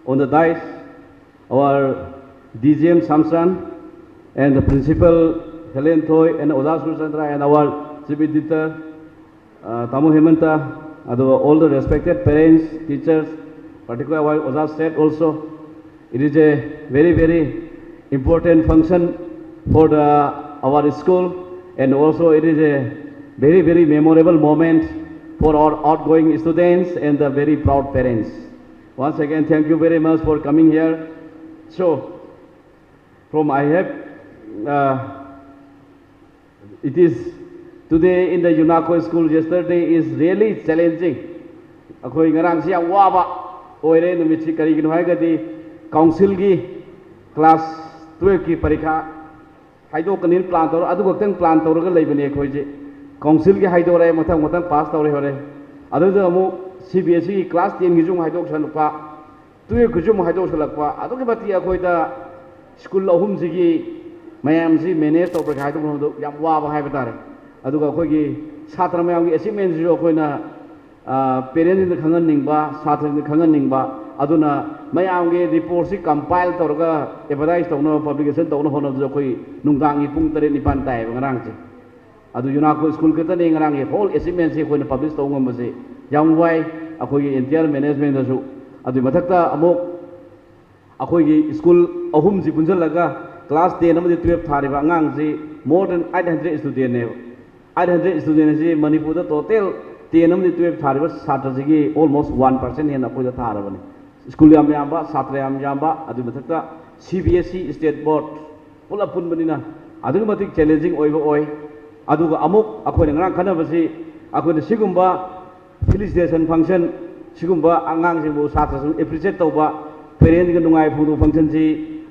on the dais, our D G M Samson and the principal Helen Thoi and Oja Surchandra and our chief editor, uh, Tamu Hemanta, and all the respected parents, teachers, particularly our Oja said also, it is a very, very important function for the, our school, and also it is a very, very memorable moment for our outgoing students and the very proud parents. Once again, thank you very much for coming here. So, from I have, uh, it is today in the UNACO school, yesterday is really challenging. ꯑꯩꯈꯣꯏ ꯉꯔꯥꯡꯁꯤ ꯌꯥꯝ ꯋꯥꯕ ꯑꯣꯏꯔꯦ ꯅꯨꯃꯤꯠꯁꯤ꯫ ꯀꯔꯤꯒꯤꯅꯣ ꯍꯥꯏꯔꯒꯗꯤ ꯀꯥꯎꯟꯁꯤꯜꯒꯤ class ꯇꯨꯌꯦꯜꯐꯀꯤ ꯄꯔꯤꯈꯥ ꯍꯥꯏꯗꯣꯛꯀꯅꯤꯅ plan ꯇꯧꯔ, ꯑꯗꯨ ꯈꯛꯇꯪ ꯄ꯭ꯂꯥꯟ ꯇꯧꯔꯒ ꯂꯩꯕꯅꯦ ꯑꯩꯈꯣꯏꯁꯦ꯫ ꯀꯥꯎꯟꯁꯤꯜꯒꯤ ꯍꯥꯏꯗꯣꯔꯛꯑꯦ, ꯃꯊꯪ ꯃꯊꯪ ꯄꯥꯁ ꯇꯧꯔꯦ ꯍꯣꯔꯦꯟ꯫ ꯑꯗꯨꯗ ꯑꯃꯨꯛ ꯁꯤ ꯕꯤ ꯑꯦꯁ ꯏꯒꯤ ꯀ꯭ꯂꯥꯁ ꯇꯦꯟꯒꯤꯁꯨ ꯑꯃꯨꯛ ꯍꯥꯏꯗꯣꯛꯁꯜꯂꯛꯄ, ꯇꯨꯌꯦꯜꯐꯀꯤꯁꯨ ꯑꯃꯨꯛ ꯍꯥꯏꯗꯣꯛꯁꯜꯂꯛꯄ꯫ ꯑꯗꯨꯛꯀꯤ ꯃꯇꯤꯛ ꯑꯩꯈꯣꯏꯗ ꯁ꯭ꯀꯨꯜ ꯑꯍꯨꯝꯁꯤꯒꯤ ꯃꯌꯥꯝꯁꯤ ꯃꯦꯅꯦꯖ ꯇꯧꯕ ꯄꯔꯤꯈꯥ ꯍꯥꯏꯗꯣꯛꯅꯕꯗꯣ ꯌꯥꯝ ꯋꯥꯕ ꯍꯥꯏꯕ ꯇꯥꯔꯦ꯫ ꯑꯗꯨꯒ ꯑꯩꯈꯣꯏꯒꯤ ꯁꯥꯇ꯭ꯔ ꯃꯌꯥꯝꯒꯤ ꯑꯦꯆꯤꯞꯃꯦꯟꯁꯤꯁꯨ ꯑꯩꯈꯣꯏꯅ ꯄꯦꯔꯦꯟꯁꯤꯡꯗ ꯈꯪꯍꯟꯅꯤꯡꯕ, ꯁꯥꯇ꯭ꯔꯁꯤꯡꯗ ꯈꯪꯍꯟꯅꯤꯡꯕ꯫ ꯑꯗꯨꯅ ꯃꯌꯥꯝꯒꯤ ꯔꯤꯄꯣꯔꯠꯁꯤ ꯀꯝꯄꯥꯏꯜ ꯇꯧꯔꯒ ꯑꯦꯗꯚꯔꯇꯥꯏꯁ ꯇꯧꯅꯕ, ꯄꯕ꯭ꯂꯤꯀꯦꯁꯟ ꯇꯧꯅꯕ ꯍꯣꯠꯅꯕꯗ ꯑꯩꯈꯣꯏ ꯅꯨꯡꯗꯥꯡꯒꯤ ꯄꯨꯡ ꯇꯔꯦꯠ ꯅꯤꯄꯥꯟ ꯇꯥꯏꯌꯦꯕ ꯉꯔꯥꯡꯁꯦ꯫ ꯑꯗꯨ ꯌꯨꯅꯥꯀꯣ ꯁ꯭ꯀꯨꯜ ꯈꯛꯇꯅꯤ ꯉꯔꯥꯡꯒꯤ ꯍꯣꯜ ꯑꯦꯆꯤꯞꯃꯦꯟꯁꯤ ꯑꯩꯈꯣꯏꯅ ꯄꯕ꯭ꯂꯤꯁ ꯇꯧꯕ ꯉꯝꯕꯁꯤ ꯌꯥꯝ ꯋꯥꯏ ꯑꯩꯈꯣꯏꯒꯤ ꯑꯦꯟꯇꯤꯌꯥꯔ ꯃꯦꯅꯦꯖꯃꯦꯟꯗꯁꯨ꯫ ꯑꯗꯨꯒꯤ ꯃꯊꯛꯇ ꯑꯃꯨꯛ ꯑꯩꯈꯣꯏꯒꯤ ꯁ꯭ꯀꯨꯜ ꯑꯍꯨꯝꯁꯤ ꯄꯨꯟꯁꯤꯜꯂꯒ ꯀ꯭ꯂꯥꯁ ꯇꯦꯟ ꯑꯃꯗꯤ ꯇꯨꯌꯦꯜꯞ ꯊꯥꯔꯤꯕ ꯑꯉꯥꯡꯁꯤ more than eight hundred studentꯅꯦꯕ꯫ Eight hundred student ꯑꯁꯤ ꯃꯅꯤꯄꯨꯔꯗ ꯇꯣꯇꯦꯜ ꯇꯦꯟ ꯑꯃꯗꯤ ꯇꯨꯌꯦꯜꯞ ꯊꯥꯔꯤꯕ ꯁꯥꯇ꯭ꯔꯁꯤꯒꯤ almost one percent ꯍꯦꯟꯅ ꯑꯩꯈꯣꯏꯗ ꯊꯥꯔꯕꯅꯤ꯫ ꯁ꯭ꯀꯨꯜ ꯌꯥꯝ ꯌꯥꯝꯕ, ꯁꯥꯇ꯭ꯔ ꯌꯥꯝ ꯌꯥꯝꯕ, ꯑꯗꯨꯒꯤ ꯃꯊꯛꯇ C B S E state board ꯄꯨꯂꯞ ꯄꯨꯟꯕꯅꯤꯅ ꯑꯗꯨꯛꯀꯤ ꯃꯇꯤꯛ ꯆꯦꯂꯦꯟꯖꯤꯡ ꯑꯣꯏꯕ ꯑꯣꯏ꯫ ꯑꯗꯨꯒ ꯑꯃꯨꯛ ꯑꯩꯈꯣꯏꯅ ꯉꯔꯥꯡ ꯈꯟꯅꯕꯁꯤ ꯑꯩꯈꯣꯏꯅ ꯁꯤꯒꯨꯝꯕ ꯐꯤꯂꯤꯁꯤꯇꯦꯁꯟ ꯐꯪꯁꯟ, ꯁꯤꯒꯨꯝꯕ ꯑꯉꯥꯡꯁꯤꯡꯕꯨ, ꯁꯥꯇ꯭ꯔꯁꯤꯡꯕꯨ ꯑꯦꯄ꯭ꯔꯤꯁꯤꯌꯦꯠ ꯇꯧꯕ, ꯄꯦꯔꯦꯟꯁꯤꯡꯒ ꯅꯨꯡꯉꯥꯏ ꯐꯣꯡꯗꯣꯛꯄ ꯐꯪꯁꯟꯁꯤ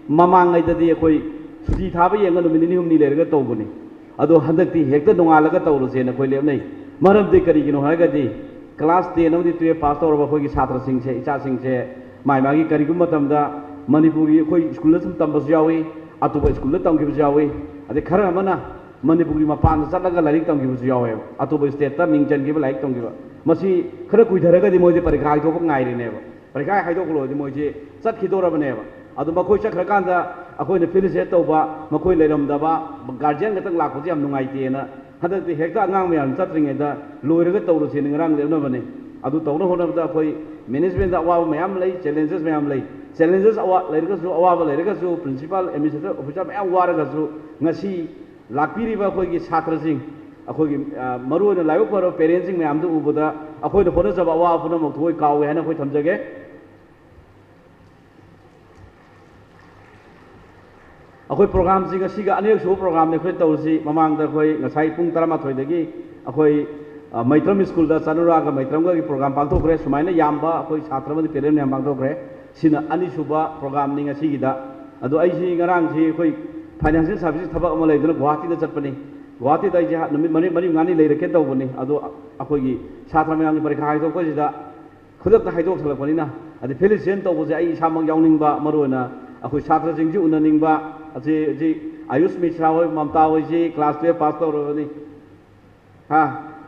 ꯃꯃꯥꯡꯉꯩꯗꯗꯤ ꯑꯩꯈꯣꯏ ꯁꯨꯇꯤ ꯊꯥꯕ ꯌꯦꯡꯉ ꯅꯨꯃꯤꯠ ꯅꯤꯅꯤ ꯍꯨꯝꯅꯤ ꯂꯩꯔꯒ ꯇꯧꯕꯅꯤ꯫ ꯑꯗꯣ ꯍꯟꯗꯛꯇꯤ ꯍꯦꯛꯇ ꯅꯣꯡꯉꯥꯜꯂꯒ ꯇꯧꯔꯁꯦꯅ ꯑꯩꯈꯣꯏ ꯂꯦꯞꯅꯩ꯫ ꯃꯔꯝꯗꯤ ꯀꯔꯤꯒꯤꯅꯣ ꯍꯥꯏꯔꯒꯗꯤ ꯀ꯭ꯂꯥꯁ ꯇꯦꯟ ꯑꯃꯗꯤ ꯇꯨꯌꯦꯜꯞ ꯄꯥꯁ ꯇꯧꯔꯕ ꯑꯩꯈꯣꯏꯒꯤ ꯁꯥꯇ꯭ꯔꯁꯤꯡꯁꯦ, ꯏꯆꯥꯁꯤꯡꯁꯦ ꯃꯥꯏ ꯃꯥꯒꯤ ꯀꯔꯤꯒꯨꯝꯕ ꯃꯇꯝꯗ ꯃꯅꯤꯄꯨꯔꯒꯤ ꯑꯩꯈꯣꯏ ꯁ꯭ꯀꯨꯜꯗ ꯁꯨꯝ ꯇꯝꯕꯁꯨ ꯌꯥꯎꯏ, ꯑꯇꯣꯞꯄ ꯁ꯭ꯀꯨꯜꯗ ꯇꯝꯈꯤꯕꯁꯨ ꯌꯥꯎꯏ, ꯑꯗꯩ ꯈꯔ ꯑꯃꯅ ꯃꯅꯤꯄꯨꯔꯒꯤ ꯃꯄꯥꯟꯗ ꯆꯠꯂꯒ ꯂꯥꯏꯔꯤꯛ ꯇꯝꯈꯤꯕꯁꯨ ꯌꯥꯎꯋꯦꯕ, ꯑꯇꯣꯞꯄ ꯁ꯭ꯇꯦꯠꯇ ꯃꯤꯡ ꯆꯟꯈꯤꯕ, ꯂꯥꯏꯔꯤꯛ ꯇꯝꯈꯤꯕ꯫ ꯃꯁꯤ ꯈꯔ ꯀꯨꯏꯊꯔꯒꯗꯤ ꯃꯣꯏꯗꯤ ꯄꯔꯤꯈꯥ ꯍꯥꯏꯗꯣꯛꯄ ꯉꯥꯏꯔꯤꯅꯦꯕ꯫ ꯄꯔꯤꯈꯥ ꯍꯥꯏꯗꯣꯛꯄ ꯂꯣꯏꯔꯗꯤ ꯃꯣꯏꯁꯦ ꯆꯠꯈꯤꯗꯧꯔꯕꯅꯦꯕ꯫ ꯑꯗꯨ ꯃꯈꯣꯏ ꯆꯠꯈ꯭ꯔꯀꯥꯟꯗ ꯑꯩꯈꯣꯏꯅ ꯐꯦꯂꯤꯁꯤꯇꯦꯠ ꯇꯧꯕ, ꯃꯈꯣꯏ ꯂꯩꯔꯝꯗꯕ, ꯒꯥꯔꯖꯤꯌꯥꯟ ꯈꯛꯇꯪ ꯂꯥꯛꯄꯁꯦ ꯌꯥꯝ ꯅꯨꯡꯉꯥꯏꯇꯦꯅ ꯍꯟꯗꯛꯇꯤ ꯍꯦꯛꯇ ꯑꯉꯥꯡ ꯃꯌꯥꯝ ꯆꯠꯇ꯭ꯔꯤꯉꯩꯗ ꯂꯣꯏꯔꯒ ꯇꯧꯔꯁꯦꯅ ꯉꯔꯥꯡ ꯂꯦꯞꯅꯕꯅꯦ꯫ ꯑꯗꯨ ꯇꯧꯅꯕ ꯍꯣꯠꯅꯕꯗ ꯑꯩꯈꯣꯏ ꯃꯦꯅꯦꯖꯃꯦꯟꯗ ꯑꯋꯥꯕ ꯃꯌꯥꯝ ꯂꯩ, ꯆꯦꯂꯦꯟꯖꯦꯁ ꯃꯌꯥꯝ ꯂꯩ꯫ ꯆꯦꯂꯦꯟꯖꯦꯁ ꯑꯋꯥ-, ꯂꯩꯔꯒꯁꯨ, ꯑꯋꯥꯕ ꯂꯩꯔꯒꯁꯨ, ꯄ꯭ꯔꯤꯟꯁꯤꯄꯥꯜ, ꯑꯦꯗꯃꯤꯅꯤꯁꯇ꯭ꯔꯦꯇꯤꯚ ꯑꯣꯐꯤꯁꯔ ꯃꯌꯥꯝ ꯋꯥꯔꯒꯁꯨ ꯉꯁꯤ ꯂꯥꯛꯄꯤꯔꯤꯕ ꯑꯩꯈꯣꯏꯒꯤ ꯁꯥꯇ꯭ꯔꯁꯤꯡ, ꯑꯩꯈꯣꯏꯒꯤ, ꯑ, ꯃꯔꯨꯑꯣꯏꯅ ꯂꯥꯏꯕꯛ ꯐꯔꯕ ꯄꯦꯔꯦꯟꯁꯤꯡ ꯃꯌꯥꯝꯗꯨ ꯎꯕꯗ ꯑꯩꯈꯣꯏꯅ ꯍꯣꯠꯅꯖꯕ ꯑꯋꯥꯕ ꯄꯨꯝꯅꯃꯛꯇꯨ ꯍꯣꯏ ꯀꯥꯎꯋꯦ ꯍꯥꯏꯅ ꯑꯩꯈꯣꯏ ꯊꯝꯖꯒꯦ꯫ ꯑꯩꯈꯣꯏ ꯄ꯭ꯔꯣꯒ꯭ꯔꯥꯝꯁꯤ ꯉꯁꯤꯒ ꯑꯅꯤꯔꯛ ꯁꯨꯕ ꯄ꯭ꯔꯣꯒ꯭ꯔꯥꯝꯅꯤ ꯑꯩꯈꯣꯏ ꯇꯧꯔꯤꯁꯤ꯫ ꯃꯃꯥꯡꯗ ꯑꯩꯈꯣꯏ ꯉꯁꯥꯏ ꯄꯨꯡ ꯇꯔꯥꯃꯥꯊꯣꯏꯗꯒꯤ ꯑꯩꯈꯣꯏ, ꯑ, ꯃꯩꯇ꯭ꯔꯝ ꯁ꯭ꯀꯨꯜꯗ ꯆꯅꯨꯔꯥꯒ ꯃꯩꯇ꯭ꯔꯝꯒꯒꯤ ꯄ꯭ꯔꯣꯒ꯭ꯔꯥꯝ ꯄꯥꯡꯊꯣꯛꯈ꯭ꯔꯦ꯫ ꯁꯨꯃꯥꯏꯅ ꯌꯥꯝꯕ ꯑꯩꯈꯣꯏ ꯁꯥꯇ꯭ꯔ ꯑꯃꯗꯤ ꯄꯦꯔꯦꯟ ꯃꯌꯥꯝ ꯄꯥꯡꯊꯣꯛꯈ꯭ꯔꯦ꯫ ꯁꯤꯅ ꯑꯅꯤꯁꯨꯕ ꯄ꯭ꯔꯣꯒ꯭ꯔꯥꯝꯅꯤ ꯉꯁꯤꯒꯤꯗ꯫ ꯑꯗꯣ ꯑꯩꯁꯤ ꯉꯔꯥꯡꯁꯤ ꯑꯩꯈꯣꯏ ꯐꯥꯏꯅꯥꯟꯁꯤꯌꯦꯜ ꯁꯥꯔꯚꯤꯁꯦꯁ ꯊꯕꯛ ꯑꯃ ꯂꯩꯗꯨꯅ ꯒꯨꯋꯥꯍꯥꯇꯤꯗ ꯆꯠꯄꯅꯤ꯫ ꯒꯨꯋꯥꯍꯥꯇꯤꯗ ꯑꯩꯁꯦ ꯅꯨꯃꯤꯠ ꯃꯔꯤ, ꯃꯔꯤ ꯃꯉꯥꯅꯤ ꯂꯩꯔꯛꯀꯦ ꯇꯧꯕꯅꯤ꯫ ꯑꯗꯣ ꯑꯩꯈꯣꯏꯒꯤ ꯁꯥꯇ꯭ꯔ ꯃꯌꯥꯝꯒꯤ ꯄꯔꯤꯈꯥ ꯍꯥꯏꯗꯣꯛꯄꯁꯤꯗ ꯈꯨꯗꯛꯇ ꯍꯥꯏꯗꯣꯛꯁꯜꯂꯛꯄꯅꯤꯅ, ꯑꯗꯩ ꯐꯦꯂꯤꯁꯤꯇꯦꯠ ꯇꯧꯕꯁꯦ ꯑꯩ ꯏꯁꯥꯃꯛ ꯌꯥꯎꯅꯤꯡꯕ, ꯃꯔꯨꯑꯣꯏꯅ ꯑꯩꯈꯣꯏ ꯁꯥꯇ꯭ꯔꯁꯤꯡꯁꯤ ꯎꯅꯅꯤꯡꯕ, ꯑꯁꯤ, ꯑꯁꯤ ꯑꯌꯨꯁ ꯃꯤꯁ꯭ꯔꯥ ꯍꯣꯏ, ꯃꯝꯇꯥ ꯍꯣꯏꯁꯤ class twelve pass ꯇꯧꯔꯕꯅꯤ꯫ ꯍꯥ?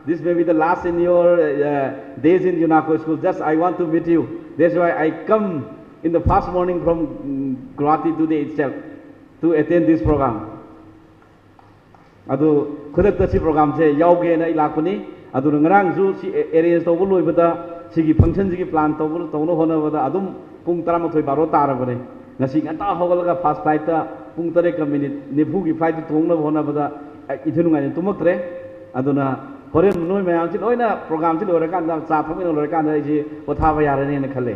This may be the last in your uh, days in UNACO school. Just I want to meet you. That's why I come in the first morning from mm, Guwahati today itself to attend this program. ꯑꯗꯨ ꯈꯨꯗꯛꯇ ꯁꯤ programꯁꯦ ꯌꯥꯎꯒꯦꯅ ꯑꯩ ꯂꯥꯛꯄꯅꯤ꯫ ꯑꯗꯨꯅ ꯉꯔꯥꯡꯁꯨ ꯁꯤ arrange ꯇꯧꯕ ꯂꯣꯏꯕꯗ, ꯁꯤꯒꯤ functionꯁꯤꯒꯤ plan ꯇꯧꯕ, ꯇꯧꯅꯕ ꯍꯣꯠꯅꯕꯗ ꯑꯗꯨꯝ ꯄꯨꯡ ꯇꯔꯥꯃꯥꯊꯣꯏ ꯕꯥꯔꯣ ꯇꯥꯔꯕꯅꯦ꯫ ꯉꯁꯤ ꯉꯟꯇꯥ ꯍꯧꯒꯠꯂꯒ first flightꯇ ꯄꯨꯡ ꯇꯔꯦꯠꯀ minute ꯅꯤꯐꯨꯒꯤ flightꯇ ꯇꯣꯡꯅꯕ ꯍꯣꯠꯅꯕꯗ ꯑꯩ ꯏꯊꯤ ꯅꯨꯡꯉꯥꯏꯅ ꯇꯨꯝꯃꯛꯇ꯭ꯔꯦ꯫ ꯑꯗꯨꯅ ꯍꯣꯔꯦꯟ ꯅꯣꯏ ꯃꯌꯥꯝꯁꯤ ꯂꯣꯏꯅ programꯁꯤ ꯂꯣꯏꯔꯀꯥꯟꯗ, ꯆꯥ ꯊꯛꯃꯤꯟꯅ ꯂꯣꯏꯔꯀꯥꯟꯗ ꯑꯩꯁꯤ ꯄꯣꯊꯥꯕ ꯌꯥꯔꯅꯤꯅ ꯈꯜꯂꯦ꯫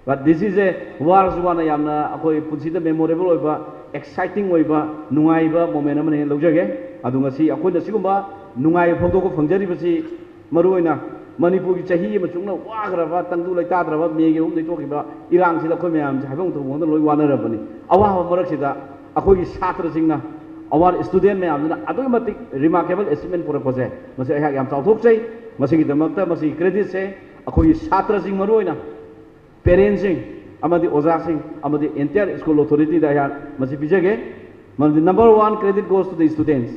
But this is a ꯋꯥꯔꯁꯨ ꯋꯥꯅ ꯌꯥꯝꯅ ꯑꯩꯈꯣꯏ ꯄꯨꯟꯁꯤꯗ memorable ꯑꯣꯏꯕ, exciting ꯑꯣꯏꯕ, ꯅꯨꯡꯉꯥꯏꯕ moment ꯑꯃꯅꯦꯅ ꯂꯧꯖꯒꯦ꯫ ꯑꯗꯨ ꯉꯁꯤ ꯑꯩꯈꯣꯏꯅ ꯁꯤꯒꯨꯝꯕ ꯅꯨꯡꯉꯥꯏꯕ ꯐꯣꯡꯗꯣꯛꯄ ꯐꯪꯖꯔꯤꯕꯁꯤ ꯃꯔꯨꯑꯣꯏꯅ ꯃꯅꯤꯄꯨꯔꯒꯤ ꯆꯍꯤ ꯑꯃ ꯆꯨꯞꯅ ꯋꯥꯈ꯭ꯔꯕ, ꯇꯪꯗꯨ ꯂꯩꯇꯥꯗ꯭ꯔꯕ ꯃꯦꯒꯤ ꯑꯍꯨꯝꯗꯒꯤ ꯊꯣꯛꯈꯤꯕ ꯏꯔꯥꯡꯁꯤꯗ ꯑꯩꯈꯣꯏ ꯃꯌꯥꯝꯁꯦ ꯍꯥꯏꯐꯝ ꯊꯣꯛꯄ ꯈꯪꯗꯅ ꯂꯣꯏ ꯋꯥꯅꯔꯕꯅꯤ꯫ ꯑꯋꯥꯕ ꯃꯔꯛꯁꯤꯗ ꯑꯩꯈꯣꯏꯒꯤ ꯁꯥꯇ꯭ꯔꯁꯤꯡꯅ, our student ꯃꯌꯥꯝꯁꯤꯅ ꯑꯗꯨꯛꯀꯤ ꯃꯇꯤꯛ remarkable achievement ꯄꯨꯔꯛꯄꯁꯦ, ꯃꯁꯤ ꯑꯩꯍꯥꯛ ꯌꯥꯝ ꯆꯥꯎꯊꯣꯛꯆꯩ꯫ ꯃꯁꯤꯒꯤꯗꯃꯛꯇ ꯃꯁꯤꯒꯤ creditꯁꯦ ꯑꯩꯈꯣꯏꯒꯤ ꯁꯥꯇ꯭ꯔꯁꯤꯡ, ꯃꯔꯨꯑꯣꯏꯅ parentsꯁꯤꯡ ꯑꯃꯗꯤ ꯑꯣꯖꯥꯁꯤꯡ ꯑꯃꯗꯤ entire school authorityꯗ ꯑꯩꯍꯥꯛ ꯃꯁꯤ ꯄꯤꯖꯒꯦ꯫ ꯃꯔꯝꯗꯤ number one, credit goes to the students.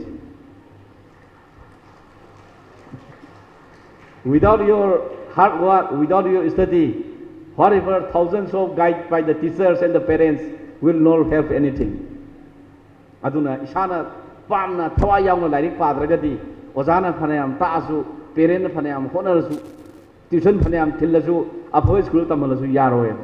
Without your hard work, without your study, whatever thousands of guide by the teachers and the parents will not help anything. ꯑꯗꯨꯅ ꯏꯁꯥꯅ ꯄꯥꯝꯅ ꯊꯋꯥꯏ ꯌꯥꯎꯅ ꯂꯥꯏꯔꯤꯛ ꯄꯥꯗ꯭ꯔꯒꯗꯤ, ꯑꯣꯖꯥꯅ ꯐꯅꯌꯥꯝ ꯇꯥꯛꯑꯁꯨ, parentꯅ ꯐꯅꯌꯥꯝ ꯍꯣꯠꯅꯔꯁꯨ, tuition ꯐꯅꯌꯥꯝ ꯊꯤꯜꯂꯁꯨ, ꯑꯐꯕ school ꯇꯝꯍꯜꯂꯁꯨ ꯌꯥꯔꯣꯏ꯫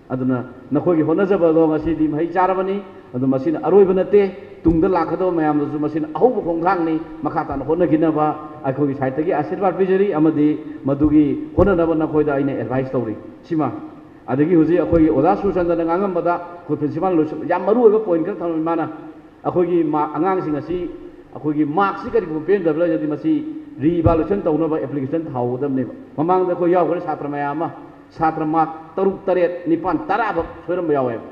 ꯑꯗꯨꯅ ꯅꯈꯣꯏꯒꯤ ꯍꯣꯠꯅꯖꯕꯗꯣ ꯉꯁꯤꯗꯤ ꯃꯍꯩ ꯆꯥꯔꯕꯅꯤ꯫ ꯑꯗꯨ ꯃꯁꯤꯅ ꯑꯔꯣꯏꯕ ꯅꯠꯇꯦ, ꯇꯨꯡꯗ ꯂꯥꯛꯀꯗꯕ ꯃꯌꯥꯝꯗꯁꯨ ꯃꯁꯤꯅ ꯑꯍꯧꯕ ꯈꯣꯡꯊꯥꯡꯅꯤ꯫ ꯃꯈꯥ ꯇꯥꯅ ꯍꯣꯠꯅꯈꯤꯅꯕ ꯑꯩꯈꯣꯏꯒꯤ sideꯇꯒꯤ ꯑꯥꯁꯤꯔꯕꯥꯗ ꯄꯤꯖꯔꯤ, ꯑꯃꯗꯤ ꯃꯗꯨꯒꯤ ꯍꯣꯠꯅꯅꯕ ꯅꯈꯣꯏꯗ ꯑꯩꯅ advice ꯇꯧꯔꯤ꯫ ꯁꯤꯃ ꯑꯗꯒꯤ ꯍꯧꯖꯤꯛ ꯑꯩꯈꯣꯏꯒꯤ ꯑꯣꯖꯥ ꯁꯨꯔꯆꯟꯗ꯭ꯔꯅ ꯉꯥꯡꯉꯝꯕꯗ, ꯑꯩꯈꯣꯏ principalꯅ ꯂꯣꯏꯁꯤꯟ-, ꯌꯥꯝ ꯃꯔꯨ ꯑꯣꯏꯕ point ꯈꯔ ꯊꯝꯃꯤ ꯃꯥꯅ꯫ ꯑꯩꯈꯣꯏꯒꯤ ꯃꯥ-, ꯑꯉꯥꯡꯁꯤꯡ ꯑꯁꯤ ꯑꯩꯈꯣꯏꯒꯤ markꯁꯤ ꯀꯔꯤꯒꯨꯝꯕ ꯄꯦꯟꯗꯕ ꯂꯩꯔꯒꯗꯤ ꯃꯁꯤ re-evaluation ꯇꯧꯅꯕ application ꯊꯥꯍꯧꯒꯗꯕꯅꯦꯕ꯫ ꯃꯃꯥꯡꯗ ꯑꯩꯈꯣꯏ ꯌꯥꯎꯈ꯭ꯔꯦ ꯁꯥꯇ꯭ꯔ ꯃꯌꯥꯝ ꯑꯃ, ꯁꯥꯇ꯭ꯔ mark ꯇꯔꯨꯛ, ꯇꯔꯦꯠ, ꯅꯤꯄꯥꯟ, ꯇꯔꯥ ꯐꯥꯎ ꯁꯣꯏꯔꯝꯕ ꯌꯥꯎꯋꯦꯕ꯫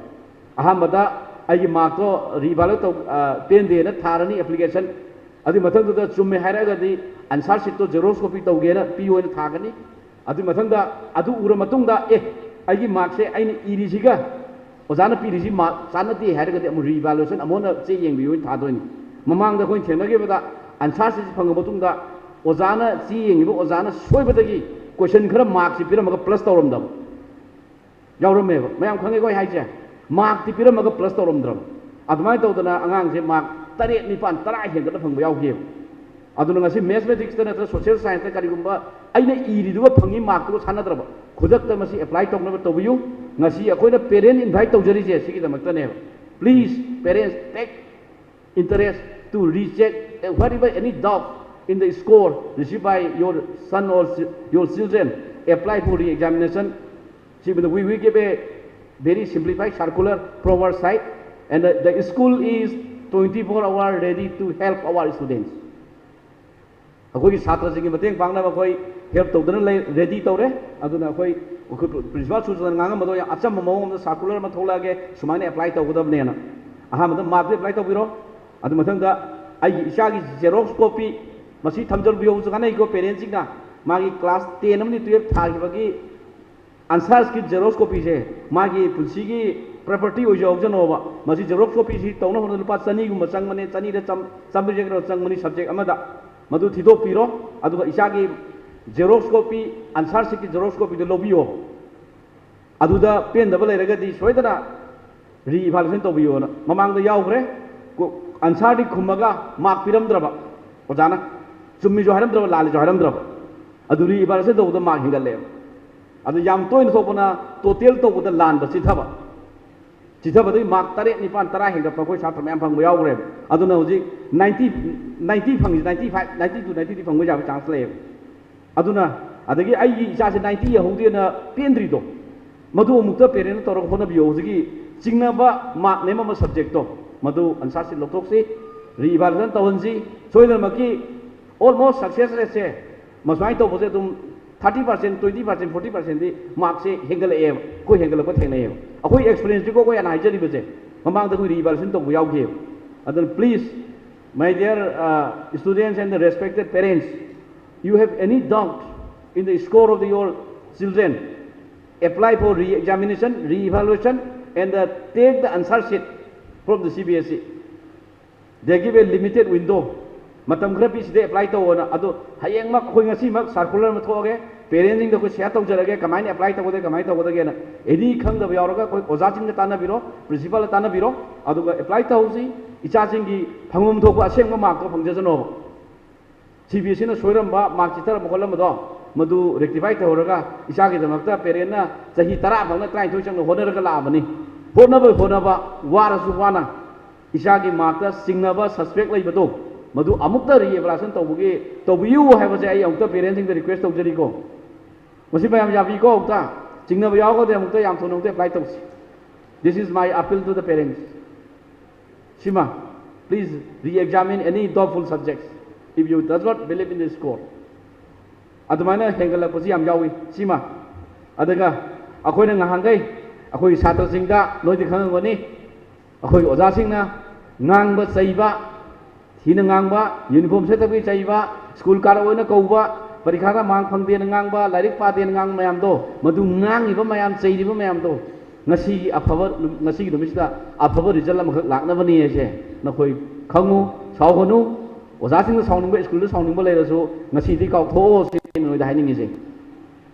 ꯑꯍꯥꯟꯕꯗ ꯑꯩꯒꯤ markꯇꯣ re-evaluate ꯇꯧ-, ꯑ, ꯄꯦꯟꯗꯦꯅ ꯊꯥꯔꯅꯤ application꯫ ꯑꯗꯨꯒꯤ ꯃꯊꯪꯗꯨꯗ ꯆꯨꯝꯃꯦ ꯍꯥꯏꯔꯒꯗꯤ answer sheetꯇꯣ xerox copy ꯇꯧꯒꯦꯅ ꯄꯤꯌꯣꯅ ꯊꯥꯒꯅꯤ꯫ ꯑꯗꯨꯒꯤ ꯃꯊꯪꯗ ꯑꯗꯨ ꯎꯔ ꯃꯇꯨꯡꯗ, "ꯑꯦ, ꯑꯩꯒꯤ markꯁꯦ ꯑꯩꯅ ꯏꯔꯤꯁꯤꯒ ꯑꯣꯖꯥꯅ ꯄꯤꯔꯤꯁꯤ ꯃꯥꯔꯛ ꯆꯥꯟꯅꯗꯦ ꯍꯥꯏꯔꯒꯗꯤ ꯑꯃꯨꯛ ꯔꯤꯏꯚꯥꯂꯨꯑꯦꯁꯟ ꯑꯃꯨꯛ ꯍꯟꯅ ꯆꯦ ꯌꯦꯡꯕꯤꯌꯨ ꯍꯥꯏꯅ ꯊꯥꯗꯣꯏꯅꯤ꯫ ꯃꯃꯥꯡꯗ ꯑꯩꯈꯣꯏꯅ ꯊꯦꯡꯅꯈꯤꯕꯗ ꯑꯟꯁꯥꯔ ꯁꯤꯠꯁꯤ ꯐꯪꯉꯕ ꯃꯇꯨꯡꯗ ꯑꯣꯖꯥꯅ ꯆꯦ ꯌꯦꯡꯉꯤꯕ ꯑꯣꯖꯥꯅ ꯁꯣꯏꯕꯗꯒꯤ ꯀꯣꯏꯁꯟ ꯈꯔ ꯃꯥꯔꯛꯁꯤ ꯄꯤꯔꯝꯃꯒ ꯄ꯭ꯂꯁ ꯇꯧꯔꯝꯗꯕ ꯌꯥꯎꯔꯝꯃꯦꯕ꯫ ꯃꯌꯥꯝ ꯈꯪꯉꯦꯀꯣ ꯑꯩ ꯍꯥꯏꯁꯦ? ꯃꯥꯔꯛꯇꯤ ꯄꯤꯔꯝꯃꯒ ꯄ꯭ꯂꯁ ꯇꯧꯔꯝꯗ꯭ꯔꯕ꯫ ꯑꯗꯨꯃꯥꯏꯅ ꯇꯧꯗꯅ ꯑꯉꯥꯡꯁꯦ ꯃꯥꯔꯛ ꯇꯔꯦꯠ, ꯅꯤꯄꯥꯟ, ꯇꯔꯥ ꯍꯦꯟꯒꯠꯅ ꯐꯪꯕ ꯌꯥꯎꯈꯤꯑꯕ꯫ ꯑꯗꯨꯅ ꯉꯁꯤ ꯃꯦꯊꯃꯦꯇꯤꯛꯁꯇ ꯅꯠꯇ꯭ꯔꯒ ꯁꯣꯁꯤꯌꯦꯜ ꯁꯥꯏꯟꯁꯇ ꯀꯔꯤꯒꯨꯝꯕ ꯑꯩꯅ ꯏꯔꯤꯗꯨꯒ ꯐꯪꯉꯤ ꯃꯥꯔꯛꯇꯨꯒ ꯁꯥꯟꯅꯗ꯭ꯔꯕ, ꯈꯨꯗꯛꯇ ꯃꯁꯤ ꯑꯦꯄ꯭ꯂꯥꯏ ꯇꯧꯅꯕ ꯇꯧꯕꯤꯌꯨ꯫ ꯉꯁꯤ ꯑꯩꯈꯣꯏꯅ ꯄꯦꯔꯦꯟ ꯏꯟꯚꯥꯏꯠ ꯇꯧꯖꯔꯤꯁꯦ ꯁꯤꯒꯤꯗꯃꯛꯇꯅꯦꯕ꯫ Please, parents, take interest to recheck whatever any doubt in the score received by your son or chi- your children. Apply for re-examination. See, we will give a very simplified circular from our side, and the, the school is twenty-four hour ready to help our students. ꯑꯩꯈꯣꯏꯒꯤ ꯁꯥꯇ꯭ꯔꯁꯤꯡꯒꯤ ꯃꯇꯦꯡ ꯄꯥꯡꯅꯕ ꯑꯩꯈꯣꯏ help ꯇꯧꯗꯅ ꯂꯩ, ready ꯇꯧꯔꯦ꯫ ꯑꯗꯨꯅ ꯑꯩꯈꯣꯏ, ꯑꯩꯈꯣꯏ ꯄ꯭ꯔꯤꯟꯁꯤꯄꯥꯜ ꯁꯨꯆꯟꯗ꯭ꯔꯅ ꯉꯥꯡꯉꯝꯕꯗꯣ ꯌꯥꯝ ꯑꯆꯝꯕ ꯃꯑꯣꯡ ꯑꯃꯗ ꯁꯥꯔꯀꯨꯂꯔ ꯑꯃ ꯊꯣꯛꯂꯛꯑꯒꯦ, ꯁꯨꯃꯥꯏꯅ ꯑꯦꯄ꯭ꯂꯥꯏ ꯇꯧꯒꯗꯕꯅꯦꯅ꯫ ꯑꯍꯥꯟꯕꯗ ꯃꯥꯔꯛꯇ ꯑꯦꯄ꯭ꯂꯥꯏ ꯇꯧꯕꯤꯔꯣ꯫ ꯑꯗꯨ ꯃꯊꯪꯗ ꯑꯩꯒꯤ ꯏꯆꯥꯒꯤ ꯖꯦꯔꯣꯛꯁ ꯀꯣꯄꯤ, ꯃꯁꯤ ꯊꯝꯖꯤꯟꯕꯤꯍꯧꯕꯁꯨ ꯀꯥꯟꯅꯩꯀꯣ꯫ ꯄꯦꯔꯦꯟꯁꯁꯤꯡꯅ ꯃꯥꯒꯤ ꯀ꯭ꯂꯥꯁ ꯇꯦꯟ ꯑꯃꯗꯤ ꯇꯨꯌꯦꯜꯞ ꯊꯥꯈꯤꯕꯒꯤ ꯑꯟꯁꯥꯔꯁꯀꯤ ꯖꯦꯔꯣꯛꯁ ꯀꯣꯄꯤꯁꯦ ꯃꯥꯒꯤ ꯄꯨꯟꯁꯤꯒꯤ ꯄ꯭ꯔꯣꯄꯔꯇꯤ ꯑꯣꯏꯖꯍꯧꯖꯅꯣꯕ꯫ ꯃꯁꯤ ꯖꯦꯔꯣꯛꯁ ꯀꯣꯄꯤꯁꯤ ꯇꯧꯅꯕ ꯍꯣꯠꯅꯕꯗ ꯂꯨꯄꯥ ꯆꯅꯤꯒꯨꯝꯕ ꯆꯪꯕꯅꯦ, ꯆꯅꯤꯗ ꯆꯥꯝ-, ꯆꯥꯝꯃꯔꯤ ꯌꯥꯡꯈꯩ ꯆꯪꯕꯅꯤ ꯁꯕꯖꯦꯛ ꯑꯃꯗ꯫ ꯃꯗꯨ ꯊꯤꯗꯣꯛꯄꯤꯔꯣ, ꯑꯗꯨꯒ ꯏꯆꯥꯒꯤ ꯖꯦꯔꯣꯛꯁ ꯀꯣꯄꯤ, ꯑꯟꯁꯥꯔ ꯁꯤꯠꯀꯤ ꯖꯦꯔꯣꯛꯁ ꯀꯣꯄꯤꯗꯨ ꯂꯧꯕꯤꯌꯣ꯫ ꯑꯗꯨꯗ ꯄꯦꯟꯗꯕ ꯂꯩꯔꯒꯗꯤ ꯁꯣꯏꯗꯅ ꯔꯤ ꯏꯚꯥꯂꯨꯑꯦꯁꯟ ꯇꯧꯕꯤꯌꯣꯅ꯫ ꯃꯃꯥꯡꯗ ꯌꯥꯎꯈ꯭ꯔꯦ, ꯀꯣ-, ꯑꯟꯁꯥꯔꯗꯤ ꯈꯨꯝꯃꯒ ꯃꯥꯔꯛ ꯄꯤꯔꯝꯗ꯭ꯔꯕ ꯑꯣꯖꯥꯅ, ꯆꯨꯝꯃꯤꯁꯨ ꯍꯥꯏꯔꯝꯗ꯭ꯔꯕ, ꯂꯥꯜꯂꯤꯁꯨ ꯍꯥꯏꯔꯝꯗ꯭ꯔꯕ꯫ ꯑꯗꯨ ꯔꯤ ꯏꯚꯥꯂꯨꯑꯦꯁꯟ ꯇꯧꯕꯗ ꯃꯥꯔꯛ ꯍꯦꯟꯒꯠꯂꯦꯕ꯫ ꯑꯗꯨ ꯌꯥꯝ ꯇꯣꯏꯅ ꯊꯣꯛꯄꯅ ꯇꯣꯇꯦꯜ ꯇꯧꯕꯗ ꯂꯥꯟꯕ, ꯆꯤꯊꯕ꯫ ꯆꯤꯊꯕꯗꯒꯤ ꯃꯥꯔꯛ ꯇꯔꯦꯠ, ꯅꯤꯄꯥꯟ, ꯇꯔꯥ ꯍꯦꯟꯒꯠꯄ ꯑꯩꯈꯣꯏ ꯁꯥꯇ꯭ꯔ ꯃꯌꯥꯝ ꯐꯪꯕ ꯌꯥꯎꯈ꯭ꯔꯦꯕ꯫ ꯑꯗꯨꯅ ꯍꯧꯖꯤꯛ ꯅꯥꯏꯟꯇꯤ, ꯅꯥꯏꯟꯇꯤ ꯐꯪꯉꯤ, ninety five, ninety two, ninety three ꯐꯪꯕ ꯌꯥꯕꯒꯤ ꯆꯥꯟꯁ ꯂꯩꯌꯦꯕ꯫ ꯑꯗꯨꯅ ꯑꯗꯒꯤ ꯑꯩꯒꯤ ꯏꯆꯥꯁꯦ ꯅꯥꯏꯟꯇꯤ ꯌꯧꯍꯧꯗꯦꯅ ꯄꯦꯟꯗ꯭ꯔꯤꯗꯣ, ꯃꯗꯨ ꯑꯃꯨꯛꯇ ꯄꯦꯔꯦꯟꯅ ꯇꯧꯔꯒ ꯍꯣꯠꯅꯕꯤꯌꯣ꯫ ꯍꯧꯖꯤꯛꯀꯤ ꯆꯤꯡꯅꯕ ꯃꯥꯔꯛ ꯅꯦꯝꯃꯝꯕ ꯁꯕꯖꯦꯛꯇꯣ, ꯃꯗꯨ ꯑꯟꯁꯥꯔꯁꯤ ꯂꯧꯊꯣꯛꯁꯤ, ꯔꯤ ꯏꯚꯥꯂꯨꯑꯦꯁꯟ ꯇꯧꯍꯟꯁꯤ꯫ ꯁꯣꯏꯗꯅꯃꯛꯀꯤ ꯑꯣꯜꯃꯣꯁ ꯁꯛꯁꯦꯁ ꯔꯦꯠꯁꯦ ꯃꯁꯨꯃꯥꯏꯅ ꯇꯧꯕꯁꯦ ꯑꯗꯨꯝ thirty percent, twenty percent, forty ꯄꯥꯔꯁꯦꯟꯗꯤ ꯃꯥꯔꯛꯁꯦ ꯍꯦꯟꯒꯠꯂꯛꯑꯦꯕ꯫ ꯑꯩꯈꯣꯏ ꯍꯦꯟꯒꯠꯂꯛꯄ ꯊꯦꯡꯅꯩꯌꯦꯕ꯫ ꯑꯩꯈꯣꯏ ꯑꯦꯛꯁꯄꯤꯔꯤꯌꯦꯟꯁꯇꯤꯀꯣ ꯑꯩꯈꯣꯏ ꯍꯥꯟꯅ ꯍꯥꯏꯖꯔꯤꯕꯁꯦ, ꯃꯃꯥꯡꯗ ꯑꯩꯈꯣꯏ ꯔꯤ ꯏꯚꯥꯂꯨꯑꯦꯁꯟ ꯇꯧꯕ ꯌꯥꯎꯈꯤꯑꯕ꯫ ꯑꯗꯨꯅ please, my dear, uh, students and the respected parents, you have any doubt in the score of the, your children, apply for re-examination, re-evaluation, and uh, take the answer sheet from the C B S E. They give a limited window. ꯃꯇꯝ ꯈꯔ ꯄꯤꯁꯤꯗ apply ꯇꯧꯑꯣꯅ꯫ ꯑꯗꯣ ꯍꯌꯦꯡꯃꯛ ꯑꯩꯈꯣꯏ ꯉꯁꯤꯃꯛ circular ꯑꯃ ꯊꯣꯛꯑꯒꯦ, ꯄꯦꯔꯦꯟꯁꯤꯡꯗ ꯑꯩꯈꯣꯏ share ꯇꯧꯖꯔꯒꯦ, ꯀꯃꯥꯏꯅ apply ꯇꯧꯒꯗꯒꯦ, ꯀꯃꯥꯏꯅ ꯇꯧꯒꯗꯒꯦꯅ꯫ ꯑꯦꯅꯤ ꯈꯪꯗꯕ ꯌꯥꯎꯔꯒ ꯑꯩꯈꯣꯏ ꯑꯣꯖꯥꯁꯤꯡꯒ ꯇꯥꯟꯅꯕꯤꯔꯣ, ꯄ꯭ꯔꯤꯟꯁꯤꯄꯥꯜꯗ ꯇꯥꯟꯅꯕꯤꯔꯣ, ꯑꯗꯨꯒ ꯑꯦꯄ꯭ꯂꯥꯏ ꯇꯧꯍꯧꯁꯤ꯫ ꯏꯆꯥꯁꯤꯡꯒꯤ ꯐꯪꯐꯝ ꯊꯣꯛꯄ ꯑꯁꯦꯡꯕ ꯃꯥꯔꯛꯇꯣ ꯐꯪꯖꯁꯅꯣꯕ꯫ ꯁꯤ ꯕꯤ ꯑꯦꯁ ꯏꯅ ꯁꯣꯏꯔꯝꯕ, ꯃꯥꯔꯛ ꯆꯤꯠꯊꯔꯝꯕ ꯈꯣꯠꯂꯝꯕꯗꯣ, ꯃꯗꯨ ꯔꯦꯛꯇꯤꯐꯥꯏ ꯇꯧꯍꯧꯔꯒ ꯏꯆꯥꯒꯤꯗꯃꯛꯇ ꯄꯦꯔꯦꯟꯅ ꯆꯍꯤ ꯇꯔꯥ ꯐꯪꯅ ꯇꯔꯥꯅꯤꯊꯣꯏ ꯆꯪꯅ ꯍꯣꯠꯅꯔꯒ ꯂꯥꯛꯑꯕꯅꯤ꯫ ꯍꯣꯠꯅꯕ ꯍꯣꯠꯅꯕ, ꯋꯥꯔꯁꯨ ꯋꯥꯅ, ꯏꯆꯥꯒꯤ ꯃꯥꯔꯛꯇ ꯆꯤꯡꯅꯕ, ꯁꯁꯄꯦꯛ ꯂꯩꯕꯗꯣ, ꯃꯗꯨ ꯑꯃꯨꯛꯇ ꯔꯤꯑꯦꯕꯂꯥꯏꯖꯦꯁꯟ ꯇꯧꯕꯒꯤ, ꯇꯧꯕꯤꯌꯨ ꯍꯥꯏꯕꯁꯦ ꯑꯩ ꯑꯃꯨꯛꯇ ꯄꯦꯔꯦꯟꯁꯤꯡꯗ ꯔꯤꯀ꯭ꯋꯦꯁ ꯇꯧꯖꯔꯤꯀꯣ꯫ ꯃꯁꯤ ꯃꯌꯥꯝ ꯌꯥꯕꯤꯀꯣ, ꯑꯃꯨꯛꯇ ꯆꯤꯡꯅꯕ ꯌꯥꯎꯔꯒꯗꯤ ꯑꯃꯨꯛꯇ ꯌꯥꯝ ꯊꯨꯅ ꯑꯃꯨꯛꯇ ꯑꯦꯄ꯭ꯂꯥꯏ ꯇꯧꯁꯤ꯫ This is my appeal to the parents. ꯁꯤꯃ, please re-examine any doubtful subjects if you does not believe in the score. ꯑꯗꯨꯃꯥꯏꯅ ꯍꯦꯟꯒꯠꯂꯛꯄꯁꯤ ꯌꯥꯝ ꯌꯥꯎꯏ꯫ ꯁꯤꯃ, ꯑꯗꯨꯒ ꯑꯩꯈꯣꯏꯅ ꯉꯍꯥꯟꯈꯩ ꯑꯩꯈꯣꯏꯒꯤ ꯁꯥꯇ꯭ꯔꯁꯤꯡꯗ, ꯅꯣꯏꯗꯤ ꯈꯪꯉꯝꯒꯅꯤ, ꯑꯩꯈꯣꯏꯒꯤ ꯑꯣꯖꯥꯁꯤꯡꯅ ꯉꯥꯡꯕ ꯆꯩꯕ, ꯊꯤꯅ ꯉꯥꯡꯕ, ꯌꯨꯅꯤꯐꯣꯔꯝ ꯁꯦꯠꯇꯕꯒꯤ ꯆꯩꯕ, ꯁ꯭ꯀꯨꯜ ꯀꯥꯔꯛꯑꯣꯏꯅ ꯀꯧꯕ, ꯄꯔꯤꯈꯥꯗ ꯃꯥꯔꯛ ꯐꯪꯗꯦꯅ ꯉꯥꯡꯕ, ꯂꯥꯏꯔꯤꯛ ꯄꯥꯗꯦꯅ ꯉꯥꯡꯕ ꯃꯌꯥꯝꯗꯣ, ꯃꯗꯨ ꯉꯥꯡꯉꯤꯕ ꯃꯌꯥꯝ, ꯆꯩꯔꯤꯕ ꯃꯌꯥꯝꯗꯣ, ꯉꯁꯤꯒꯤ ꯑꯐꯕ ꯅꯨ-, ꯉꯁꯤꯒꯤ ꯅꯨꯃꯤꯠꯁꯤꯗ ꯑꯐꯕ ꯔꯤꯖꯜ ꯑꯃꯈꯛ ꯂꯥꯛꯅꯕꯅꯤ ꯍꯥꯏꯁꯦ ꯅꯈꯣꯏ ꯈꯪꯉꯨ, ꯁꯥꯎꯒꯅꯨ꯫ ꯑꯣꯖꯥꯁꯤꯡꯅ ꯁꯥꯎꯅꯤꯡꯕ, ꯁ꯭ꯀꯨꯜꯗ ꯁꯥꯎꯅꯤꯡꯕ ꯂꯩꯔꯁꯨ ꯉꯁꯤꯗꯤ ꯀꯥꯎꯊꯣꯛꯑꯣ ꯁꯤꯅꯤ ꯅꯣꯏꯗ ꯍꯥꯏꯅꯤꯡꯉꯤꯁꯦ꯫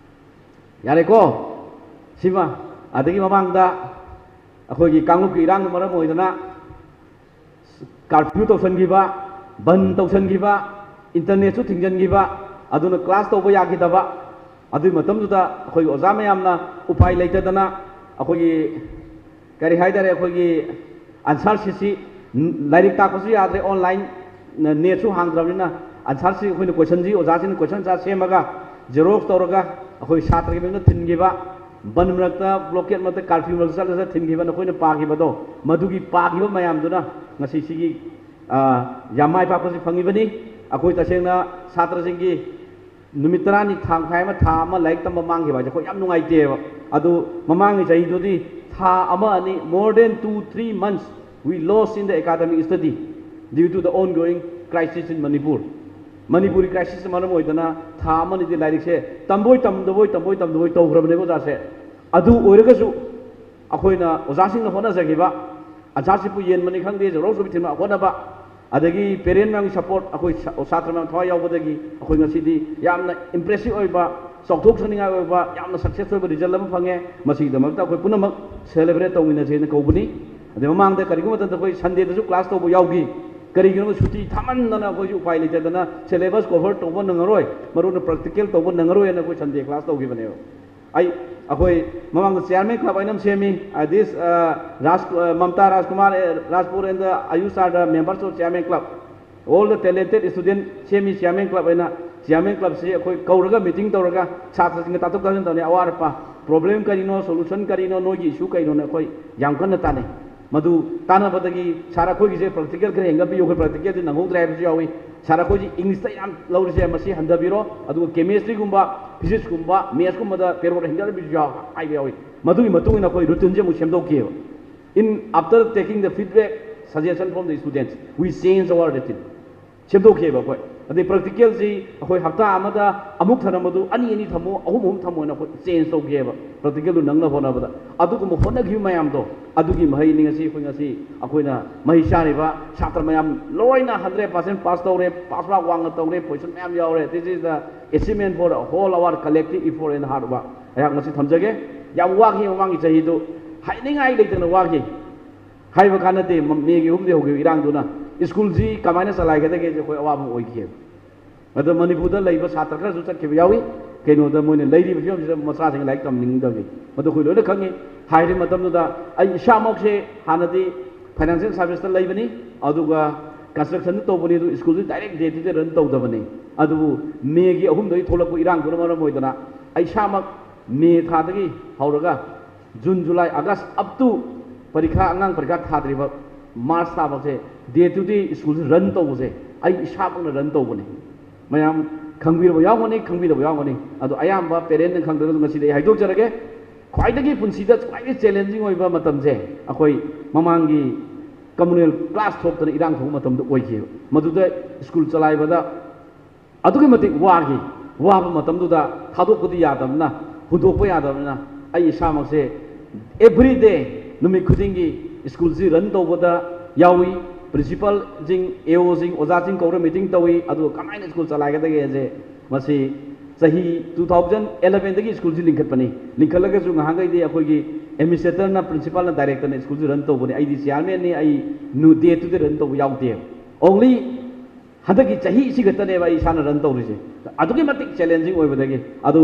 ꯌꯥꯔꯦꯀꯣ? ꯁꯤꯃ꯫ ꯑꯗꯒꯤ ꯃꯃꯥꯡꯗ ꯑꯩꯈꯣꯏꯒꯤ ꯀꯥꯡꯂꯨꯞꯀꯤ ꯏꯔꯥꯡꯅ ꯃꯔꯝ ꯑꯣꯏꯗꯅ ꯀꯥꯔꯐ꯭ꯌꯨ ꯇꯧꯁꯟꯈꯤꯕ, ꯕꯟ ꯇꯧꯁꯟꯈꯤꯕ, ꯏꯟꯇꯔꯅꯦꯠꯁꯨ ꯊꯤꯡꯖꯤꯟꯈꯤꯕ, ꯑꯗꯨꯅ ꯀ꯭ꯂꯥꯁ ꯇꯧꯕ ꯌꯥꯈꯤꯗꯕ꯫ ꯑꯗꯨꯒꯤ ꯃꯇꯝꯗꯨꯗ ꯑꯩꯈꯣꯏꯒꯤ ꯑꯣꯖꯥ ꯃꯌꯥꯝꯅ ꯎꯄꯥꯏ ꯂꯩꯇꯗꯅ ꯑꯩꯈꯣꯏꯒꯤ, ꯀꯔꯤ ꯍꯥꯏꯇꯥꯔꯦ, ꯑꯩꯈꯣꯏꯒꯤ ꯑꯟꯁꯥꯔ ꯁꯤꯠꯁꯤ, ꯂꯥꯏꯔꯤꯛ ꯇꯥꯛꯄꯁꯨ ꯌꯥꯗ꯭ꯔꯦ, ꯑꯣꯟꯂꯥꯏꯟ, ꯅꯦꯠꯁꯨ ꯍꯥꯡꯗ꯭ꯔꯕꯅꯤꯅ꯫ ꯑꯟꯁꯥꯔꯁꯤ ꯑꯩꯈꯣꯏꯅ ꯀꯣꯏꯁꯟꯁꯤ ꯑꯣꯖꯥꯁꯤꯡꯅ ꯀꯣꯏꯁꯟ ꯑꯟꯁꯥꯔ ꯁꯦꯝꯃꯒ ꯖꯦꯔꯣꯛꯁ ꯇꯧꯔꯒ ꯑꯩꯈꯣꯏ ꯁꯥꯇ꯭ꯔꯒꯤ ꯃꯌꯨꯝꯗ ꯊꯤꯟꯈꯤꯕ, ꯕꯟ ꯃꯔꯛꯇ, ꯕ꯭ꯂꯣꯀꯦꯠ ꯃꯔꯛꯇ, ꯀꯥꯔꯐ꯭ꯌꯨ ꯃꯔꯛꯇ ꯆꯠꯂꯒ ꯊꯤꯟꯈꯤꯕ ꯅꯈꯣꯏꯅ ꯄꯥꯈꯤꯕꯗꯣ, ꯃꯗꯨꯒꯤ ꯄꯥꯈꯤꯕ ꯃꯌꯥꯝꯗꯨꯅ ꯉꯁꯤ ꯁꯤꯒꯤ, ꯑ, ꯌꯥꯝ ꯃꯥꯏ ꯄꯥꯛꯄꯁꯤ ꯐꯪꯉꯤꯕꯅꯤ꯫ ꯑꯩꯈꯣꯏ ꯇꯁꯦꯡꯅ ꯁꯥꯇ꯭ꯔꯁꯤꯡꯒꯤ ꯅꯨꯃꯤꯠ ꯇꯔꯥꯅꯤ, ꯊꯥ ꯃꯈꯥꯏ ꯑꯃ, ꯊꯥ ꯑꯃ ꯂꯥꯏꯔꯤꯛ ꯇꯝꯕ ꯃꯥꯡꯈꯤꯕ ꯍꯥꯏꯁꯦ ꯑꯩꯈꯣꯏ ꯌꯥꯝ ꯅꯨꯡꯉꯥꯏꯇꯦꯕ꯫ ꯑꯗꯨ ꯃꯃꯥꯡꯒꯤ ꯆꯍꯤꯗꯨꯗꯤ ꯊꯥ ꯑꯃ ꯑꯅꯤ, more than two, three months we lost in the academic study due to the ongoing crisis in Manipur. Manipuri ꯀ꯭ꯔꯥꯏꯁꯤꯁꯅ ꯃꯔꯝ ꯑꯣꯏꯗꯅ ꯊꯥ ꯑꯃ ꯑꯅꯤꯗꯤ ꯂꯥꯏꯔꯤꯛꯁꯦ ꯇꯝꯕꯣꯏ ꯇꯝꯗꯕꯣꯏ, ꯇꯝꯕꯣꯏ ꯇꯝꯗꯕꯣꯏ ꯇꯧꯈ꯭ꯔꯕꯅꯦꯕ ꯑꯣꯖꯥꯁꯦ꯫ ꯑꯗꯨ ꯑꯣꯏꯔꯒꯁꯨ ꯑꯩꯈꯣꯏꯅ ꯑꯣꯖꯥꯁꯤꯡꯅ ꯍꯣꯠꯅꯖꯈꯤꯕ, ꯑꯟꯁꯥꯔꯁꯤꯞꯄꯨ ꯌꯦꯟꯕꯅꯤ ꯈꯪꯗꯦ, ꯖꯦꯔꯣꯛꯁꯄꯨ ꯊꯤꯟꯕ ꯍꯣꯠꯅꯕ, ꯑꯗꯒꯤ ꯄꯦꯔꯦꯟ ꯃꯌꯥꯝꯒꯤ ꯁꯄꯣꯔꯠ, ꯑꯩꯈꯣꯏ ꯁꯥ-, ꯁꯥꯇ꯭ꯔ ꯃꯌꯥꯝ ꯊꯋꯥꯏ ꯌꯥꯎꯕꯗꯒꯤ ꯑꯩꯈꯣꯏ ꯉꯁꯤꯗꯤ ꯌꯥꯝꯅ ꯏꯝꯄ꯭ꯔꯦꯁꯤꯞ ꯑꯣꯏꯕ, ꯆꯥꯎꯊꯣꯛꯆꯅꯤꯡꯉꯥꯏ ꯑꯣꯏꯕ, ꯌꯥꯝꯅ ꯁꯛꯁꯦꯁ ꯑꯣꯏꯕ ꯔꯤꯖꯜ ꯑꯃ ꯐꯪꯉꯦ꯫ ꯃꯁꯤꯒꯤꯗꯃꯛꯇ ꯑꯩꯈꯣꯏ ꯄꯨꯝꯅꯃꯛ ꯁꯦꯂꯦꯕ꯭ꯔꯦꯠ ꯇꯧꯃꯤꯟꯅꯁꯦꯅ ꯀꯧꯕꯅꯤ꯫ ꯑꯗꯩ ꯃꯃꯥꯡꯗ ꯀꯔꯤꯒꯨꯝꯕ ꯃꯇꯝꯗ ꯑꯩꯈꯣꯏ ꯁꯟꯗꯦꯗꯁꯨ ꯀ꯭ꯂꯥꯁ ꯇꯧꯕ ꯌꯥꯎꯈꯤ꯫ ꯀꯔꯤꯒꯤꯅꯣ, ꯁꯨꯇꯤ ꯊꯥꯃꯟꯗꯅ ꯑꯩꯈꯣꯏꯁꯨ ꯎꯄꯥꯏ ꯂꯩꯇꯗꯅ ꯁꯦꯂꯦꯕꯁ ꯀꯣꯚꯔ ꯇꯧꯕ ꯅꯪꯉꯔꯣꯏ, ꯃꯔꯨ ꯑꯣꯏꯅ ꯄ꯭ꯔꯦꯛꯇꯤꯀꯦꯜ ꯇꯧꯕ ꯅꯪꯉꯔꯣꯏ ꯍꯥꯏꯅ ꯑꯩꯈꯣꯏ ꯁꯟꯗꯦ ꯀ꯭ꯂꯥꯁ ꯇꯧꯈꯤꯕꯅꯦꯕ꯫ ꯑꯩ, ꯑꯩꯈꯣꯏ ꯃꯃꯥꯡꯗ ꯆꯤꯌꯥꯔꯃꯦꯟ ꯀ꯭ꯂꯕ ꯍꯥꯏꯅ ꯑꯃ ꯁꯦꯝꯃꯤ꯫ ꯑ, this, ꯑ, ꯔꯥꯖ-, ꯑ, ꯃꯝꯇꯥ ꯔꯥꯖꯀꯨꯃꯥꯔ, ꯑ, ꯔꯥꯖꯄꯨꯔ and the Ayush are the members of chairman club. All the talented student ꯁꯦꯝꯃꯤ ꯆꯤꯌꯥꯔꯃꯦꯟ ꯀ꯭ꯂꯕ ꯍꯥꯏꯅ꯫ ꯆꯤꯌꯥꯔꯃꯦꯟ ꯀ꯭ꯂꯕꯁꯤ ꯑꯩꯈꯣꯏ ꯀꯧꯔꯒ ꯃꯤꯇꯤꯡ ꯇꯧꯔꯒ ꯁꯥꯇ꯭ꯔꯁꯤꯡꯒ ꯇꯥꯊꯣꯛ ꯇꯥꯁꯤꯟ ꯇꯧꯅꯩ꯫ ꯑꯋꯥꯠ ꯑꯄꯥ, ꯄ꯭ꯔꯣꯕ꯭ꯂꯦꯝ ꯀꯔꯤꯅꯣ, ꯁꯣꯂꯨꯁꯟ ꯀꯔꯤꯅꯣ, ꯅꯣꯏꯒꯤ ꯏꯁꯨ ꯀꯔꯤꯅꯣꯅ ꯑꯩꯈꯣꯏ ꯌꯥꯝ ꯀꯟꯅ ꯇꯥꯟꯅꯩ꯫ ꯃꯗꯨ ꯇꯥꯟꯅꯕꯗꯒꯤ, "ꯁꯥꯔ, ꯑꯩꯈꯣꯏꯒꯤꯁꯦ ꯄ꯭ꯔꯦꯛꯇꯤꯀꯦꯜ ꯈꯔ ꯍꯦꯟꯒꯠꯄꯤꯌꯨ, ꯑꯩꯈꯣꯏ ꯄ꯭ꯔꯦꯛꯇꯤꯀꯦꯜꯁꯤ ꯅꯪꯍꯧꯗ꯭ꯔꯦ" ꯍꯥꯏꯕꯁꯨ ꯌꯥꯎꯏ꯫ "ꯁꯥꯔ, ꯑꯩꯈꯣꯏꯁꯤ ꯏꯪꯂꯤꯁꯇ ꯌꯥꯝ ꯂꯧꯔꯤꯁꯦ, ꯃꯁꯤ ꯍꯟꯊꯕꯤꯔꯣ, ꯑꯗꯨꯒ ꯀꯦꯃꯦꯁꯇ꯭ꯔꯤꯒꯨꯝꯕ, ꯐꯤꯖꯤꯛꯁꯀꯨꯝꯕ, ꯃꯦꯠꯁꯀꯨꯝꯕꯗ ꯄꯦꯔꯣꯠ ꯍꯦꯟꯒꯠꯍꯟꯕꯤꯌꯨ" ꯍꯥꯏꯕ ꯌꯥꯎꯏ꯫ ꯃꯗꯨꯒꯤ ꯃꯇꯨꯡ ꯏꯟꯅ ꯑꯩꯈꯣꯏ ꯔꯨꯇꯤꯟꯁꯦ ꯑꯃꯨꯛ ꯁꯦꯝꯗꯣꯛꯈꯤꯑꯕ꯫ In after taking the feedback, suggestion from the students, we change our routine. ꯁꯦꯝꯗꯣꯛꯈꯤꯑꯕ ꯑꯩꯈꯣꯏ꯫ ꯑꯗꯩ ꯄ꯭ꯔꯦꯛꯇꯤꯀꯦꯜꯁꯤ ꯑꯩꯈꯣꯏ ꯍꯞꯇꯥ ꯑꯃꯗ ꯑꯃꯨꯛ ꯊꯅꯝꯕꯗꯨ ꯑꯅꯤ ꯑꯅꯤ ꯊꯝꯃꯨ, ꯑꯍꯨꯝ ꯑꯍꯨꯝ ꯊꯝꯃꯣꯅ ꯑꯩꯈꯣꯏ ꯆꯦꯟꯖ ꯇꯧꯈꯤꯑꯕ, ꯄ꯭ꯔꯦꯛꯇꯤꯀꯦꯜꯗꯨ ꯅꯪꯅꯕ ꯍꯣꯠꯅꯕꯗ꯫ ꯑꯗꯨꯒꯨꯝꯕ ꯍꯣꯠꯅꯈꯤꯕ ꯃꯌꯥꯝꯗꯣ, ꯑꯗꯨꯒꯤ ꯃꯍꯩꯅꯤ ꯉꯁꯤ ꯑꯩꯈꯣꯏ, ꯉꯁꯤ ꯑꯩꯈꯣꯏꯅ ꯃꯍꯩ ꯆꯥꯔꯤꯕ ꯁꯥꯇ꯭ꯔ ꯃꯌꯥꯝ ꯂꯣꯏꯅ ꯍꯟꯗ꯭ꯔꯦꯠ ꯄꯥꯔꯁꯦꯟ ꯄꯥꯁ ꯇꯧꯔꯦ, ꯄꯥꯁ ꯃꯥꯔꯛ ꯋꯥꯡꯅ ꯇꯧꯔꯦ, ꯄꯣꯖꯤꯁꯟ ꯃꯌꯥꯝ ꯌꯥꯎꯔꯦ꯫ This is the achievement for all our collective effort and hard work. ꯑꯩꯍꯥꯛ ꯉꯁꯤ ꯊꯝꯖꯒꯦ꯫ ꯌꯥꯝ ꯋꯥꯈꯤ ꯃꯃꯥꯡꯒꯤ ꯆꯍꯤꯗꯨ, ꯍꯥꯏꯅꯤꯡꯉꯥꯏ ꯂꯩꯇꯅ ꯋꯥꯈꯤ꯫ ꯍꯥꯏꯕ ꯀꯥꯟꯅꯗꯦ, ꯃ-, ꯃꯦꯒꯤ ꯑꯍꯨꯝꯗꯤ ꯍꯧꯈꯤꯕ ꯏꯔꯥꯡꯗꯨꯅ ꯁ꯭ꯀꯨꯜꯁꯤ ꯀꯃꯥꯏꯅ ꯆꯂꯥꯏꯒꯗꯒꯦꯁꯦ ꯑꯩꯈꯣꯏ ꯑꯋꯥꯕ ꯑꯣꯏꯈꯤ꯫ ꯑꯗꯣ ꯃꯅꯤꯄꯨꯔꯗ ꯂꯩꯕ ꯁꯥꯇ꯭ꯔ ꯈꯔꯁꯨ ꯆꯠꯈꯤꯕ ꯌꯥꯎꯏ꯫ ꯀꯩꯅꯣꯗ ꯃꯣꯏꯅ ꯂꯩꯔꯤꯕ ꯐꯤꯕꯝꯁꯤꯗ ꯃꯆꯥꯁꯤꯡ ꯂꯥꯏꯔꯤꯛ ꯇꯝꯅꯤꯡꯗꯕꯒꯤ꯫ ꯃꯗꯨ ꯑꯩꯈꯣꯏ ꯂꯣꯏꯅ ꯈꯪꯉꯤ꯫ ꯍꯥꯏꯔꯤꯕ ꯃꯇꯝꯗꯨꯗ ꯑꯩ ꯏꯁꯥꯃꯛꯁꯦ ꯍꯥꯟꯅꯗꯤ ꯐꯥꯏꯅꯥꯟꯁꯤꯌꯦꯜ ꯁꯥꯔꯚꯤꯁꯇ ꯂꯩꯕꯅꯤ, ꯑꯗꯨꯒ ꯀꯟꯁꯇ꯭ꯔꯛꯁꯟꯗ ꯇꯧꯕꯅꯤ, ꯑꯗꯨ ꯁ꯭ꯀꯨꯜꯁꯤ direct day to day run ꯇꯧꯗꯕꯅꯤ꯫ ꯑꯗꯨꯕꯨ ꯃꯦꯒꯤ ꯑꯍꯨꯝꯗꯒꯤ ꯊꯣꯛꯂꯛꯄ ꯏꯔꯥꯡꯗꯨꯅ ꯃꯔꯝ ꯑꯣꯏꯗꯅ ꯑꯩ ꯏꯁꯥꯃꯛ ꯃꯦ ꯊꯥꯗꯒꯤ ꯍꯧꯔꯒ June, July, August, up to ꯄꯔꯤꯈꯥ, ꯑꯉꯥꯡ ꯄꯔꯤꯈꯥ ꯊꯥꯗ꯭ꯔꯤꯕ ꯃꯥꯔꯆ ꯊꯥꯐꯥꯎꯁꯦ ꯗꯦ ꯇꯨ ꯗꯦ ꯁ꯭ꯀꯨꯜꯁꯦ ꯔꯟ ꯇꯧꯕꯁꯦ ꯑꯩ ꯏꯁꯥꯃꯛꯅ ꯔꯟ ꯇꯧꯕꯅꯤ꯫ ꯃꯌꯥꯝ ꯈꯪꯕꯤꯔꯕ ꯌꯥꯎꯒꯅꯤ, ꯈꯪꯕꯤꯗꯕ ꯌꯥꯎꯒꯅꯤ꯫ ꯑꯗꯣ ꯑꯌꯥꯝꯕ ꯄꯦꯔꯦꯟꯠꯅ ꯈꯪꯗ꯭ꯔꯒꯁꯨ ꯉꯁꯤꯗꯤ ꯑꯩ ꯍꯥꯏꯗꯣꯛꯆꯔꯒꯦ꯫ ꯈ꯭ꯋꯥꯏꯗꯒꯤ ꯄꯨꯟꯁꯤꯗ ꯈ꯭ꯋꯥꯏꯗꯒꯤ ꯆꯦꯂꯦꯟꯖꯤꯡ ꯑꯣꯏꯕ ꯃꯇꯝꯁꯦ ꯑꯩꯈꯣꯏ ꯃꯃꯥꯡꯒꯤ ꯀꯝꯃꯨꯅꯦꯜ ꯀ꯭ꯂꯥꯁ ꯊꯣꯛꯇꯅ ꯏꯔꯥꯡ ꯊꯣꯛꯄ ꯃꯇꯝꯗ ꯑꯣꯏꯈꯤꯕ꯫ ꯃꯗꯨꯗ ꯁ꯭ꯀꯨꯜ ꯆꯂꯥꯏꯕꯗ ꯑꯗꯨꯛꯀꯤ ꯃꯇꯤꯛ ꯋꯥꯈꯤ꯫ ꯋꯥꯕ ꯃꯇꯝꯗꯨꯗ ꯊꯥꯗꯣꯛꯄꯗꯤ ꯌꯥꯗꯕꯅꯤꯅ, ꯍꯨꯟꯗꯣꯛꯄ ꯌꯥꯗꯕꯅꯤꯅ, ꯑꯩ ꯏꯁꯥꯃꯛꯁꯦ Every day, ꯅꯨꯃꯤꯠ ꯈꯨꯗꯤꯡꯒꯤ ꯁ꯭ꯀꯨꯜꯁꯤ ꯔꯟ ꯇꯧꯕꯗ ꯌꯥꯎꯏ꯫ ꯄ꯭ꯔꯤꯟꯁꯤꯄꯥꯜꯁꯤꯡ, ꯑꯦ ꯑꯣꯁꯤꯡ, ꯑꯣꯖꯥꯁꯤꯡ ꯀꯧꯔ ꯃꯤꯇꯤꯡ ꯇꯧꯏ꯫ ꯑꯗꯨꯒ ꯀꯃꯥꯏꯅ ꯁ꯭ꯀꯨꯜ ꯆꯂꯥꯏꯒꯗꯒꯦꯁꯦ ꯃꯁꯤ ꯆꯍꯤ two thousand elevenꯗꯒꯤ ꯁ꯭ꯀꯨꯜꯁꯤ ꯂꯤꯡꯈꯠꯄꯅꯤ꯫ ꯂꯤꯡꯈꯠꯂꯒꯁꯨ ꯉꯍꯥꯟꯈꯩꯗꯤ ꯑꯩꯈꯣꯏꯒꯤ ꯑꯦꯗꯃꯤꯅꯤꯁꯇ꯭ꯔꯦꯇꯔꯅ, ꯄ꯭ꯔꯤꯟꯁꯤꯄꯥꯜꯅ, ꯗꯥꯏꯔꯦꯛꯇꯔꯅ ꯁ꯭ꯀꯨꯜꯁꯤ ꯔꯟ ꯇꯧꯕꯅꯤ꯫ ꯑꯩꯗꯤ ꯆꯤꯌꯥꯔꯃꯦꯟꯅꯤ, ꯑꯩ ꯅꯨ-, day to day ꯔꯟ ꯇꯧꯕ ꯌꯥꯎꯗꯦꯕ꯫ Only ꯍꯟꯗꯛꯀꯤ ꯆꯍꯤ ꯑꯁꯤ ꯈꯛꯇꯅꯦꯕ ꯑꯩ ꯏꯁꯥꯅ ꯔꯟ ꯇꯧꯔꯤꯁꯦ꯫ ꯑꯗꯨꯛꯀꯤ ꯃꯇꯤꯛ ꯆꯦꯂꯦꯟꯖꯤꯡ ꯑꯣꯏꯕꯗꯒꯤ꯫ ꯑꯗꯨ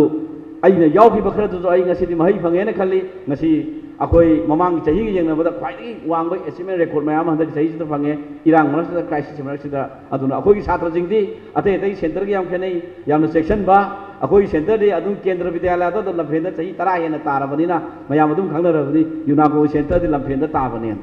ꯑꯩꯅ ꯌꯥꯎꯈꯤꯕ ꯈꯔꯗꯨꯁꯨ ꯑꯩ ꯉꯁꯤꯗꯤ ꯃꯍꯩ ꯐꯪꯉꯦꯅ ꯈꯜꯂꯤ꯫ ꯉꯁꯤ ꯑꯩꯈꯣꯏ ꯃꯃꯥꯡꯒꯤ ꯆꯍꯤꯒ ꯌꯦꯡꯅꯕꯗ ꯈ꯭ꯋꯥꯏꯗꯒꯤ ꯋꯥꯡꯕ ꯑꯦꯆꯤꯞꯃꯦꯟ ꯔꯦꯀꯣꯔꯗ ꯃꯌꯥꯝ ꯑꯃ ꯍꯟꯗꯛꯀꯤ ꯆꯍꯤꯁꯤꯗ ꯐꯪꯉꯦ, ꯏꯔꯥꯡ ꯃꯔꯛꯁꯤꯗ, ꯀ꯭ꯔꯥꯏꯁꯤꯁ ꯃꯔꯛꯁꯤꯗ꯫ ꯑꯗꯨꯅ ꯑꯩꯈꯣꯏꯒꯤ ꯁꯥꯇ꯭ꯔꯁꯤꯡꯗꯤ ꯑꯇꯩ ꯑꯇꯩ ꯁꯦꯟꯇꯔꯒ ꯌꯥꯝ ꯈꯦꯠꯅꯩ, ꯌꯥꯝꯅ ꯆꯦꯛꯁꯤꯟꯕ꯫ ꯑꯩꯈꯣꯏꯒꯤ ꯁꯦꯟꯇꯔꯗꯤ ꯑꯗꯨꯝ ꯀꯦꯟꯗ꯭ꯔ ꯕꯤꯗ꯭ꯌꯥꯂꯌꯗ ꯑꯗꯨꯝ ꯂꯝꯐꯦꯟꯗ ꯆꯍꯤ ꯇꯔꯥ ꯍꯦꯟꯅ ꯇꯥꯔꯕꯅꯤꯅ ꯃꯌꯥꯝ ꯑꯗꯨꯝ ꯈꯪꯅꯔꯕꯅꯤ, ꯌꯨꯅꯥꯀꯣꯒꯤ ꯁꯦꯟꯇꯔꯗꯤ ꯂꯝꯐꯦꯟꯗ ꯇꯥꯕꯅꯦꯅ꯫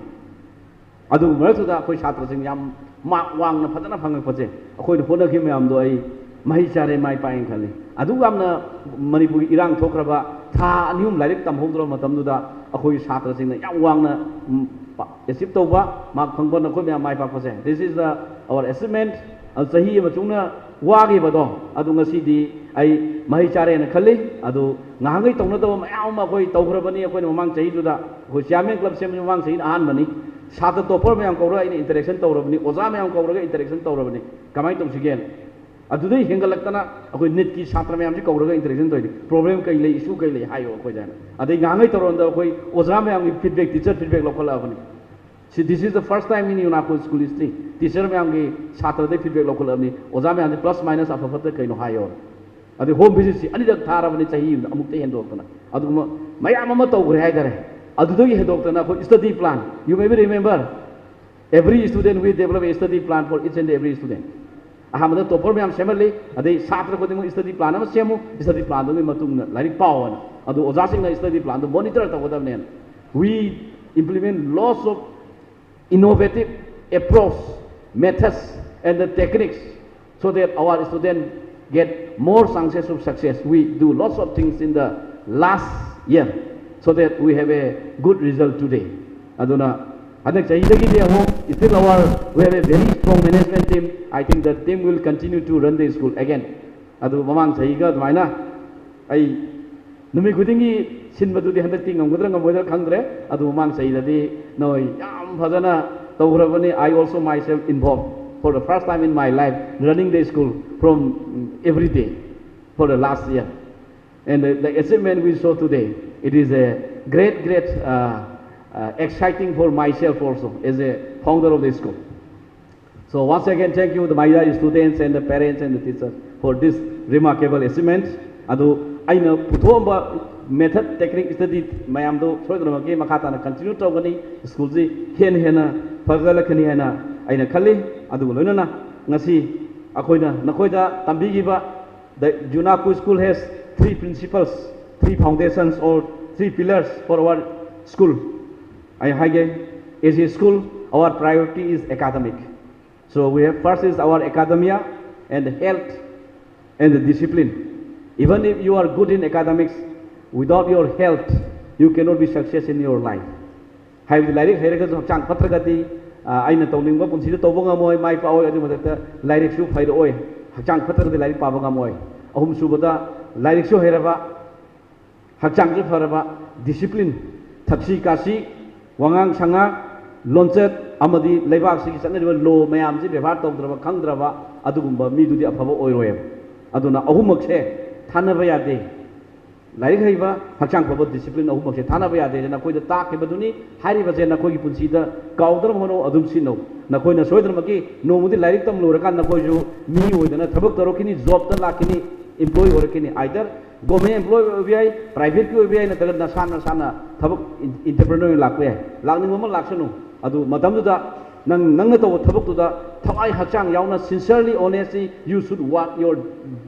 ꯑꯗꯨꯒꯤ ꯃꯔꯛꯇꯨꯗ ꯑꯩꯈꯣꯏ ꯁꯥꯇ꯭ꯔꯁꯤꯡ ꯌꯥꯝ ꯃꯥꯔꯛ ꯋꯥꯡꯅ ꯐꯖꯅ ꯐꯪꯉꯛꯄꯁꯦ, ꯑꯩꯈꯣꯏꯅ ꯍꯣꯠꯅꯈꯤꯕ ꯃꯌꯥꯝꯗꯣ ꯑꯩ ꯃꯍꯩ ꯆꯥꯔꯦ, ꯃꯥꯏ ꯄꯥꯛꯑꯦꯅ ꯈꯜꯂꯤ꯫ ꯑꯗꯨꯛ ꯌꯥꯝꯅ ꯃꯅꯤꯄꯨꯔꯒꯤ ꯏꯔꯥꯡ ꯊꯣꯛꯈ꯭ꯔꯕ ꯊꯥ ꯑꯅꯤ ꯑꯍꯨꯝ ꯂꯥꯏꯔꯤꯛ ꯇꯝꯍꯧꯗ꯭ꯔꯕ ꯃꯇꯝꯗꯨꯗ ꯑꯩꯈꯣꯏꯒꯤ ꯁꯥꯇ꯭ꯔꯁꯤꯡꯅ ꯌꯥꯝ ꯋꯥꯡꯅ, ꯎꯝ, ꯄ-, ꯑꯦꯆꯤꯞ ꯇꯧꯕ, ꯃꯥꯔꯛ ꯐꯪꯕ, ꯅꯈꯣꯏ ꯃꯌꯥꯝ ꯃꯥꯏ ꯄꯥꯛꯄꯁꯦ, this is the our achievement꯫ ꯑꯗꯨ ꯆꯍꯤ ꯑꯃ ꯆꯨꯡꯅ ꯋꯥꯈꯤꯕꯗꯣ, ꯑꯗꯨ ꯉꯁꯤꯗꯤ ꯑꯩ ꯃꯍꯩ ꯆꯥꯔꯦꯅ ꯈꯜꯂꯤ꯫ ꯑꯗꯨ ꯉꯍꯥꯟꯈꯩ ꯇꯧꯅꯗꯕ ꯃꯌꯥꯝ ꯑꯃ ꯑꯩꯈꯣꯏ ꯇꯧꯈ꯭ꯔꯕꯅꯤ꯫ ꯑꯩꯈꯣꯏꯅ ꯃꯃꯥꯡ ꯆꯍꯤꯗꯨꯗ ꯑꯩꯈꯣꯏ ꯆꯤꯌꯥꯔꯃꯦꯟ ꯀ꯭ꯂꯕ ꯁꯦꯝꯕꯁꯤ ꯃꯃꯥꯡ ꯆꯍꯤꯅ ꯑꯍꯥꯟꯕꯅꯤ꯫ ꯁꯥꯇ꯭ꯔ ꯇꯣꯞꯄꯔ ꯃꯌꯥꯝ ꯀꯧꯔꯒ ꯑꯩꯅ ꯏꯟꯇꯔꯦꯛꯁꯟ ꯇꯧꯔꯕꯅꯤ, ꯑꯣꯖꯥ ꯃꯌꯥꯝ ꯀꯧꯔꯒ ꯏꯟꯇꯔꯦꯛꯁꯟ ꯇꯧꯔꯕꯅꯤ꯫ ꯀꯃꯥꯏꯅ ꯇꯧꯁꯤꯒꯦꯅ꯫ ꯑꯗꯨꯗꯩ ꯍꯦꯟꯒꯠꯂꯛꯇꯅ ꯑꯩꯈꯣꯏ ꯅꯤꯠꯀꯤ ꯁꯥꯇ꯭ꯔ ꯃꯌꯥꯝꯁꯤ ꯀꯧꯔꯒ ꯏꯟꯇꯔꯦꯛꯁꯟ ꯇꯧꯔꯤꯅꯤ꯫ ꯄ꯭ꯔꯣꯕ꯭ꯂꯦꯝ ꯀꯩ ꯂꯩ, ꯏꯁꯨ ꯀꯩ ꯂꯩ ꯍꯥꯏꯌꯣ ꯑꯩꯈꯣꯏꯗ ꯍꯥꯏꯅ꯫ ꯑꯗꯩ ꯉꯍꯥꯟꯈꯩ ꯇꯧꯔꯝꯗꯕ ꯑꯩꯈꯣꯏ ꯑꯣꯖꯥ ꯃꯌꯥꯝꯒꯤ ꯐꯤꯗꯕꯦꯛ, ꯇꯤꯆꯔ ꯐꯤꯗꯕꯦꯛ ꯂꯧꯈꯠꯂꯛꯑꯕꯅꯤ꯫ ꯁꯤ, this is the first time in ꯌꯨꯅꯥꯀꯣ ꯁ꯭ꯀꯨꯜ ꯍꯤꯁꯇ꯭ꯔꯤ꯫ ꯇꯤꯆꯔ ꯃꯌꯥꯝꯒꯤ, ꯁꯥꯇ꯭ꯔꯗꯩ ꯐꯤꯗꯕꯦꯛ ꯂꯧꯈꯠꯂꯕꯅꯤ꯫ ꯑꯣꯖꯥ ꯃꯌꯥꯝꯁꯦ ꯄ꯭ꯂꯁ ꯃꯥꯏꯅꯁ ꯑꯐ ꯐꯠꯇ ꯀꯩꯅꯣ ꯍꯥꯏꯌꯣ꯫ ꯑꯗꯩ ꯍꯣꯝ ꯚꯤꯖꯤꯠꯁꯤ ꯑꯅꯤꯔꯛ ꯊꯥꯔꯕꯅꯤ ꯆꯍꯤ ꯑꯃꯗ, ꯑꯃꯨꯛꯇ ꯍꯦꯟꯗꯣꯛꯇꯅ꯫ ꯑꯗꯨꯒꯨꯝꯕ ꯃꯌꯥꯝ ꯑꯃ ꯇꯧꯈ꯭ꯔꯦ ꯍꯥꯏꯇꯥꯔꯦ꯫ ꯑꯗꯨꯗꯒꯤ ꯍꯦꯟꯗꯣꯛꯇꯅ ꯑꯩꯈꯣꯏ study plan, you may be remember, every student, we develop a study plan for each and every student꯫ ꯑꯍꯥꯟꯕꯗ ꯇꯣꯞꯄꯔ ꯃꯌꯥꯝ ꯁꯦꯝꯍꯜꯂꯤ, ꯑꯗꯩ ꯁꯥꯇ꯭ꯔ ꯈꯨꯗꯤꯡꯃꯛ study plan ꯑꯃ ꯁꯦꯝꯃꯨ, study planꯗꯨꯒꯤ ꯃꯇꯨꯡ ꯏꯟꯅ ꯂꯥꯏꯔꯤꯛ ꯄꯥꯎ ꯍꯥꯏꯅ꯫ ꯑꯗꯨ ꯑꯣꯖꯥꯁꯤꯡꯅ study planꯗꯨ monitor ꯇꯧꯒꯗꯕꯅꯦꯅ꯫ We implement lots of innovative approach, methods and the techniques so that our student get more chances of success. We do lots of things in the last year so that we have a good result today. ꯑꯗꯨꯅ ꯍꯟꯗꯛ ꯆꯍꯤꯗꯒꯤꯗꯤ ꯑꯃꯨꯛ still our, we have a very strong management team. I think the team will continue to run the school again. ꯑꯗꯨ ꯃꯃꯥꯡ ꯆꯍꯤꯒ ꯑꯗꯨꯃꯥꯏꯅ ꯑꯩ ꯅꯨꯃꯤꯠ ꯈꯨꯗꯤꯡꯒꯤ ꯁꯤꯟꯕꯗꯨꯗꯤ ꯍꯟꯗꯛꯇꯤ ꯉꯝꯒꯗ꯭ꯔꯥ ꯉꯝꯃꯣꯏꯗ꯭ꯔꯥ ꯈꯪꯗ꯭ꯔꯦ꯫ ꯑꯗꯨ ꯃꯃꯥꯡ ꯆꯍꯤꯗꯗꯤ ꯅꯣꯏ ꯌꯥꯝ ꯐꯖꯅ ꯇꯧꯈ꯭ꯔꯕꯅꯤ꯫ I also myself involved for the first time in my life running the school from every day for the last year. And the, the achievement we saw today, it is a great, great uh, uh, exciting for myself also as a founder of the school. So once again, thank you, the Maida students and the parents and the teachers for this remarkable achievement. ꯑꯗꯨ ꯑꯩꯅ ꯄꯨꯊꯣꯛꯑꯝꯕ method, technique, study ꯃꯌꯥꯝꯗꯣ ꯁꯣꯏꯗꯅꯃꯛꯀꯤ ꯃꯈꯥ ꯇꯥꯅ continue ꯇꯧꯒꯅꯤ꯫ ꯁ꯭ꯀꯨꯜꯁꯤ ꯍꯦꯟꯅ ꯍꯦꯟꯅ ꯐꯒꯠꯂꯛꯀꯅꯤ ꯍꯥꯏꯅ ꯑꯩꯅ ꯈꯜꯂꯤ꯫ ꯑꯗꯨꯒ ꯂꯣꯏꯅꯅ ꯉꯁꯤ ꯑꯩꯈꯣꯏꯅ ꯅꯈꯣꯏꯗ ꯇꯝꯕꯤꯈꯤꯕ, the Junaku school has three principles, three foundations or three pillars for our school. ꯑꯩ ꯍꯥꯏꯒꯦ, as a school, our priority is academic. So we have, first is our academia and health and the discipline. Even if you are good in academics, without your health, you cannot be success in your life. ꯍꯥꯏꯕꯗꯤ ꯂꯥꯏꯔꯤꯛ ꯍꯩꯔꯒꯁꯨ ꯍꯛꯆꯥꯡ ꯐꯠꯇ꯭ꯔꯒꯗꯤ ꯑꯩꯅ ꯇꯧꯅꯤꯡꯕ ꯄꯨꯟꯁꯤꯗ ꯇꯧꯕ ꯉꯝꯃꯣꯏ, ꯃꯥꯏ ꯄꯥꯛꯑꯣꯏ꯫ ꯑꯗꯨꯒꯤ ꯃꯊꯛꯇ ꯂꯥꯏꯔꯤꯛꯁꯨ ꯍꯩꯔꯛꯑꯣꯏ, ꯍꯛꯆꯥꯡ ꯐꯠꯇ꯭ꯔꯒꯗꯤ ꯂꯥꯏꯔꯤꯛ ꯄꯥꯕ ꯉꯝꯃꯣꯏ꯫ ꯑꯍꯨꯝꯁꯨꯕꯗ, ꯂꯥꯏꯔꯤꯛꯁꯨ ꯍꯩꯔꯕ, ꯍꯛꯆꯥꯡꯁꯨ ꯐꯔꯕ, discipline, ꯊꯛꯁꯤ ꯈꯥꯁꯤ, ꯋꯥꯉꯥꯡ ꯁꯉꯥꯡ, ꯂꯣꯟꯆꯠ ꯑꯃꯗꯤ ꯂꯩꯕꯥꯛꯁꯤꯒꯤ ꯆꯠꯅꯔꯤꯕ law ꯃꯌꯥꯝꯁꯤ ꯕꯦꯕꯥꯔ ꯇꯧꯗ꯭ꯔꯕ, ꯈꯪꯗ꯭ꯔꯕ ꯑꯗꯨꯒꯨꯝꯕ ꯃꯤꯗꯨꯗꯤ ꯑꯐꯕ ꯑꯣꯏꯔꯣꯏꯕ꯫ ꯑꯗꯨꯅ ꯑꯍꯨꯝꯃꯛꯁꯦ ꯊꯥꯅꯕ ꯌꯥꯗꯦ꯫ ꯂꯥꯏꯔꯤꯛ ꯍꯩꯕ, ꯍꯛꯆꯥꯡ ꯐꯕ, discipline ꯑꯍꯨꯝꯃꯛꯁꯦ ꯊꯥꯅꯕ ꯌꯥꯗꯦ ꯍꯥꯏꯅ ꯑꯩꯈꯣꯏꯗ ꯇꯥꯛꯈꯤꯕꯗꯨꯅꯤ꯫ ꯍꯥꯏꯔꯤꯕꯁꯦ ꯅꯈꯣꯏꯒꯤ ꯄꯨꯟꯁꯤꯗ ꯀꯥꯎꯗꯅꯕ ꯍꯣꯠꯅꯧ, ꯑꯗꯨꯝ ꯁꯤꯖꯤꯟꯅꯧ꯫ ꯅꯈꯣꯏꯅ ꯁꯣꯏꯗꯅꯃꯛꯀꯤ ꯅꯣꯡꯃꯗꯤ ꯂꯥꯏꯔꯤꯛ ꯇꯝ ꯂꯣꯏꯔꯀꯥꯟꯗ ꯅꯈꯣꯏꯁꯨ ꯃꯤ ꯑꯣꯏꯗꯅ ꯊꯕꯛ ꯇꯧꯔꯛꯈꯤꯅꯤ, jobꯇ ꯂꯥꯛꯈꯤꯅꯤ, employee ꯑꯣꯏꯔꯛꯈꯤꯅꯤ꯫ Either government employee ꯑꯣꯏꯕ ꯌꯥꯏ, privateꯀꯤ ꯑꯣꯏꯕ ꯌꯥꯏ, ꯅꯠꯇ꯭ꯔꯒ ꯅꯁꯥ ꯅꯁꯥꯅ ꯊꯕꯛ entrepreneur ꯂꯥꯛꯄ ꯌꯥꯏ꯫ ꯂꯥꯛꯅꯤꯡꯕ ꯑꯃ ꯂꯥꯛꯁꯅꯨ꯫ ꯑꯗꯨ ꯃꯇꯝꯗꯨꯗ ꯅꯪ, ꯅꯪꯅ ꯇꯧꯕ ꯊꯕꯛꯇꯨꯗ ꯊꯋꯥꯏ ꯍꯛꯆꯥꯡ ꯌꯥꯎꯅ, sincerely, honestly, you should work your,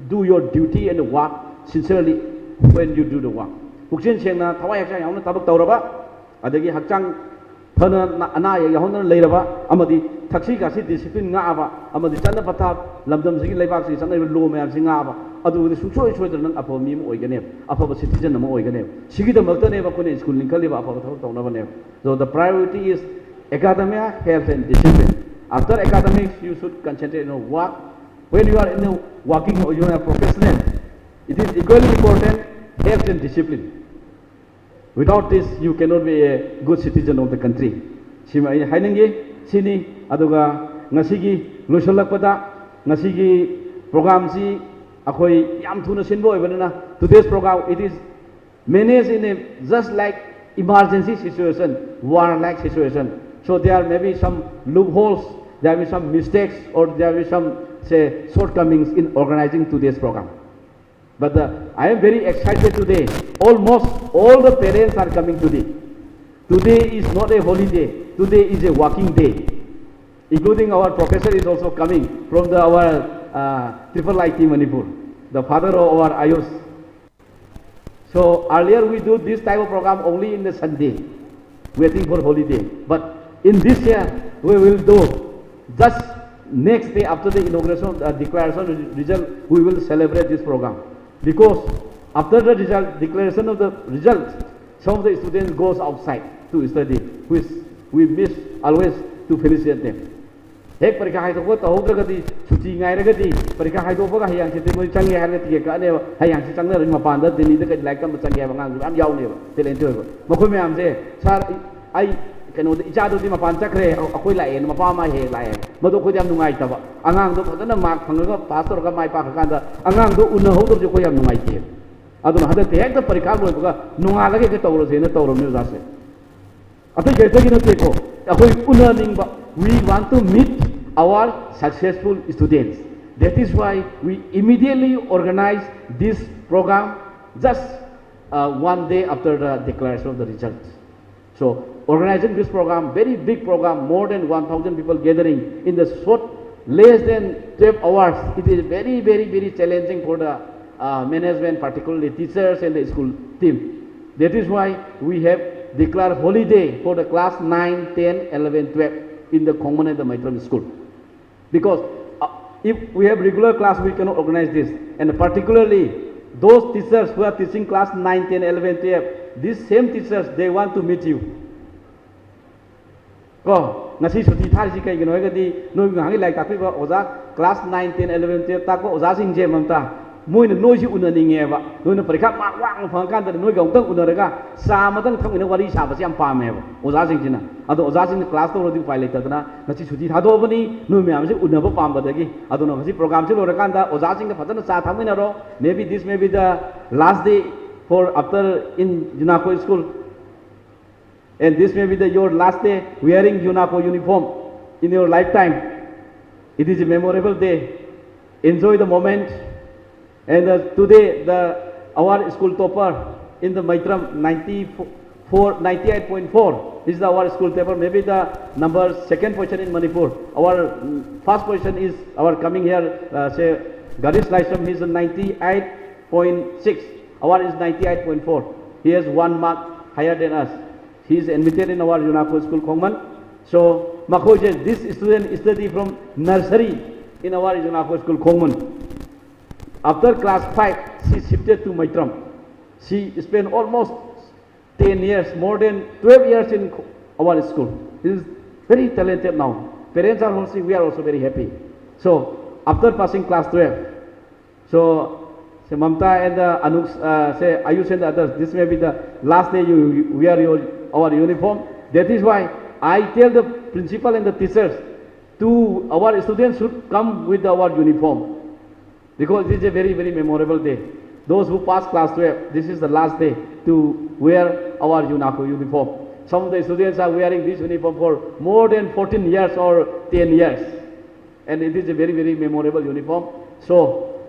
do your duty and work sincerely when you do the work. ꯄꯨꯛꯆꯦꯜ ꯁꯦꯡꯅ, ꯊꯋꯥꯏ ꯍꯛꯆꯥꯡ ꯌꯥꯎꯅ ꯊꯕꯛ ꯇꯧꯔꯕ, ꯑꯗꯒꯤ ꯍꯛꯆꯥꯡ ꯐꯅ, ꯑꯅꯥ ꯑꯌꯦꯛ ꯌꯥꯎꯍꯟꯗꯅ ꯂꯩꯔꯕ, ꯑꯃꯗꯤ ꯊꯛꯁꯤ ꯈꯥꯁꯤ discipline ꯉꯥꯛꯑꯕ, ꯑꯃꯗꯤ ꯆꯠꯅ ꯄꯊꯥꯞ ꯂꯝꯗꯝꯁꯤꯒꯤ, ꯂꯩꯕꯥꯛꯁꯤꯒꯤ ꯆꯠꯅꯔꯤꯕ law ꯃꯌꯥꯝꯁꯤ ꯉꯥꯛꯑꯕ, ꯑꯗꯨꯒꯤꯗꯤ ꯁꯨꯡꯁꯣꯏ ꯁꯣꯏꯗꯅ ꯅꯪ ꯑꯐꯕ ꯃꯤ ꯑꯃ ꯑꯣꯏꯒꯅꯦꯕ, ꯑꯐꯕ citizen ꯑꯃ ꯑꯣꯏꯒꯅꯦꯕ꯫ ꯁꯤꯒꯤꯗꯃꯛꯇꯅꯦꯕ ꯑꯩꯈꯣꯏꯅ ꯁ꯭ꯀꯨꯜ ꯂꯤꯡꯈꯠꯂꯤꯕ, ꯑꯐꯕ ꯊꯕꯛ ꯇꯧꯅꯕꯅꯦꯕ꯫ So the priority is academia, health and discipline. After academics, you should concentrate on work. When you are in the working or you are a professional, it is equally important health and discipline. Without this, you cannot be a good citizen of the country. ꯁꯤꯃ ꯑꯩ ꯍꯥꯏꯅꯤꯡꯉꯤ꯫ ꯁꯤꯅꯤ꯫ ꯑꯗꯨꯒ ꯉꯁꯤꯒꯤ ꯂꯣꯏꯁꯤꯜꯂꯛꯄꯗ, ꯉꯁꯤꯒꯤ programꯁꯤ ꯑꯩꯈꯣꯏ ꯌꯥꯝ ꯊꯨꯅ ꯁꯤꯟꯕ ꯑꯣꯏꯕꯅꯤꯅ, today's program, it is managed in a just like emergency situation, war-like situation. So there may be some loopholes, there may be some mistakes, or there may be some, say, shortcomings in organizing today's program. But uh, I am very excited today. Almost all the parents are coming today. Today is not a holiday. Today is a working day. Including our professor is also coming from the our uh, triple I T Manipur, the father of our Ayush. So earlier we do this type of program only in the Sunday, waiting for holiday. But in this year, we will do just next day after the inauguration, uh, declaration of result, we will celebrate this program. Because after the result, declaration of the result, some of the students goes outside to study, which we miss always to felicitate them. ꯍꯦꯛ ꯄꯔꯤꯈꯥ ꯍꯥꯏꯗꯣꯛꯄ ꯇꯧꯍꯧꯗ꯭ꯔꯒꯗꯤ, ꯁꯨꯇꯤ ꯉꯥꯏꯔꯒꯗꯤ, ꯄꯔꯤꯈꯥ ꯍꯥꯏꯗꯣꯛꯄꯒ ꯍꯌꯦꯡ ꯍꯪꯆꯤꯠꯇꯤ ꯃꯣꯏ ꯆꯪꯉꯦ ꯍꯥꯏꯔꯒ ticket ꯀꯛꯑꯅꯦꯕ꯫ ꯍꯌꯦꯡ ꯍꯪꯆꯤꯠ ꯆꯪꯅꯔꯅꯤ, ꯃꯄꯥꯟꯗ ꯗꯤꯜꯂꯤꯗ ꯀꯩ ꯂꯥꯏꯔꯤꯛ ꯇꯝꯕ ꯆꯪꯒꯦ ꯍꯥꯏꯕ ꯑꯉꯥꯡꯁꯨ ꯃꯌꯥꯝ ꯌꯥꯎꯅꯦꯕ, ꯇꯦꯂꯦꯟꯇꯦꯠ ꯑꯣꯏꯕ꯫ ꯃꯈꯣꯏ ꯃꯌꯥꯝꯁꯦ, "ꯁꯥꯔ, ꯑꯩ ꯀꯩꯅꯣꯗ, ꯏꯆꯥꯗꯨꯗꯤ ꯃꯄꯥꯟ ꯆꯠꯈ꯭ꯔꯦ, ꯑꯩꯈꯣꯏ ꯂꯥꯛꯑꯦꯅ", ꯃꯄꯥ ꯑꯃ ꯍꯦꯛ ꯍꯦꯛ ꯂꯥꯛꯑꯦ꯫ ꯃꯗꯨ ꯑꯩꯈꯣꯏꯗ ꯌꯥꯝ ꯅꯨꯡꯉꯥꯏꯇꯕ꯫ ꯑꯉꯥꯡꯗꯣ ꯐꯖꯅ ꯃꯥꯔꯛ ꯐꯪꯉꯒ ꯄꯥꯁ ꯇꯧꯔꯒ ꯃꯥꯏ ꯄꯥꯛꯈ꯭ꯔꯀꯥꯟꯗ ꯑꯉꯥꯡꯗꯣ ꯎꯅꯍꯧꯗꯕꯁꯦ ꯑꯩꯈꯣꯏ ꯌꯥꯝ ꯅꯨꯡꯉꯥꯏꯇꯦ꯫ ꯑꯗꯨꯅ ꯍꯟꯗꯛꯇꯤ ꯍꯦꯛꯇ ꯄꯔꯤꯈꯥ ꯂꯣꯏꯕꯒ ꯅꯣꯡꯉꯥꯜꯂꯒ ꯍꯦꯛꯇ ꯇꯧꯔꯁꯦꯅ ꯇꯧꯔꯕꯅꯤ ꯑꯣꯖꯥꯁꯦ꯫ ꯑꯇꯩ ꯀꯔꯤꯝꯇꯒꯤ ꯅꯠꯇꯦꯀꯣ, ꯑꯩꯈꯣꯏ ꯎꯅꯅꯤꯡꯕ, we want to meet our successful students. That is why we immediately organize this program just uh, one day after the declaration of the results. So organizing this program, very big program, more than one thousand people gathering in the short, less than twelve hours, it is very, very, very challenging for the uh, management, particularly teachers and the school team. That is why we have declared holiday for the class nine, ten, eleven, twelve in the Khongmon and the Maitram school. Because uh, if we have regular class, we cannot organize this. And particularly those teachers who are teaching class nine, ten, eleven, twelve, these same teachers, they want to meet you. ꯀꯣ, ꯉꯁꯤ ꯁꯨꯇꯤ ꯊꯥꯔꯤꯁꯤ ꯀꯩꯒꯤꯅꯣ ꯍꯥꯏꯔꯒꯗꯤ, ꯅꯣꯏ ꯉꯍꯥꯟꯒꯤ ꯂꯥꯏꯔꯤꯛ ꯇꯥꯛꯄꯤꯕ ꯑꯣꯖꯥ, class nine, ten, eleven, twelve ꯇꯥꯛꯄ ꯑꯣꯖꯥꯁꯤꯡꯁꯦ ꯑꯃꯝꯇ ꯃꯣꯏꯅ ꯅꯣꯏꯁꯤ ꯎꯅꯅꯤꯡꯉꯦꯕ꯫ ꯅꯣꯏꯅ ꯄꯔꯤꯈꯥ ꯃꯥꯔꯛ ꯋꯥꯡꯅ ꯐꯪꯉꯀꯥꯟꯗ ꯅꯣꯏꯒ ꯑꯃꯨꯛꯇꯪ ꯎꯅꯔꯒ ꯆꯥ ꯑꯃꯇꯪ ꯊꯛꯃꯤꯟꯅ ꯋꯥꯔꯤ ꯁꯥꯕꯁꯤ ꯌꯥꯝ ꯄꯥꯝꯃꯦꯕ ꯑꯣꯖꯥꯁꯤꯡꯁꯤꯅ꯫ ꯑꯗꯣ ꯑꯣꯖꯥꯁꯤꯡꯅ ꯀ꯭ꯂꯥꯁ ꯇꯧꯔꯗꯤ ꯎꯄꯥꯏ ꯂꯩꯇꯗꯅ ꯉꯁꯤ ꯁꯨꯇꯤ ꯊꯥꯗꯣꯛꯑꯕꯅꯤ, ꯅꯣꯏ ꯃꯌꯥꯝꯁꯤ ꯎꯅꯕ ꯄꯥꯝꯕꯗꯒꯤ꯫ ꯑꯗꯨꯅ ꯉꯁꯤ ꯄ꯭ꯔꯣꯒ꯭ꯔꯥꯝꯁꯤ ꯂꯣꯏꯔꯀꯥꯟꯗ ꯑꯣꯖꯥꯁꯤꯡꯒ ꯐꯖꯅ ꯆꯥ ꯊꯛꯃꯤꯟꯅꯔꯣ꯫ Maybe this may be the last day for after in UNACO school. And this may be the, your last day wearing UNACO uniform in your lifetime. It is a memorable day. Enjoy the moment. And uh, today, the our school topper in the Maitram, ninety-four, ninety-eight point four is the our school topper. Maybe the number second position in Manipur. Our mm, first position is our coming here, uh, say, Garish Laishram. He is ninety-eight point six. Our is ninety-eight point four. He has one mark higher than us. He is admitted in our UNACO school, Khongman. So, ꯃꯈꯣꯏꯁꯦ, this student study from nursery in our UNACO school, Khongman. After class five, she shifted to Maitram. She spent almost ten years, more than twelve years in our school. She is very talented now. Parents are also, we are also very happy. So, after passing class twelve, so, say Mamta and uh, Anuk, uh, say Ayush and others, this may be the last day you wear your, our uniform. That is why I tell the principal and the teachers to our students should come with our uniform, because it is a very, very memorable day. Those who pass class twelve, this is the last day to wear our UNACO uniform. Some of the students are wearing this uniform for more than fourteen years or ten years. And it is a very, very memorable uniform. So,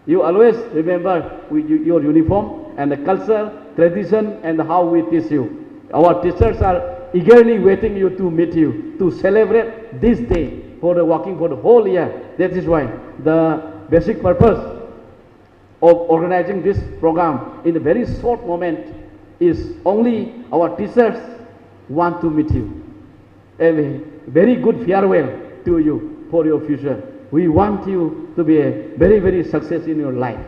you always remember with you- your uniform and the culture, tradition, and how we teach you. Our teachers are eagerly waiting you to meet you, to celebrate this day for the working for the whole year. That is why the basic purpose of organizing this program in a very short moment is only our teachers want to meet you. A very good farewell to you for your future. We want you to be a very, very success in your life.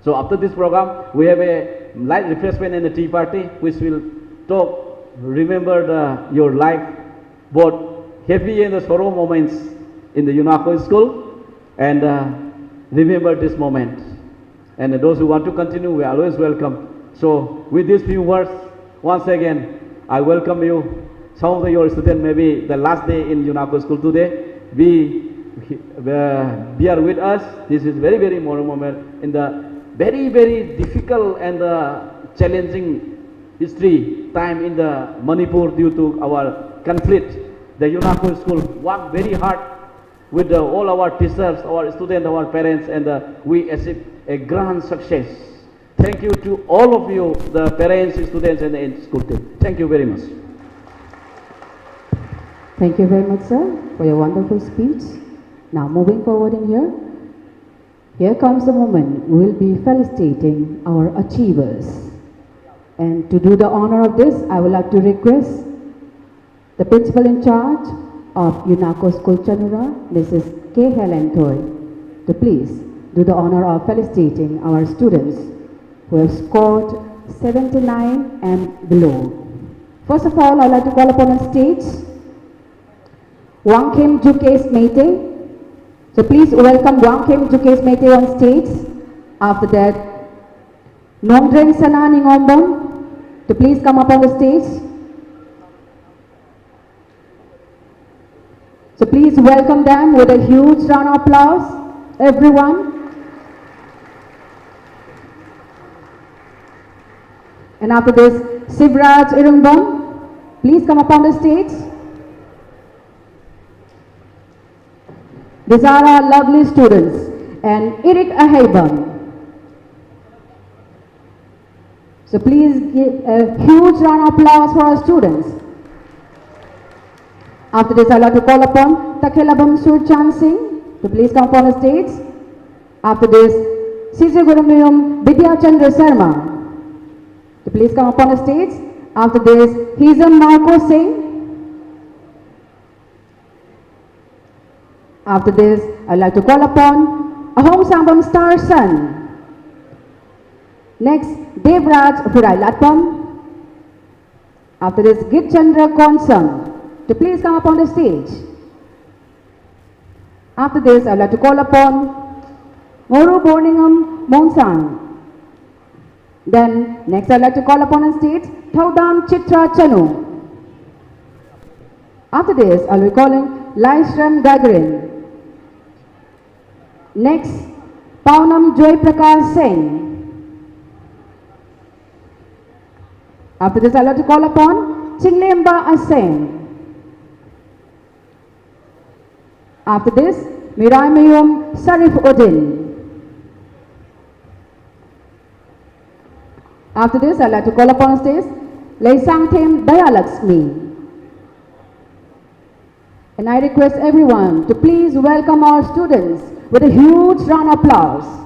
So after this program, we have a light refreshment and a tea party, which will talk, remember the, your life, both happy and the sorrow moments in the UNACO school, and uh, Remember this moment. And those who want to continue, we are always welcome. So, with these few words, once again, I welcome you. Some of your students may be the last day in UNACO school today. Be uh, bear with us. This is very, very memorable moment in the very, very difficult and uh, challenging history time in the Manipur due to our conflict. The UNACO school worked very hard with the, all our teachers, our students, our parents, and uh, we achieved a grand success. Thank you to all of you, the parents, students, and the school team. Thank you very much. Thank you very much, sir, for your wonderful speech. Now, moving forward in here, here comes the moment we will be felicitating our achievers. And to do the honor of this, I would like to request the principal in charge of UNACO School Chanura, Missus K Helen Thoi, to please do the honor of felicitating our students who have scored seventy-nine and below. First of all, I'd like to call upon on stage Wangkhim Jukes Meitei. So please welcome Wangkhim Jukes Meitei on stage. After that, Nongdreng Sana Ningombom to please come up on the stage. So please welcome them with a huge round of applause, everyone. And after this, Sivraj Irungbom, please come up on the stage. These are our lovely students. And Irik Aheibam. So please give a huge round of applause for our students. After this, I'd like to call upon Takhelabam Surchan Singh to please come up on the stage. After this, Sisi Gurumiyum Vidya Chandra Sarma to please come up on the stage. After this, Hizam Marco Singh. After this, I'd like to call upon Ahong Sangbam Star Son. Next, Devraj Hurailatpam. After this, Gitchandra Konsam to please come up on the stage. After this, I'd like to call upon Ngoru Borningam Mongsang. Then, next I'd like to call upon on stage Thaudam Chitra Chanu. After this, I'll be calling Laishram Gagarin. Next, Paunam Joy Prakash Singh. After this, I'd like to call upon Chinglemba Aseng. After this, Miraimayum Sarif Odin. After this, I'd like to call upon stage Leisangthem Dayalakshmi. And I request everyone to please welcome our students with a huge round of applause.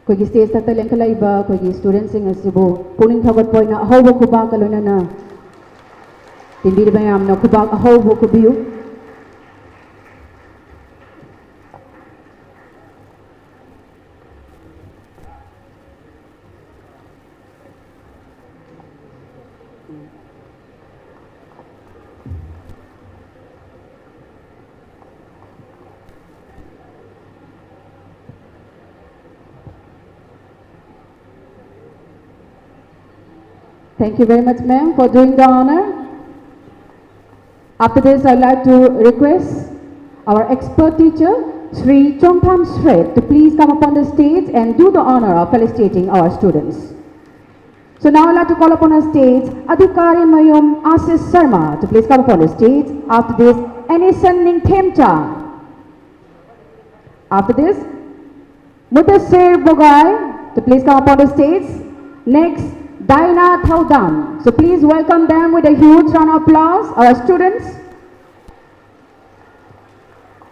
ꯑꯩꯈꯣꯏꯒꯤ stage ꯇ ꯂꯦꯡꯈꯠꯂꯛꯏꯕ ꯑꯩꯈꯣꯏꯒꯤ student ꯁꯤꯡ ꯑꯁꯤꯕꯨ ꯄꯨꯛꯅꯤꯡ ꯊꯧꯒꯠꯄ ꯑꯣꯏꯅ ꯑꯍꯧꯕ ꯈꯨꯕꯥꯛꯀ ꯂꯣꯏꯅꯅ ꯇꯤꯟꯕꯤꯔꯤꯕ ꯃꯌꯥꯝꯅ ꯈꯨꯕꯥꯛ ꯑꯍꯧꯕ ꯈꯨꯕꯤꯌꯨ꯫ Thank you very much, ma'am, for doing the honor. After this, I'd like to request our expert teacher, Sri Chongtham Shred, to please come upon the stage and do the honor of felicitating our students. So now I'd like to call upon the stage Adhikari Mayum Ashish Sharma to please come upon the stage. After this, Anison Ningthemcha. After this, Mutasir Bogai to please come upon the stage. Next, Dinah Thaudam. So please welcome them with a huge round of applause, our students.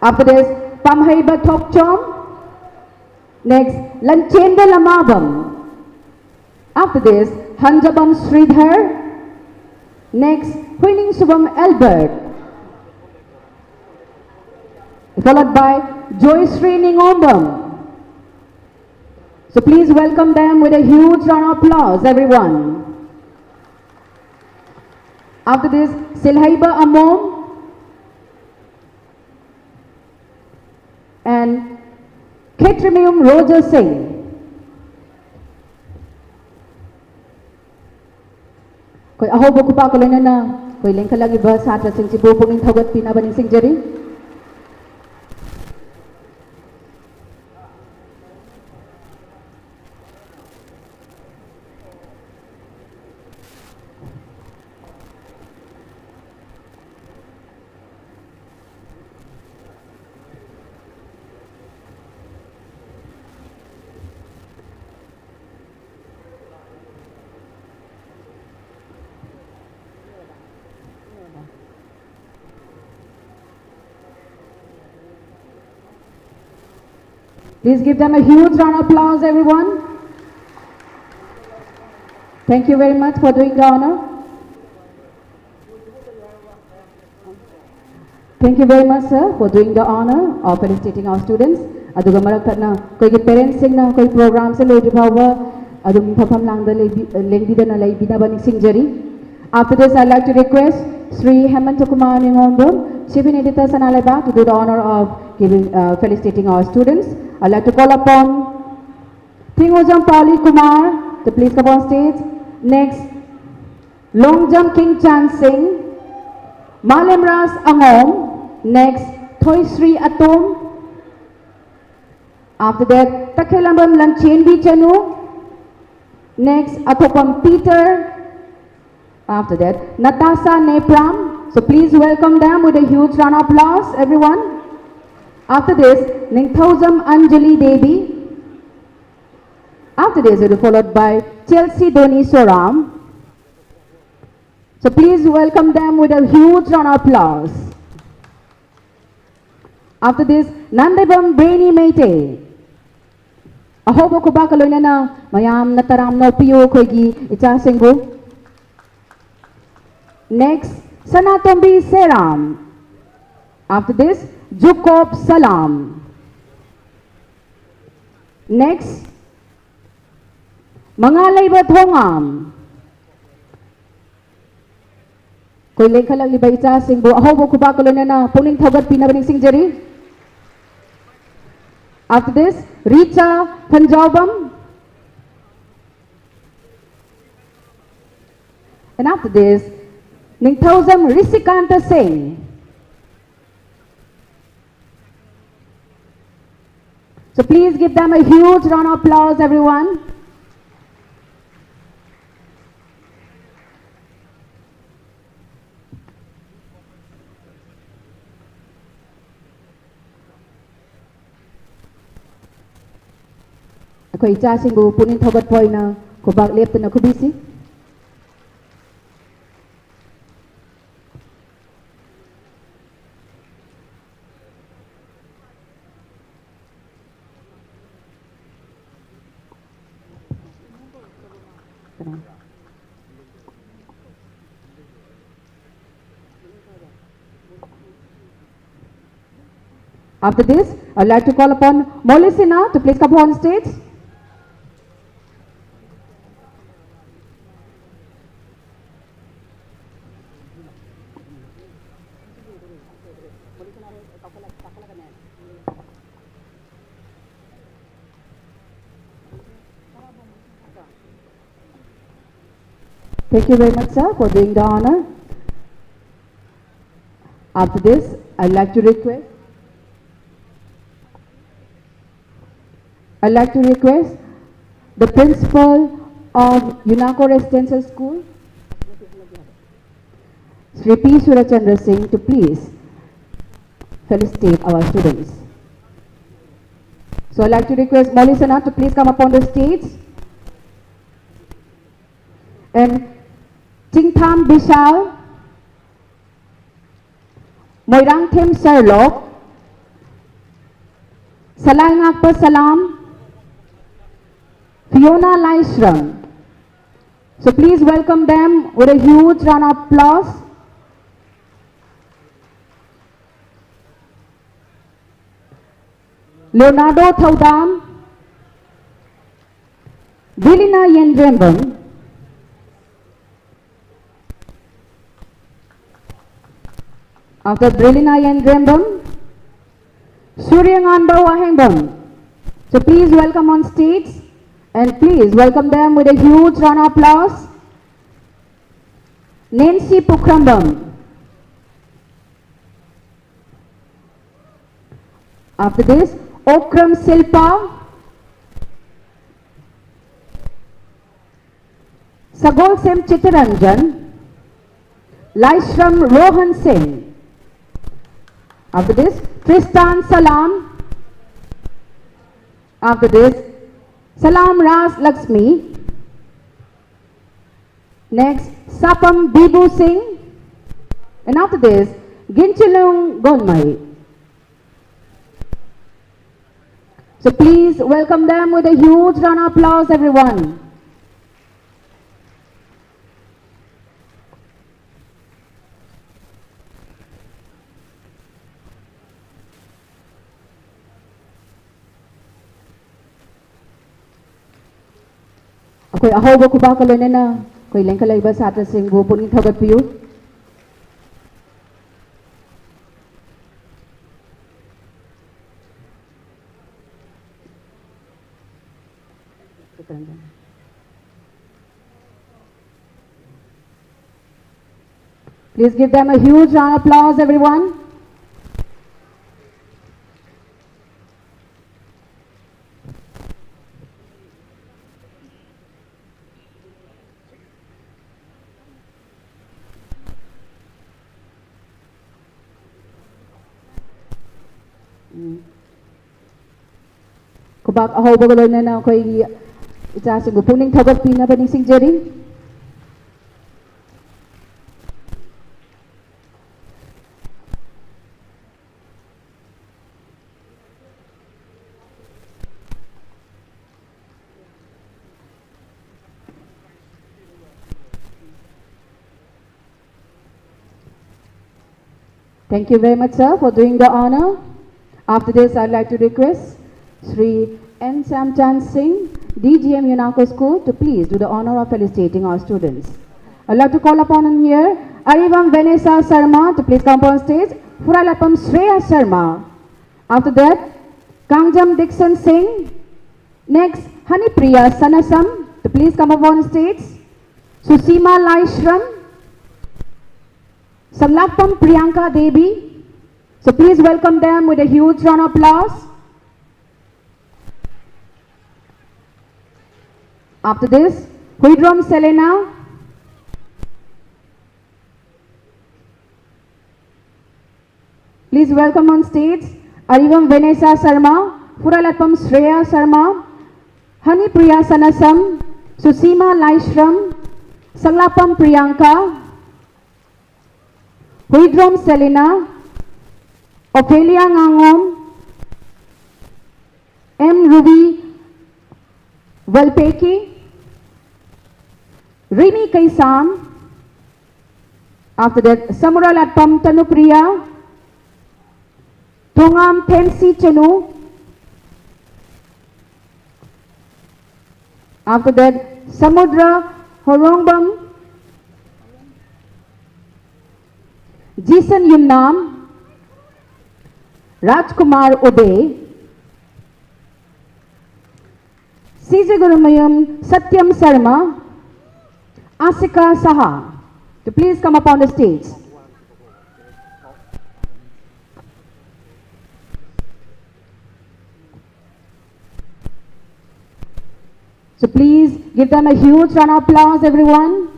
After this, Pamheiba Thokchom. Next, Lanchenda Lamabam. After this, Hanjabam Sridhar. Next, Huining Subam Albert. Followed by Joy Sri Ningombam. So please welcome them with a huge round of applause, everyone. After this, Silhaiba Amom and Khetrimayung Roger Singh. ꯑꯩꯈꯣꯏ ꯑꯍꯧꯕ ꯈꯨꯄꯥꯛꯀ ꯂꯣꯏꯅꯅ ꯑꯩꯈꯣꯏ ꯂꯦꯡꯈꯠꯂꯛꯂꯤꯕ ꯁꯥꯇ꯭ꯔꯁꯤꯡꯁꯤꯕꯨ ꯄꯨꯛꯅꯤꯡ ꯊꯧꯒꯠꯄꯤꯅꯕ ꯅꯤꯡꯁꯤꯡꯖꯔꯤ꯫ Please give them a huge round of applause, everyone. Thank you very much for doing the honor. Thank you very much, sir, for doing the honor of felicitating our students. ꯑꯗꯨꯒ ꯃꯔꯛ ꯊꯠꯅ ꯑꯩꯈꯣꯏꯒꯤ parents ꯁꯤꯡꯅ ꯑꯩꯈꯣꯏ program ꯁꯦ ꯂꯣꯏꯗ꯭ꯔꯤ ꯐꯥꯎꯕ ꯑꯗꯨꯝ ꯐꯝꯐꯝ ꯂꯥꯡꯗ ꯂꯦꯡꯕꯤꯗꯅ ꯂꯩꯕꯤꯅꯕ ꯅꯤꯡꯁꯤꯡꯖꯔꯤ꯫ After this, I'd like to request Shri Hemanta Kumar Ningombo, Chief Editor, Sanaleba, to do the honor of giving, uh, felicitating our students. I'd like to call upon Thingojam Pali Kumar to please come on stage. Next, Longjam King Chan Singh, Malemras Angom. Next, Thoisri Atum. After that, Takhelambam Lanchenbi Chanu. Next, Athopam Peter. After that, Natasha Nepram. So please welcome them with a huge round of applause, everyone. After this, Ningthaujam Anjali Devi. After this, it will be followed by Chelsea Doni Soram. So please welcome them with a huge round of applause. After this, Nandebam Brainy Meitei. ꯑꯍꯧꯕ ꯈꯨꯕꯥꯛꯀ ꯂꯣꯏꯅꯅ ꯃꯌꯥꯝꯅ ꯇꯔꯥꯝꯅ ꯑꯣꯛꯄꯤꯌꯨ ꯑꯩꯈꯣꯏꯒꯤ ꯏꯆꯥꯁꯤꯡꯕꯨ꯫ Next, Sanatombi Seram. After this, Jacob Salam. Next, Mangaleiba Thongam. ꯑꯩꯈꯣꯏ ꯂꯦꯡꯈꯠꯂꯛꯂꯤꯕ ꯏꯆꯥꯁꯤꯡꯕꯨ ꯑꯍꯧꯕ ꯈꯨꯕꯥꯛꯀ ꯂꯣꯏꯅꯅ ꯄꯨꯛꯅꯤꯡ ꯊꯧꯒꯠꯄꯤꯅꯕ ꯅꯤꯡꯁꯤꯡꯖꯔꯤ꯫ After this, Richa Thanjaobam. And after this, Ningthaojam Rishikanta Singh. So please give them a huge round of applause, everyone. ꯑꯩꯈꯣꯏ ꯏꯆꯥꯁꯤꯡꯕꯨ ꯄꯨꯛꯅꯤꯡ ꯊꯧꯒꯠꯄ ꯑꯣꯏꯅ ꯈꯨꯕꯥꯛ ꯂꯦꯞꯇꯨꯅ ꯈꯨꯕꯤꯁꯤ꯫ After this, I'd like to call upon Molly Sinha to please come on stage. Thank you very much, sir, for doing the honor. After this, I'd like to request, I'd like to request the principal of UNACO Residential School, Shri P Surachandra Singh, to please felicitate our students. So I'd like to request Molly Sinha to please come up on the stage. And Chingtham Bishal, Moirangthem Serlok, Salaingakpa Salam, Fiona Laishrang. So please welcome them with a huge round of applause. Leonardo Thaudam, Vilina Yenrembam, After Brilina Yengrembam, Suryanganba Wahengbam. So please welcome on stage and please welcome them with a huge round of applause. Nancy Pukhrambam. After this, Okram Silpa, Sagolsem Chitranjan, Laishram Rohan Singh. After this, Tristan Salam. After this, Salam Ras Lakshmi. Next, Sapam Bibu Singh. And after this, Ginchilung Gonmai. So please welcome them with a huge round of applause, everyone. ꯑꯩꯈꯣꯏ ꯑꯍꯧꯕ ꯈꯨꯕꯥꯛꯀ ꯂꯣꯏꯅꯅ ꯑꯩꯈꯣꯏ ꯂꯦꯡꯈꯠꯂꯛꯏꯕ ꯁꯥꯇ꯭ꯔꯁꯤꯡꯕꯨ ꯄꯨꯛꯅꯤꯡ ꯊꯧꯒꯠꯄꯤꯌꯨ꯫ Please give them a huge round of applause, everyone. ꯎꯝ꯫ ꯈꯨꯕꯥꯛ ꯑꯍꯧꯕꯒ ꯂꯣꯏꯅꯅ ꯑꯩꯈꯣꯏꯒꯤ ꯏꯆꯥꯁꯤꯡꯕꯨ ꯄꯨꯛꯅꯤꯡ ꯊꯧꯒꯠꯄꯤꯅꯕ ꯅꯤꯡꯁꯤꯡꯖꯔꯤ꯫ Thank you very much, sir, for doing the honor. After this, I'd like to request Shri N Samchan Singh, D G M UNACO School, to please do the honor of felicitating our students. I'd like to call upon here Arivam Vanessa Sharma to please come upon stage. Furalappam Shreya Sharma. After that, Kangjam Dixon Singh. Next, Hanipriya Sanasam to please come upon stage. Susima Laishram. Sanglakpam Priyanka Devi. So please welcome them with a huge round of applause. After this, Huidrom Selena. Please welcome on stage Arivam Vanessa Sharma, Furalappam Shreya Sharma, Hanipriya Sanasam, Susima Laishram, Sanglakpam Priyanka, Huidrom Selena, Ophelia Ngangom, M Ruby Valpeki, Rimi Kaisam, after that, Samura Latpam Tanupriya, Thongam Thensi Chanu, after that, Samudra Horongbam, Jason Yumnam, Rajkumar Ude, C J Gurumayam Satyam Sarma, Asika Saha, to please come up on the stage. So please give them a huge round of applause, everyone.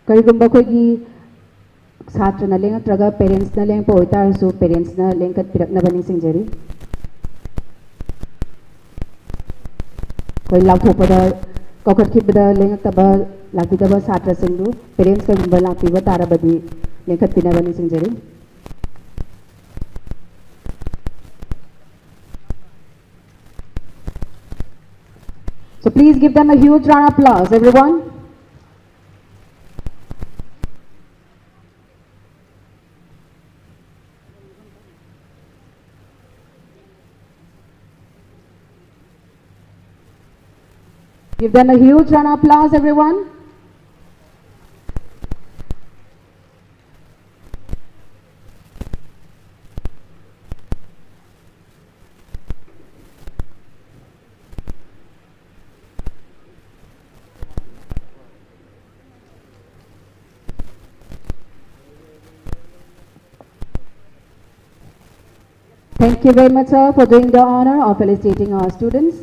ꯀꯔꯤꯒꯨꯝꯕ ꯑꯩꯈꯣꯏꯒꯤ ꯁꯥꯇ꯭ꯔꯅ ꯂꯦꯡꯉꯛꯇ꯭ꯔꯒ parents ꯅ ꯂꯦꯡꯉꯛꯄ ꯑꯣꯏꯇꯥꯔꯁꯨ, parents ꯅ ꯂꯦꯡꯈꯠꯄꯤꯔꯛꯅꯕ ꯅꯤꯡꯁꯤꯡꯖꯔꯤ꯫ ꯑꯩꯈꯣꯏ ꯂꯥꯎꯊꯣꯛꯄꯗ ꯀꯧꯈꯠꯈꯤꯕꯗ ꯂꯦꯡꯉꯛꯇꯕ, ꯂꯥꯛꯄꯤꯗꯕ ꯁꯥꯇ꯭ꯔꯁꯤꯡꯗꯨ parents ꯀꯔꯤꯒꯨꯝꯕ ꯂꯥꯛꯄꯤꯕ ꯇꯥꯔꯕꯗꯤ ꯂꯦꯡꯈꯠꯄꯤꯅꯕ ꯅꯤꯡꯁꯤꯡꯖꯔꯤ꯫ So please give them a huge round of applause, everyone. Give them a huge round of applause, everyone. Thank you very much, sir, for doing the honor of felicitating our students.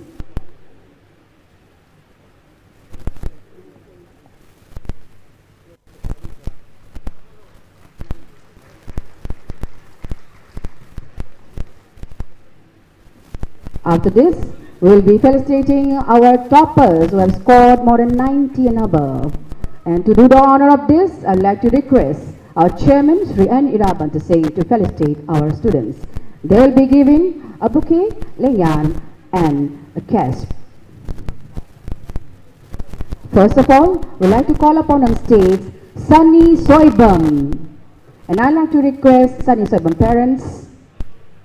After this, we'll be felicitating our toppers who have scored more than ninety and above. And to do the honor of this, I'd like to request our chairman, Shri N Iraban, to say, to felicitate our students. They'll be giving a bouquet, lei yarn, and a cash. First of all, we'd like to call upon on stage Sunny Soibam. And I'd like to request Sunny Soibam parents,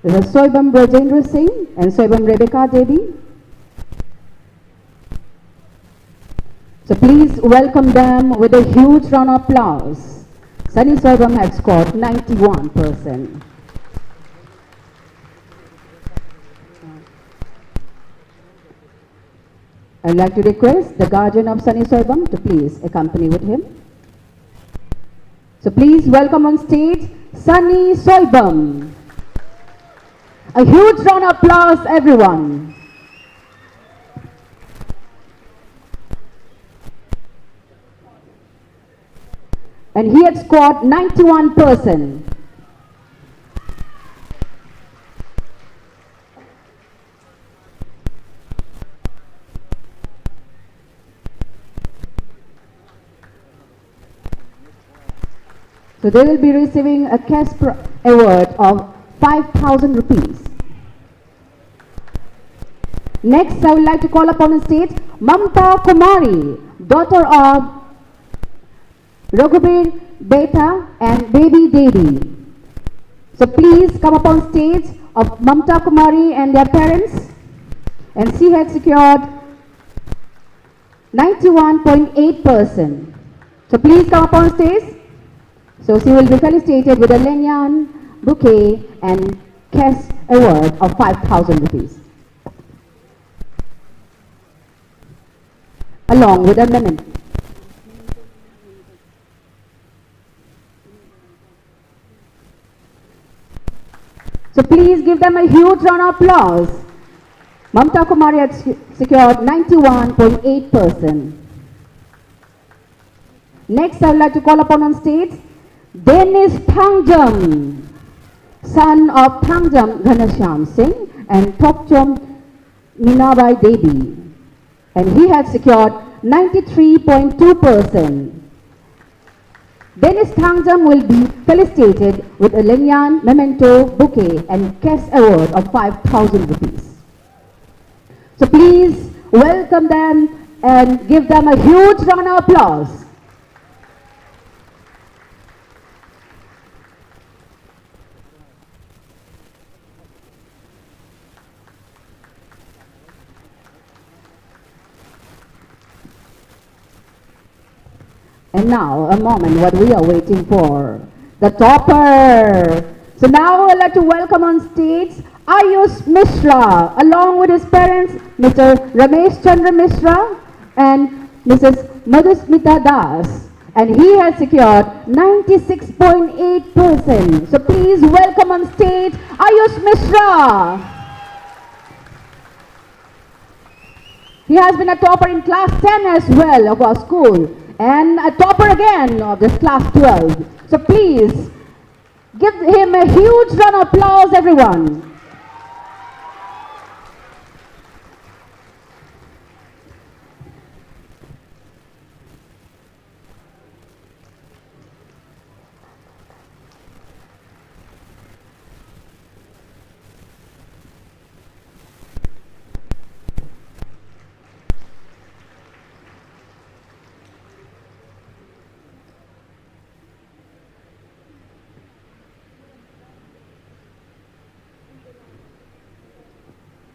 Soibam Rajendra Singh and Soibam Rebecca Devi. So please welcome them with a huge round of applause. Sunny Soibam have scored ninety-one percent. I'd like to request the guardian of Sunny Soibam to please accompany with him. So please welcome on stage Sunny Soibam. A huge round of applause, everyone. And he had scored ninety-one percent. So they will be receiving a cash pr- award of five thousand rupees. Next, I would like to call upon the stage Mamta Kumari, daughter of Raghubir Beta and Baby Devi. So please come upon stage of Mamta Kumari and their parents. And she had secured ninety-one point eight percent. So please come upon stage. So she will be felicitated with a Lenyan bouquet and cash award of five thousand rupees, along with a memento. So please give them a huge round of applause. Mamta Kumari had se- secured ninety-one point eight percent. Next, I would like to call upon on stage Dennis Thangjam, son of Thangjam Ghanashyam Singh and Thopchom Minabai Devi, and he had secured ninety-three point two percent. Dennis Thangjam will be felicitated with a Lenyan memento bouquet and cash award of five thousand rupees. So please welcome them and give them a huge round of applause. And now, a moment, what we are waiting for. The topper. So now I would like to welcome on stage Ayush Mishra, along with his parents, Mister Ramesh Chandra Mishra and Missus Madhusmita Das. And he has secured ninety-six point eight percent. So please welcome on stage Ayush Mishra. He has been a topper in class ten as well of our school and a topper again of this class twelve. So please give him a huge round of applause, everyone.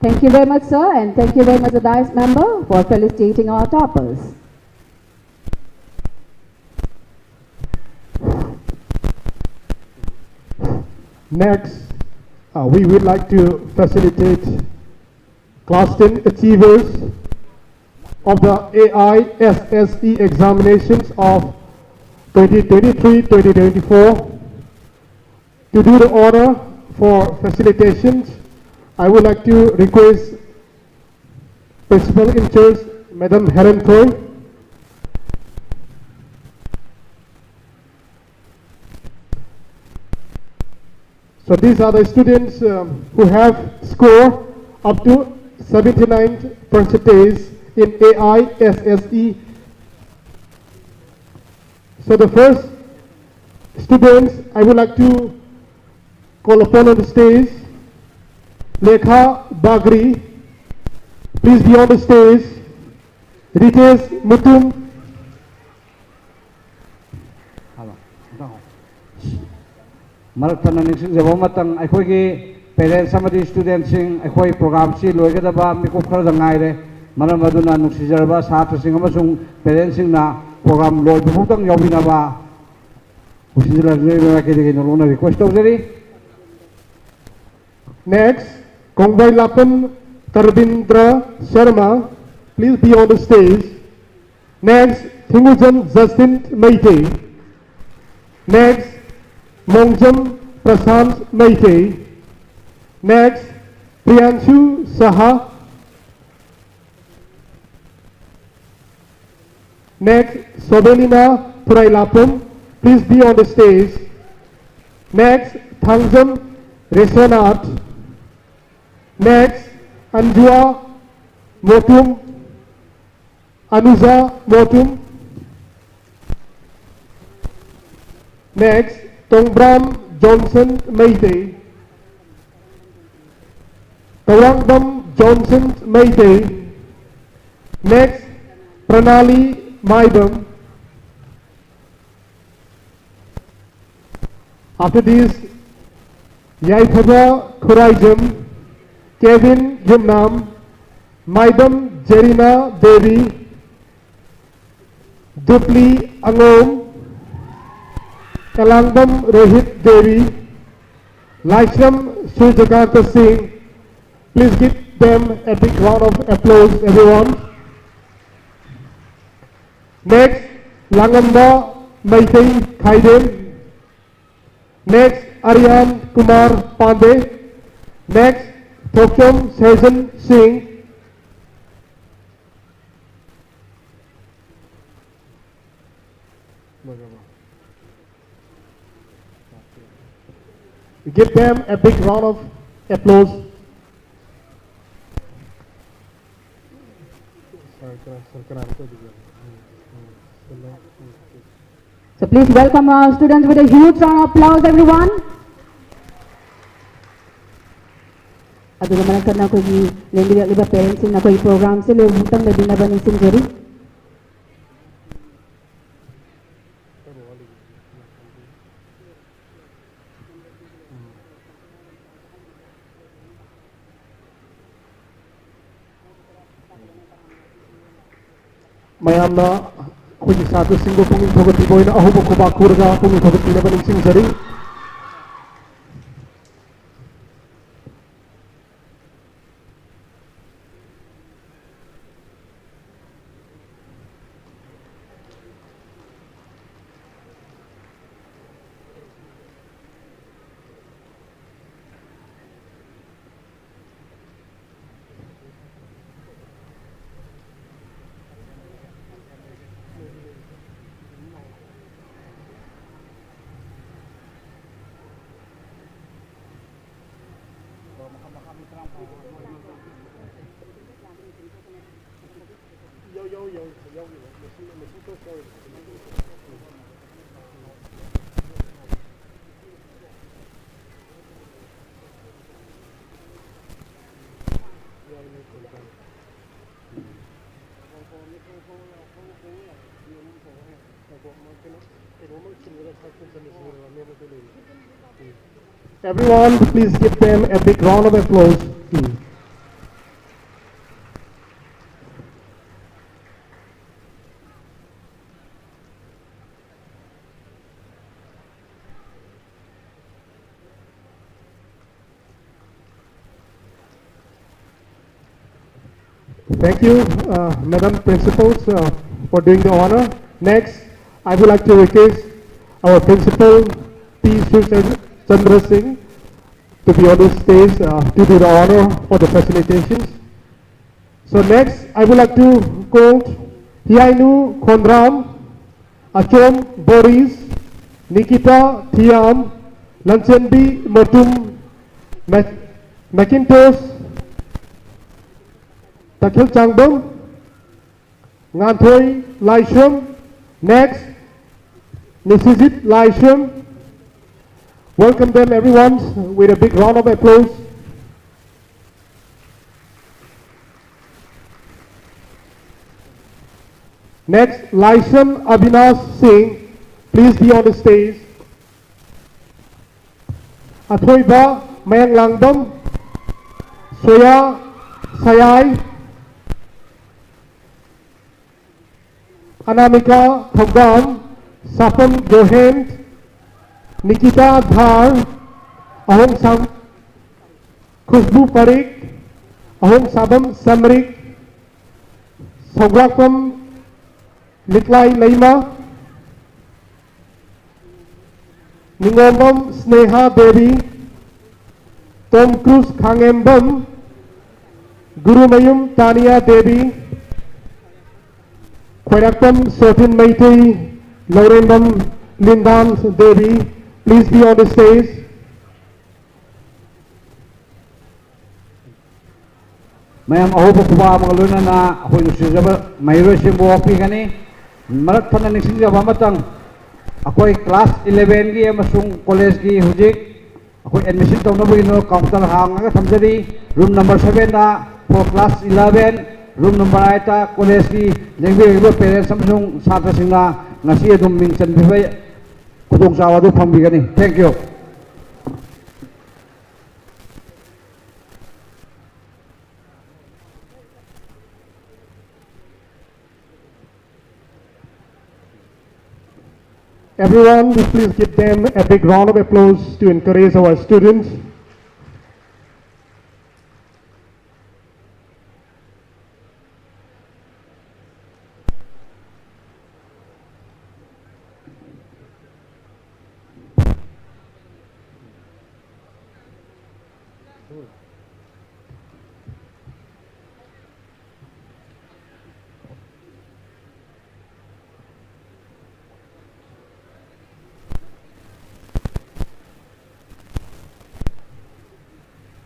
Thank you very much, sir, and thank you very much, the dais member, for felicitating our toppers. Next, uh, we would like to facilitate class ten achievers of the A I S S E examinations of twenty twenty-three twenty twenty-four. To do the honor for facilitations, I would like to request Principal in charge, Madam Helen Troy. So these are the students, um, who have scored up to seventy-nine percentage in A I S S E. So the first students I would like to call upon on the stage, Lekha Bagri, please be on the stage. Ritesh Mutum. ꯃꯔꯛ ꯊꯠꯅ ꯅꯤꯡꯁꯤꯡꯖꯕ ꯑꯃꯇꯪ, ꯑꯩꯈꯣꯏꯒꯤ parents ꯑꯃꯗꯤ studentꯁꯤꯡ, ꯑꯩꯈꯣꯏ programꯁꯤ ꯂꯣꯏꯒꯗꯕ ꯃꯤꯀꯨꯞ ꯈꯔꯗ ꯉꯥꯏꯔꯦ꯫ ꯃꯔꯝ ꯑꯗꯨꯅ ꯅꯨꯡꯁꯤꯖꯔꯕ ꯁꯥꯇ꯭ꯔꯁꯤꯡ ꯑꯃꯁꯨꯡ parentꯁꯤꯡꯅ program ꯂꯣꯏꯕ ꯐꯥꯎꯗꯪ ꯌꯥꯎꯕꯤꯅꯕ ꯅꯨꯡꯁꯤꯖꯔꯕ ꯃꯥꯏꯀꯩꯗꯒꯤ ꯅꯧꯅ request ꯇꯧꯖꯔꯤ꯫ Next, Kongbailapam Tarbindra Sharma, please be on the stage. Next, Thingujan Justin Meitei. Next, Mongjam Prashant Meitei. Next, Priyanshu Saha. Next, Sobelina Thurailapum, please be on the stage. Next, Thangjam Resonath. Next, Anjua Motum, Anuja Motum. Next, Tongbram Johnson Meitei. Tawangdam Johnson Meitei. Next, Pranali Maibam. After this, Yaifaba Khuraijam. Kevin Yumnam, Maidam Jerina Devi, Dupli Angom, Kalangdam Rohit Devi, Laishram Surjakanta Singh. Please give them a big round of applause, everyone. Next, Langamba Maitei Khaidem. Next, Aryan Kumar Pandey. Next, Thokchom Serjan Singh. Give them a big round of applause. So please welcome our students with a huge round of applause, everyone. ꯑꯗꯨꯒ ꯃꯔꯛ ꯊꯠꯅ ꯑꯩꯈꯣꯏꯒꯤ ꯂꯦꯡꯕꯤꯔꯛꯂꯤꯕ parents ꯁꯤꯡꯅ ꯑꯩꯈꯣꯏꯒꯤ program ꯁꯦ ꯂꯣꯏꯕ ꯑꯃꯨꯛꯇꯪ ꯂꯩꯕꯤꯅꯕ ꯅꯤꯡꯁꯤꯡꯖꯔꯤ꯫ ꯃꯌꯥꯝꯅ ꯑꯩꯈꯣꯏꯒꯤ ꯁꯥꯇ꯭ꯔꯁꯤꯡꯕꯨ ꯄꯨꯛꯅꯤꯡ ꯊꯧꯒꯠꯄꯤꯕ ꯑꯣꯏꯅ ꯑꯍꯧꯕ ꯈꯨꯕꯥꯛ ꯈꯨꯔꯒ ꯄꯨꯛꯅꯤꯡ ꯊꯧꯒꯠꯄꯤꯅꯕ ꯅꯤꯡꯁꯤꯡꯖꯔꯤ꯫ Everyone, please give them a big round of applause, please. Thank you, uh, Madam Principals, uh, for doing the honor. Next, I would like to request our Principal T Surchandra Singh to be on the stage, uh, to do the honor for the facilitations. So next, I would like to call Hiainu Khondram, Achom Boris, Nikita Thiam, Lanchenbi Motum, Mac-, Macintosh Takhil Changbom, Nganthoi Laishum. Next, Nisijit Laishum. Welcome them everyone with a big round of applause. Next, Laisham Avinash Singh, please be on the stage. Athoiba Mayanglangdam, Soya Sayai, Anamika Thogam, Sapam Johent, Nikita Dhar, Ahong Sam, Khushbu Parik, Ahong Sabam Samrik, Sograkam Liklai Leima, Ningombam Sneha Devi, Tom Cruise Khangembam, Gurumayum Tania Devi, Khwairakpam Sotin Meitei, Laurendam Lindan Devi, please be on the stage. ꯃꯌꯥꯝ ꯑꯍꯧꯕ ꯈꯨꯕꯥꯛ ꯑꯃꯒ ꯂꯣꯏꯅꯅ ꯑꯩꯈꯣꯏ ꯅꯨꯡꯁꯤꯖꯕ ꯃꯍꯩꯔꯣꯏꯁꯤꯡꯕꯨ ꯑꯣꯛꯄꯤꯒꯅꯤ꯫ ꯃꯔꯛ ꯊꯠꯅ ꯅꯤꯡꯁꯤꯡꯖꯕ ꯑꯃꯇꯪ, ꯑꯩꯈꯣꯏ class elevenꯒꯤ ꯑꯃꯁꯨꯡ collegeꯀꯤ ꯍꯧꯖꯤꯛ ꯑꯩꯈꯣꯏ admission ꯇꯧꯅꯕꯒꯤꯗꯃꯛ counter ꯍꯥꯡꯉꯒ ꯊꯝꯖꯔꯤ꯫ Room number sevenꯗ for class eleven, room number eightꯇ collegeꯀꯤ ꯂꯦꯡꯕꯤꯔꯛꯂꯤꯕ parents ꯑꯃꯁꯨꯡ ꯁꯥꯇ꯭ꯔꯁꯤꯡꯅ ꯉꯁꯤ ꯑꯗꯨꯝ ꯃꯤꯡ ꯆꯟꯕꯤꯕ ꯈꯨꯗꯣꯡꯆꯥꯕ ꯑꯗꯨ ꯐꯪꯕꯤꯒꯅꯤ꯫ Thank you꯫ Everyone, please give them a big round of applause to encourage our students.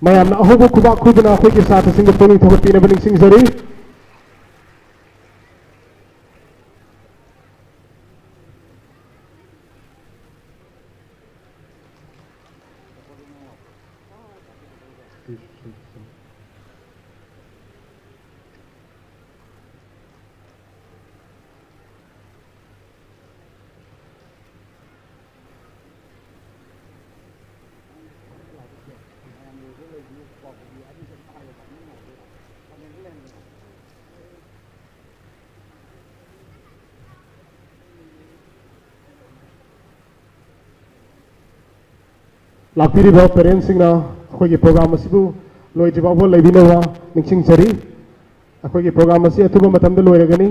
ꯃꯌꯥꯝꯅ ꯑꯍꯧꯕ ꯈꯨꯕꯥꯛ ꯈꯨꯗꯨꯅ ꯑꯩꯈꯣꯏꯒꯤ ꯁꯥꯇ꯭ꯔꯁꯤꯡꯕꯨ ꯄꯨꯛꯅꯤꯡ ꯊꯧꯒꯠꯄꯤꯅꯕ ꯅꯤꯡꯁꯤꯡꯖꯔꯤ꯫ ꯂꯥꯛꯄꯤꯔꯤꯕ ꯄꯦꯔꯦꯟꯁꯁꯤꯡꯅ ꯑꯩꯈꯣꯏꯒꯤ ꯄ꯭ꯔꯣꯒ꯭ꯔꯥꯝ ꯑꯁꯤꯕꯨ ꯂꯣꯏꯗ꯭ꯔꯤ ꯐꯥꯎꯕ ꯂꯩꯕꯤꯅꯕ ꯅꯤꯡꯁꯤꯡꯖꯔꯤ꯫ ꯑꯩꯈꯣꯏꯒꯤ ꯄ꯭ꯔꯣꯒ꯭ꯔꯥꯝ ꯑꯁꯤ ꯑꯊꯨꯕ ꯃꯇꯝꯗ ꯂꯣꯏꯔꯒꯅꯤ꯫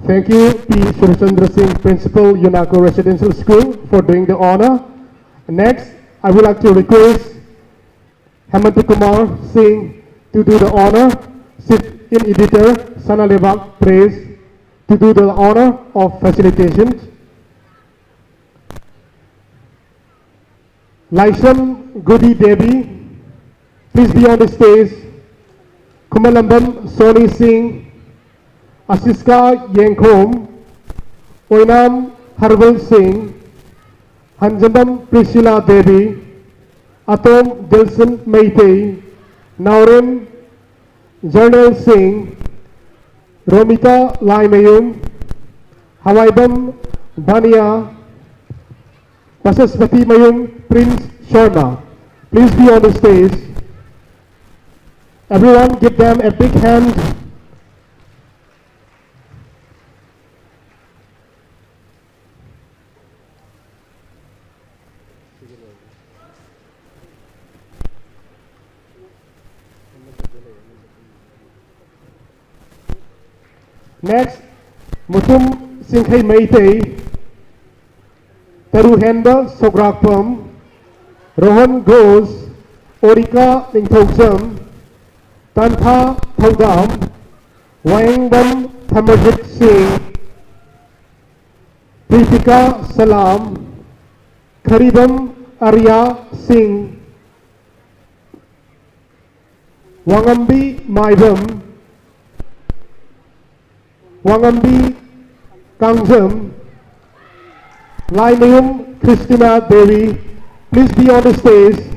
Thank you, P Surachandra Singh, Principal, UNACO Residential School, for doing the honor. Next, I would like to request Hemanta Kumar Singh to do the honor, sit-in editor, Sana Lebak Press, to do the honor of facilitation. Laisham Gudi Devi, please be on the stage. Kumalambam Soni Singh, Asiska Yengkhom, Oinam Harbal Singh, Hanjambam Priscilla Devi, Atom Dilson Meitei, Naurem Jarnail Singh, Romita Laimayum, Hawaibam Bania, Pasasmati Mayum, Prince Sharma. Please be on the stage. Everyone give them a big hand. Next, Mutum Singkhei Meitei, Taruhenba Sograpam, Rohan Ghosh, Orika Ningthoucham, Tantha Thaudam, Waingbam Thamarjit Singh, Pritika Salam, Kharibam Arya Singh, Wangambi Maibam, Wangambi Kangjam, Lainayum Christina Devi, please be on the stage.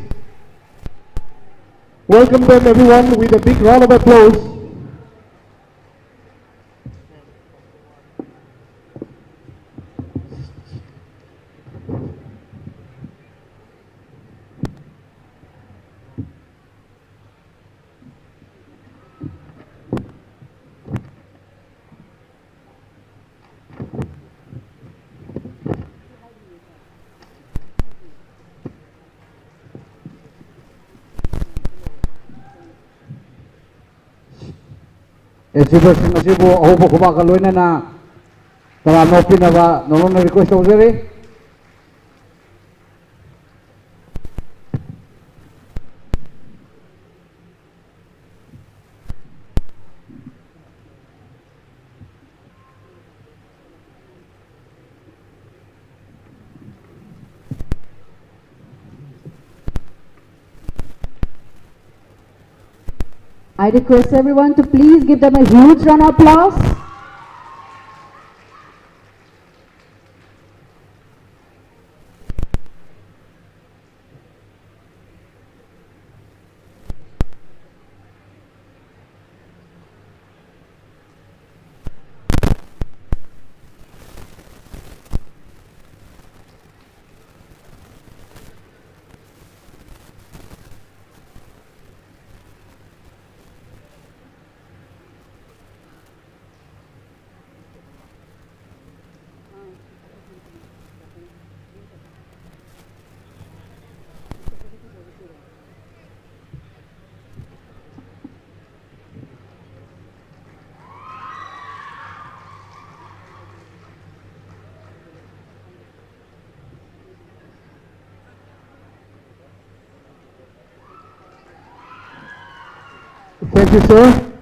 Welcome them everyone with a big round of applause. ꯑꯦꯆꯤꯚꯔꯁꯤꯡ ꯑꯁꯤꯕꯨ ꯑꯍꯧꯕ ꯈꯨꯕꯥꯛꯀ ꯂꯣꯏꯅꯅ ꯇꯔꯥꯝꯅ ꯑꯣꯛꯄꯤꯅꯕ ꯅꯣꯂꯨꯛꯅ request ꯇꯧꯖꯔꯤ꯫ I request everyone to please give them a huge round of applause. Thank you, sir.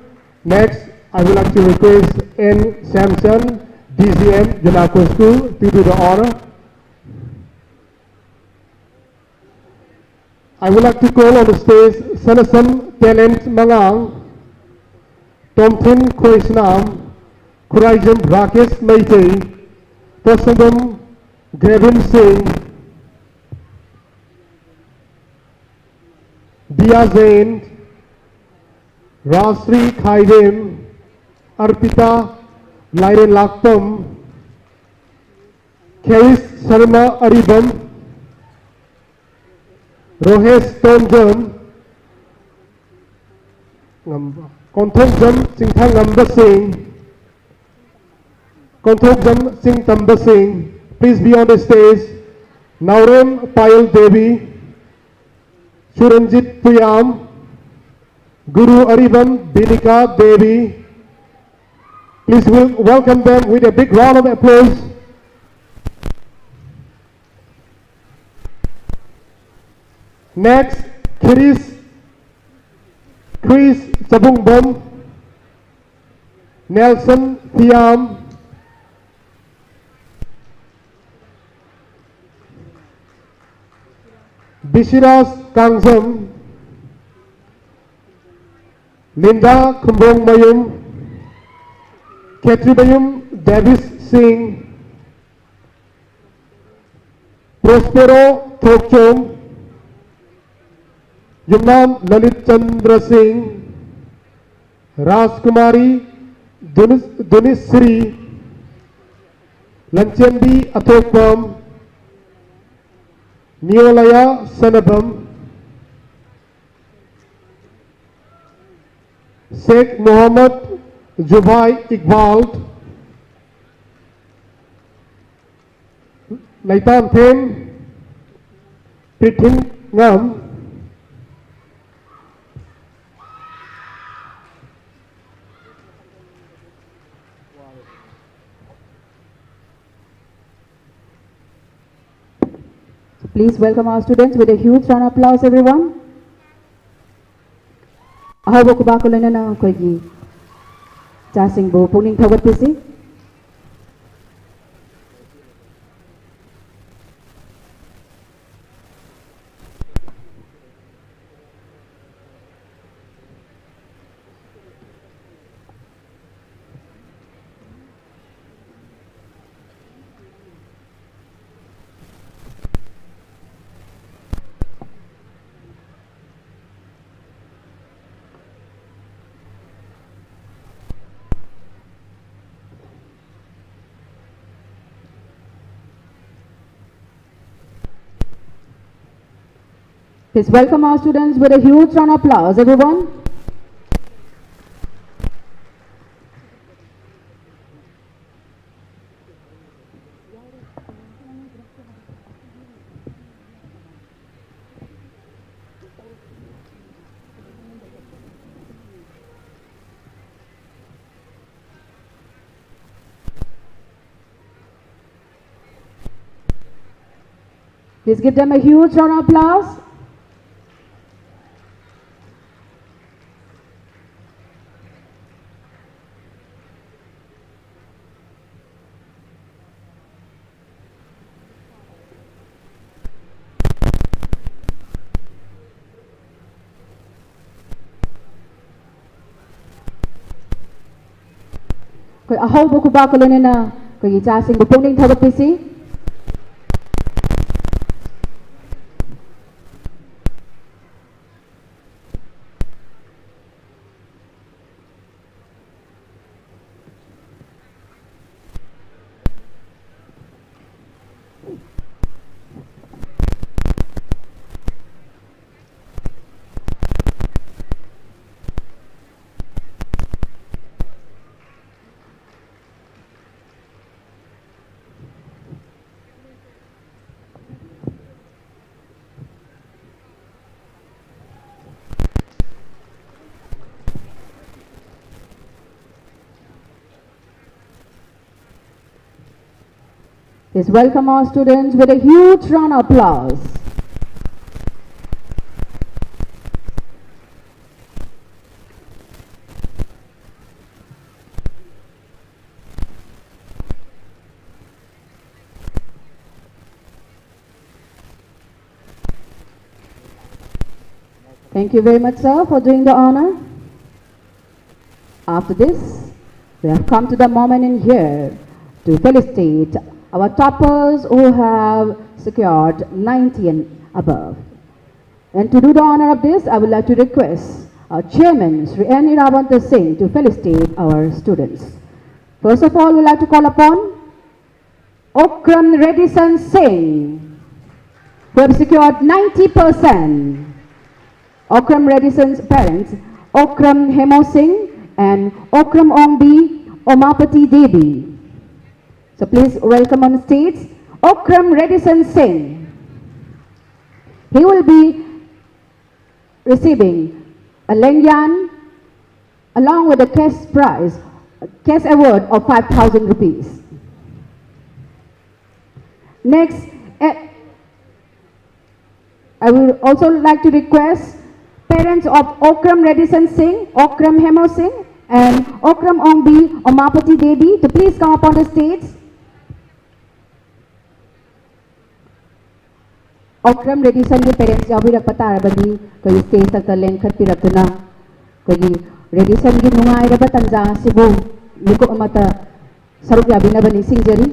Next, I would like to request N Samson, D Z M, Junako School, to do the honor. I would like to call on the stage Sanasam Talent Mangang, Tomthin Khoisnam, Khuraijam Rakesh Meitei, Posangam Gravin Singh, Dia Jain, Rashri Khaidem, Arpita Lairen Lakpam, Keris Sharma Aribam, Rohesh Tonjam, Ngam-, Konthokjam Singthang Ngamba Singh, Konthokjam Singh Tamba Singh, please be on the stage. Naurem Payal Devi, Suranjit Puyam, Guru Aribam Binika Devi. Please wel-, welcome them with a big round of applause. Next, Chris, Chris Chabungbam, Nelson Thiam, Bishiras Kangzam, Linda Khumbong Mayum, Khetribayum Davis Singh, Prospero Thokchom, Yumnam Lalit Chandra Singh, Rajkumari Dunis-, Dunisri, Lanchenbi Athokpam, Neolaya Sanabam, Sheikh Mohammad Jubai Iqbal, Laitam Them, Prithin Ngam. So please welcome our students with a huge round of applause, everyone. ꯑꯍꯧꯕ ꯈꯨꯕꯥꯛꯀ ꯂꯣꯏꯅꯅ ꯑꯩꯈꯣꯏꯒꯤ ꯏꯆꯥꯁꯤꯡꯕꯨ ꯄꯨꯛꯅꯤꯡ ꯊꯧꯒꯠꯄꯤꯁꯤ꯫ Please welcome our students with a huge round of applause, everyone. Please give them a huge round of applause. ꯑꯩꯈꯣꯏ ꯑꯍꯧꯕ ꯈꯨꯕꯥꯛꯀ ꯂꯣꯏꯅꯅ ꯑꯩꯈꯣꯏꯒꯤ ꯏꯆꯥꯁꯤꯡꯕꯨ ꯄꯨꯛꯅꯤꯡ ꯊꯧꯒꯠꯄꯤꯁꯤ꯫ Please welcome our students with a huge round of applause. Thank you very much, sir, for doing the honor. After this, we have come to the moment in here to felicitate our toppers who have secured ninety and above. And to do the honor of this, I would like to request our chairman, Shri N Iravanta Singh, to felicitate our students. First of all, we'd like to call upon Okram Redison Singh, who have secured ninety percent. Okram Redison's parents, Okram Hemo Singh and Okram Ongbi Omapati Devi. So please welcome on stage Okram Redison Singh. He will be receiving a lengyan along with a cash prize, cash award of five thousand rupees. Next, eh, I would also like to request parents of Okram Redison Singh, Okram Hemo Singh, and Okram Ongbi Omapati Devi to please come up on the stage. Okram Redisonꯒꯤ parents ꯌꯥꯎꯕꯤꯔꯛꯄ ꯇꯥꯔꯕꯗꯤ ꯑꯩꯈꯣꯏꯒꯤ stageꯇ ꯂꯦꯡꯈꯠꯄꯤꯔꯛꯇꯨꯅ ꯑꯩꯈꯣꯏꯒꯤ Redisonꯒꯤ ꯅꯨꯡꯉꯥꯏꯔꯕ ꯇꯥꯟꯖꯥ ꯑꯁꯤꯕꯨ ꯃꯤꯀꯨꯞ ꯑꯃꯠꯇ ꯁꯔꯨꯛ ꯌꯥꯕꯤꯅꯕ ꯅꯤꯡꯁꯤꯡꯖꯔꯤ꯫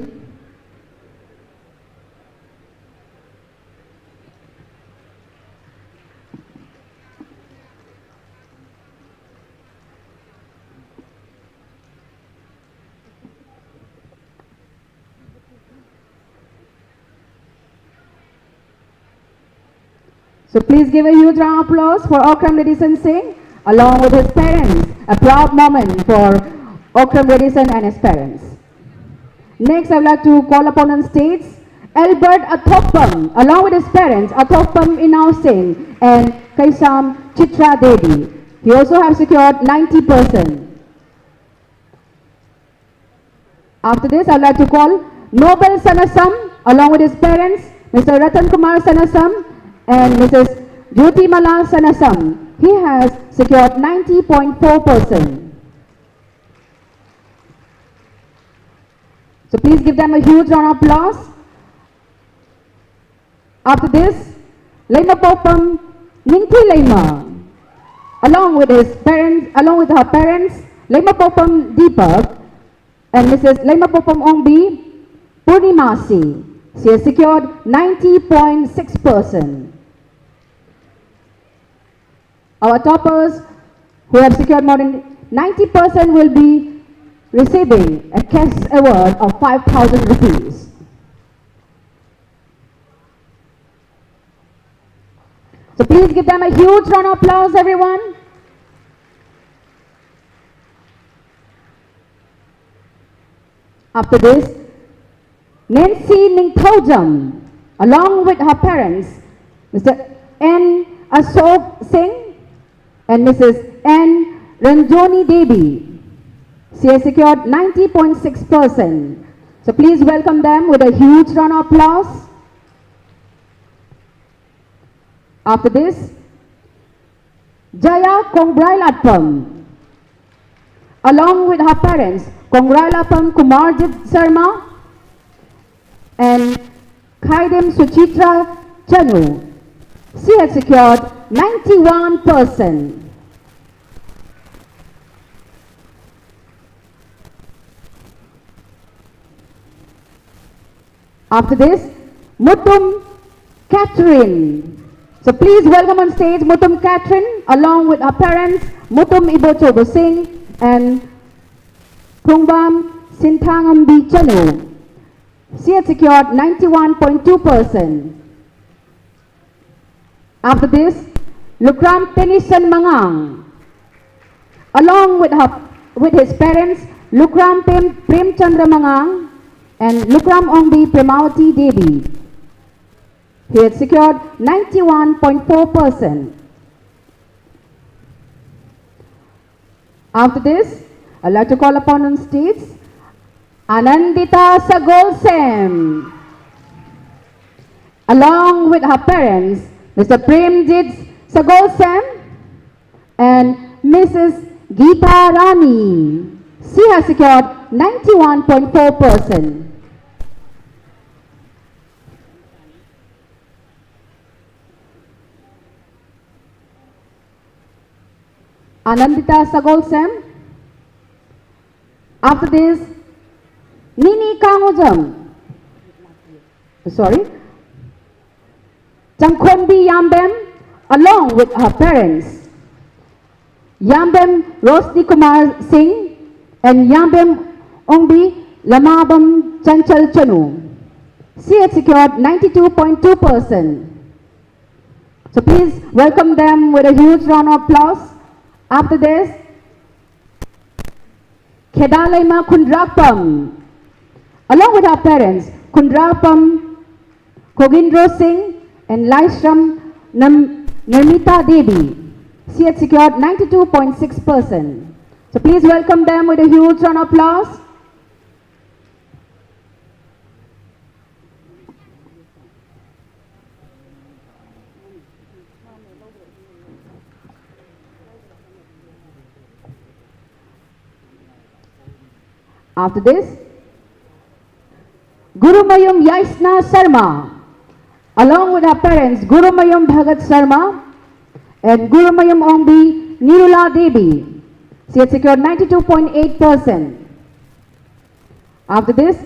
So please give a huge round of applause for Okram Redison Singh along with his parents. A proud moment for Okram Redison and his parents. Next, I would like to call upon on stage Albert Athopam along with his parents Athopam Inau Singh and Kaisam Chitra Devi. He also have secured ninety percent. After this, I'd like to call Nobel Sanasam along with his parents, Mister Ratan Kumar Sanasam and Missus Jyotimala Sanasam. He has secured ninety point four percent. So please give them a huge round of applause. After this, Leimapopam Ningthi Leima, along with his parents, along with her parents, Leima Popam Deepak and Missus Leima Popam Ongbi Purnimasi. She has secured ninety point six percent. Our toppers who have secured more than ninety percent will be receiving a cash award of five thousand rupees. So please give them a huge round of applause, everyone. After this, Nancy Ningthaojam, along with her parents, Mister N Ashok Singh and Missus N Ranjoni Devi. She has secured ninety point six percent. So please welcome them with a huge round of applause. After this, Jaya Kongrailatpam, along with her parents, Kongrailatpam Kumarjit Sharma and Khaidem Suchitra Chanu. She has secured ninety-one percent. After this, Mutum Catherine. So please welcome on stage Mutum Catherine along with her parents, Mutum Ibochobo Singh and Phungbam Sinthangambi Chanu. She had secured ninety-one point two percent. After this, Lukram Tenison Mangang, along with, her, with his parents, Lukram Prem, Premchandra Mangang and Lukram Ongbi Premawati Devi. He had secured ninety-one point four percent. After this, I'd like to call upon on stage Anandita Sagolsem, along with her parents, Mister Premjit Sagolsem and Missus Geeta Rani. She has secured ninety-one point four percent. Anandita Sagolsem. After this, Nini Kangojam. Sorry. Changkhonbi Yambem, along with her parents, Yambem Rosni Kumar Singh and Yambem Ongbi Lamabam Chanchal Chanu. She had secured ninety-two point two percent. So please welcome them with a huge round of applause. After this, Khedaleima Khundrakpam, along with her parents, Khundrakpam Khogindro Singh and Laishram Nam- Nirmita Devi. She had secured ninety-two point six percent. So please welcome them with a huge round of applause. After this, Gurumayum Yaisna Sharma, along with her parents, Gurumayum Bhagat Sharma and Gurumayum Ongbi Nirula Devi. She had secured ninety-two point eight percent. After this,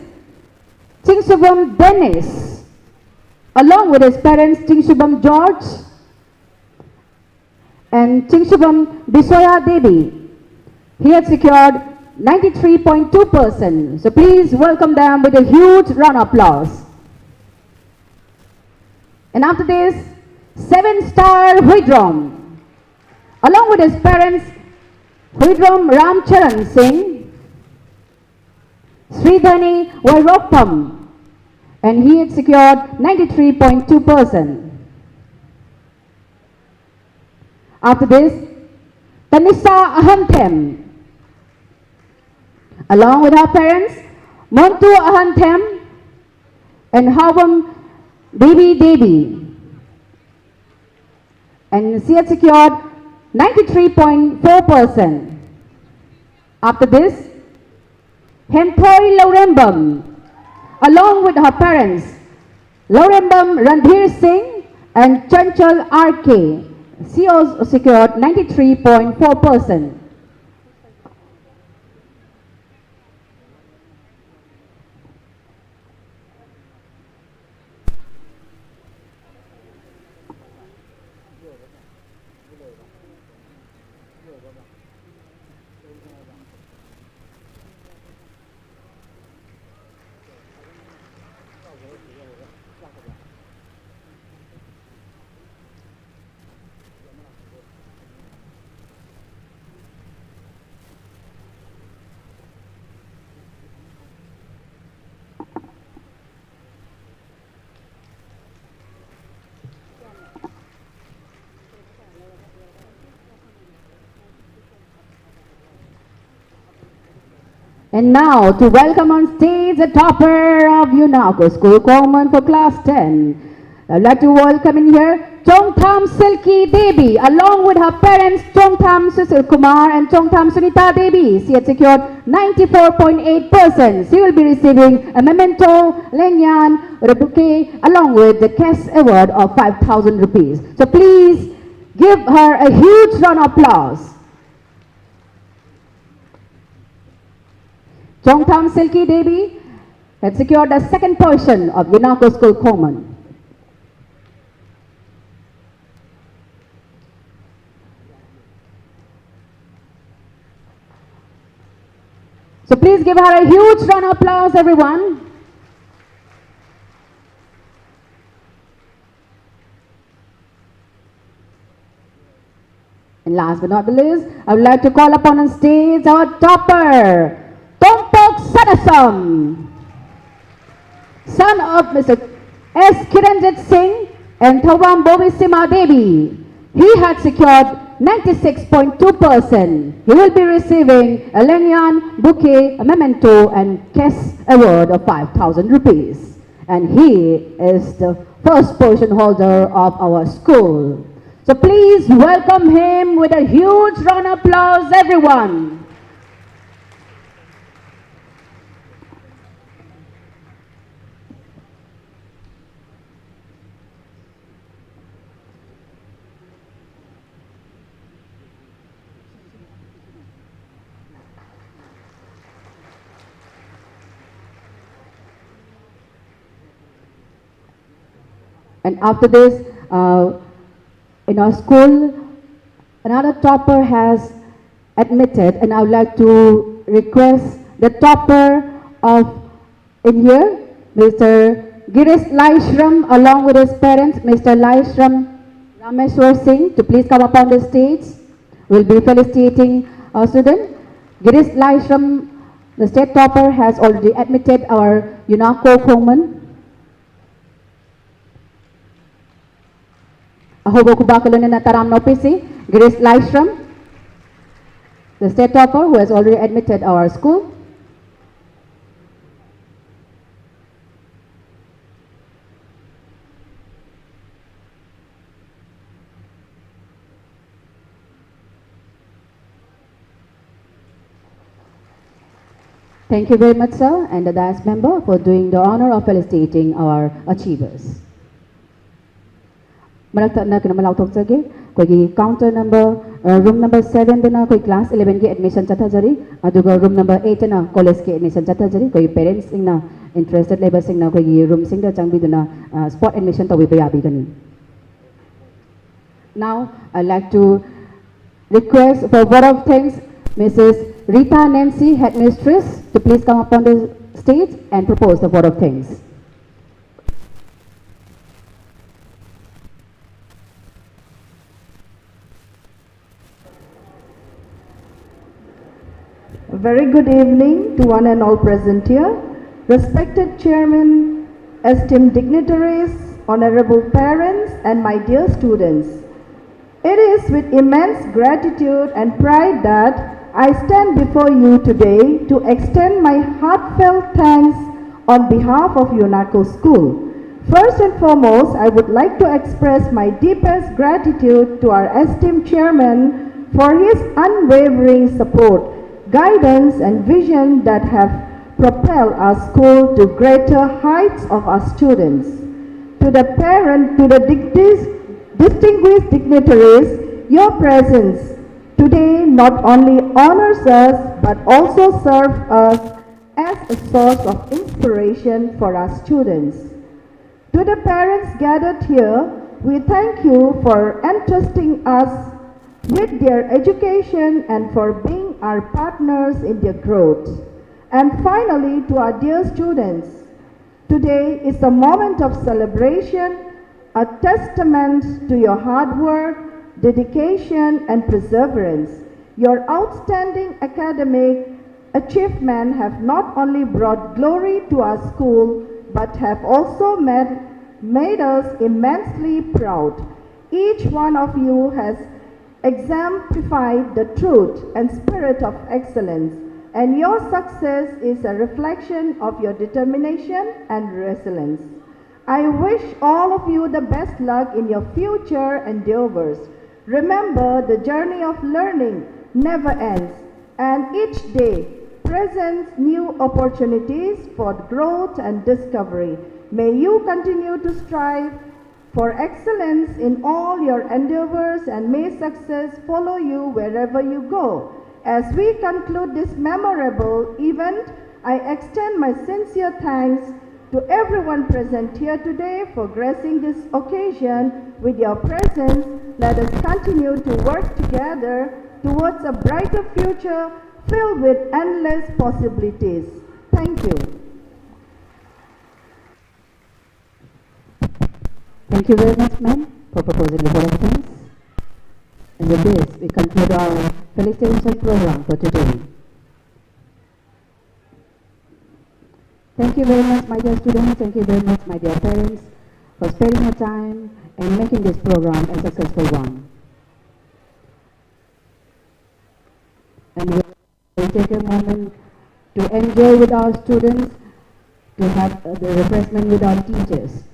Chingsubam Dennis, along with his parents, Chingsubam George and Chingsubam Bisoya Devi. He had secured ninety-three point two percent. So please welcome them with a huge round of applause. And after this, seven star Huidrom, along with his parents, Huidrom Ramcharan Singh, Sridhani Wairokpam, and he had secured ninety-three point two percent. After this, Tanisa Ahanthem, along with her parents, Montu Ahanthem and Hawam Devi Devi. And she had secured ninety-three point four percent. After this, Hemphoi Laurembam, along with her parents, Laurembam Randhir Singh and Chanchal R K. She also secured ninety-three point four percent. And now, to welcome on stage the topper of UNACO School Common for Class ten, I'd like to welcome in here Chongtham Silky Devi, along with her parents Chongtham Sushil Kumar and Chongtham Sunita Devi. She had secured ninety-four point eight percent. She will be receiving a memento, lengyan, with a bouquet, along with the cash award of five thousand rupees. So please give her a huge round of applause. Chongtham Silky Devi had secured the second position of UNACO School Common. So please give her a huge round of applause, everyone. And last but not the least, I would like to call upon on stage our topper, Tongpok Sanasam, son of Mister S Kiranjit Singh and Thawam Bobi Sima Devi. He had secured ninety-six point two percent. He will be receiving a lengyan, bouquet, a memento, and cash award of five thousand rupees. And he is the first position holder of our school. So please welcome him with a huge round of applause, everyone. And after this, uh, in our school, another topper has admitted, and I would like to request the topper of in here, Mister Girish Laishram, along with his parents, Mister Laishram Rameshwar Singh, to please come up on the stage. We'll be felicitating our student. Girish Laishram, the state topper, has already admitted our UNACO Khongman. ꯑꯍꯧꯕ ꯈꯨꯕꯥꯛꯀ ꯂꯣꯏꯅꯅ ꯇꯔꯥꯝꯅ ꯑꯣꯛꯄꯤꯁꯤ꯫ Girish Laishram, the state topper who has already admitted our school. Thank you very much, sir, and the dais member for doing the honor of felicitating our achievers. ꯃꯔꯛ ꯊꯠꯅ ꯀꯩꯅꯣꯝꯃ ꯂꯥꯎꯊꯣꯛꯆꯒꯦ꯫ ꯑꯩꯈꯣꯏꯒꯤ counter number, room number sevenꯗꯅ ꯑꯩꯈꯣꯏ class elevenꯒꯤ admission ꯆꯠꯊꯖꯔꯤ, ꯑꯗꯨꯒ room number eightꯇꯅ collegeꯀꯤ admission ꯆꯠꯊꯖꯔꯤ꯫ ꯑꯩꯈꯣꯏꯒꯤ parentsꯁꯤꯡꯅ, interested ꯂꯩꯕꯁꯤꯡꯅ ꯑꯩꯈꯣꯏꯒꯤ roomꯁꯤꯡꯗ ꯆꯪꯕꯤꯗꯨꯅ spot admission ꯇꯧꯕꯤꯕ ꯌꯥꯕꯤꯒꯅꯤ꯫ Now, I'd like to request for vote of thanks, Missus Rita Nancy, headmistress, to please come up on the stage and propose the vote of thanks. A very good evening to one and all present here. Respected Chairman, esteemed dignitaries, honorable parents, and my dear students. It is with immense gratitude and pride that I stand before you today to extend my heartfelt thanks on behalf of UNACO School. First and foremost, I would like to express my deepest gratitude to our esteemed chairman for his unwavering support, guidance, and vision that have propelled our school to greater heights of our students. To the parent, to the dig- distinguished dignitaries, your presence today not only honors us but also serves us as a source of inspiration for our students. To the parents gathered here, we thank you for entrusting us with their education and for being our partners in their growth. And finally, to our dear students, today is a moment of celebration, a testament to your hard work, dedication, and perseverance. Your outstanding academic achievement have not only brought glory to our school but have also made, made us immensely proud. Each one of you has exemplified the truth and spirit of excellence, and your success is a reflection of your determination and resilience. I wish all of you the best luck in your future endeavors. Remember, the journey of learning never ends, and each day presents new opportunities for growth and discovery. May you continue to strive for excellence in all your endeavors, and may success follow you wherever you go. As we conclude this memorable event, I extend my sincere thanks to everyone present here today for gracing this occasion with your presence. Let us continue to work together towards a brighter future filled with endless possibilities. Thank you. Thank you very much, ma'am, for proposing the vote of thanks. And with this, we conclude our felicitation program for today. Thank you very much, my dear students. Thank you very much, my dear parents, for spending your time and making this program a successful one. And we will take a moment to enjoy with our students, to have uh, the refreshment with our teachers.